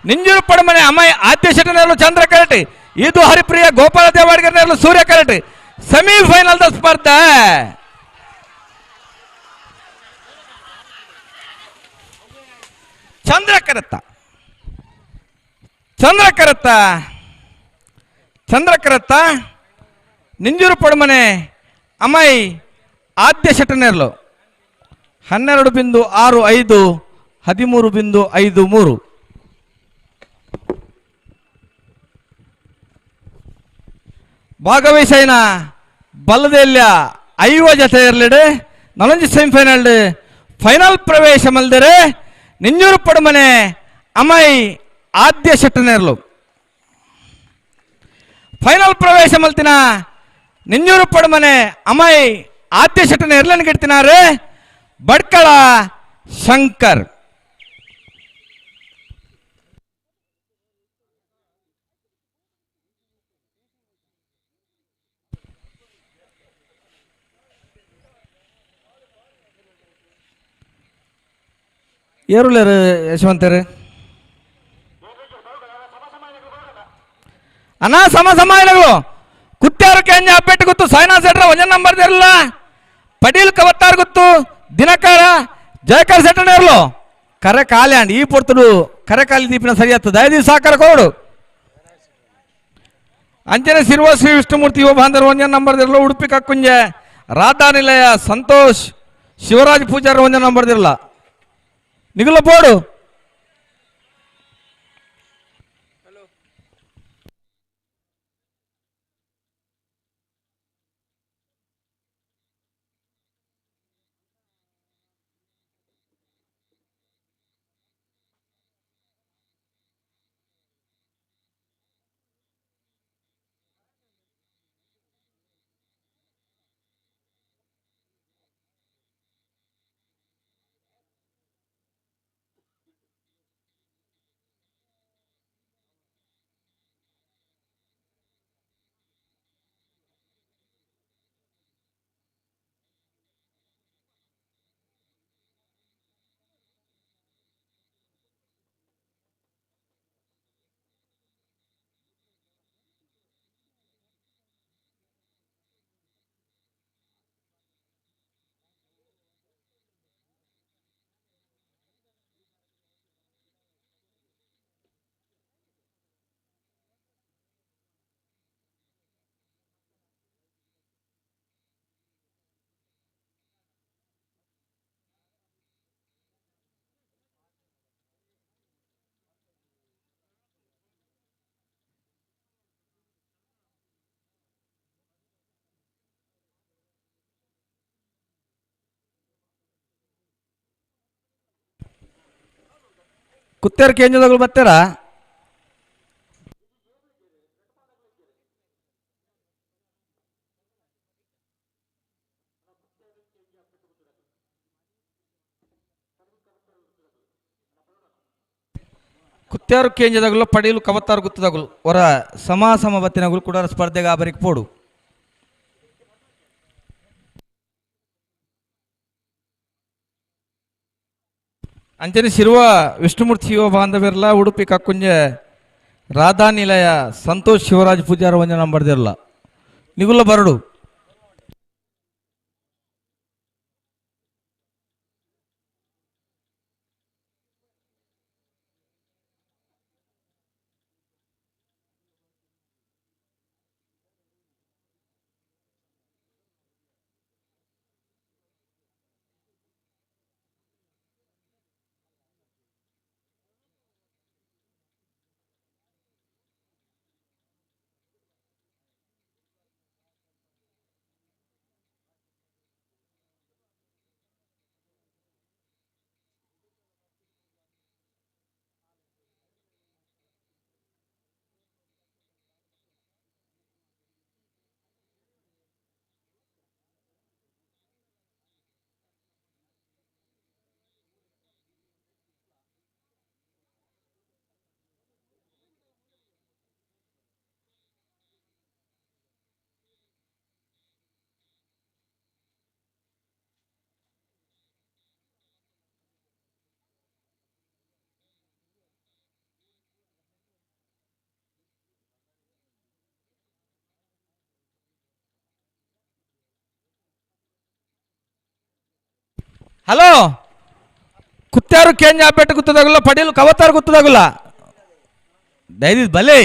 ನಿಂಜೂರು ಪಡಮನೆ ಅಮ್ಮಾಯಿ ಆದ್ಯ ಶೆಟ್ಟನೇರ್ಲು ಚಂದ್ರ ಕರಟಿ ಇದು ಹರಿಪ್ರಿಯ ಗೋಪಾಲ ದೇವಾಡಿಗರ್ನೇರ್ಲು ಸೂರ್ಯ ಕರಟಿ ಸೆಮಿಫೈನಲ್ the ಸ್ಪರ್ಧೆ. ಚಂದ್ರ ಕರತ್ತ ಚಂದ್ರ ಕರತ್ತ ಚಂದ್ರ ಕರತ್ತ ನಿಂಜೂರು ಪಡಮನೆ ಅಮ್ಮಾಯಿ ಆದ್ಯ ಶೆಟ್ಟನೇರ್ಲು 12.65 13.53. ಭಾಗವಹಿಸೈನ ಬಲ್ಲದೆಲ್ಲ ಐವ ಜತೆ ಇರಲಿಡೆ ನಲಂಜಿ ಸೆಮಿಫೈನಲ್ ಫೈನಲ್ ಪ್ರವೇಶ ಮಲ್ದರೆ ನಿಂಜೂರು ಪಡಮನೆ ಅಮೈ ಆದ್ಯ ಶೆಟ್ಟನೇರ್ಲು ಫೈನಲ್ ಪ್ರವೇಶ ಮಲ್ತಿನ ನಿಂಜೂರು ಪಡಮನೆ ಅಮೈ ಆದ್ಯ ಶೆಟ್ಟನೇರ್ಲನ್ನು ಗಿಡ್ತಿನಾರೆ ಬಡ್ಕಳ ಶಂಕರ್. ಏರುಲೇರು ಯಶವಂತರು ಅಣ್ಣ ಸಮ ಸಮ ಇಲ್ಲಗಳು ಕುತ್ಯಾರು ಕೆಂಜ ಅಪ್ಪೆಟ್ಟು ಗೊತ್ತು ಸಾಯಿನಾ ಸೆಟ್ರ ಒಂಜನ್ ನಂಬರ್ ಇರಲ್ಲ ಪಟೀಲ್ ಕವತ್ತಾರ್ ಗೊತ್ತು ದಿನಕರ ಜಯಕರ್ ಸೆಟ್ಟಣ ಇರಲು ಕರೆ ಖಾಲಿ ಅಂಡ್ ಈ ಪೊರ್ತುಡು ಕರೆ ಖಾಲಿ ದೀಪಿನ ಸರಿ ಆಗ್ತದೆ ದಯದಿ ಸಾಕರ ಕೋಡು ಅಂಚನೆ ಸಿರುವ ಶ್ರೀ ವಿಷ್ಣುಮೂರ್ತಿ ಯುವ ಬಾಂಧವರು ಒಂಜನ್ ನಂಬರ್ ಇರಲ್ಲ ಉಡುಪಿ ಕಕ್ಕುಂಜೆ ರಾಧಾ ನಿಲಯ ಸಂತೋಷ್ ಶಿವರಾಜ್ ಪೂಜಾರಿ ಒಂಜನ್ ನಂಬರ್ ಇರಲ್ಲ ನಿಗುಲ ಬೋಡು. ಕುತ್ತೇರು ಕೇಂದ್ರದಗಳು ಬರ್ತಾರಾ? ಕುತ್ತೇರು ಕೇಂದ್ರದಗಳು ಪಡೀಲು ಕವತ್ತಾರು ಗುತ್ತದಗಳು ಹೊರ ಸಮ ಸಮ ಬತ್ತಿನಗಳು ಕೂಡ ಸ್ಪರ್ಧೆಗೆ ಆಬರಿಗೆ ಪೋಡು. ಅಂಚನೆ ಶಿರುವ ವಿಷ್ಣುಮೂರ್ತಿ ಶಿವ ಬಾಂಧವ್ಯರ್ಲ ಉಡುಪಿ ಕಕ್ಕುಂಜೆ ರಾಧಾ ನಿಲಯ ಸಂತೋಷ್ ಶಿವರಾಜ್ ಪೂಜಾರ ವಂಜನ ನಂಬರ್ದಿರಲ್ಲ ನಿಗುಲ್ಲ ಬರಡು. ಹಲೋ ಕುತ್ತಾರು ಕೇಂದ್ರ ಬೆಟ್ಟ ಗುತ್ತದಾಗಲ್ಲ ಪಡೀಲು ಕವತ್ತಾರು ಗುತ್ತದಾಗಲ್ಲ ದಯದಿದ್ ಬಲೆ.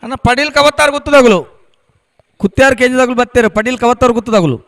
ಅಣ್ಣ ಪಡೀಲ್ ಕವತ್ತಾರು ಗುತ್ತದಾಗಲು ಕುತ್ಯಾರು ಕೆಂಜದಾಗಲು ಬತ್ತಾರೆ ಪಡೀಲ್ ಕವತ್ತಾರು ಗುತ್ತದಾಗಲು.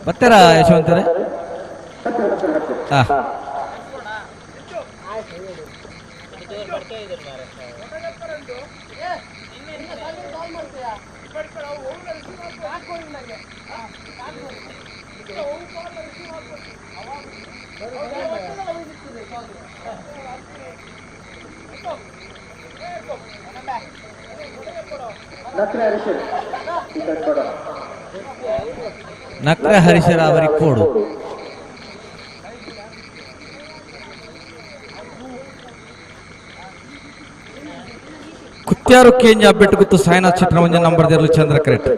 ಬರ್ತಾರಾ ಯಶವಂತರೇ? ನಕ್ರ ಹರಿಶರ ಅವರಿಗೆ ಕೋಡು. ಕುತ್ಯಾರು ಕೇಂಜ ಅಬ್ಬೆಟ್ಟು ಗುತ್ತು ಸಾಯಿನಾಥ್ ಚಿತ್ರಮಂಜ ನಂಬರ್ ದೇರ್ಲು ಚಂದ್ರ ಕ್ರೆಟ್.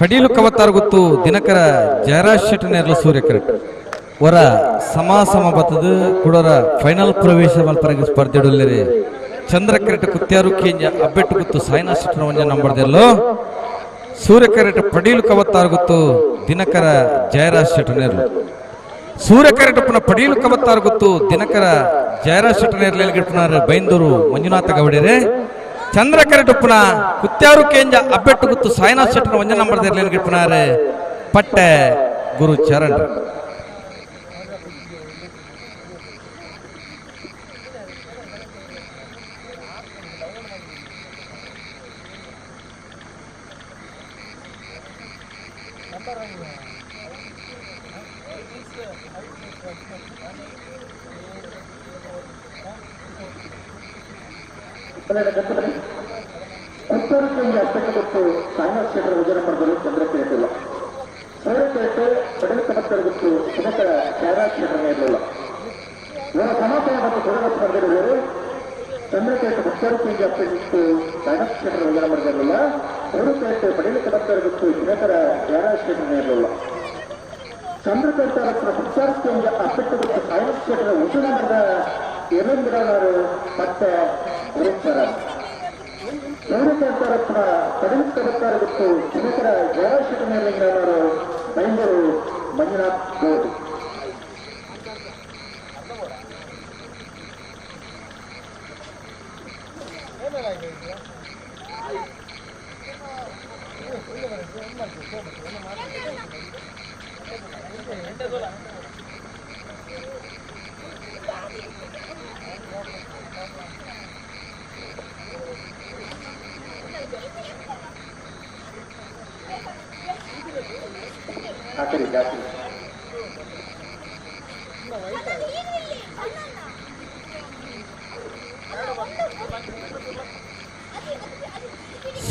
ಪಡೀಲು ಕವತ್ತಾರು ಗುತ್ತು ದಿನಕರ ಜಯರಾಜ್ ಶೆಟ್ಟನೇರ್ಲು ಸೂರ್ಯ ಕ್ರೆಟ್. ವರ ಸಮ ಬತ್ತದ ಕುಡರ ಫೈನಲ್ ಪ್ರವೇಶ ಮಲ್ಪರಗೆ ಸ್ಪರ್ಧೆಡುಲ್ಲಿರಿ. ಚಂದ್ರ ಕ್ರೆಟ್ ಕುತ್ಯಾರು ಕೇಂಜ ಅಬ್ಬೆಟ್ಟು ಗುತ್ತು ಸಾಯಿನಾಥ್ ಚಿತ್ರಮಂಜ ನಂಬರ್ ದೇರ್ಲು ಸೂರ್ಯ ಕರೆಟ್ ಪಡೀಲು ಕವತ್ತಾರು ಗುತ್ತು ದಿನಕರ ಜಯರಾಜ್ ಶೆಟ್ಟನೇರ್ಲು. ಸೂರ್ಯ ಕರೆಟಪ್ಪನ ಪಡೀಲು ಕವತ್ತಾರು ಗುತ್ತು ದಿನಕರ ಜಯರಾಜ್ ಶೆಟ್ಟನೇರ್ಲು ಗಿಟ್ಟುನಾರು ಬೈಂದೂರು ಮಂಜುನಾಥ ಗೌಡರೆ. ಚಂದ್ರ ಕರೆಟಪ್ಪನ ಕುತ್ಯಾರು ಕೇಂಜ ಅಬ್ಬೆಟ್ಟು ಗುತ್ತು ಸಾಯಿನಾಥ್ ಶೆಟ್ಟನ ಒಂಜ ನಂಬರ್ ದೇರ್ಲು ಗಿಟ್ಟುನಾರು ಪಟ್ಟೆ ಗುರು ಚರಣ್.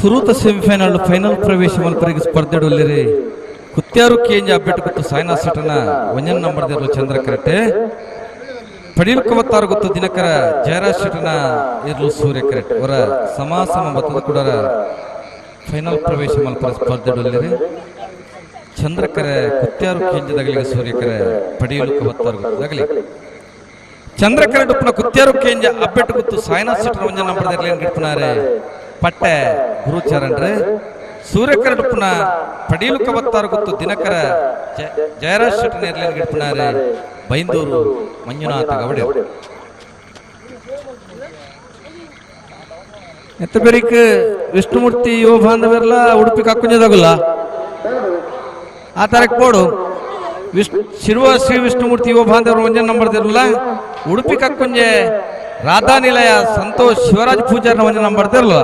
ಸುರೂತ ಸೆಮಿಫೈನಲ್ ಫೈನಲ್ ಪ್ರವೇಶ ಮಲ್ಪರಿಗೆ ಸ್ಪರ್ಧೆಡುಲ್ಲಿರಿ ಕುತ್ಯಾರು ಕೇಂಜ ಅಬ್ಬೆಟ್ಟು ಗೊತ್ತು ಸಾಯ್ನಾ ಸೆಟ್ಟನ ಒಂಜನ್ ನಂಬರ್ ದೇರ್ಲು ಚಂದ್ರ ಕರೆಟೆ ಪಡೀಲ್ ಕವತ್ತಾರು ಗೊತ್ತು ದಿನಕರ ಜಯರಾಜ್ ಶೆಟ್ಟನ ಇರ್ಲು ಸೂರ್ಯ ಕರೆಟ್ ಅವರ ಸಮ ಸಮ ಬತ್ತದ ಕೂಡ ಫೈನಲ್ ಪ್ರವೇಶ ಮಲ್ಪರ ಸ್ಪರ್ಧೆಡುಲ್ಲಿರಿ ಚಂದ್ರಕರೆ ಕುತ್ಯಾರು ಕೇಂಜದಗಲಿಗೆ ಸೂರ್ಯಕರೆ ಪಡೀಲು ಕವತ್ತಾರು ಗೊತ್ತದಾಗಲಿ ಚಂದ್ರಕರೆ ಡುಪ್ಪನ ಕುತ್ಯಾರು ಕೇಂಜ ಅಬ್ಬೆಟ್ಟು ಗೊತ್ತು ಸಾಯ್ನಾ ಸೆಟ್ಟನ ಒಂಜನ್ ನಂಬರ್ ದೇರ್ಲು ಏನ್ ಗಿಡ್ಪನಾರೆ ಪಟ್ಟೆ ಗುರುಚರಣ್ರೆ ಸೂರ್ಯಕರ ಡುಪ್ಪನ ಪಡೀಲು ಕವತ್ತಾರು ಗೊತ್ತು ದಿನಕರ ಜಯರಾಜ್ ಶೆಟ್ಟನ ಇರ್ಲೇನ್ ಗಿಡ್ಪನಾರೆ ಬೈಂದೂರು ಮಂಜುನಾಥ ಗೌಡೆ ಎತ್ತ ಬೆರಿಕ್ ವಿಷ್ಣುಮೂರ್ತಿ ಯುವ ಬಾಂಧವರೆಲ್ಲ ಉಡುಪಿ ಕಕ್ಕುಂಜದಾಗುಲ್ಲ ಆ ತಾರಕ್ ಪೋಡು ಶಿರುವ ಶ್ರೀ ವಿಷ್ಣುಮೂರ್ತಿ ಯುವ ಬಾಂಧವರು ಒಂಜನ್ ನಂಬರ್ ದಿರಲ್ಲ ಉಡುಪಿ ಕಕ್ಕುಂಜೆ ರಾಧಾ ನಿಲಯ ಸಂತೋಷ್ ಶಿವರಾಜ್ ಪೂಜಾರ್ನ ಒಂಜನ್ ನಂಬರ್ ದಿರಲ್ಲ.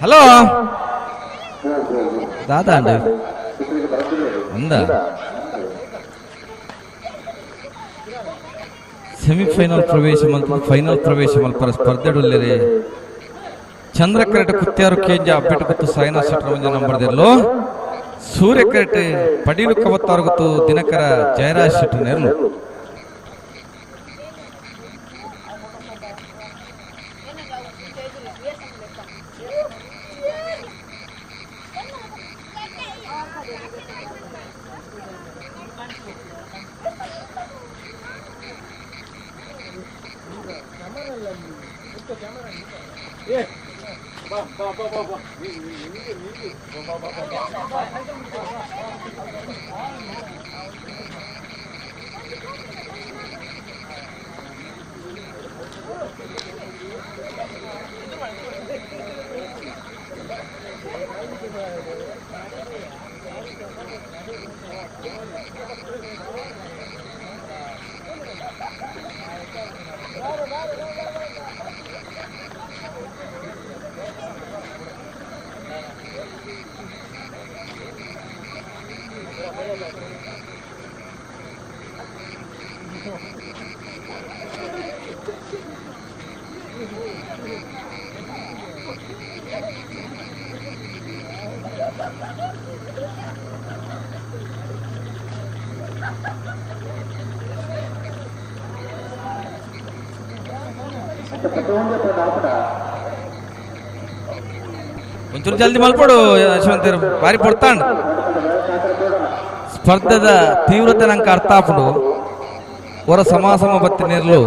ಹಲೋ ದಾದಾ ಅಂಡ ಒಂದ ಸೆಮಿಫೈನಲ್ ಪ್ರವೇಶ ಮತ್ತು ಫೈನಲ್ ಪ್ರವೇಶ ಮಲ್ಪರ ಸ್ಪರ್ಧೆಡುಲ್ಲಿರಿ ಚಂದ್ರಕರೆಟ ಕುತ್ಯಾರು ಕೇಂಜ ಅಬ್ಬಿಟ್ಟು ಗೊತ್ತು ಸಾಯಿನಾ ಶೆಟ್ಟರ್ ಒಂಜ ನಂಬರ್ ದಿರ್ಲು ಸೂರ್ಯಕರೆಟೆ ಪಡೀಲು ಕವತ್ತಾರು ಗೊತ್ತು ದಿನಕರ ಜಯರಾಜ್ ಶೆಟ್ಟರ್ ನೆರ್ಲು. ಒಂಚೂರು ಜಲ್ದಿ ಮಲ್ಪಡು ಯಶವಂತ, ಭಾರಿ ಪಡ್ತಾಂಡ್. ಸ್ಪರ್ಧದ ತೀವ್ರತೆ ನಂಗೆ ಅರ್ಥ ಆಪುಂಡು. ಹೊರ ಸಮಾಸಮ ಬತ್ತಿ ನೀರ್ಲು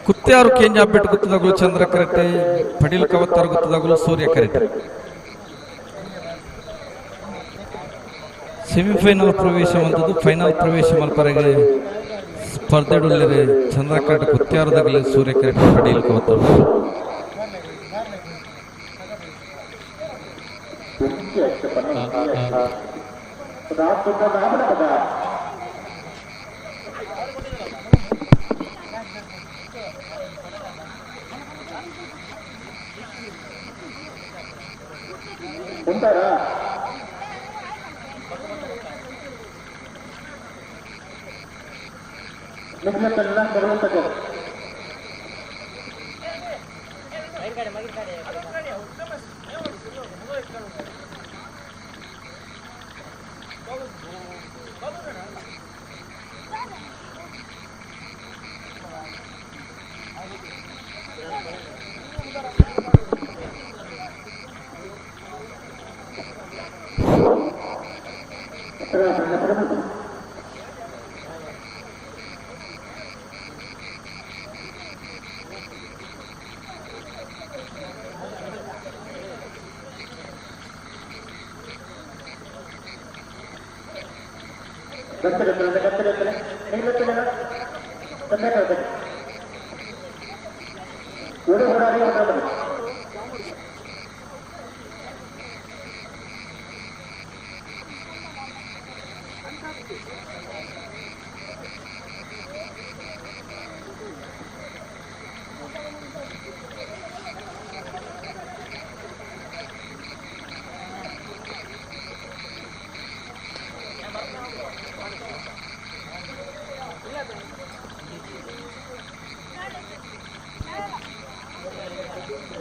ಕುತ್ಯಾರು ಕೇಂಜ ಬಿಟ್ಟು ಗುತ್ತದಗಳು ಚಂದ್ರ ಕರೆಟೆ, ಪಡೀಲ್ ಕವತ್ತಾರು ಗುತ್ತದಗಳು ಸೂರ್ಯ ಕರೆಟೆ. ಸೆಮಿಫೈನಲ್ ಪ್ರವೇಶ ಅಂತದ್ದು ಫೈನಲ್ ಪ್ರವೇಶ ಮಲ್ಪರೆಗೆ ಸ್ಪರ್ಧೆಡುಳ್ಳಿರೆ ಚಂದ್ರ ಕರೆಟೆ ಕುತ್ಯಾರದಾಗಲಿ ಸೂರ್ಯ ಕರೆಟೆ ಪಡೀಲ್ ಕವತ್ತಾರು. ఉంటారా?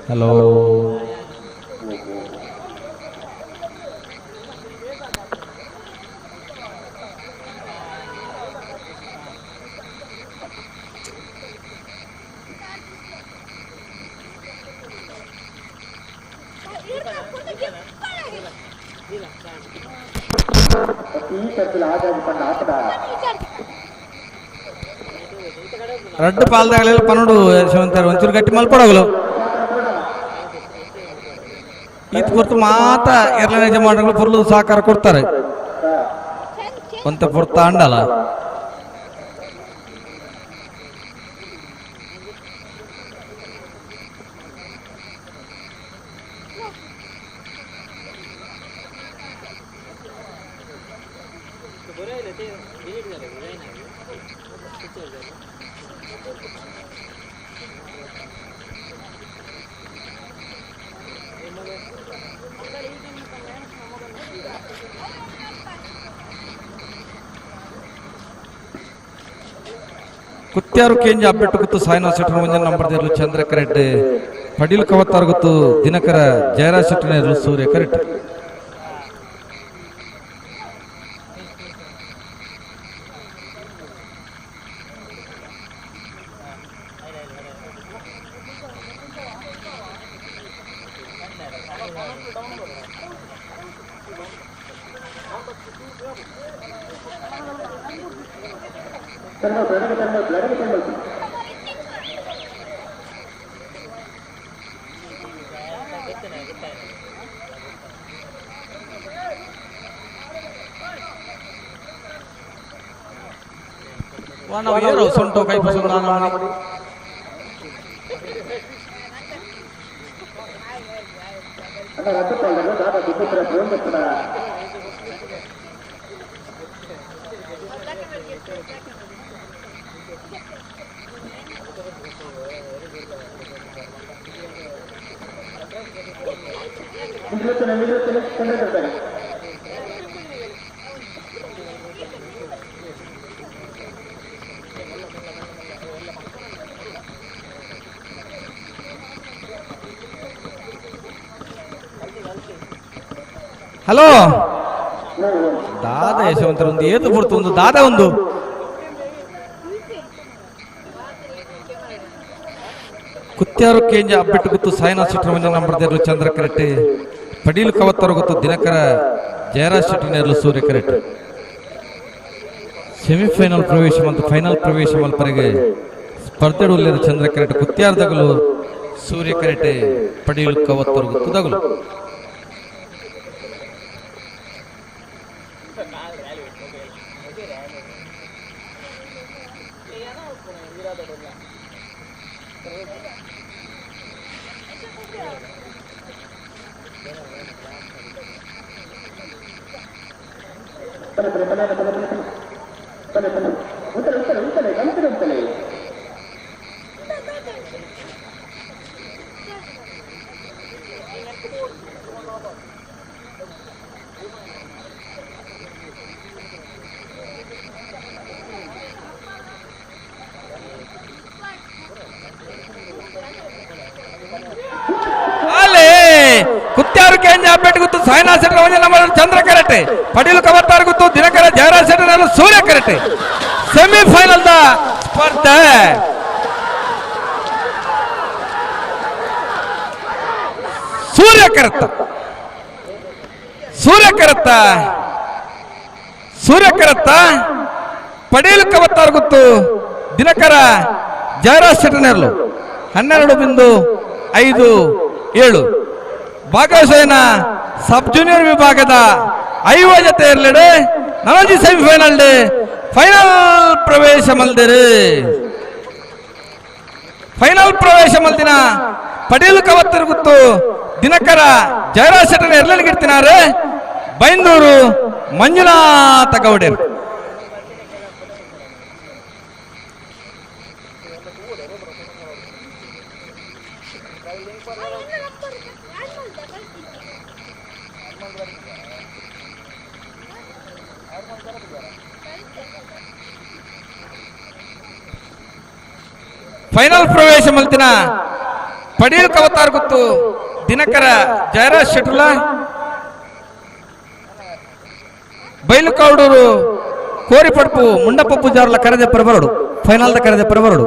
ಹಲೋ ರಡ್ಡು ಪಾಲ್ದಾಗಲೆಲ್ಲ ಪನ್ನೊಂಡು ಯಶವಂತರು ಒಂಚೂರು ಗಟ್ಟಿ ಮಲ್ಪಡೋಗಲು ಈತ ಪೊರ್ತು ಮಾತ ಎರಡನೇ ಯಜಮಾನರುಗಳು ಪೊರ್ಲು ಸಹಕಾರ ಕೊಡ್ತಾರೆ ಒಂತ ಪೊರ್ತ ಅಂಡಲ್ಲ. ಕುತ್ಯಾರು ಕೇಂಜ ಅಬ್ಬೆಟ್ಟು ಗುತ್ತು ಸಾಯಿನಾಥ್ ಶೆಟ್ಟರ್ ಒಂಜನ ನಂಬರ್ ದೇರ್ಲು ಚಂದ್ರ ಕರೆಟ್ ಪಡೀಲ್ ಕವತ್ತಾರು ಗುತ್ತು ದಿನಕರ ಜಯರಾಜ್ ಶೆಟ್ಟರ್ ಸೂರ್ಯ ಕರೆಟ್. ಸೊಂಟೋ ಕೈ ಪಸಂದ ಹಲೋ ದಾದ ಯಶವಂತರ ಒಂದು ಏತು ಪುರ್ತು ಒಂದು ದಾದ ಒಂದು ಕುತ್ಯಾರು ಕೇಂಜ ಅಬ್ಬಿಟ್ಟು ಗುತ್ತು ಸಾಯಿನಾಥ್ ಶೆಟ್ಟರ್ ಒಂಜನ ನಂಬರ್ ದೇರ್ಲು ಚಂದ್ರ ಕರೆಟ್ಟಿ ಪಡೀಲ್ ಕವತ್ತರು ಗೊತ್ತು ದಿನಕರ ಜಯರಾಜ್ ಶೆಟ್ಟರ್ ಸೂರ್ಯ ಕರೆಟ್ಟಿ. ಸೆಮಿಫೈನಲ್ ಪ್ರವೇಶ ಮತ್ತು ಫೈನಲ್ ಪ್ರವೇಶ ಮಲ್ಪರೆಗೆ ಸ್ಪರ್ಧೆ ಉಲ್ಲೇರು ಚಂದ್ರ ಕರೆಟ್ಟಿ ಕುತ್ಯಾರದಗಲು ಸೂರ್ಯ ಕರೆಟ್ಟಿ ಪಡೀಲ್ ಕವತ್ತರು ಗೊತ್ತು ದಗಲು. ಕುತ್ಯಾರು ಕೇಂಜ ಅಬ್ಬೇಟ್ ಗುತ್ತು ಸಾಯಿನಾಥ್ ಶೆಟ್ಟರ್ ಒಂಜನ ನಂಬರ್ ಚಂದ್ರ ಕರೆಟೆ ಪಡೀಲ್ ಕವತ್ತಾರ್ ಗುತ್ತು ದಿನಕರ ಜಯರಾಜ್ ಶೆಟ್ಟರ್ ಸೂರ್ಯ ಕರೆಟೆ. ಸೆಮಿಫೈನಲ್ the ಸ್ಪರ್ಧೆ. ಸೂರ್ಯ ಕರೆತ್ತ ಸೂರ್ಯ ಕರೆತ್ತ ಸೂರ್ಯ ಕರೆತ್ತ ಪಡೀಲ್ ಕವತ್ತಾರ್ ಗುತ್ತು ದಿನಕರ ಜಯರಾಜ್ ಶೆಟ್ಟರ್ 12.57. ಭಾಗವಹಿಸಿದ ಸಬ್ ಜೂನಿಯರ್ ವಿಭಾಗದ 5 ಜೊತೆ ಇರಲಿಡೆ ನಲಂಜಿ ಸೆಮಿಫೈನಲ್ ಫೈನಲ್ ಪ್ರವೇಶ ಮಲ್ದಿರಿ. ಫೈನಲ್ ಪ್ರವೇಶ ಮಲ್ದಿನ ಪಡೀಲ್ ಕವತ್ತಿರುಗುತ್ತು ದಿನಕರ ಜಯರಾಜ್ ಶೆಟ್ಟರ್ ಎರಲಿಗಿರ್ತಿನಾರೆ ಬೈಂದೂರು ಮಂಜುನಾಥ ಗೌಡರು. ಫೈನಲ್ ಪ್ರವೇಶ ಮಲ್ತಿನ ಪಡೀಲ್ ಕವತಾರ್ ಗೊತ್ತು ದಿನಕರ ಜಯರಾಜ್ ಶೆಟ್ಟರ್ಲ ಬೈಲುಕೌಡೂರು ಕೋರಿಪಡ್ಪು ಮುಂಡಪ್ಪ ಪೂಜಾರ್ಲ ಕರೆದೆ ಪರಬರಡು ಫೈನಲ್ the ಕರೆದೆ ಪರಬರಡು.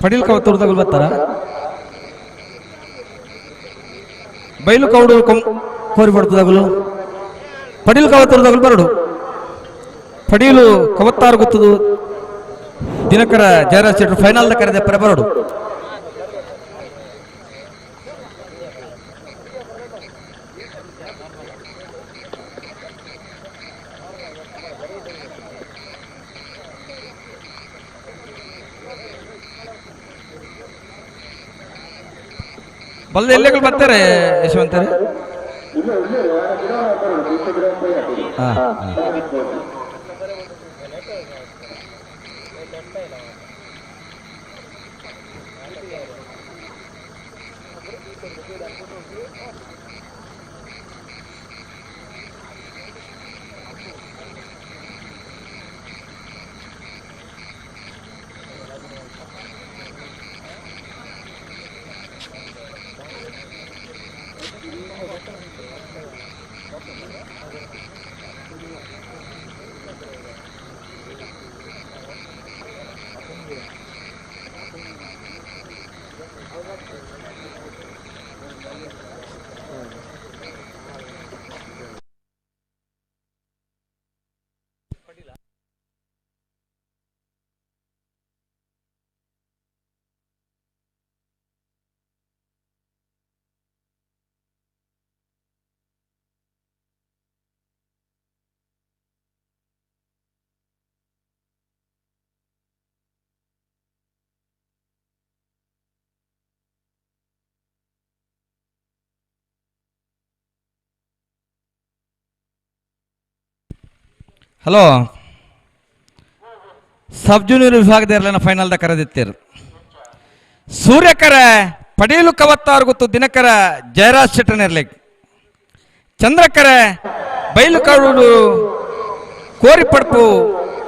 ಪಡೀಲ್ ಕವತ್ತೂರ್ದಾಗ ಬರ್ತಾರ ಬೈಲು ಕೌಡೂರು ಕೋರಿ ಬಡ್ತದಾಗಲು ಪಡೀಲು ಕವತ್ತೂರು ಬರಡು ಪಡೀಲು ಕವತ್ತಾರು ಗೊತ್ತದು ದಿನಕರ ಜಯರಾಜ್ ಶೆಟ್ಟರು ಫೈನಲ್ ಕರೆದ ಪರ ಬರಡು. ಬಲ್ದ ಎಲ್ಲೆಗಳು ಬರ್ತಾರೆ ಯಶವಂತರೇ? ಹಾ ಹಲೋ, ಸಬ್ ಜೂನಿಯರ್ ವಿಭಾಗದ ಫೈನಲ್ದ ಕರೆದಿತ್ತೀರು. ಸೂರ್ಯಕರ ಪಡೀಲು ಕವತ್ತಾರು ಗೊತ್ತು ದಿನಕರ ಜಯರಾಜ್ ಶೆಟ್ಟನಿರ್ಲಿಕ್, ಚಂದ್ರಕರ ಬೈಲು ಕಾಡೂರು ಕೋರಿಪಡ್ಪು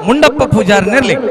ಮುಂಡಪ್ಪ ಪೂಜಾರಿ ನಿರ್ಲಿಕ್.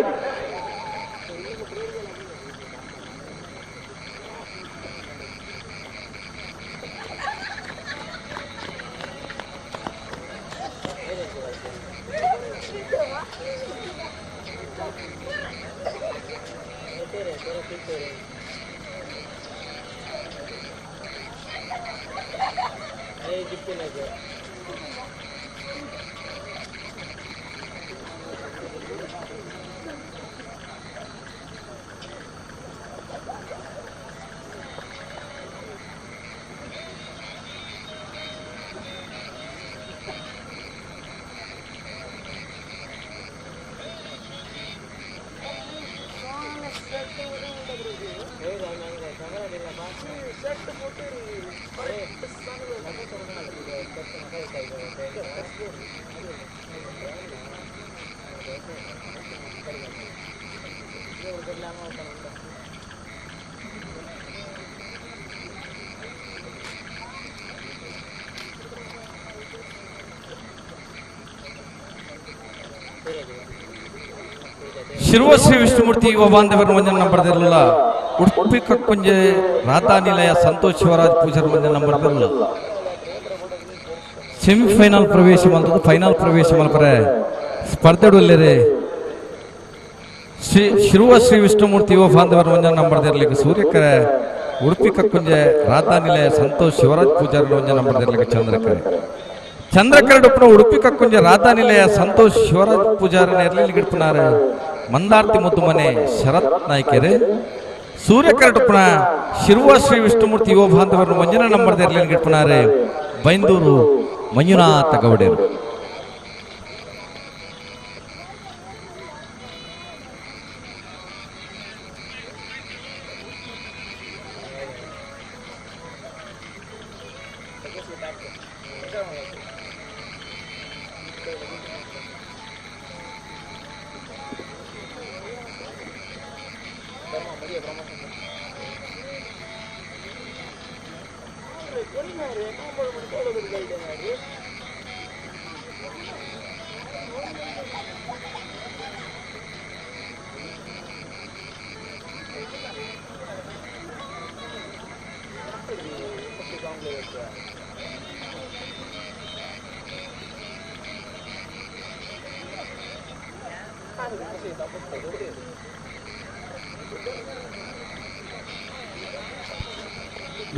ಶಿರುವ ಶ್ರೀ ವಿಷ್ಣುಮೂರ್ತಿ ಯುವ ಬಾಂಧವರು ಮಂಜನ ನಂಬರ್ ಇರಲಿಲ್ಲ. ಉಡುಪಿ ಕಕ್ಕುಂಜೆ ರಾಧಾ ನಿಲಯ ಸಂತೋಷ್ ಶಿವರಾಜ್ ಪೂಜಾರ್ ಮಂಜನ ನಂಬರ್ ಇರಲಿಲ್ಲ. ಸೆಮಿಫೈನಲ್ ಪ್ರವೇಶ ಮಾಡಿದ್ರು, ಫೈನಲ್ ಪ್ರವೇಶ ಮಾಡ್ತಾರೆ ಸ್ಪರ್ಧೆಡಲ್ಲೇ ಶ್ರೀ ಶಿರುವ ಶ್ರೀ ವಿಷ್ಣುಮೂರ್ತಿ ಯುವ ಬಾಂಧವರು ಮಂಜನ ನಂಬರ್ ಇರಲಿಕ್ಕೆ ಸೂರ್ಯಕರೆ ಉಡುಪಿ ಕಕ್ಕುಂಜೆ ರಾಧಾ ನಿಲಯ ಸಂತೋಷ್ ಶಿವರಾಜ್ ಪೂಜಾರ್ ಮಂಜನ ನಂಬರ್ ಇರಲಿಕ್ಕೆ ಚಂದ್ರಕರೆ ಚಂದ್ರಕರಡಪ್ಪನ ಉಡುಪಿ ಕಕ್ಕುಂಜೆ ರಾಧಾ ನಿಲಯ ಸಂತೋಷ್ ಶಿವರಾಜ್ ಪೂಜಾರನ ಇರಲಿ ಗಿಡ್ಪನಾರೆ ಮಂದಾರ್ತಿ ಮುದ್ದು ಮನೆ ಶರತ್ ನಾಯ್ಕೆರೆ ಸೂರ್ಯಕರಡಪ್ಪನ ಶಿರುವ ಶ್ರೀ ವಿಷ್ಣುಮೂರ್ತಿ ಯುವ ಬಾಂಧವರು ಮಂಜನ ನಂಬರ್ ಇರಲಿ ಗಿಡ್ಪನಾರೆ ಬೈಂದೂರು ಮಂಜುನಾಥ ಗೌಡರು.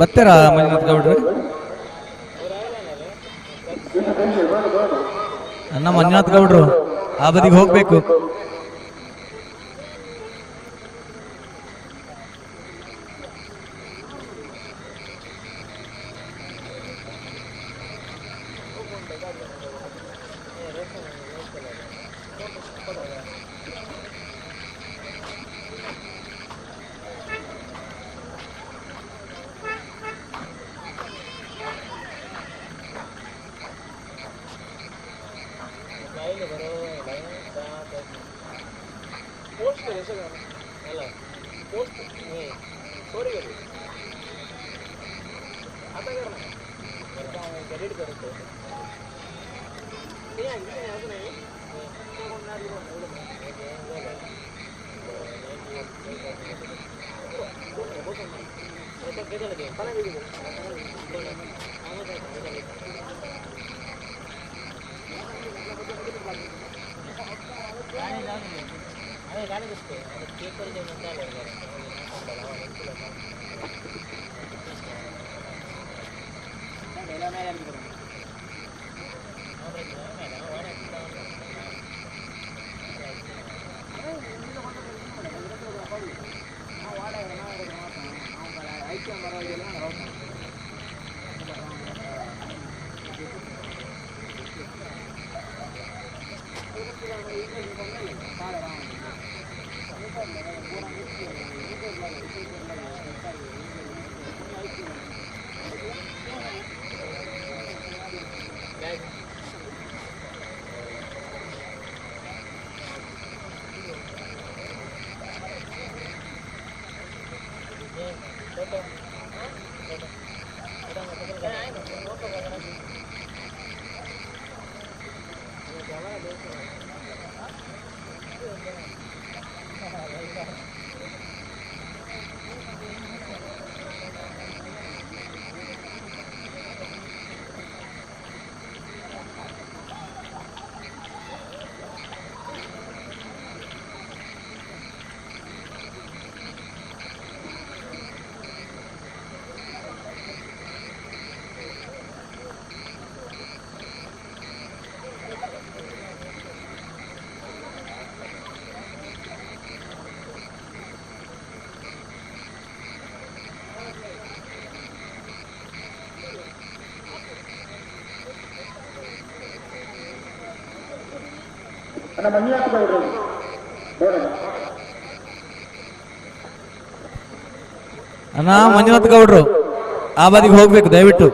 ಬರ್ತಾರಾ ಮಂಜುನಾಥ್ ಗೌಡ್ರೆ? ಅಣ್ಣ ಮಂಜುನಾಥ್ ಗೌಡ್ರು ಆ ಬದಿಗೆ ಹೋಗ್ಬೇಕು. ಅಣ್ಣ ಮಂಜುನಾಥ್ ಗೌಡ್ರು ನೋಡೋಣ. ಅಣ್ಣ ಮಂಜುನಾಥ್ ಗೌಡ್ರು ಆ ಬದಿಗೆ ಹೋಗ್ಬೇಕು ದಯವಿಟ್ಟು.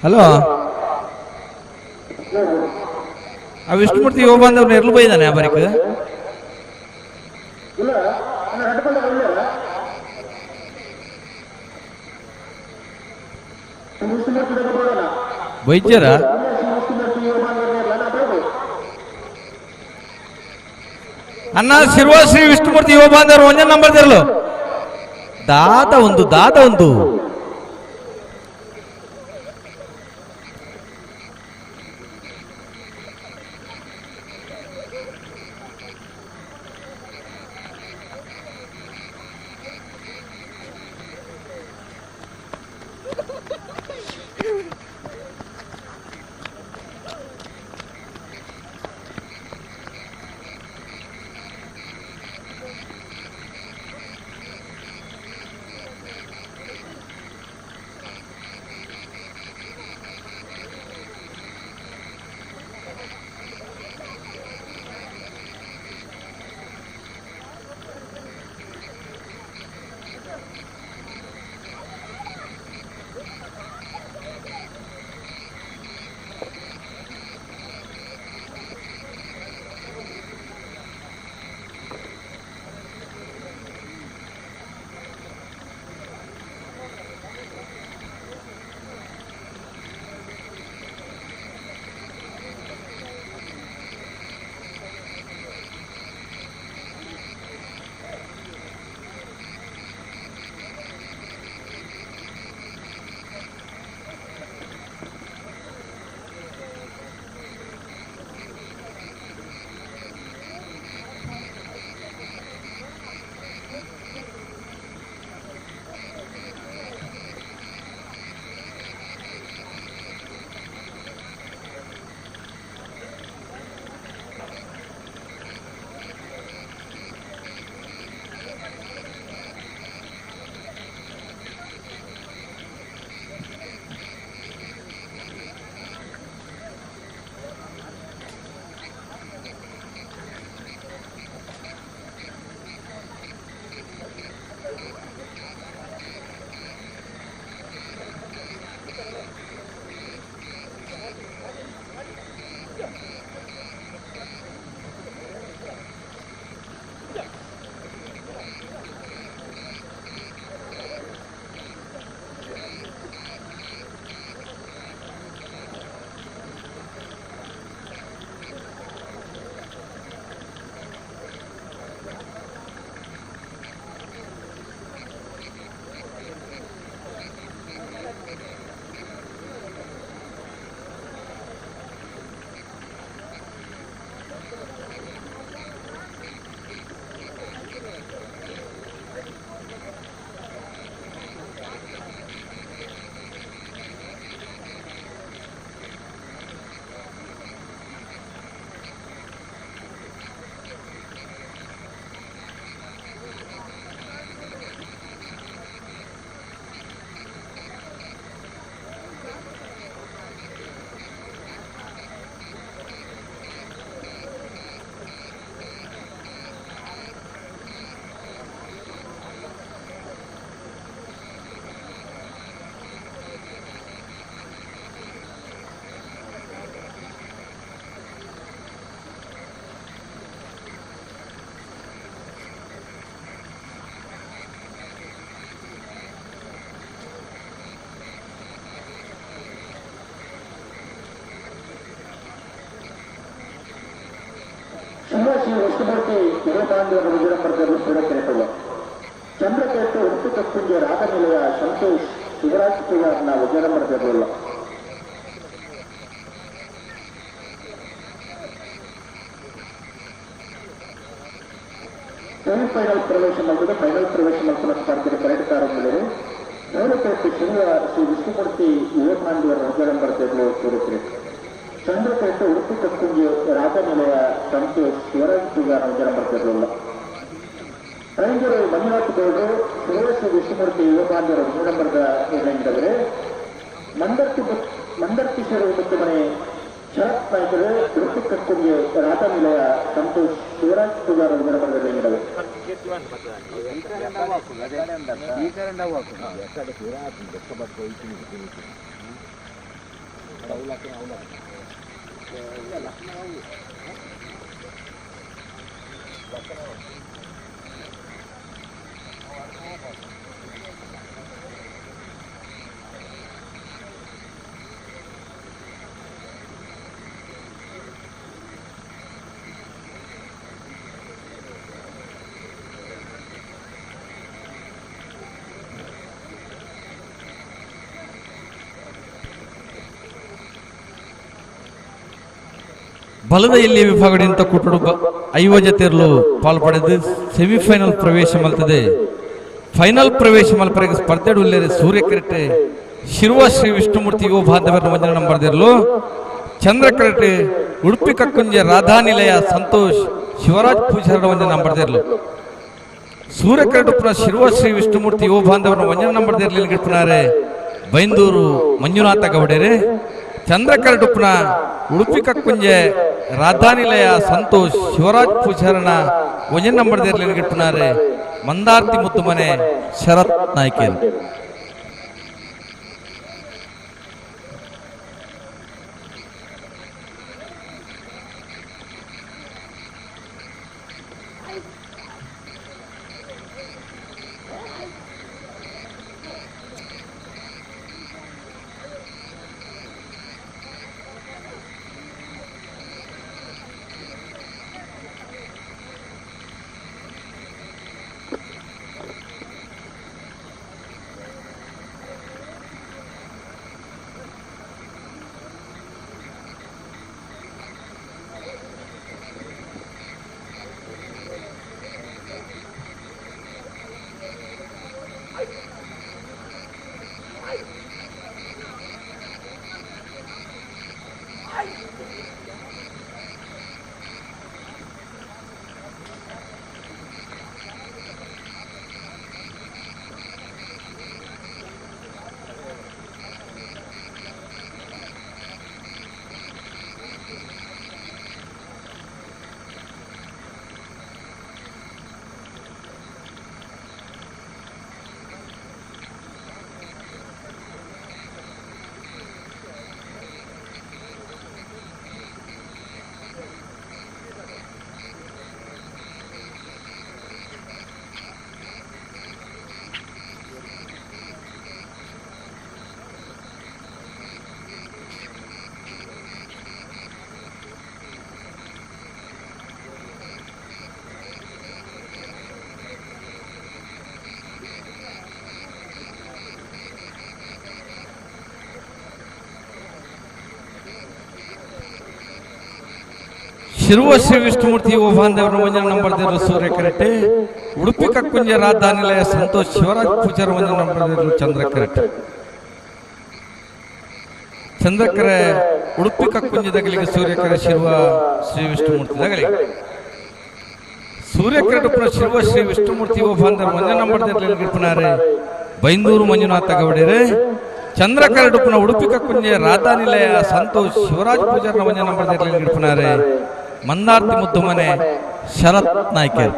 ಹಲೋ, ಆ ವಿಷ್ಣುಮೂರ್ತಿ ಯುವ ಬಂದವ್ರನ್ನ ಎರ್ಲು ಬೈದಾನೆ ಆ ಬರಿಕ್. ಇಲ್ಲ ಅಣ್ಣ ನಡ್ಕೊಂಡ ಇಲ್ಲ ವಿಷ್ಣುಮೂರ್ತಿ ನೋಡೋಣ. ವೈದ್ಯರ ವಿಷ್ಣುಮೂರ್ತಿ ಯುವ ಬಾಂಧವ್ರನ್ನ ಬೇಕು. ಅಣ್ಣ ಶಿರ್ವ ಶ್ರೀ ವಿಷ್ಣುಮೂರ್ತಿ ಯುವ ಬಾಂಧವರು ಒಂದೇ ನಂಬರ್ ದಿರಲು ದಾದ ಒಂದು ದಾದ ಒಂದು. ಶಿವ ಶ್ರೀ ವಿಷ್ಣುಮೂರ್ತಿ ಯುವಪಾಂಡ್ಯರ ವಿಜಯಂಬರ್ಗರು ಸೂರ್ಯಕೆರೆಪಳ್ಳ ಚಂದ್ರಕೇತು ಉಡುಪಿ ಕಕ್ಕುಂಜೆ ರಾಧನಿಲಯ ಸಂತೋಷ್ ಶಿವರಾಜ್ ಪೂಜಾರ್ನ ವಿಜಯಂಬರ್ಗರುಳ್ಳ ಸೆಮಿಫೈನಲ್ ಪ್ರವೇಶ ಮಾಡಿದ ಫೈನಲ್ ಪ್ರವೇಶ ಮಾಡಿದ ಸ್ಪರ್ಧೆ ಕರೆಕ್ಟ್ ಮೂರಕ್ಕೆ ಶಿವ ಶ್ರೀ ವಿಷ್ಣುಮೂರ್ತಿ ಯುವಪಾಂಡ್ಯರ ವಿಜಯಂಬರ್ಗರು ಸೂರ್ಯಕೆರೆ ಚಂದ್ರಪೇಟೆ ಉಡುಪಿ ಕಕ್ಕುಂಜೆ ರಾಜನಿಲಯ ಸಂತೋಷ್ ಶಿವರಾಜ್ ಪೂಜಾರ ವಿಜಯಂಬರ್ಗರುಳ್ಳ ರೈಂಜರು ಮಂಜುನಾಥ್ ಗೌಡರು ಶಿವ ಶ್ರೀ ವಿಷ್ಣುಮೂರ್ತಿ ಯುವಪಾಂಡ್ಯರ ವಿಜಯಂಬರ್ಗ ನಿರ್ಣಯಿಸಿದವರು ಮಂದರ್ತಿ ಸೇರುವ ಮುಖ್ಯಮನೆ ಶರತ್ ನಾಯಕರು ಉಡುಪಿ ಕಕ್ಕುಂಜೆ ರಾಜನಿಲಯ ಸಂತೋಷ್ ಶಿವರಾಜ್ ಪೂಜಾರ ವಿಜಯಂಬರ್ಗ ನಿರ್ಣಯಿಸಿದವರು. ಬಲದ ಇಲ್ಲಿ ವಿಭಾಗದಿಂದ ಕೂಟಡು 50 ಜತೆರ್ಲು ಪಾಲ್ಪಡೆದು ಸೆಮಿಫೈನಲ್ ಪ್ರವೇಶ ಮಲ್ತದೆ. ಫೈನಲ್ ಪ್ರವೇಶ ಮಲ್ಪರೆಗೆ ಸ್ಪರ್ಧೆ ಉಲ್ಲೇರೆ ಸೂರ್ಯಕೆರೆಟೆ ಶಿರುವ ಶ್ರೀ ವಿಷ್ಣುಮೂರ್ತಿ ಯುವ ಬಾಂಧವರ ಒಂದನೇ ನಂಬರ್ದಿರಲು ಚಂದ್ರಕರೆಟೆ ಉಡುಪಿ ಕಕ್ಕುಂಜೆ ರಾಧಾನಿಲಯ ಸಂತೋಷ್ ಶಿವರಾಜ್ ಪೂಜಾರ ಒಂದನೇ ನಂಬರ್ದಿರಲು ಸೂರ್ಯಕೆರೆಟು ಪುನಃ ಶಿರುವ ಶ್ರೀ ವಿಷ್ಣುಮೂರ್ತಿ ಯುವ ಬಾಂಧವರ ಒಂದನೇ ನಂಬರ್ದಿರಲಿ ಗಿಟ್ಪುನಾರೆ ಬೈಂದೂರು ಮಂಜುನಾಥ ಗೌಡೇರೆ ಚಂದ್ರಕರಡು ಪುನಃ ಉಡುಪಿ ಕಕ್ಕುಂಜೆ ರಾಧಾನಿಲಯ ಸಂತೋಷ್ ಶಿವರಾಜ್ ಪೂಜಾರನ ಒಂಜನ್ ನಂಬರ್ ಗಿಟ್ಟುನಾರೆ ಮಂದಾರ್ತಿ ಮುದ್ದುಮನೆ ಶರತ್ ನಾಯ್ಕೇರ್. ಶಿರುವ ಶ್ರೀ ವಿಷ್ಣುಮೂರ್ತಿ ಓಭಾಂದೇವರ ಒಂಜನ ನಂಬರ್ ದೇವರು ಸೂರ್ಯಕೆರೆಟೆ ಉಡುಪಿ ಕಕ್ಕುಂಜ ರಾಜಧಾನಿಲಯ ಸಂತೋಷ್ ಶಿವರಾಜ್ ಪೂಜಾರ ಒಂಜನ ನಂಬರ್ ದೇವರು ಚಂದ್ರಕೆರೆಟೆ ಚಂದ್ರಕೆರೆ ಉಡುಪಿ ಕಕ್ಕುಂಜ ದಗಲಿಗೆ ಸೂರ್ಯಕೆರೆ ಶಿರುವ ಶ್ರೀ ವಿಷ್ಣುಮೂರ್ತಿ ದಗಲಿಗೆ ಸೂರ್ಯಕೆರೆಟೆ ಪುನಃ ಶಿರುವ ಶ್ರೀ ವಿಷ್ಣುಮೂರ್ತಿ ಓಭಾಂದೇವರ ಒಂಜನ ನಂಬರ್ ದೇವರು ಗಿಡ್ಪುನಾರೆ ಬೈಂದೂರು ಮಂಜುನಾಥ ಗೌಡೇರೆ ಚಂದ್ರಕರಡು ಪುನಃ ಉಡುಪಿ ಕಕ್ಕುಂಜೆ ರಾಧಾನಿಲಯ ಸಂತೋಷ್ ಶಿವರಾಜ್ ಪೂಜಾರನ ಒಂಜನ ನಂಬರ್ ದೇವರು ಗಿಡ್ಪುನಾರೆ ಮಂದಾರ್ತಿ ಮುದ್ದುಮನೆ ಶರತ್ ನಾಯ್ಕರ್.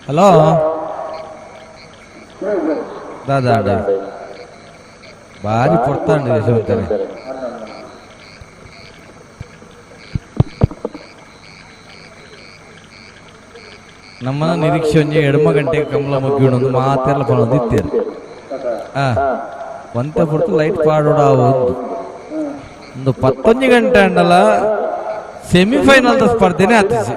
ಹಲೋ ದಾದಾ ಭಾರಿ ಪೊಡ್ತಾಂಡು ಯಶವಂತನೆ. ನಮ್ಮ ನಿರೀಕ್ಷೆ ಒಂಜಿ ಎಡಮ ಗಂಟೆಗೆ ಕಮಲ ಮುಗಿಯೋಣ ಮಾತೆಲ್ಲ ಪನೊಂದು ಇತ್ತೇರು. ಒಂತೆ ಪೊರ್ತು ಲೈಟ್ ಪಾಡೋಡ ಒಂದು ಒಂದು 11 ಗಂಟೆ ಅಂಡಲ ಸೆಮಿಫೈನಲ್ ಸ್ಪರ್ಧೆನೆ ಆತಿಸಿ.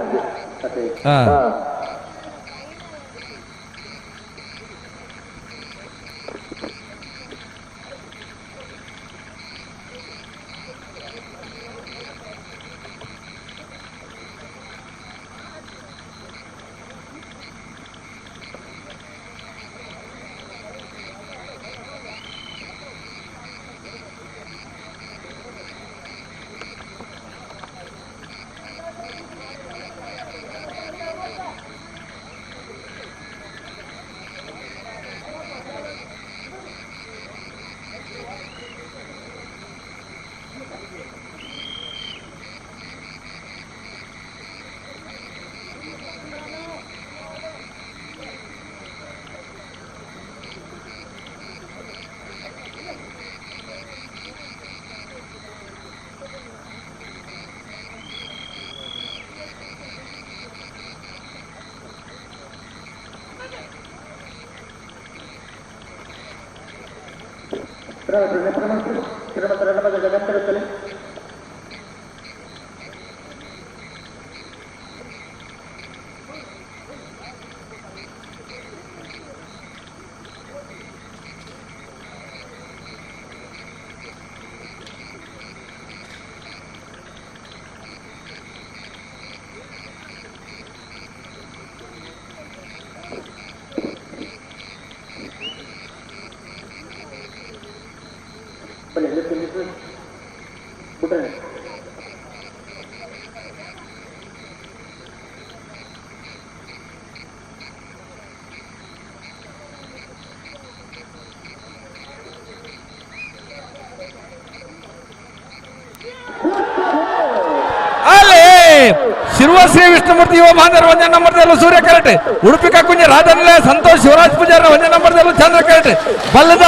ಶಿರುವ ಶ್ರೀ ವಿಷ್ಣುಮೂರ್ತಿ ಯುವ ಬಾಂಧವರು ಒಂದೇ ನಂಬರ್ದಲ್ಲೂ ಸೂರ್ಯ ಕರೆಟ್ ಉಡುಪಿ ಕಕ್ಕುಂಜ ರಾಜನಿಲಯ ಸಂತೋಷ್ ಶಿವರಾಜ್ ಪೂಜಾರ ಒಂದೇ ನಂಬರ್ದಲ್ಲೂ ಚಂದ್ರ ಕರೆಟ್ ಬಲ್ಲದ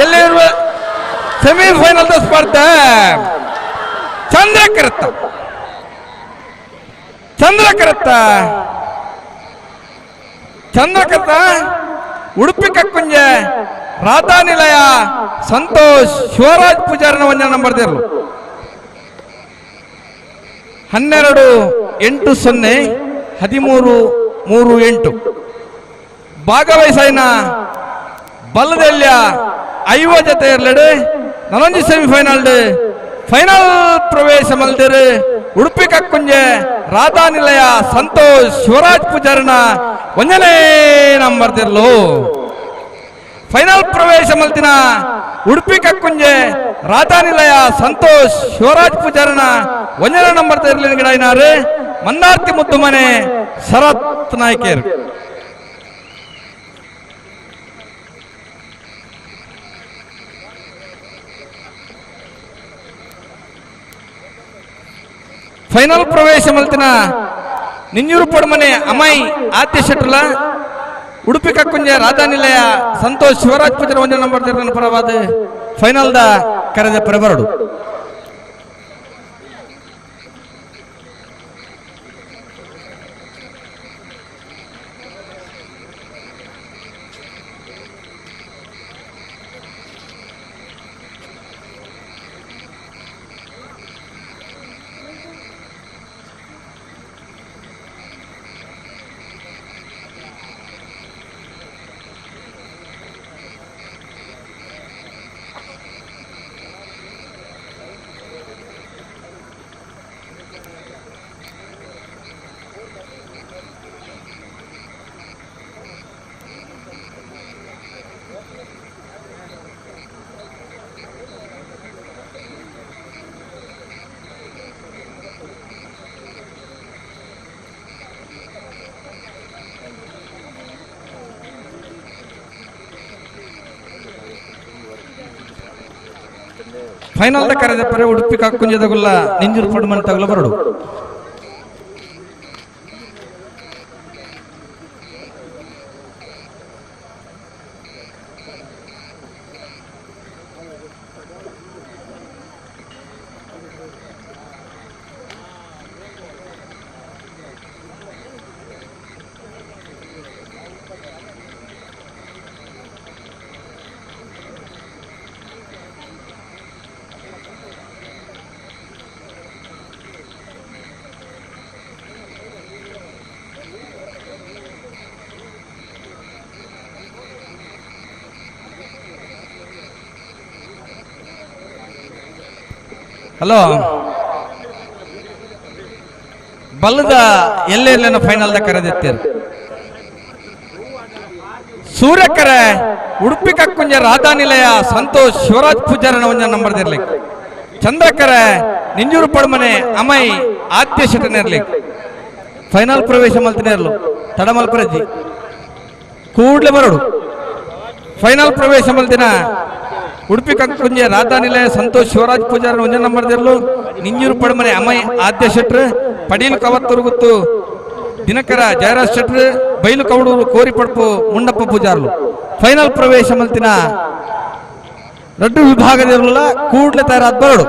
ಎಲ್ಲಿರುವ ಸೆಮಿಫೈನಲ್ ಸ್ಪರ್ಧೆ ಚಂದ್ರಕರತ್ತ ಚಂದ್ರಕರತ್ತ ಚಂದ್ರಕರ್ತ ಉಡುಪಿ ಕಕ್ಕುಂಜ ರಾಧಾನಿಲಯ ಸಂತೋಷ್ ಶಿವರಾಜ್ ಪೂಜಾರನ ಒಂದೇ ನಂಬರ್ ದೇರ್ಲು 12 8 0 13 3 8 ಭಾಗವಹಿಸೈನ ಬಲ್ಲದೆಲ್ಯ ಐವ ಜೊತೆ ಇರಲೆಡು ನನೊಂಜಿ ಸೆಮಿಫೈನಲ್ ಫೈನಲ್ ಪ್ರವೇಶ ಮಲ್ದಿರು ಉಡುಪಿ ಕಕ್ಕುಂಜೆ ರಾಧಾನಿಲಯ ಸಂತೋಷ್ ಶಿವರಾಜ್ ಪೂಜಾರನ ಒಂದನೇ ನಂಬರ್ ತಿರ್ಲು ಫೈನಲ್ ಪ್ರವೇಶ ಮಲ್ತಿನ ಉಡುಪಿ ಕಕ್ಕುಂಜೆ ರಾಧಾನಿಲಯ ಸಂತೋಷ್ ಶಿವರಾಜ್ ಪೂಜಾರನ ಒಂದನೇ ನಂಬರ್ ತಿರ್ಲಿನ ಗಿಡ ಏನಾರು ಮಂದಾರ್ತಿ ಮುದ್ದು ಮನೆ ಶರತ್ ನಾಯ್ಕೇರು. ಫೈನಲ್ ಪ್ರವೇಶ ಮಲ್ತಿನ ನಿಂಜೂರು ಪೊಡಮನೆ ಅಮೈ ಆದ್ಯ ಶೆಟ್ಟಲ ಉಡುಪಿ ಕಕ್ಕುಂಜ ರಾಧಾನಿಲಯ ಸಂತೋಷ್ ಶಿವರಾಜ್ ಪೂಜಾರ ಒಂದೇ ನಂಬರ್ ತಿರ್ಲಿನ ಪರವಾದ ಫೈನಲ್ the ಕರೆದ ಪರಬರಡು. ಫೈನಲ್ the ಕರೆದ ಪರೆ ಉಡುಪಿ ಕಕ್ಕುಂಜದಗುಲ್ಲ ನಿಂಜೂರು ಪಡುಮನ್ ತಗಲ ಬರಡು. ಹಲೋ ಬಲ್ಲದ ಎಲ್ಲೆಲ್ಲೇನೋ ಫೈನಲ್ the ಕರೆದಿತ್ತೀರ ಸೂರ್ಯಕರೆ ಉಡುಪಿ ಕಕ್ಕುಂಜ ರಾಧಾನಿಲಯ ಸಂತೋಷ್ ಶಿವರಾಜ್ ಪೂಜಾರನ ಒಂಜ ನಂಬರ್ ಇರ್ಲಿಕ್ಕೆ ಚಂದ್ರಕರೆ ನಿಂಜೂರು ಪಡ್ಮನೆ ಅಮೈ ಆದ್ಯ ಶೆಟ್ಟನಿರ್ಲಿಕ್ಕೆ ಫೈನಲ್ ಪ್ರವೇಶ ಮಲ್ತಿನೇ ಇರ್ಲು ತಡಮಲ್ಪರಜ್ಜಿ ಕೂಡ್ಲೆ ಬರೋಡು ಫೈನಲ್ ಪ್ರವೇಶ ಮಲ್ತಿನ ಉಡುಪಿ ಕಕ್ಕುಂಜೆ ರಾಧಾನಿಲಯ ಸಂತೋಷ್ ಶಿವರಾಜ್ ಪೂಜಾರ ಒಂಜ ನಂಬರ್ ದಿರ್ಲು ನಿಂಜೂರು ಪಡ್ಮನೆ ಅಮೈ ಆದ್ಯ ಶೆಟ್ರು ಪಡೀಲು ಕವತ್ತುರುಗುತ್ತು ದಿನಕರ ಜಯರಾಜ್ ಶೆಟ್ರು ಬೈಲು ಕೌಡೂರು ಕೋರಿಪಡ್ಪು ಮುಂಡಪ್ಪ ಪೂಜಾರ್ಲು ಫೈನಲ್ ಪ್ರವೇಶ ಮಲ್ತಿನ ರಡ್ಡು ವಿಭಾಗದಿರಲಿಲ್ಲ ಕೂಡ್ಲೆ ತಯಾರಾದ ಬರಡು.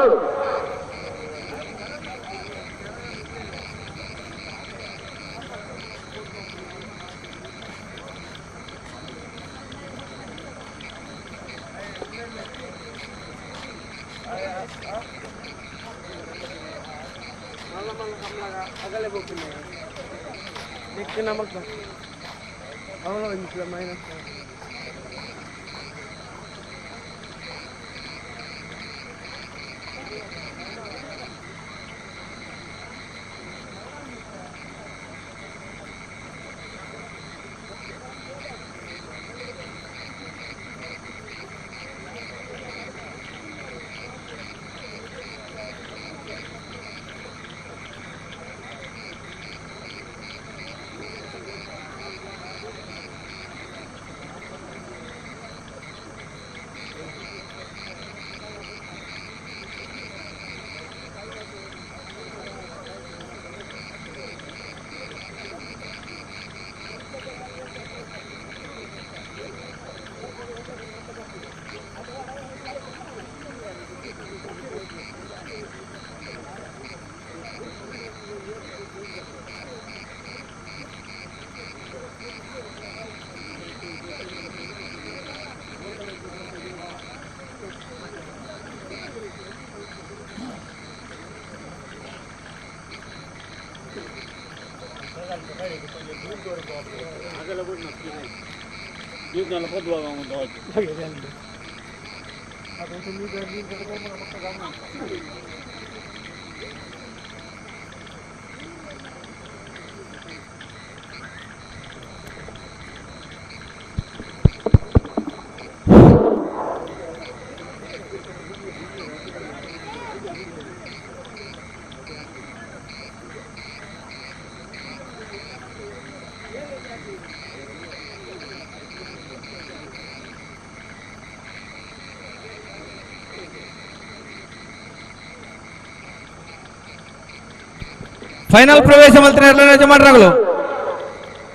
ಫೈನಲ್ ಪ್ರವೇಶ ಮಲ್ತಿನ ಯಜಮಾನರಾಗಲು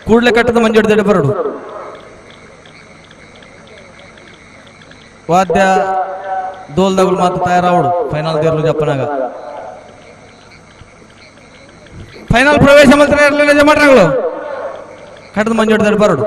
ಕೂಡಲೇ ಕಟ್ಟದ ಮಂಜೋಡಿ ಬರಡು ವಾದ್ಯ ದೋಲ್ದಗುಲು ಮಾತ್ರ ತಯಾರಾವಡು ಫೈನಲ್ ದೇರ್ಲು ಜಪ್ಪನಾಗ ಫೈನಲ್ ಪ್ರವೇಶ ಮಲ್ತಿನ ಯಜಮಾನರಾಗಲು ಕಟ್ಟದ ಮಂಜೋಡಿ ಬರಡು.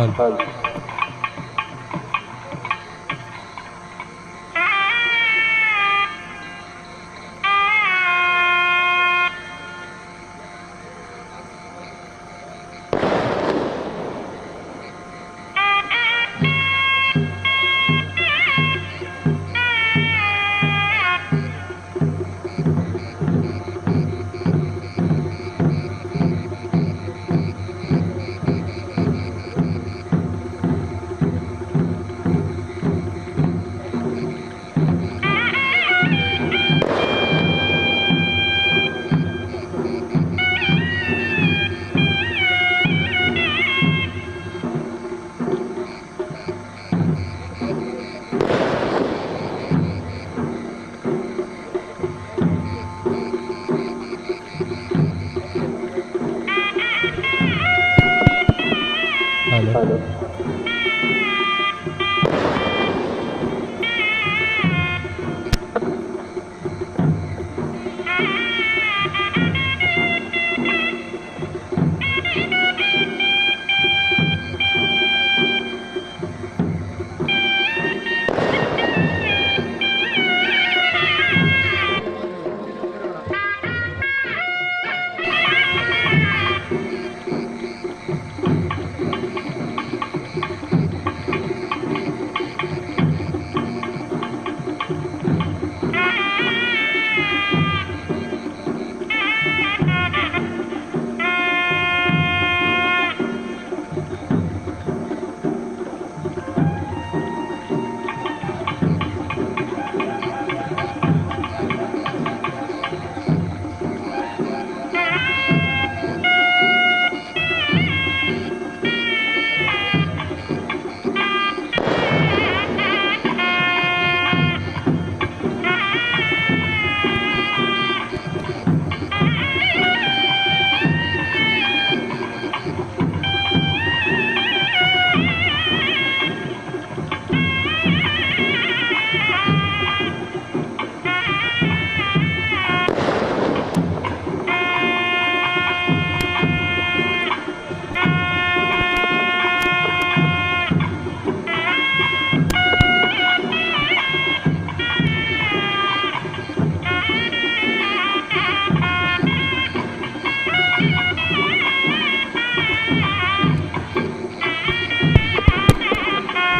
Hello.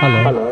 ಹಲೋ.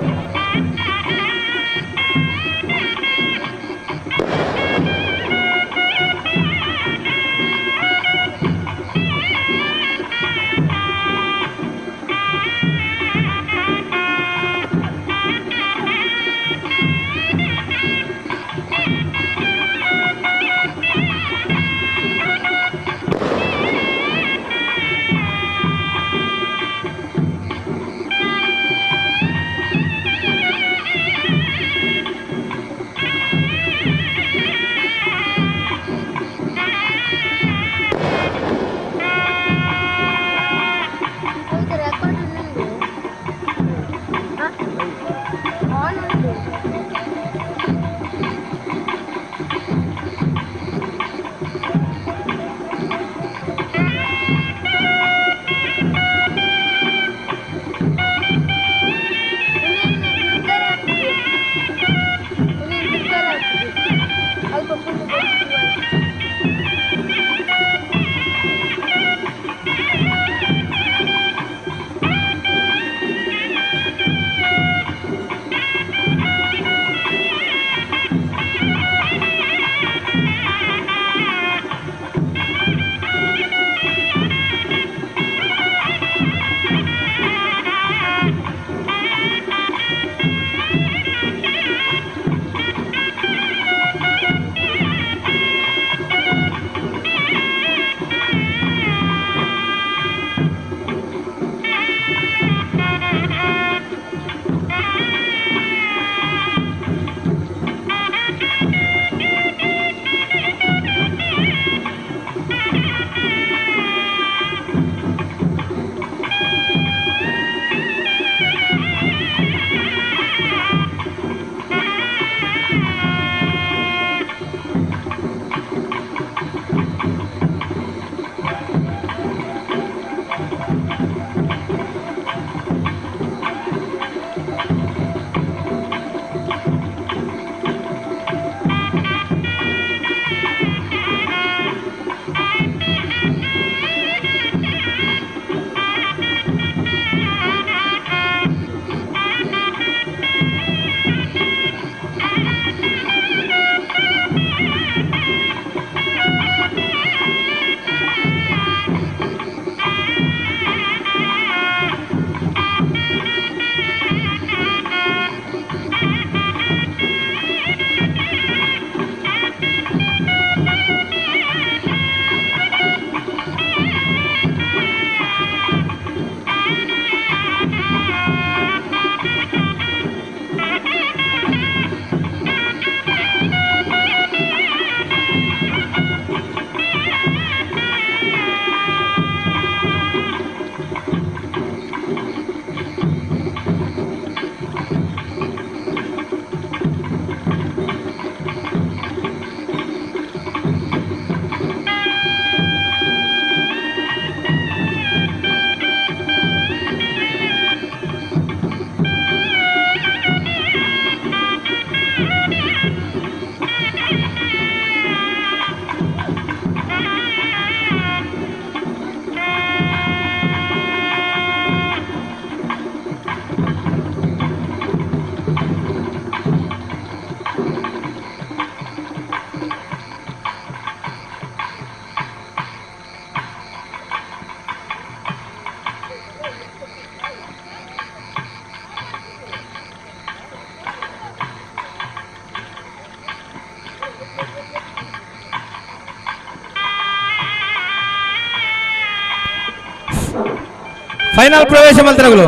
ಫೈನಲ್ ಪ್ರವೇಶ ಮಲ್ತಿನಗಳು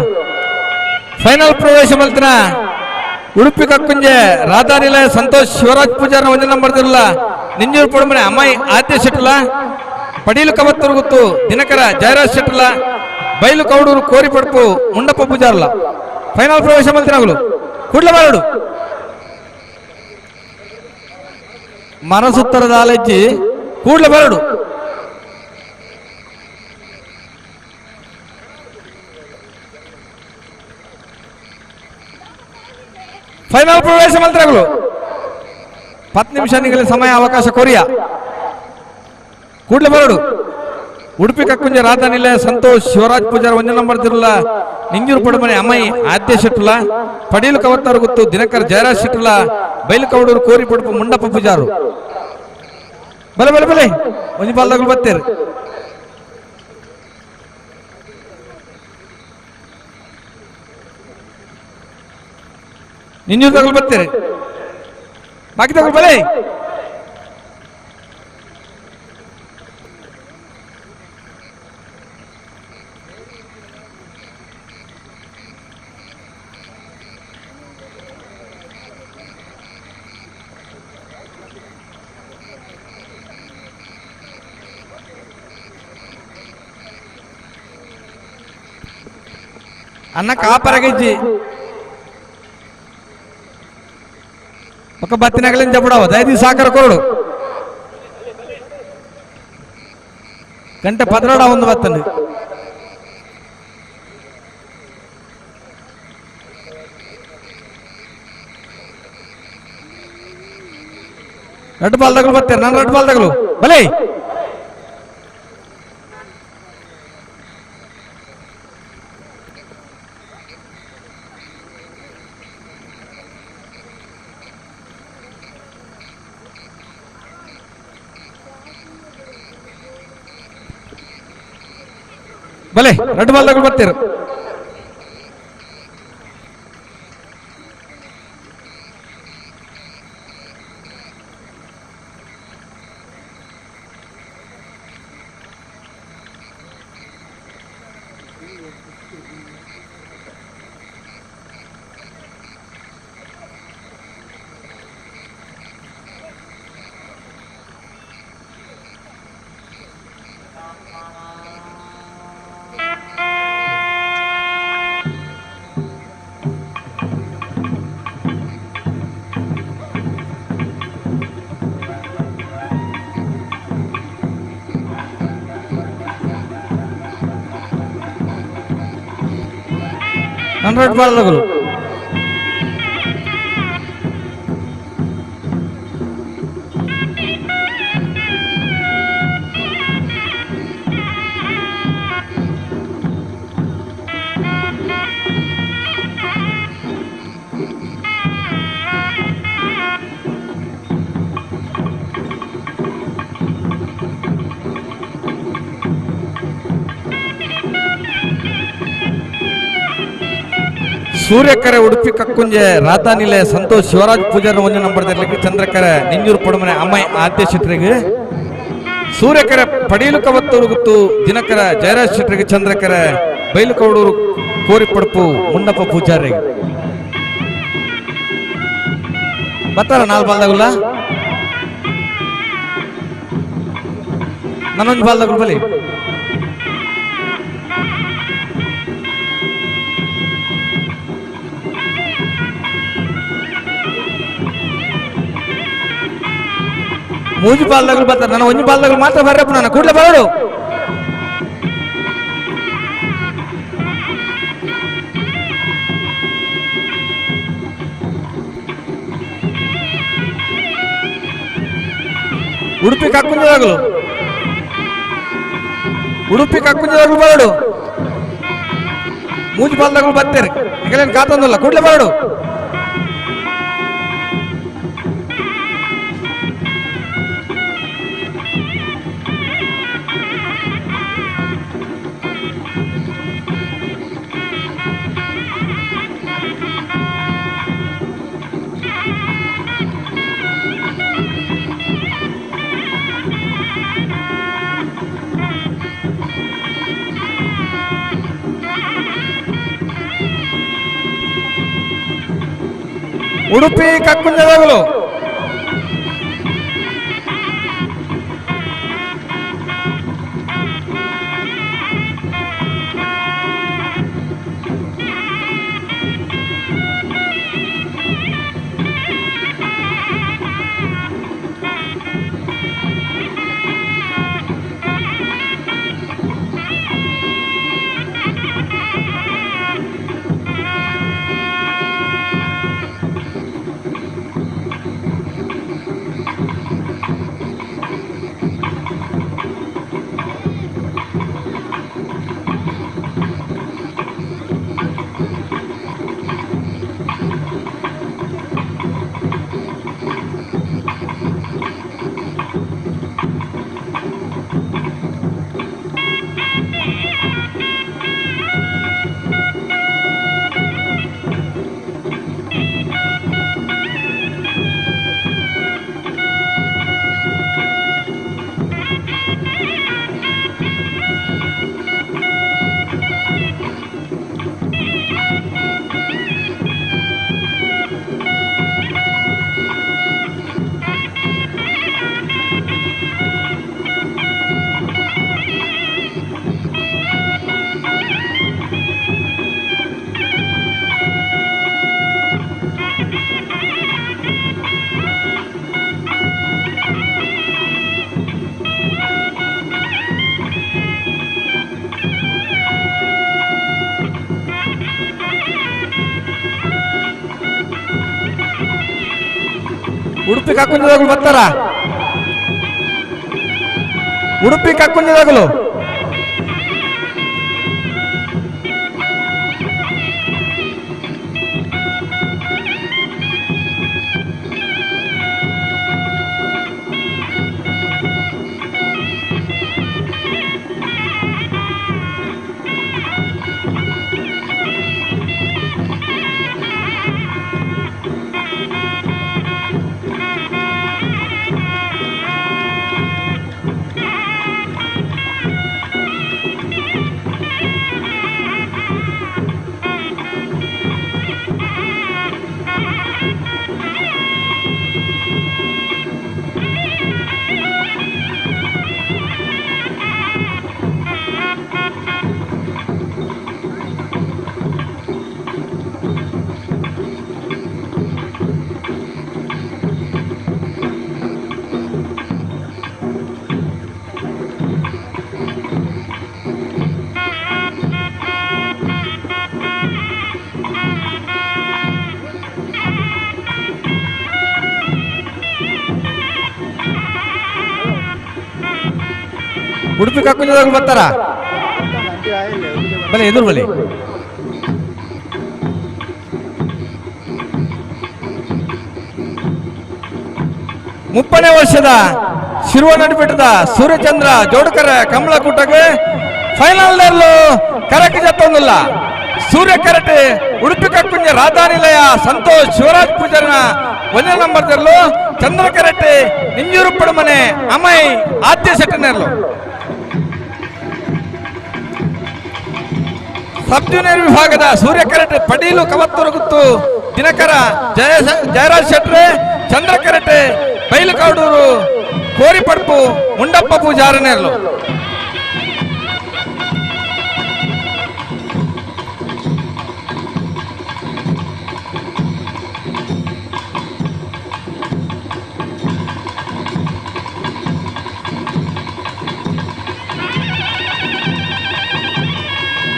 ಫೈನಲ್ ಪ್ರವೇಶ ಮಲ್ತಿನ ಉಡುಪಿ ಕಕ್ಕುಂಜೆ ರಾಧಾನಿಲಯ ಸಂತೋಷ್ ಶಿವರಾಜ್ ಪೂಜಾರ ಒಂದೇ ನಂಬರ್ ದಿರಲ್ಲ ನಿಂಜೂರು ಪೊಡಮನೆ ಅಮ್ಮಾಯಿ ಆದ್ಯ ಶೆಟ್ಟಲ ಪಡೀಲು ಕವತ್ತೂರು ಗುತ್ತು ದಿನಕರ ಜಯರಾಜ್ ಶೆಟ್ಟಲ ಬೈಲು ಕೌಡೂರು ಕೋರಿ ಪಡ್ಪು ಮುಂಡಪ್ಪ ಪೂಜಾರಲ್ಲ ಫೈನಲ್ ಪ್ರವೇಶ ಮಲ್ತಿನಗಳು ಕೂಡ್ಲ ಬಾರಡು ಮನಸುತ್ತರದ ಆಲಜ್ಜಿ ಕೂಡ್ಲ ಬರಡು ಫೈನಲ್ ಪ್ರವೇಶ ಮಂತ್ರಗಳು 10 ನಿಮಿಷ ನಿಗಲಿ ಸಮಯ ಅವಕಾಶ ಕೊರಿಯಾ ಕೂಡ್ಲೆ ಬರಡು ಉಡುಪಿ ಕಕ್ಕುಂಜ ರಾಧಾನಿಲಯ ಸಂತೋಷ್ ಶಿವರಾಜ್ ಪೂಜಾರ್ ಒಂದೇ ನಂಬರ್ ತಿರುಲ ನಿಂಜೂರು ಪಡಮನೆ ಅಮ್ಮಾಯಿ ಆದ್ಯ ಶೆಟ್ಟಲ ಪಡೀಲು ಕವತ್ತಾರು ಗುತ್ತು ದಿನಕರ್ ಜಯರಾಜ್ ಶೆಟ್ಟಲ ಬೈಲು ಕೌಡೂರು ಕೋರಿ ಪಡುಪು ಮುಂಡಪ್ಪ ಪೂಜಾರು ಬಲೆ ಬಲೆ ಬಲೆ ಒಂಜಿ ಬಾಲ್ದಗಳು ಬತ್ತೇರು ನಿಂಜೂರು ತಗಲು ಬತ್ತೇರಿ ಬಾಕಿ ತಗಲು ಬಲೆ ಅನ್ನ ಕಾಪರಗಿಜ್ಜಿ ఒక బత్తినగలిని చెప్పడవ దయది సాకర కోరుడు గంట పదరాడ ఉంది బత్తండి రెడ్డు బాల్ తగులు బత్తారు నన్ను రెడ్డు బాల్ తగులు భలే ಬಲೆ ರೆಡ್ ಬಾಲ್ ತಗೊಂಡು ಬರ್ತೀರ ಹಂಡ್ರೆಡ್ ಬಾಲ್ ತಗೊಳ್ಳು ಸೂರ್ಯಕರೆ ಉಡುಪಿ ಕಕ್ಕುಂಜೆ ರಾಧಾನಿಲೆ ಸಂತೋಷ್ ಶಿವರಾಜ್ ಪೂಜಾರ ಒಂದು ನಂಬರ್ ತರಲಿಕ್ಕೆ ಚಂದ್ರಕರೆ ನಿಂಜೂರು ಪೊಡಮನೆ ಅಮ್ಮಾಯಿ ಆದ್ಯ ಶೆಟ್ಟರಿಗೆ ಸೂರ್ಯಕರೆ ಪಡೀಲು ಕವತ್ತೂರು ಗುತ್ತು ದಿನಕರ ಜಯರಾಜ್ ಶೆಟ್ಟರಿಗೆ ಚಂದ್ರಕರೆ ಬೈಲುಕೌಡೂರು ಕೋರಿ ಪಡಪು ಮುನ್ನಪ್ಪ ಪೂಜಾರಿ ಬರ್ತಾರ ನಾಲ್ ಬಾಲ್ದಾಗುಲ್ಲ ನನ್ನೊಂದು ಬಾಲ್ದಾಗುಲ್ ಬಲಿ ಮೂಜು ಬಾಲ್ದಾಗಲು ಬರ್ತಾರೆ ನನ್ನ ಒಂಜಿ ಬಾಲ್ದಾಗಲು ಮಾತ್ರ ಬರ್ರಪ್ಪ ನನ್ನ ಕೂಡಲೇ ಬರೋಡು ಉಡುಪಿ ಕಕ್ಕುಂಜದಾಗಲು ಉಡುಪಿ ಕಕ್ಕುಂಜದಾಗಲು ಬರೋಡು ಮೂಜು ಬಾಲ್ದಾಗಲು ಬರ್ತಾರೆ ಈಗಲೇನು ಕಾತಂದಲ್ಲ ಕೂಡಲೇ ಬರೋಡು Udupi ಕಕ್ಕುಂಜದಾಗಲು. ಉಡುಪಿ ಕಕ್ಕುಂಜದಾಗಲು ಬರ್ತಾರ? ಉಡುಪಿ ಕಕ್ಕುಂಜದಾಗಲು ಉಡುಪಿ ಕಕ್ಕುಂಜದಾಗಲು ಬರ್ತಾರ? ಬಲೆ ಎದುರು ಬಲೆ. 30ನೇ ವರ್ಷದ ಶಿರುವನಡಿಬೆಟ್ಟದ ಸೂರ್ಯಚಂದ್ರ ಜೋಡಕರ ಕಮಲಕೂಟಕ್ಕೆ ಫೈನಲ್ ಕರಕ ಜತ್ತೊಂದಿಲ್ಲ. ಸೂರ್ಯ ಕರಟೆ ಉಡುಪಿ ಕಕ್ಕುಂಜ ರಾಧಾನಿಲಯ ಸಂತೋಷ್ ಶಿವರಾಜ್ ಪೂಜಾರನ 1ನೇ ನಂಬರ್ ತೆರಲು, ಚಂದ್ರ ಕರಟೆ ನಿಂಜೂರು ಪಡಮನೆ ಅಮೈ ಆದ್ಯ ಸೆಟ್ಟನೆರ್ಲು. ಸಬ್ ಜೂನಿಯರ್ ವಿಭಾಗದ ಸೂರ್ಯ ಕರಟೆ ಪಡೀಲು ಕವತ್ತೂರು ದಿನಕರ ಜಯರಾಜ್ ಶೆಟ್ರೆ, ಚಂದ್ರ ಕರಟೆ ಬೈಲುಕಾಡೂರು ಕೋರಿಪಡ್ಪು ಮುಂಡಪ್ಪ ಪೂಜಾರನೆರ್ಲು.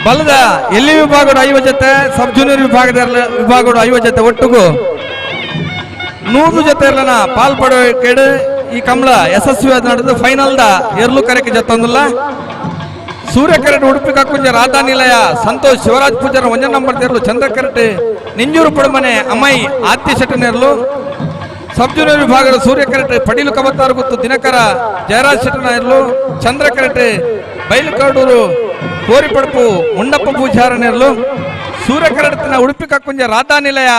ಬಲದ ಎಲ್ಲಿ ವಿಭಾಗದ 50 ಜೊತೆ, ಸಬ್ ಜೂನಿಯರ್ ವಿಭಾಗದ ವಿಭಾಗದ 50 ಜೊತೆ, ಒಟ್ಟಿಗೂ 100 ಜೊತೆ ಇರ್ಲನ ಪಾಲ್ಪಡೋ ಈ ಕಮಲ ಯಶಸ್ವಿ ನಡೆದು ಫೈನಲ್ the ಎರ್ಲು ಕರೆಕೆ ಜೊತ್ತೊಂದಿಲ್ಲ. ಸೂರ್ಯ ಕರಟೆ ಉಡುಪಿ ಕಕ್ಕುಂಜ ರಾಧಾನಿಲಯ ಸಂತೋಷ್ ಶಿವರಾಜ್ ಪೂಜಾರ 1ನೇ ನಂಬರ್ ತೆರಲು, ಚಂದ್ರ ಕರಟೆ ನಿಂಜೂರು ಪಡಮನೆ ಅಮೈ ಆದ್ಯ ಶೆಟ್ಟನೆರ್ಲು. ಸಬ್ ಜೂನಿಯರ್ ವಿಭಾಗದ ಸೂರ್ಯ ಕರಟೆ ಪಡೀಲು ಕಬತ್ತಾರು ಗುತ್ತು ದಿನಕರ ಜಯರಾಜ್ ಶೆಟ್ಟನೆರ್ಲು, ಚಂದ್ರ ಕರಟೆ ಬೈಲುಕಾಡೂರು ಕೋರಿಪಡ್ಪು ಮುಂಡಪ್ಪ ಪೂಜಾರನೆರ್ಲು. ಸೂರ್ಯ ಕರಡತಿನ ಉಡುಪಿ ಕಕ್ಕುಂಜ ರಾಧಾನಿಲಯ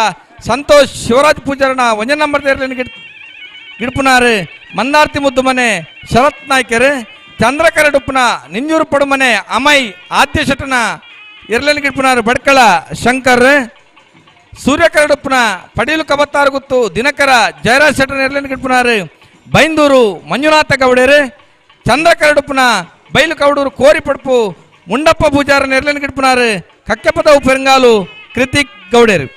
ಸಂತೋಷ್ ಶಿವರಾಜ್ ಪೂಜಾರನ 1ನೇ ನಂಬರ್ ತೇರ್ಲಿನ ಗಿಡ್ಪುನಾರು ಮಂದಾರ್ತಿ ಮುದ್ದು ಮನೆ ಶರತ್ ನಾಯ್ಕರು, ಚಂದ್ರ ಕರಡುಪ್ಪನ ನಿಂಜೂರು ಪಡುಮನೆ ಅಮೈ ಆದ್ಯ ಶೆಟ್ಟನ ಎರ್ಲನ್ ಗಿಡ್ಪುನಾರು ಬಡ್ಕಳ ಶಂಕರ್. ಸೂರ್ಯಕರಡುಪ್ಪನ ಪಡೀಲು ಕಬತ್ತಾರು ಗುತ್ತು ದಿನಕರ ಜಯರಾಜ್ ಶೆಟ್ಟರ್ ನೆರ್ಲೆನ್ ಗಿಡ್ಪುನಾರು ಬೈಂದೂರು ಮಂಜುನಾಥ ಗೌಡೇರು ಚಂದ್ರ ಕರಡುಪ್ಪನ ಬೈಲು ಕೌಡೂರು ಕೋರಿಪಡ್ಪು ಮುಂಡಪ್ಪ ಪೂಜಾರ ನೆರ್ಲೆನ್ ಗಿಡ್ಪುನಾರು ಕಕ್ಕೆಪದವು ಪೆರಂಗಾಲು ಕೃತಿಕ್ ಗೌಡೇರು.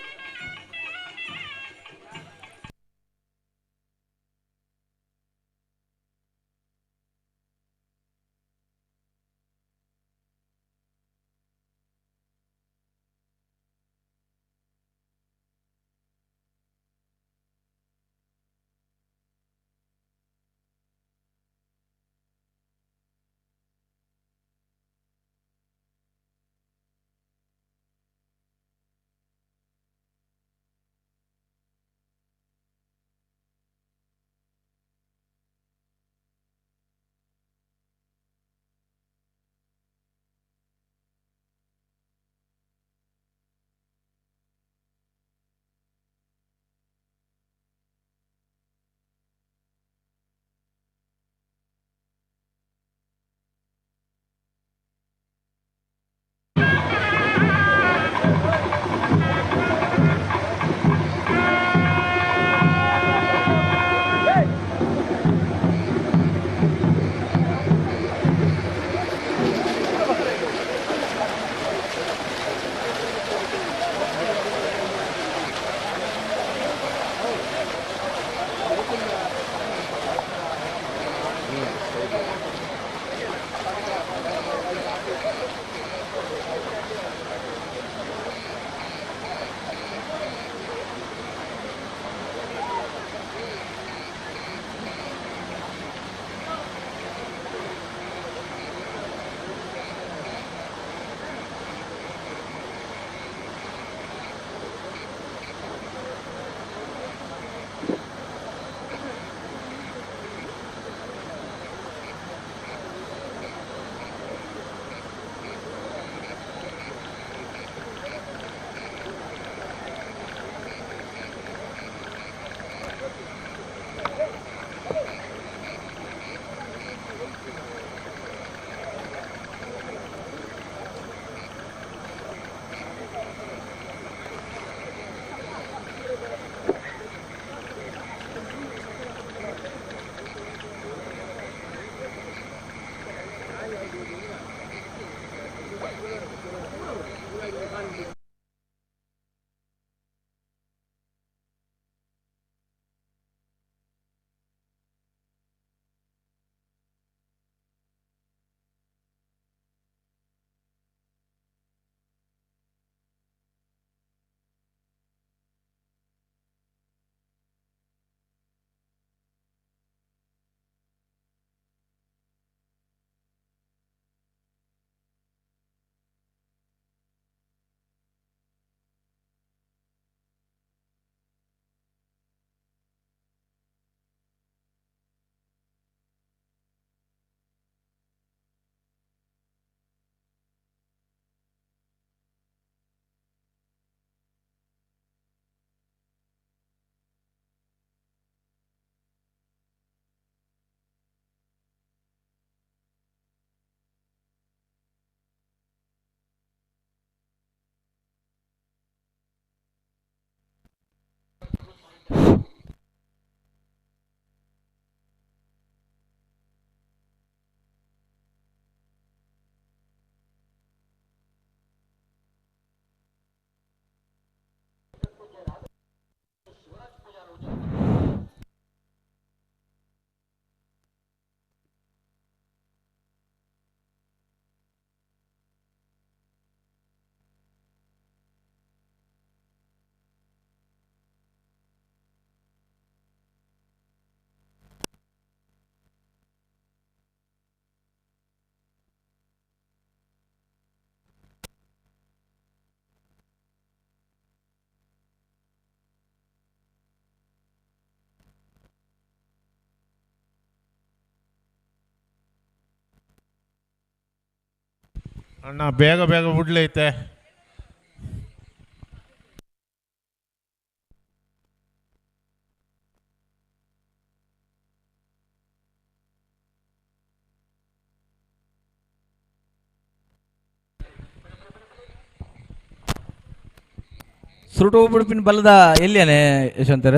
ಅಣ್ಣ ಬೇಗ ಬೇಗ ಬಿಡ್ಲೈತೆ. ಸುರುಟು ಬಿಡ್ಪಿನ ಬಲದ ಎಲ್ಲಿಯಾನೆ ಯಶವಂತರ?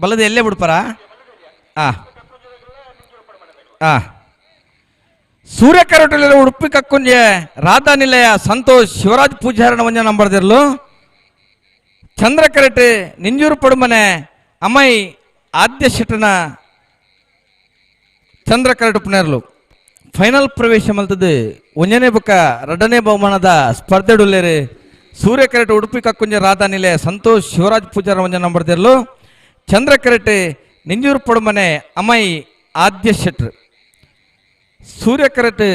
ಬಲದ ಎಲ್ಲೇ ಬಿಡ್ಪಾರ? ಆ ಆ ಸೂರ್ಯ ಕರೋಟಲ್ಲಿ ಉಡುಪಿ ಕಕ್ಕುಂಜೆ ರಾಧಾ ನಿಲಯ ಸಂತೋಷ್ ಶಿವರಾಜ್ ಪೂಜಾರನ ಒಂಜ ನಂಬರ್ ದಿರ್ಲು. ಚಂದ್ರ ಕರೆಟೆ ನಿಂಜೂರು ಪಡುಮನೆ ಅಮೈ ಆದ್ಯ ಶೆಟ್ಟನ ಚಂದ್ರ ಕರೆಟು ಪುನೇರ್ಲು ಫೈನಲ್ ಪ್ರವೇಶ ಮಲ್ತದ್ದು ಒಂಜನೇ ಬೊಕ್ಕ ರಡ್ಡನೇ ಬಹುಮಾನದ ಸ್ಪರ್ಧೆಡುಲ್ಲೇರು. ಸೂರ್ಯ ಕರೆಟೆ ಉಡುಪಿ ಕಕ್ಕುಂಜ ರಾಧಾ ನಿಲಯ ಸಂತೋಷ್ ಶಿವರಾಜ್ ಪೂಜಾರ ಒಂಜ ನಂಬರ್ ದಿರ್ಲು. ಚಂದ್ರ ಕರೆಟೆ ನಿಂಜೂರು ಪಡುಮನೆ ಅಮೈ ಆದ್ಯ ಶೆಟ್ರು. ಸೂರ್ಯ ಕರೆಟೆ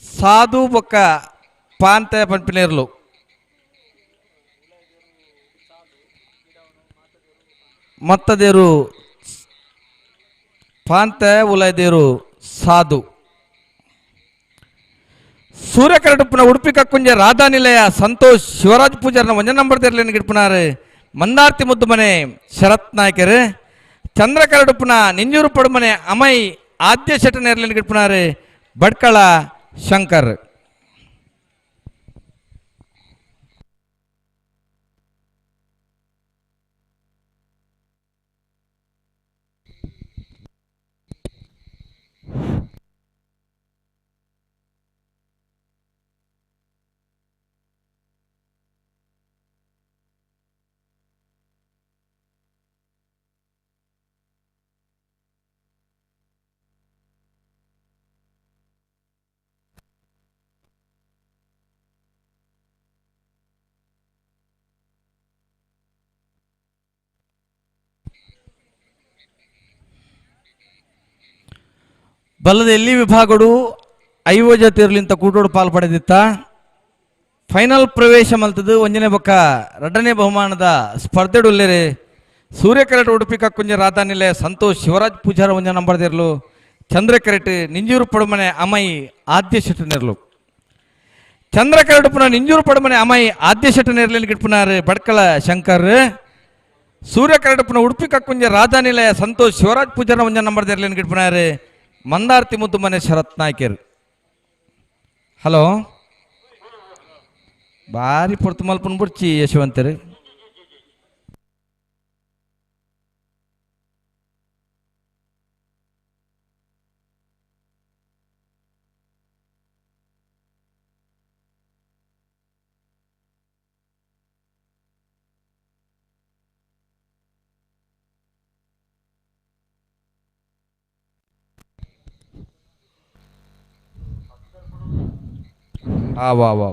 ಸಾಧು ಬೊಕ್ಕ ಪಾಂತೆ ಪಂಪಿನೇರ್ಲು. ಮತ್ತದೇರು ಪಾಂತೆ ಉಲಯದೇರು ಸಾಧು. ಸೂರ್ಯ ಕರಡುಪ್ಪನ ಉಡುಪಿ ಕಕ್ಕುಂಜ ರಾಧಾ ನಿಲಯ ಸಂತೋಷ್ ಶಿವರಾಜ್ ಪೂಜಾರನ ಒಂಜ ನಂಬರ್ ದೇರ್ಲೇನು ಗಿಡ್ಪುನಾರು ಮಂದಾರ್ತಿ ಮುದ್ದು ಮನೆ ಶರತ್ ನಾಯ್ಕರು. ಚಂದ್ರ ಕರಡುಪ್ಪನ ನಿಂಜೂರು ಪಡುಮನೆ ಅಮೈ ಆದ್ಯ ಶೆಟ್ಟನೇರ್ಲೇನು ಗಿಡ್ಪುನಾರು ಭಟ್ಕಳ ಶಂಕರ್. ಬಲ್ಲದ ಎಲ್ಲಿ ವಿಭಾಗಡು ಐವೋ ಜತಿರ್ಲಿಂತ ಕೂಟೋಡು ಪಾಲು ಪಡೆದಿತ್ತ. ಫೈನಲ್ ಪ್ರವೇಶ ಮಲ್ತದ್ದು ಒಂಜನೇ ಬೊಕ್ಕ ರಡ್ಡನೇ ಬಹುಮಾನದ ಸ್ಪರ್ಧೆಡುಲ್ಲೇರೆ. ಸೂರ್ಯ ಕರೆಟ್ ಉಡುಪಿ ಕಕ್ಕುಂಜ ರಾಧಾ ನಿಲಯ ಸಂತೋಷ್ ಶಿವರಾಜ್ ಪೂಜಾರ ಒಂಜ ನಂಬರ್ ದಿರ್ಲು. ಚಂದ್ರ ಕರೆಟ್ ನಿಂಜೂರು ಪಡುಮನೆ ಅಮೈ ಆದ್ಯ ಶೆಟ್ಟನೆರ್ಲು. ಚಂದ್ರ ಕರೆಡುಪುನ ನಿಂಜೂರು ಪಡುಮನೆ ಅಮೈ ಆದ್ಯ ಶೆಟ್ಟನೆರ್ಲಿನ ಗಿಟ್ಪುನಾರು ಬಡ್ಕಳ ಶಂಕರ್. ಸೂರ್ಯ ಕರಡುಪುನ ಉಡುಪಿ ಕಕ್ಕುಂಜ ರಾಧಾ ನಿಲಯ ಸಂತೋಷ್ ಶಿವರಾಜ್ ಪೂಜಾರ ಒಂಜ ನಂಬರ್ ದಿರ್ಲಿನ ಗಿಟ್ಪುನಾರು ಮಂದಾರ್ತಿ ಮುದ್ದು ಮನೆ ಶರತ್ ನಾಯ್ಕರ್. ಹಲೋ ಭಾರಿ ಪೊರ್ತು ಮಲ್ಪನ್ ಬುಡ್ಚಿ ಯಶವಂತರು. ಆ ವಾ ವಾ.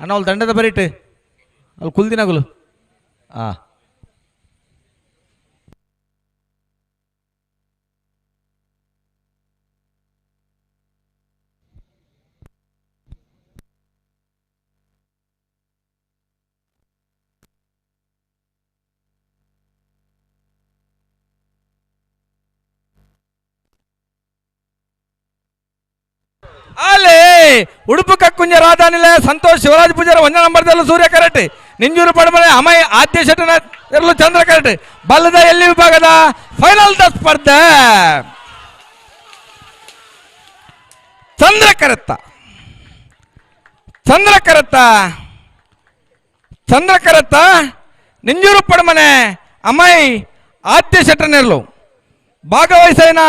ಅಣ್ಣ ಅವ್ಳು ದಂಡದ ಬರೀಟು ಅಲ್ಲಿ ಕುಲ್ದಿನಗುಲು ಆ ಅಲ್ಲಿ ಉಡುಪು ಕಕ್ಕುಂಜ ರಾಧಾನಿಲ ಸಂತೋಷ್ ಶಿವರಾಜ್ ಪೂಜಾರ ಒಂದೇ ನಂಬರ್ದಲ್ಲೂ ಸೂರ್ಯ ಕರೆಕ್ಟ್ ನಿಂಜೂರು ಪಡಮನೆ ಅಮಯ್ ಆದ್ಯ ಶೆಟ್ಟನ ಎರಲು ಚಂದ್ರ ಕರೆಕ್ಟ್ ಬಲ್ಲದ ಎಲ್ಲಿ ವಿಭಾಗದ ಫೈನಲ್ the ಸ್ಪರ್ಧೆ ಚಂದ್ರ ಕರೆತ್ತ ಚಂದ್ರ ಕರೆತ್ತ ಚಂದ್ರ ಕರೆತ್ತ ನಿಂಜೂರು ಪಡಮನೆ ಅಮಯ್ ಆದ್ಯ ಶೆಟ್ಟನೆರ್ಲು ಭಾಗವಹಿಸಿನ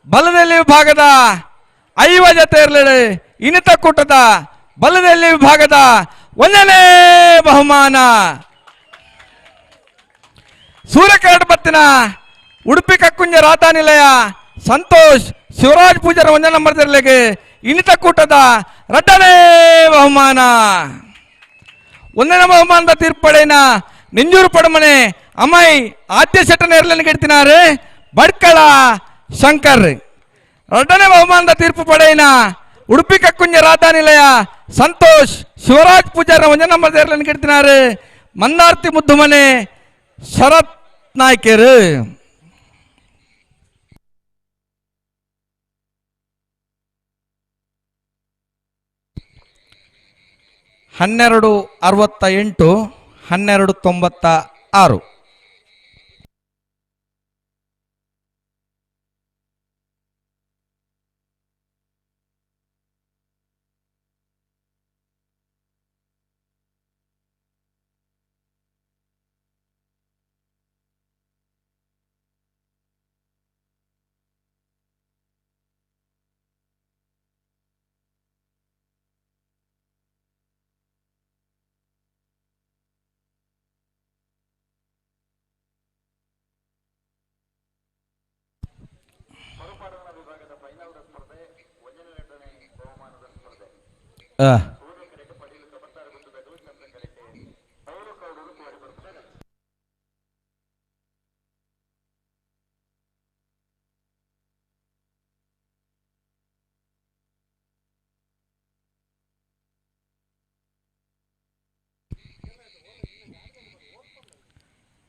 ಬಲದಲ್ಲಿ ವಿಭಾಗದ ಐವ ಜೊತೆ ಇರಲಿ ಇನಿತ ಕೂಟದ ಬಲದಲ್ಲಿ ವಿಭಾಗದ ಒಂದನೇ ಬಹುಮಾನ ಸೂರ್ಯಕರಡ್ ಬತ್ತಿನ ಉಡುಪಿ ಕಕ್ಕುಂಜ ರಾಧಾನಿಲಯ ಸಂತೋಷ್ ಶಿವರಾಜ್ ಪೂಜಾರ ಒಂದನೇ ನಂಬರ್ ಇರಲಿಗೆ ಇನಿತ ಕೂಟದ ಎರಡನೇ ಬಹುಮಾನ. ಒಂದನೇ ಬಹುಮಾನದ ತೀರ್ಪಡೆನ ನಿಂಜೂರು ಪಡಮನೆ ಅಮೈ ಆದ್ಯ ಶೆಟ್ಟನ ಎರಲನ್ನು ಗೆಡ್ತಿನಾರು ಬಡ್ಕಳ ಶಂಕರ್. ಎರಡನೇ ಬಹುಮಾನದ ತೀರ್ಪು ಪಡೆಯಿನ ಉಡುಪಿ ಕಕ್ಕುಂಜ ರಾಧಾನಿಲಯ ಸಂತೋಷ್ ಶಿವರಾಜ್ ಪೂಜಾರ ಒಂದನೇ ನಂಬರ್ ಎರಲನ್ನು ಗೆಡ್ತಿನಾರು ಮಂದಾರ್ತಿ ಮುದ್ದುಮನೆ ಶರತ್ ನಾಯ್ಕರು. 12:68, 12:96.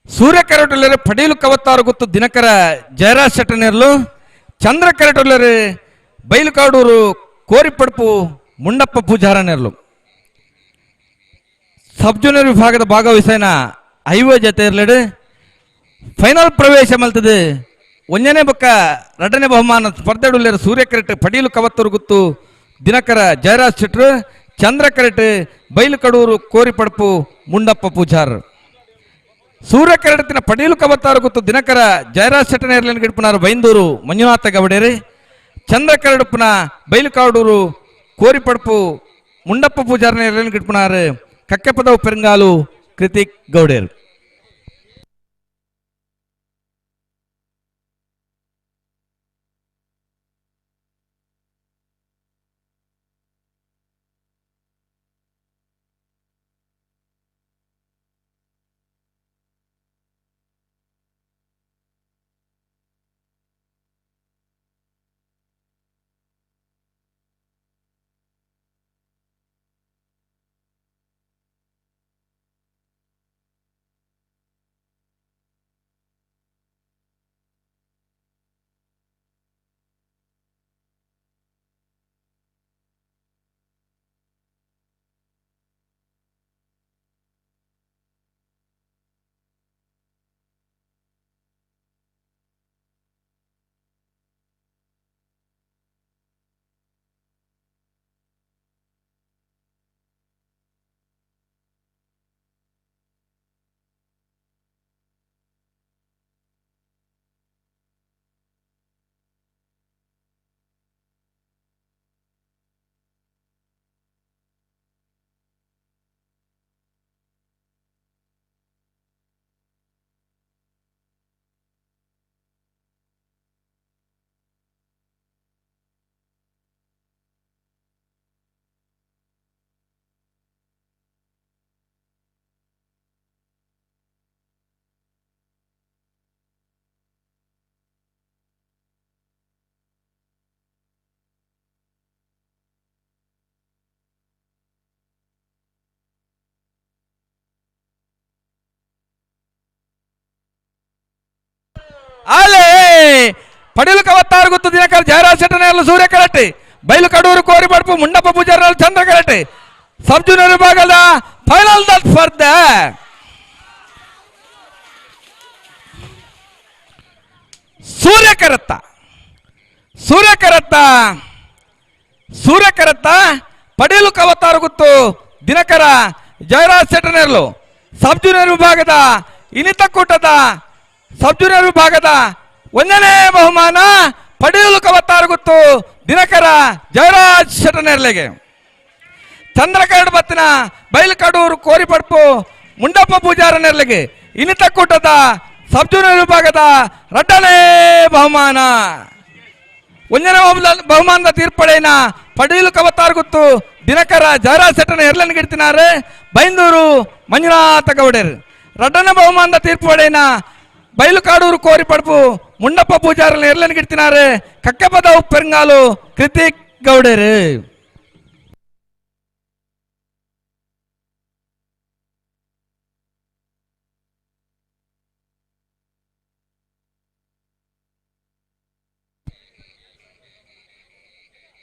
ಸೂರ್ಯ ಕರಟುಲ್ಲರು ಪಡೀಲು ಕವತ್ತಾರು ಗೊತ್ತು ದಿನಕರ ಜಯರಾಜ್ ಶೆಟ್ಟನೆರ್ಲು, ಚಂದ್ರ ಕರಟುಲ್ಲರು ಬೈಲುಕಾಡೂರು ಕೋರಿಪಡ್ಪು ಮುಂಡಪ್ಪ ಪೂಜಾರನೆರ್ಲು. ಸಬ್ ಜೂನಿಯರ್ ವಿಭಾಗದ ಭಾಗವಹಿಸೈನ ಐವ ಜೊತೆ ಇರ್ಲಿಡು ಫೈನಲ್ ಪ್ರವೇಶ ಮಲ್ತದೆ. ಒಂದನೇ ಬಕ್ಕ ಎರಡನೇ ಬಹುಮಾನ ಸ್ಪರ್ಧೆಡುಲ್ಲೇರು ಸೂರ್ಯ ಕರೆಟ್ ಪಡೀಲು ಕವತ್ತೂರು ಗುತ್ತು ದಿನಕರ ಜಯರಾಜ್ ಶೆಟ್ರು, ಚಂದ್ರ ಕರೆಟ್ ಬೈಲುಕಡೂರು ಕೋರಿಪಡ್ಪು ಮುಂಡಪ್ಪ ಪೂಜಾರ್. ಸೂರ್ಯ ಕರಡತಿನ ಪಡೀಲು ಕವತ್ತಾರು ಗುತ್ತು ದಿನಕರ ಜಯರಾಜ್ ಶೆಟ್ಟನೇರ್ಲಿನ ಗಿಡ್ಪುನಾರು ಬೈಂದೂರು ಮಂಜುನಾಥ ಗೌಡೇರಿ, ಚಂದ್ರ ಕರಡುಪ್ಪನ ಬೈಲುಕಾಡೂರು ಕೋರಿಪಡ್ಪು ಮುಂಡಪ್ಪ ಪೂಜಾರನೇರ್ಲಿನ ಗಿಡ್ಪುನಾರು ಕಕ್ಕೆಪದವು ಪೆರಂಗಾಲು ಕೃತಿಕ್ ಗೌಡೇರು. ಪಡಿಲು ಕವತ್ತಾರು ಗುತ್ತು ದಿನಕರ್ ಜಯರಾಜ್ ಶೆಟ್ಟನೇರ್ಲು ಸೂರ್ಯ ಕರಟೆ ಬೈಲು ಕಡೂರು ಕೋರಿ ಪಡ್ಪು ಮುಂಡಪ್ಪ ಪೂಜಾರಿ ಚಂದ್ರ ಕರಟೆ ಸಬ್ ಜೂನಿಯರ್ ವಿಭಾಗದ ಫೈನಲ್ the ಸ್ಪರ್ಧೆ. ಸೂರ್ಯಕರತ್ತ ಸೂರ್ಯಕರತ್ತ ಸೂರ್ಯಕರತ್ತ ಪಡೀಲು ಕವತ್ತಾರು ಗುತ್ತು ದಿನಕರ ಜಯರಾಜ್ ಶೆಟ್ಟನೇರ್ಲು ಸಬ್ ಜೂನಿಯರ್ ವಿಭಾಗದ ಇನಿತ ಕೂಟದ ಸಬ್ ಜೂನಿಯರ್ ವಿಭಾಗದ ಒಂದನೇ ಬಹುಮಾನ ಪಡೀಲು ಕವತ್ತಾರು ಗುತ್ತು ದಿನಕರ ಜಯರಾಜ್ ಶೆಟ್ಟನೇರ್ಲೆಗೆ. ಚಂದ್ರಕರಡು ಬತ್ತಿನ ಬೈಲುಕಡೂರು ಕೋರಿಪಡ್ಪು ಮುಂಡಪ್ಪ ಪೂಜಾರ ನೆರ್ಲಿಗೆ ಇನಿತ ಕೂಟದ ಸಬ್ ಜೂನಿಯರ್ ವಿಭಾಗದ ರಡ್ಡನೇ ಬಹುಮಾನ. ಒಂದನೇ ಬಹುಮಾನದ ತೀರ್ಪಡೆಯನ್ನ ಪಡೀಲು ಕವತ್ತಾರು ಗುತ್ತು ದಿನಕರ ಜಯರಾಜ್ ಶೆಟ್ಟನ ಎರ್ಲನ್ ಗಿಡ್ತಿನಾರೆ ಬೈಂದೂರು ಮಂಜುನಾಥ ಗೌಡರು. ರಡ್ಡನೇ ಬಹುಮಾನದ ತೀರ್ಪುಪಡೆಯನ್ನ ಬೈಲುಕಾಡೂರು ಕೋರಿಪಡ್ಪು ಮುಂಡಪ್ಪ ಪೂಜಾರನ ಎರ್ಲನ್ ಗಿಡ್ತಿನಾರೆ ಕಕ್ಕಪದ ಉಪ್ಪೆರಂಗಾಲು ಕೃತಿಕ್ ಗೌಡರು.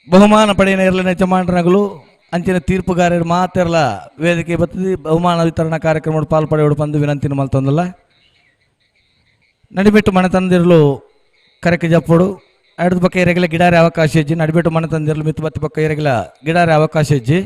ಬಹುಮಾನ ಪಡೆಯನ ಇರಲಿನ ಯಜಮಾನರುಗಳು ಅಂಚಿನ ತೀರ್ಪುಗಾರರು ಮಾತೆರ್ಲ ವೇದಿಕೆ ಬತ್ತದೆ ಬಹುಮಾನ ವಿತರಣಾ ಕಾರ್ಯಕ್ರಮ ಪಾಲ್ಪಡೆಯೋಡು ಬಂದು ವಿನಂತಿನ ಮಲ್ತೊಂದಲ್ಲ. ನಡಿಬಿಟ್ಟು ಮನೆ ತಂದಿರಲು ಕರೆಕೆ ಜಪ್ಪೋಡು ಅಡ್ದ ಪಕ್ಕ ಎರೆಗಲ ಗಿಡಾರೆ ಅವಕಾಶ ಇಜ್ಜಿ. ನಡಿಬಿಟ್ಟು ಮನೆ ತಂದಿರಲು ಮಿತ್ತು ಬತ್ತಿ ಪಕ್ಕ ಎರೆಗಲ ಗಿಡಾರೆ ಅವಕಾಶ ಇಜ್ಜಿ.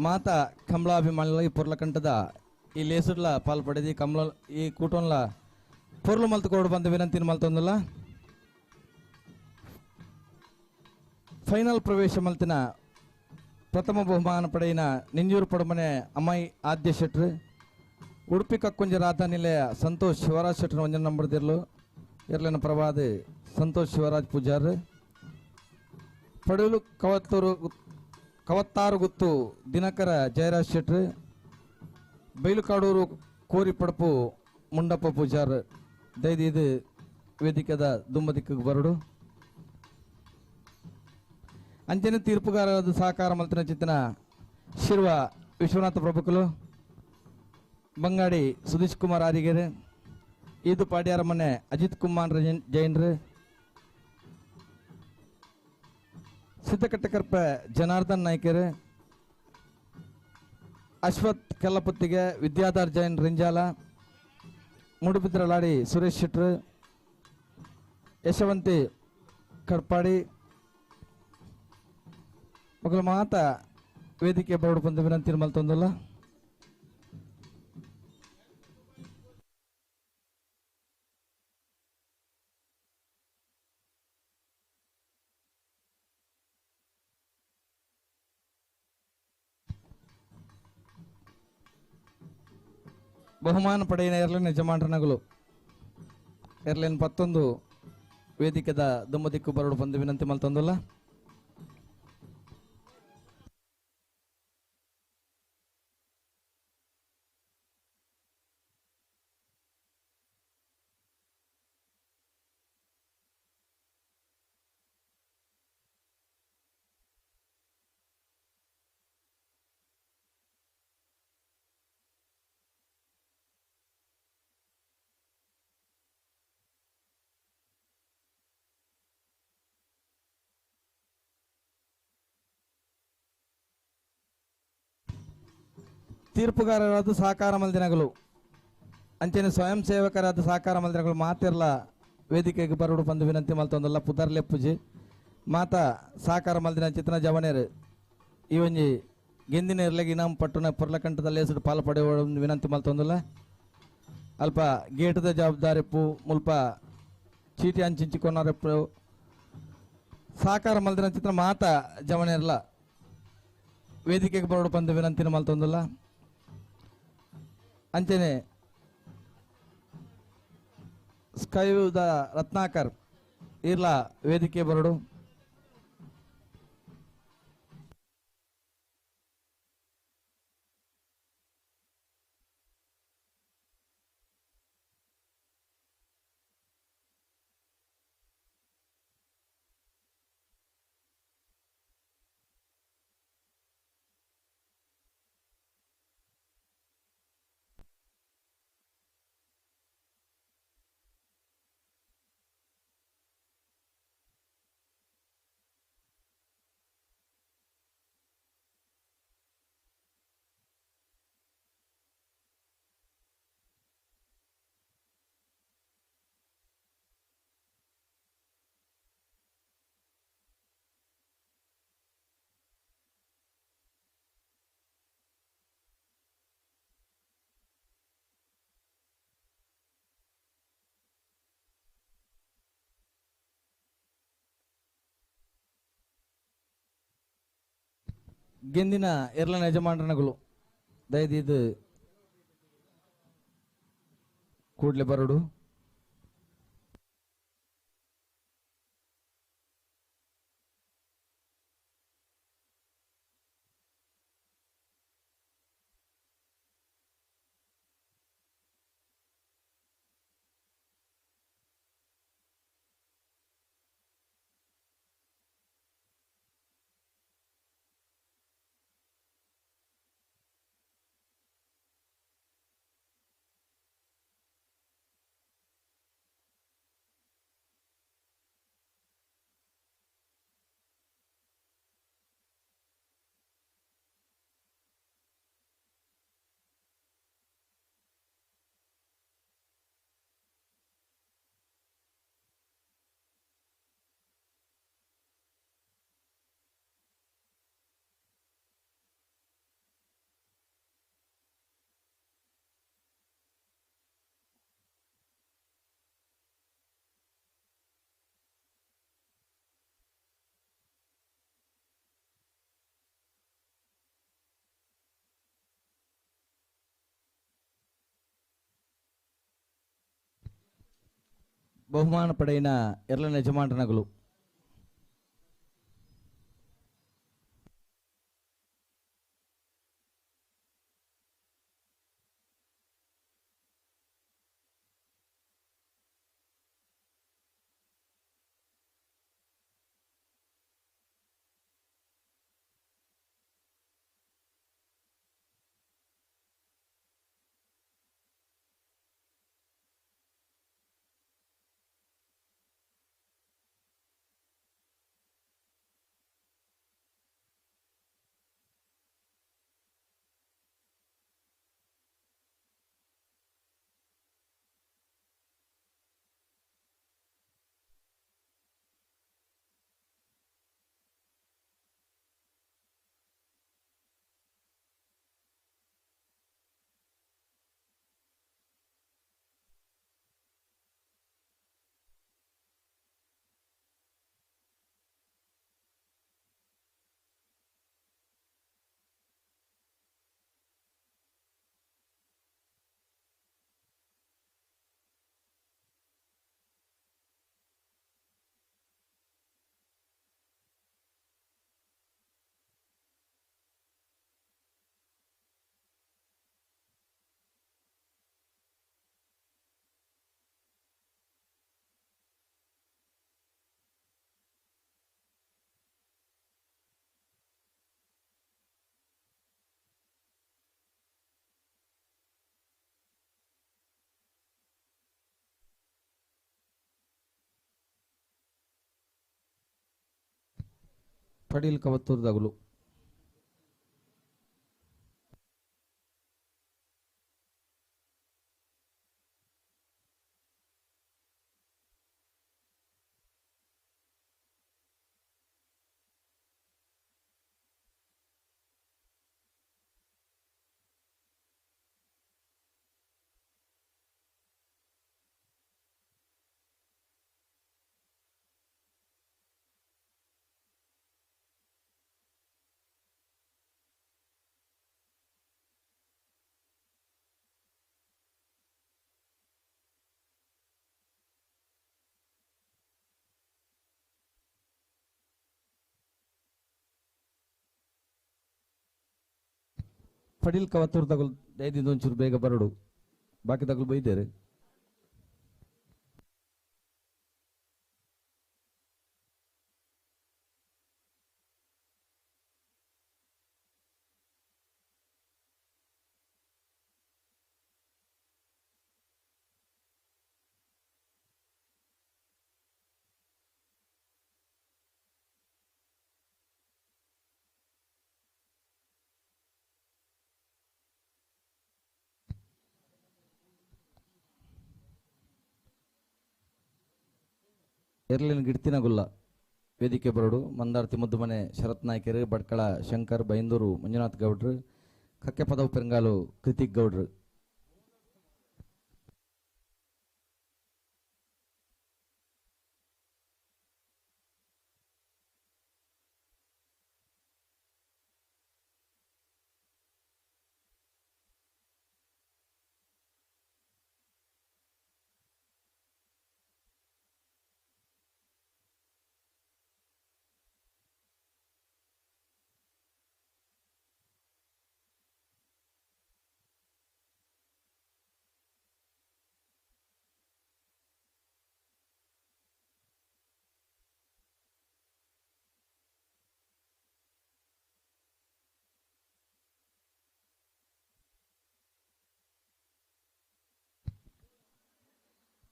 ಮಾತ ಕಮಲಾಭಿಮಾನಿಗಳ ಈ ಪೊರ್ಲಕಂಠದ ಈ ಲೇಸುಡ್ಲ ಪಾಲ್ಪಡೆದಿ ಕಮಲ ಈ ಕೂಟಂಲ ಪೊರ್ಲು ಮಲ್ತುಕೋಡು ಬಂದ ವಿನಂತಿನ ಮಲ್ತೊಂದುಲ್ಲ. ಫೈನಲ್ ಪ್ರವೇಶ ಮಲ್ತಿನ ಪ್ರಥಮ ಬಹುಮಾನ ಪಡೆಯಿನ ನಿಂಜೂರು ಪಡಮನೆ ಅಮ್ಮಾಯಿ ಆದ್ಯ ಶೆಟ್ರು, ಉಡುಪಿ ಕಕ್ಕುಂಜ ರಾಧಾ ನಿಲಯ ಸಂತೋಷ್ ಶಿವರಾಜ್ ಶೆಟ್ರು ಒಂಜನ ನಂಬರ್ ದಿರ್ಲು ಇರ್ಲಿನ ಪ್ರಭಾದ ಸಂತೋಷ್ ಶಿವರಾಜ್ ಪೂಜಾರ್, ಪಡೂಲು ಕವತ್ತೂರು ಕವತ್ತಾರು ಗುತ್ತು ದಿನಕರ ಜಯರಾಜ್ ಶೆಟ್ರು, ಬೈಲುಕಾಡೂರು ಕೋರಿಪಡಪು ಮುಂಡಪ್ಪ ಪೂಜಾರ್ ದೈದಿ ಇದು ವೇದಿಕೆದ ದುಮ್ಮದಿಕ್ಕಿಗೆ ಬರಡು. ಅಂಚನೆ ತೀರ್ಪುಗಾರರಾದ ಸಹಕಾರ ಮಲ್ತಿನ ಚಿತ್ತಿನ ಶಿರ್ವ ವಿಶ್ವನಾಥ ಪ್ರಭುಕುಲು, ಬಂಗಾಡಿ ಸುಧೀಶ್ ಕುಮಾರ್ ಆದಿಗೆರೆ, ಈದು ಪಾಡ್ಯಾರ ಮನೆ ಅಜಿತ್ ಕುಮಾರ್ ಜೈನ್ರು, ಸಿದ್ದಕಟ್ಟಕರ್ಪ ಜನಾರ್ದನ್ ನಾಯ್ಕರು, ಅಶ್ವಥ್ ಕೆಲ್ಲಪುತ್ತಿಗೆ, ವಿದ್ಯಾಧರ್ ಜೈನ್ ರಿಂಜಾಲ, ಮೂಡುಬಿದ್ರಲಾಡಿ ಸುರೇಶ್ ಶೆಟ್ರು, ಯಶವಂತಿ ಕಡ್ಪಾಡಿ ಮಕ್ಕಳು ಮಾತ ವೇದಿಕೆ ಬರಡು ಬಂದು ವಿನಂತಿ ಮಲ್ತೊಂದಲ್ಲ. ಬಹುಮಾನ ಪಡೆಯಿನ ಏರ್ಲೈನ್ ಯಜಮಾನರನಗಲು ಏರ್ಲೈನ್ ಪತ್ತೊಂದು ವೇದಿಕೆದ ದುಮ್ಮದಿಕ್ಕು ಬರಡು ಬಂದು ವಿನಂತಿ ಮಲ್ತೊಂದಲ್ಲ. ತೀರ್ಪುಗಾರರಾದ ಸಹಕಾರ ಮಲ್ದಿನಗಳು ಅಂಚನೆ ಸ್ವಯಂ ಸೇವಕರಾದ ಸಹಕಾರ ಮಲ್ದಿನಗಳು ಮಾತಿರ್ಲ ವೇದಿಕೆಗೆ ಬರಡು ಬಂದು ವಿನಂತಿ ಮಲ್ತೊಂದಲ್ಲ. ಪುದರ್ಲೆಪ್ಪುಜಿ ಮಾತ ಸಹಕಾರ ಮಲ್ದಿನ ಚಿತ್ರ ಜವನೇರು ಈ ಒಂಜಿ ಗೆಂದಿನ ಇರ್ಲೆಗೆ ಇನಾಮ್ ಪಟ್ಟಣ ಪೊರ್ಲಕಂಠದಲ್ಲಿ ಹೆಸರು ಪಾಲು ಪಡೆಯುವ ವಿನಂತಿ ಮಲ್ತೊಂದಲ್ಲ. ಅಲ್ಪ ಗೇಟದ ಜವಾಬ್ದಾರಿಪ್ಪು ಮುಲ್ಪ ಚೀಟಿ ಅಂಚಿಂಚಿಕೊನ್ನರೆಪ್ಪು ಸಹಕಾರ ಮಲ್ದಿನ ಚಿತ್ರ ಮಾತ ಜವನೇರ್ಲ ವೇದಿಕೆಗೆ ಬರಡು ಬಂದು ವಿನಂತಿನ ಮಲ್ತೊಂದಲ್ಲ. ಅಂಚನೆ ಸ್ಕೈದ ರತ್ನಾಕರ್ ಇರ್ಲ ವೇದಿಕೆ ಬರಡು. ಗೆಂದಿನ ಎರ್ಲನ ಯಜಮಾನರನಗಳು ದಯದೀದು ಕೂಡಲೇ ಬರಡು. ಬಹುಮಾನ ಪಡೆಯಿನ ಎರಲನ ಯಜಮಾನನಗಳು. ಪಡೀಲ್ ಕವತ್ತೂರ್ದಗುಲು ಪಡೀಲ್ ಕವತ್ತೂರು ತಗುಲ್ ದಯದಿಂದ ಒಂಚೂರು ಬೇಗ ಬರಡು, ಬಾಕಿ ತಗುಲ್ ಬೈದೇರು. ಎರ್ಲಿನ ಗಿಡ್ತಿನಗುಲ್ಲ ವೇದಿಕೆ ಬರಡು ಮಂದಾರ್ತಿ ಮುದ್ದುಮನೆ ಶರತ್ ನಾಯ್ಕರು, ಭಟ್ಕಳ ಶಂಕರ್, ಬೈಂದೂರು ಮಂಜುನಾಥ್ ಗೌಡ್ರು, ಕಕ್ಕೆ ಪದವು ಪೆರಂಗಾಲು ಕೃತಿಕ್ ಗೌಡ್ರು.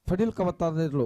ಫಡೀಲ್ ಕವತ್ತಾದಿರ್ಲು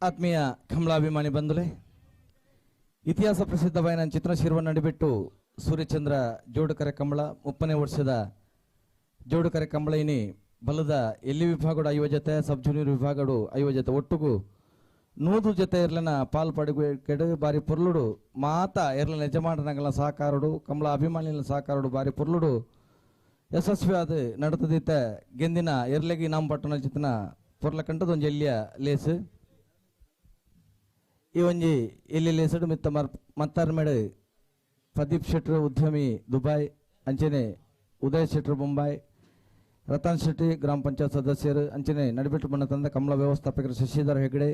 ಆತ್ಮೀಯ ಕಮಲಾಭಿಮಾನಿ ಬಂಧುಲೆ, ಇತಿಹಾಸ ಪ್ರಸಿದ್ಧವಾದ ಚಿತ್ರ ಶಿರ್ವ ನಡಿಬಿಟ್ಟು ಸೂರ್ಯಚಂದ್ರ ಜೋಡುಕರೆ ಕಂಬಳ 30ನೇ ವರ್ಷದ ಜೋಡುಕರೆ ಕಂಬಳ ಇನಿ ಬಲದ ಎಲ್ಲಿ ವಿಭಾಗಡು 50 ಜೊತೆ, ಸಬ್ ಜೂನಿಯರ್ ವಿಭಾಗಡು 50 ಜೊತೆ, ಒಟ್ಟುಗು 100 ಜೊತೆ ಇರ್ಲನ ಪಾಲ್ ಪಡುಗೆ ಬಾರಿ ಪೊರ್ಲುಡು ಮಾತ ಎರ್ಲನ ಯಜಮಾನರಂಗಲ ಸಹಕಾರಡು ಕಮಲ ಅಭಿಮಾನಿಗಳ ಸಹಕಾರಡು ಬಾರಿ ಪೊರ್ಲುಡು ಯಶಸ್ವಿಯಾದ ನಡತದಿತ್ತ ಗೆಂದಿನ ಎರ್ಲೆಗಿ ನಮ್ಮ ಪಟ್ಟಣ ಚಿತ್ನ ಪೊರ್ಲ ಕಂಟದ ಒಂಜಿ ಎಲ್ಲಿಯ ಲೇಸು. ಈ ಒಂಜಿ ಎಲ್ಲಿ ಲೇಸುಡು ಮಿತ್ತ ಮತ್ತಾರ್ಮೇಡು ಪ್ರದೀಪ್ ಶೆಟ್ರು ಉದ್ಯಮಿ ದುಬಾಯ್, ಅಂಚನೆ ಉದಯ್ ಶೆಟ್ರು ಬೊಂಬಾಯ್, ರತನ್ ಶೆಟ್ಟಿ ಗ್ರಾಮ ಪಂಚಾಯತ್ ಸದಸ್ಯರು, ಅಂಚನೆ ನಡಿಬಿಟ್ಟು ಬಣ್ಣ ತಂದ ಕಮಲ ವ್ಯವಸ್ಥಾಪಕರು ಶಶಿಧರ್ ಹೆಗಡೆ,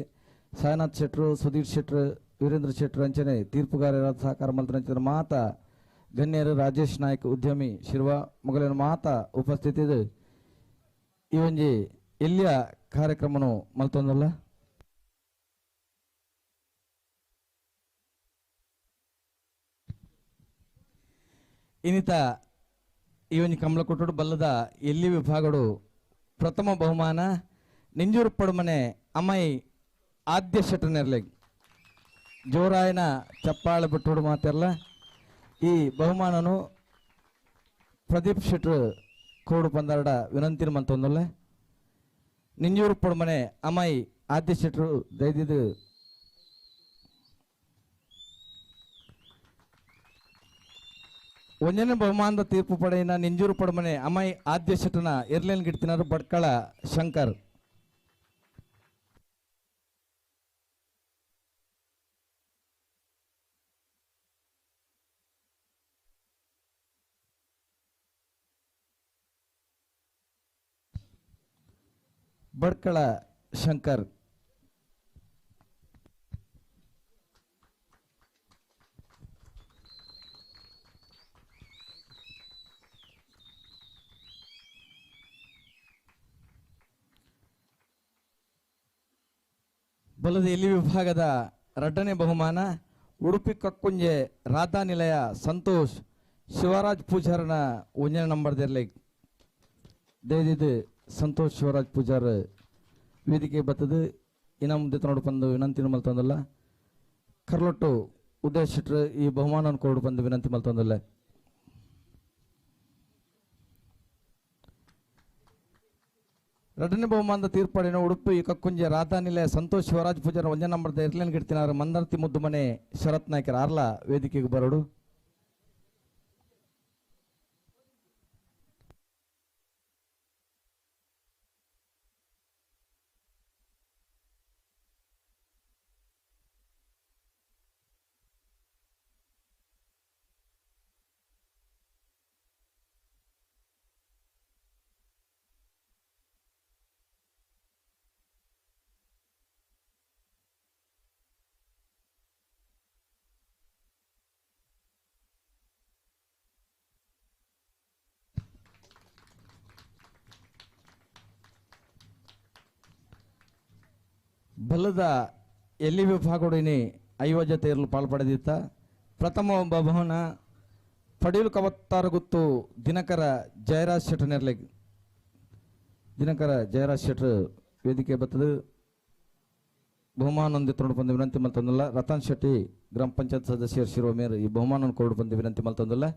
ಸಾಯಿನಾಥ್ ಶೆಟ್ರು, ಸುಧೀರ್ ಶೆಟ್ರು, ವೀರೇಂದ್ರ ಶೆಟ್ರು, ಅಂಚನೆ ತೀರ್ಪುಗಾರರ ಸಹಕಾರ ಮಲ್ತನಂಚಿನ ಮಾತಾ ಗಣ್ಯರು ರಾಜೇಶ್ ನಾಯ್ಕ್ ಉದ್ಯಮಿ ಶಿರ್ವ ಮೊಗಲಿನ ಮಾತಾ ಉಪಸ್ಥಿತಿ. ಈ ಒಂಜಿ ಎಲ್ಲಿಯ ಕಾರ್ಯಕ್ರಮನು ಮಲ್ತೊಂದಲ್ಲ. ಇನ್ನಿತ ಈ ಒಂಜಿ ಕಮಲಕೊಟ್ಟಡು ಬಲ್ಲದ ಎಲ್ಲಿ ವಿಭಾಗಡು ಪ್ರಥಮ ಬಹುಮಾನ ನಿಂಜೂರು ಪಡುಮನೆ ಅಮ್ಮಾಯಿ ಆದ್ಯ ಶೆಟ್ಟನೆರ್ಲೆ ಜೋರಾಯನ ಚಪ್ಪಾಳೆ ಬಿಟ್ಟುಡು ಮಾತೆಲ್ಲ. ಈ ಬಹುಮಾನನು ಪ್ರದೀಪ್ ಶೆಟ್ರು ಕೋಡು ಪಂದರಡ ವಿನಂತಿನ ಮಂತೊಂದಲ್ಲ. ನಿಂಜೂರು ಪಡುಮನೆ ಅಮ್ಮಾಯಿ ಆದ್ಯ ಶೆಟ್ರು ದಯದಿದ್ದು ಒಂಜನೇ ಬಹುಮಾನದ ತೀರ್ಪು ಪಡೆಯಿನ ನಿಂಜೂರು ಪಡಮನೆ ಅಮ್ಮಾಯಿ ಆದ್ಯ ಶೆಟ್ಟನ ಎರ್ಲೇನ್ ಗಿಡ್ತಿನಾರು ಭಟ್ಕಳ ಶಂಕರ್. ಭಟ್ಕಳ ಶಂಕರ್. ಬಲದ ಎಲ್ಲಿ ವಿಭಾಗದ 2ನೇ ಬಹುಮಾನ ಉಡುಪಿ ಕಕ್ಕುಂಜೆ ರಾಧಾ ನಿಲಯ ಸಂತೋಷ್ ಶಿವರಾಜ್ ಪೂಜಾರನ 1ನೇ ನಂಬರ್ದಿರಲಿ. ದಯದಿದ್ದು ಸಂತೋಷ್ ಶಿವರಾಜ್ ಪೂಜಾರ್ ವೇದಿಕೆ ಬತ್ತದು ಇನ್ನ ಮುಂದೆ ನೋಡು ಬಂದು ವಿನಂತಿ ಮಲ್ತೊಂದಲ್ಲ. ಕರ್ಲೊಟ್ಟು ಉದಯ ಶೆಟ್ರು ಈ ಬಹುಮಾನ ಕೊಡು ಬಂದು ವಿನಂತಿ ಮಲ್ತೊಂದಲ್ಲ. 2ನೇ ಬಹುಮಾನದ ತೀರ್ಪಡಿನ ಉಡುಪಿ ಕಕ್ಕುಂಜೆ ರಾಧಾ ನಿಲಯ ಸಂತೋಷ್ ಶಿವರಾಜ್ ಪೂಜಾರ 1ನೇ ನಂಬರ್ದ ಎರ್ಲೇನ್ ಗಿಡ್ತಿನಾರು ಮಂದರ್ತಿ ಮುದ್ದುಮನೆ ಶರತ್ ನಾಯ್ಕರ್ ಆರ್ಲ ವೇದಿಕೆಗೆ ಬರೋಡು. ಬಲದ ಎಲ್ಲಿ ವಿಭಾಗಡಿನಿ 50 ಜೊತೆ ಇರಲು ಪಾಲ್ಪಡೆದಿತ್ತ ಪ್ರಥಮ ಬಹುಮಾನ ಪಡೀಲು ಕವತ್ತಾರಗುತ್ತು ದಿನಕರ ಜಯರಾಜ್ ಶೆಟ್ಟನೆರ್ಲೆ. ದಿನಕರ ಜಯರಾಜ್ ಶೆಟ್ಟರು ವೇದಿಕೆ ಬತ್ತದು ಬಹುಮಾನ ಹೊಂದಿ ಬಂದು ವಿನಂತಿ ಮಲ್ತೊಂದಲ್ಲ. ರತನ್ ಶೆಟ್ಟಿ ಗ್ರಾಮ ಪಂಚಾಯತ್ ಸದಸ್ಯರು ಶಿರುವ ಮೇರು ಈ ಬಹುಮಾನ ಕೊಡು ಬಂದು ವಿನಂತಿ ಮಲ್ತೊಂದಲ್ಲ.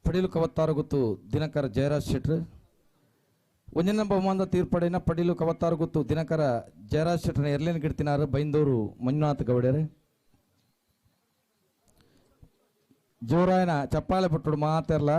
ಪಡೀಲು ಕವತ್ತಾರಗುತ್ತು ದಿನಕರ ಜಯರಾಜ್ ಶೆಟ್ಟರು. ಒಂಜನ ಬಹುಮಾನದ ತೀರ್ಪಡಿನ ಪಡೀಲು ಕವತ್ತಾರಗುತ್ತು ದಿನಕರ ಜಯರಾಜ್ ಶೆಟ್ಟನ ಎರ್ಲೇನ್ ಗಿಡ್ತಿನಾರು ಬೈಂದೂರು ಮಂಜುನಾಥ್ ಗೌಡ್ಯರು. ಜೋರಾಯನ ಚಪ್ಪಾಳೆ ಪಟ್ಟುಡು ಮಾತೆರ್ಲ.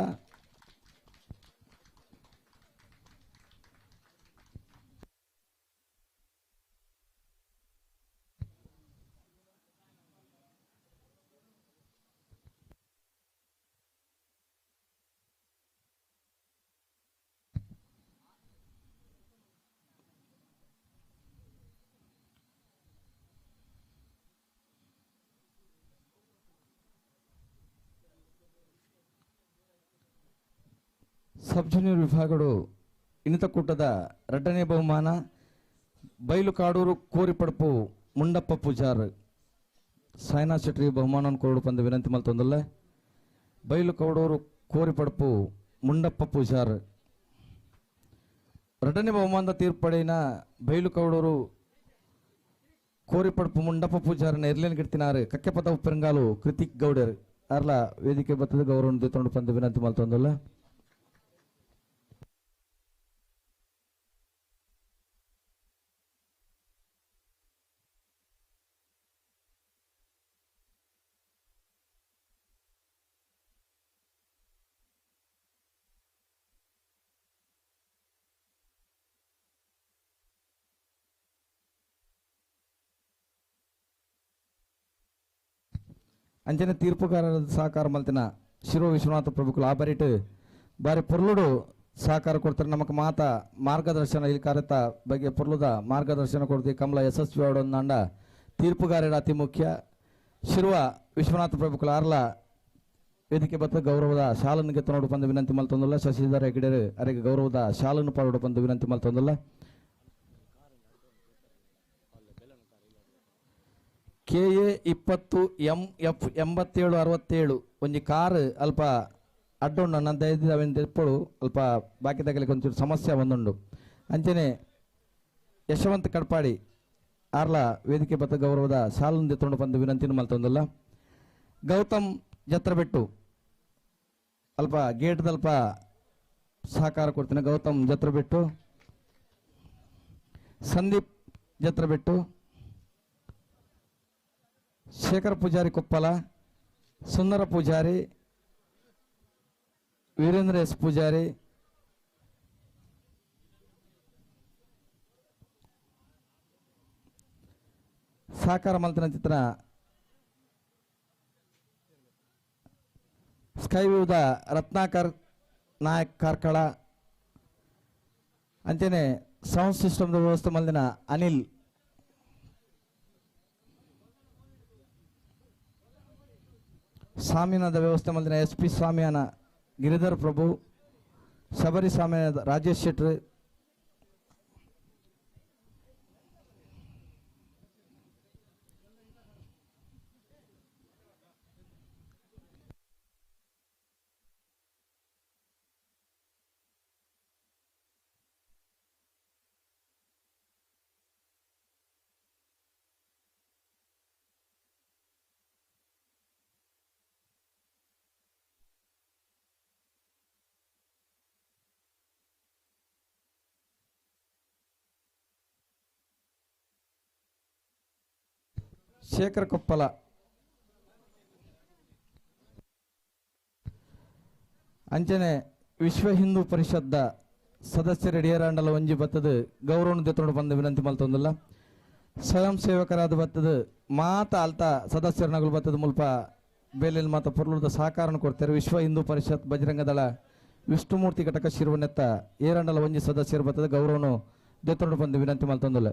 ಸಬ್ ಜೂನಿಯರ್ ವಿಭಾಗಡು ಇನ್ನಿತ ಕೂಟದ 2ನೇ ಬಹುಮಾನ ಬೈಲು ಕಾಡೂರು ಕೋರಿಪಡಪು ಮುಂಡಪ್ಪ ಪೂಜಾರ್ ಸಾಯಿನಾಥ್ ಶೆಟ್ಟಿ ಬಹುಮಾನ ಕೊಡು ಬಂದು ವಿನಂತಿ ಮಲ್ತೊಂದಲ್ಲ. ಬೈಲು ಕೌಡೂರು ಕೋರಿಪಡಪು ಮುಂಡಪ್ಪ ಪೂಜಾರ್ 2ನೇ ಬಹುಮಾನದ ತೀರ್ಪಡಿನ ಬೈಲು ಕೌಡೂರು ಕೋರಿಪಡ್ಪು ಮುಂಡಪ್ಪ ಪೂಜಾರನ ಎರ್ಲೇನ್ ಗಿಡ್ತಿನಾರು ಕಕ್ಕೆಪದ ಪೆರಂಗಾಲು ಕೃತಿಕ್ ಗೌಡರ್ ಅರ್ಲ ವೇದಿಕೆ ಬತ್ತದ ಗೌರವ ದೆತ್ತೊಂಡು ಪಂದು ವಿನಂತಿ ಮಲ್ತೊಂದುಲ್ಲ. ಅಂಚನೆ ತೀರ್ಪುಗಾರರ ಸಹಕಾರ ಮಲ್ತಿನ ಶಿರೋ ವಿಶ್ವನಾಥ ಪ್ರಭುಕುಲು ಆ ಬರಿಟ್ ಬಾರಿ ಪೊರ್ಲುಡು ಸಹಕಾರ ಕೊಡ್ತಾರೆ. ನಮಕ್ ಮಾತ ಮಾರ್ಗದರ್ಶನ ಈ ಕಾರ್ಯದ ಬಗ್ಗೆ ಪೊರ್ಲುದ ಮಾರ್ಗದರ್ಶನ ಕೊಡ್ತೀವಿ. ಕಮಲ ಯಶಸ್ವಿ ಅವಡೊಂದಾಂಡ ತೀರ್ಪುಗಾರರ ಅತಿ ಮುಖ್ಯ ಶಿರುವ ವಿಶ್ವನಾಥ ಪ್ರಭುಕುಲು ಆರ್ಲ ವೇದಿಕೆ ಬತ್ತ ಗೌರವದ ಶಾಲನ್ನು ಗೆತ್ತ ನೋಡು ಬಂದು ವಿನಂತಿ ಮಲ್ತೊಂದುಲ್ಲ. ಶಶಿಧರ ಹೆಗ್ಡೆರು ಅರೆಗೆ ಗೌರವದ ಶಾಲನ್ನು ಪಾಡೋಡು ಬಂದು ವಿನಂತಿ ಮಲ್ತೊಂದುಲ್ಲ. ಕೆ ಎ 20 MF 87 67 ಒಂಜಿ ಕಾರ್ ಅಲ್ಪ ಅಡ್ಡೊಂಡು ನನ್ನ ದಯದಿ ಅವೇನು ದೆಪ್ಪಡು ಅಲ್ಪ ಬಾಕಿ ತಗಲಿಕ್ಕೆ ಒಂಚೂರು ಸಮಸ್ಯೆ ಒಂದುಂಡು. ಅಂಚನೆ ಯಶವಂತ ಕಡ್ಪಾಡಿ ಆರ್ಲ ವೇದಿಕೆ ಬತ್ತ ಗೌರವದ ಶಾಲನ್ನು ದೆತ್ತೊಂಡು ಬಂದು ವಿನಂತಿನ ಮಲ್ತೊಂದುಲ್ಲ. ಗೌತಮ್ ಜತ್ರಬೆಟ್ಟು ಅಲ್ಪ ಗೇಟ್ದಲ್ಪ ಸಹಕಾರ ಕೊಡ್ತೀನಿ. ಗೌತಮ್ ಜತ್ರಬೆಟ್ಟು, ಸಂದೀಪ್ ಜತ್ರಬೆಟ್ಟು, ಶೇಖರ್ ಪೂಜಾರಿ ಕೊಪ್ಪಲ, ಸುಂದರ ಪೂಜಾರಿ, ವೀರೇಂದ್ರ ಎಸ್ ಪೂಜಾರಿ, ಸಹಕಾರ ಮಲ್ತಿನ ಚಿತ್ರ ಸ್ಕೈ ವ್ಯೂದ ರತ್ನಾಕರ್ ನಾಯಕ್ ಕಾರ್ಕಳ, ಅಂಚನೆ ಸೌಂಡ್ ಸಿಸ್ಟಮ್ದ ವ್ಯವಸ್ಥೆ ಮಲ್ದಿನ ಅನಿಲ್, ಸ್ವಾಮಿನಾದ ವ್ಯವಸ್ಥೆ ಮಲ್ದಿನ ಎಸ್ ಪಿ ಸ್ವಾಮಿಯಾನ ಗಿರಿಧರ್ ಪ್ರಭು, ಶಬರಿ ಸ್ವಾಮಿಯಾದ ರಾಜೇಶ್ ಶೆಟ್ರು, ಶೇಖರ್ ಕೊಪ್ಪಲ. ಅಂಚನೆ ವಿಶ್ವ ಹಿಂದೂ ಪರಿಷದ್ದ ಸದಸ್ಯರ ಡಿಯರಾಂಡಲ ಒಂಜಿ ಬತ್ತದ ಗೌರವನು ದೆತ್ತೊಂಡು ಬಂದ ವಿನಂತಿ ಮಲ್ತೊಂದುಲ್ಲ. ಸ್ವಯಂ ಸೇವಕರಾದ ಬತ್ತದ ಮಾತ ಅಲ್ತ ಸದಸ್ಯರ ನಗಲು ಬತ್ತದ ಮುಲ್ಪ ಬೇಲಿನ ಮಾತ ಪೊರ್ಲುದ ಸಹಕಾರನ ಕೊಡ್ತಾರೆ. ವಿಶ್ವ ಹಿಂದೂ ಪರಿಷತ್ ಬಜರಂಗದಳ ವಿಷ್ಣುಮೂರ್ತಿ ಘಟಕ ಶಿರುವನೆತ್ತ ಏರಂಡಲ ಒಂಜಿ ಸದಸ್ಯರು ಬತ್ತದ ಗೌರವನು ದೆತ್ತೊಂಡು ಬಂದ ವಿನಂತಿ ಮಲ್ತೊಂದುಲ್ಲ.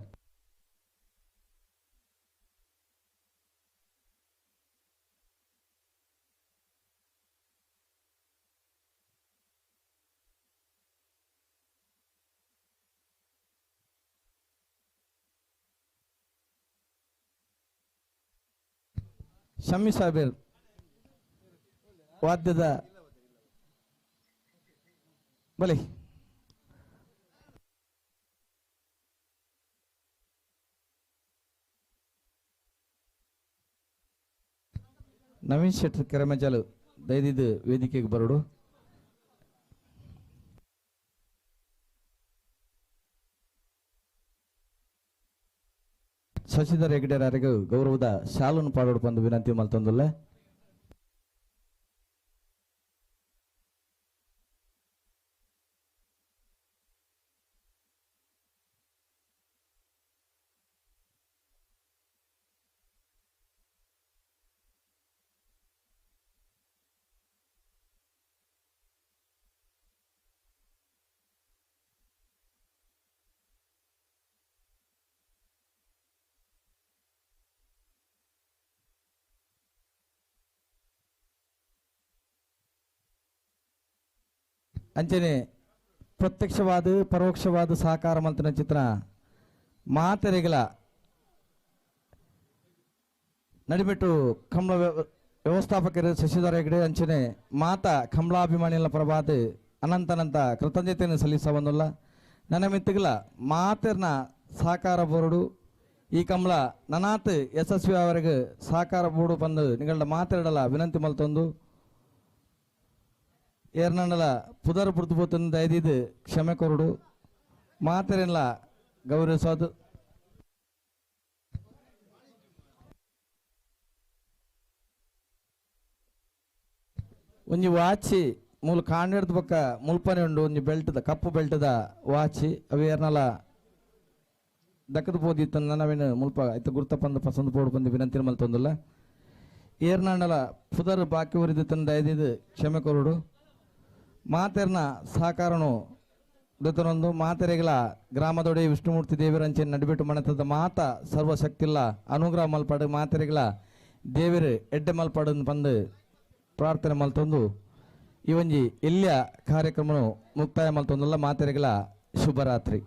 ಶಮ್ಮಿ ಸಾಬೇರ್ ವಾದ್ಯದ ಬಲಿ ನವೀನ್ ಶೆಟ್ಟರ್ ಕೆರೆಮಜಲು ದಯದಿದ್ದು ವೇದಿಕೆಗೆ ಬರೋಡು. ಶಶಿಧರ್ ಹೆಗ್ಡೆರವರೆಗೂ ಗೌರವದ ಶಾಲನ್ನು ಪಾಡೋಡು ಬಂದು ವಿನಂತಿ ಮಲ್ತೊಂದುಲ್ಲ. ಅಂಚನೆ ಪ್ರತ್ಯಕ್ಷವಾದ ಪರೋಕ್ಷವಾದ ಸಹಕಾರ ಮಲ್ತಿನ ಚಿತ್ರ ಮಾತೆರೆಗಳ ನಡಿಬಿಟ್ಟು ಕಂಬಳ ವ್ಯವಸ್ಥಾಪಕರು ಶಶಿಧರ ಹೆಗಡೆ ಅಂಚನೆ ಮಾತಾ ಕಂಬಳಾಭಿಮಾನಿಗಳ ಪ್ರಭಾತ ಅನಂತನಂತ ಕೃತಜ್ಞತೆಯನ್ನು ಸಲ್ಲಿಸವನ್ನುಲ್ಲ. ನನ್ನ ಮಿತ್ತುಗಳ ಮಾತೆರ್ನ ಸಹಕಾರ ಬೋರ್ಡು ಈ ಕಂಬಳ ನನಾತ್ ಯಶಸ್ವಿ ಅವರಿಗೆ ಸಹಕಾರ ಬೋಡು ಬಂದು ನಿಗಳ ಮಾತಾಡಲ ವಿನಂತಿ ಮಲ್ತೊಂದು ಏರ್ನಂಡಲ ಪುದರ್ ಪುರ್ತು ಪೋತಂದು ದಯದೀದು ಕ್ಷಮೆ ಕೊರಡು. ಮಾತೆರೆಲ್ಲ ಗೌರವಿಸೋದು. ಒಂಜಿ ವಾಚಿ ಮೂಲು ಕಾಂಡೆಡ್ದ ಬೊಕ್ಕ ಮುಲ್ಪನೆ ಉಂಡು. ಒಂಜಿ ಬೆಲ್ಟ್ದ, ಕಪ್ಪು ಬೆಲ್ಟ್ದ ವಾಚಿ ಅವು ಏರ್ನಲ ದಕ್ಕದ ಪೋದಿತ್ತು ನನವೇನು ಮುಲ್ಪ ಐತ ಗುರ್ತ ಪಂದು ಪಸಂದ್ ಪೋಡು ಬಂದು ವಿನಂತಿ ಮಲ್ತೊಂದುಲ್ಲ. ಏರ್ನಾಂಡಲ ಪುದರ್ ಬಾಕಿ ಉರಿದಿತ್ತಂದು ದಯದೀದು ಕ್ಷಮೆ ಕೊರಡು. ಮಾತೆರ್ನ ಸಹಕಾರನು ದತ್ತನೊಂದು ಮಾತೆರೆಗಳ ಗ್ರಾಮದೊಡೆ ವಿಷ್ಣುಮೂರ್ತಿ ದೇವರಂಚೆ ನಡಿಬಿಟ್ಟು ಮಣತದ ಮಾತ ಸರ್ವಶಕ್ತಿಲ್ಲ ಅನುಗ್ರಹ ಮಲ್ಪಾಡು. ಮಾತೆರೆಗಳ ದೇವರು ಎಡ್ಡೆ ಮಲ್ಪಾಡು ಬಂದು ಪ್ರಾರ್ಥನೆ ಮಲ್ತೊಂದು ಈ ಒಂಜಿ ಎಲ್ಲಿಯ ಕಾರ್ಯಕ್ರಮನು ಮುಕ್ತಾಯ ಮಲ್ತೊಂದುಲ್ಲ. ಮಾತೆರೆಗಳ ಶುಭರಾತ್ರಿ.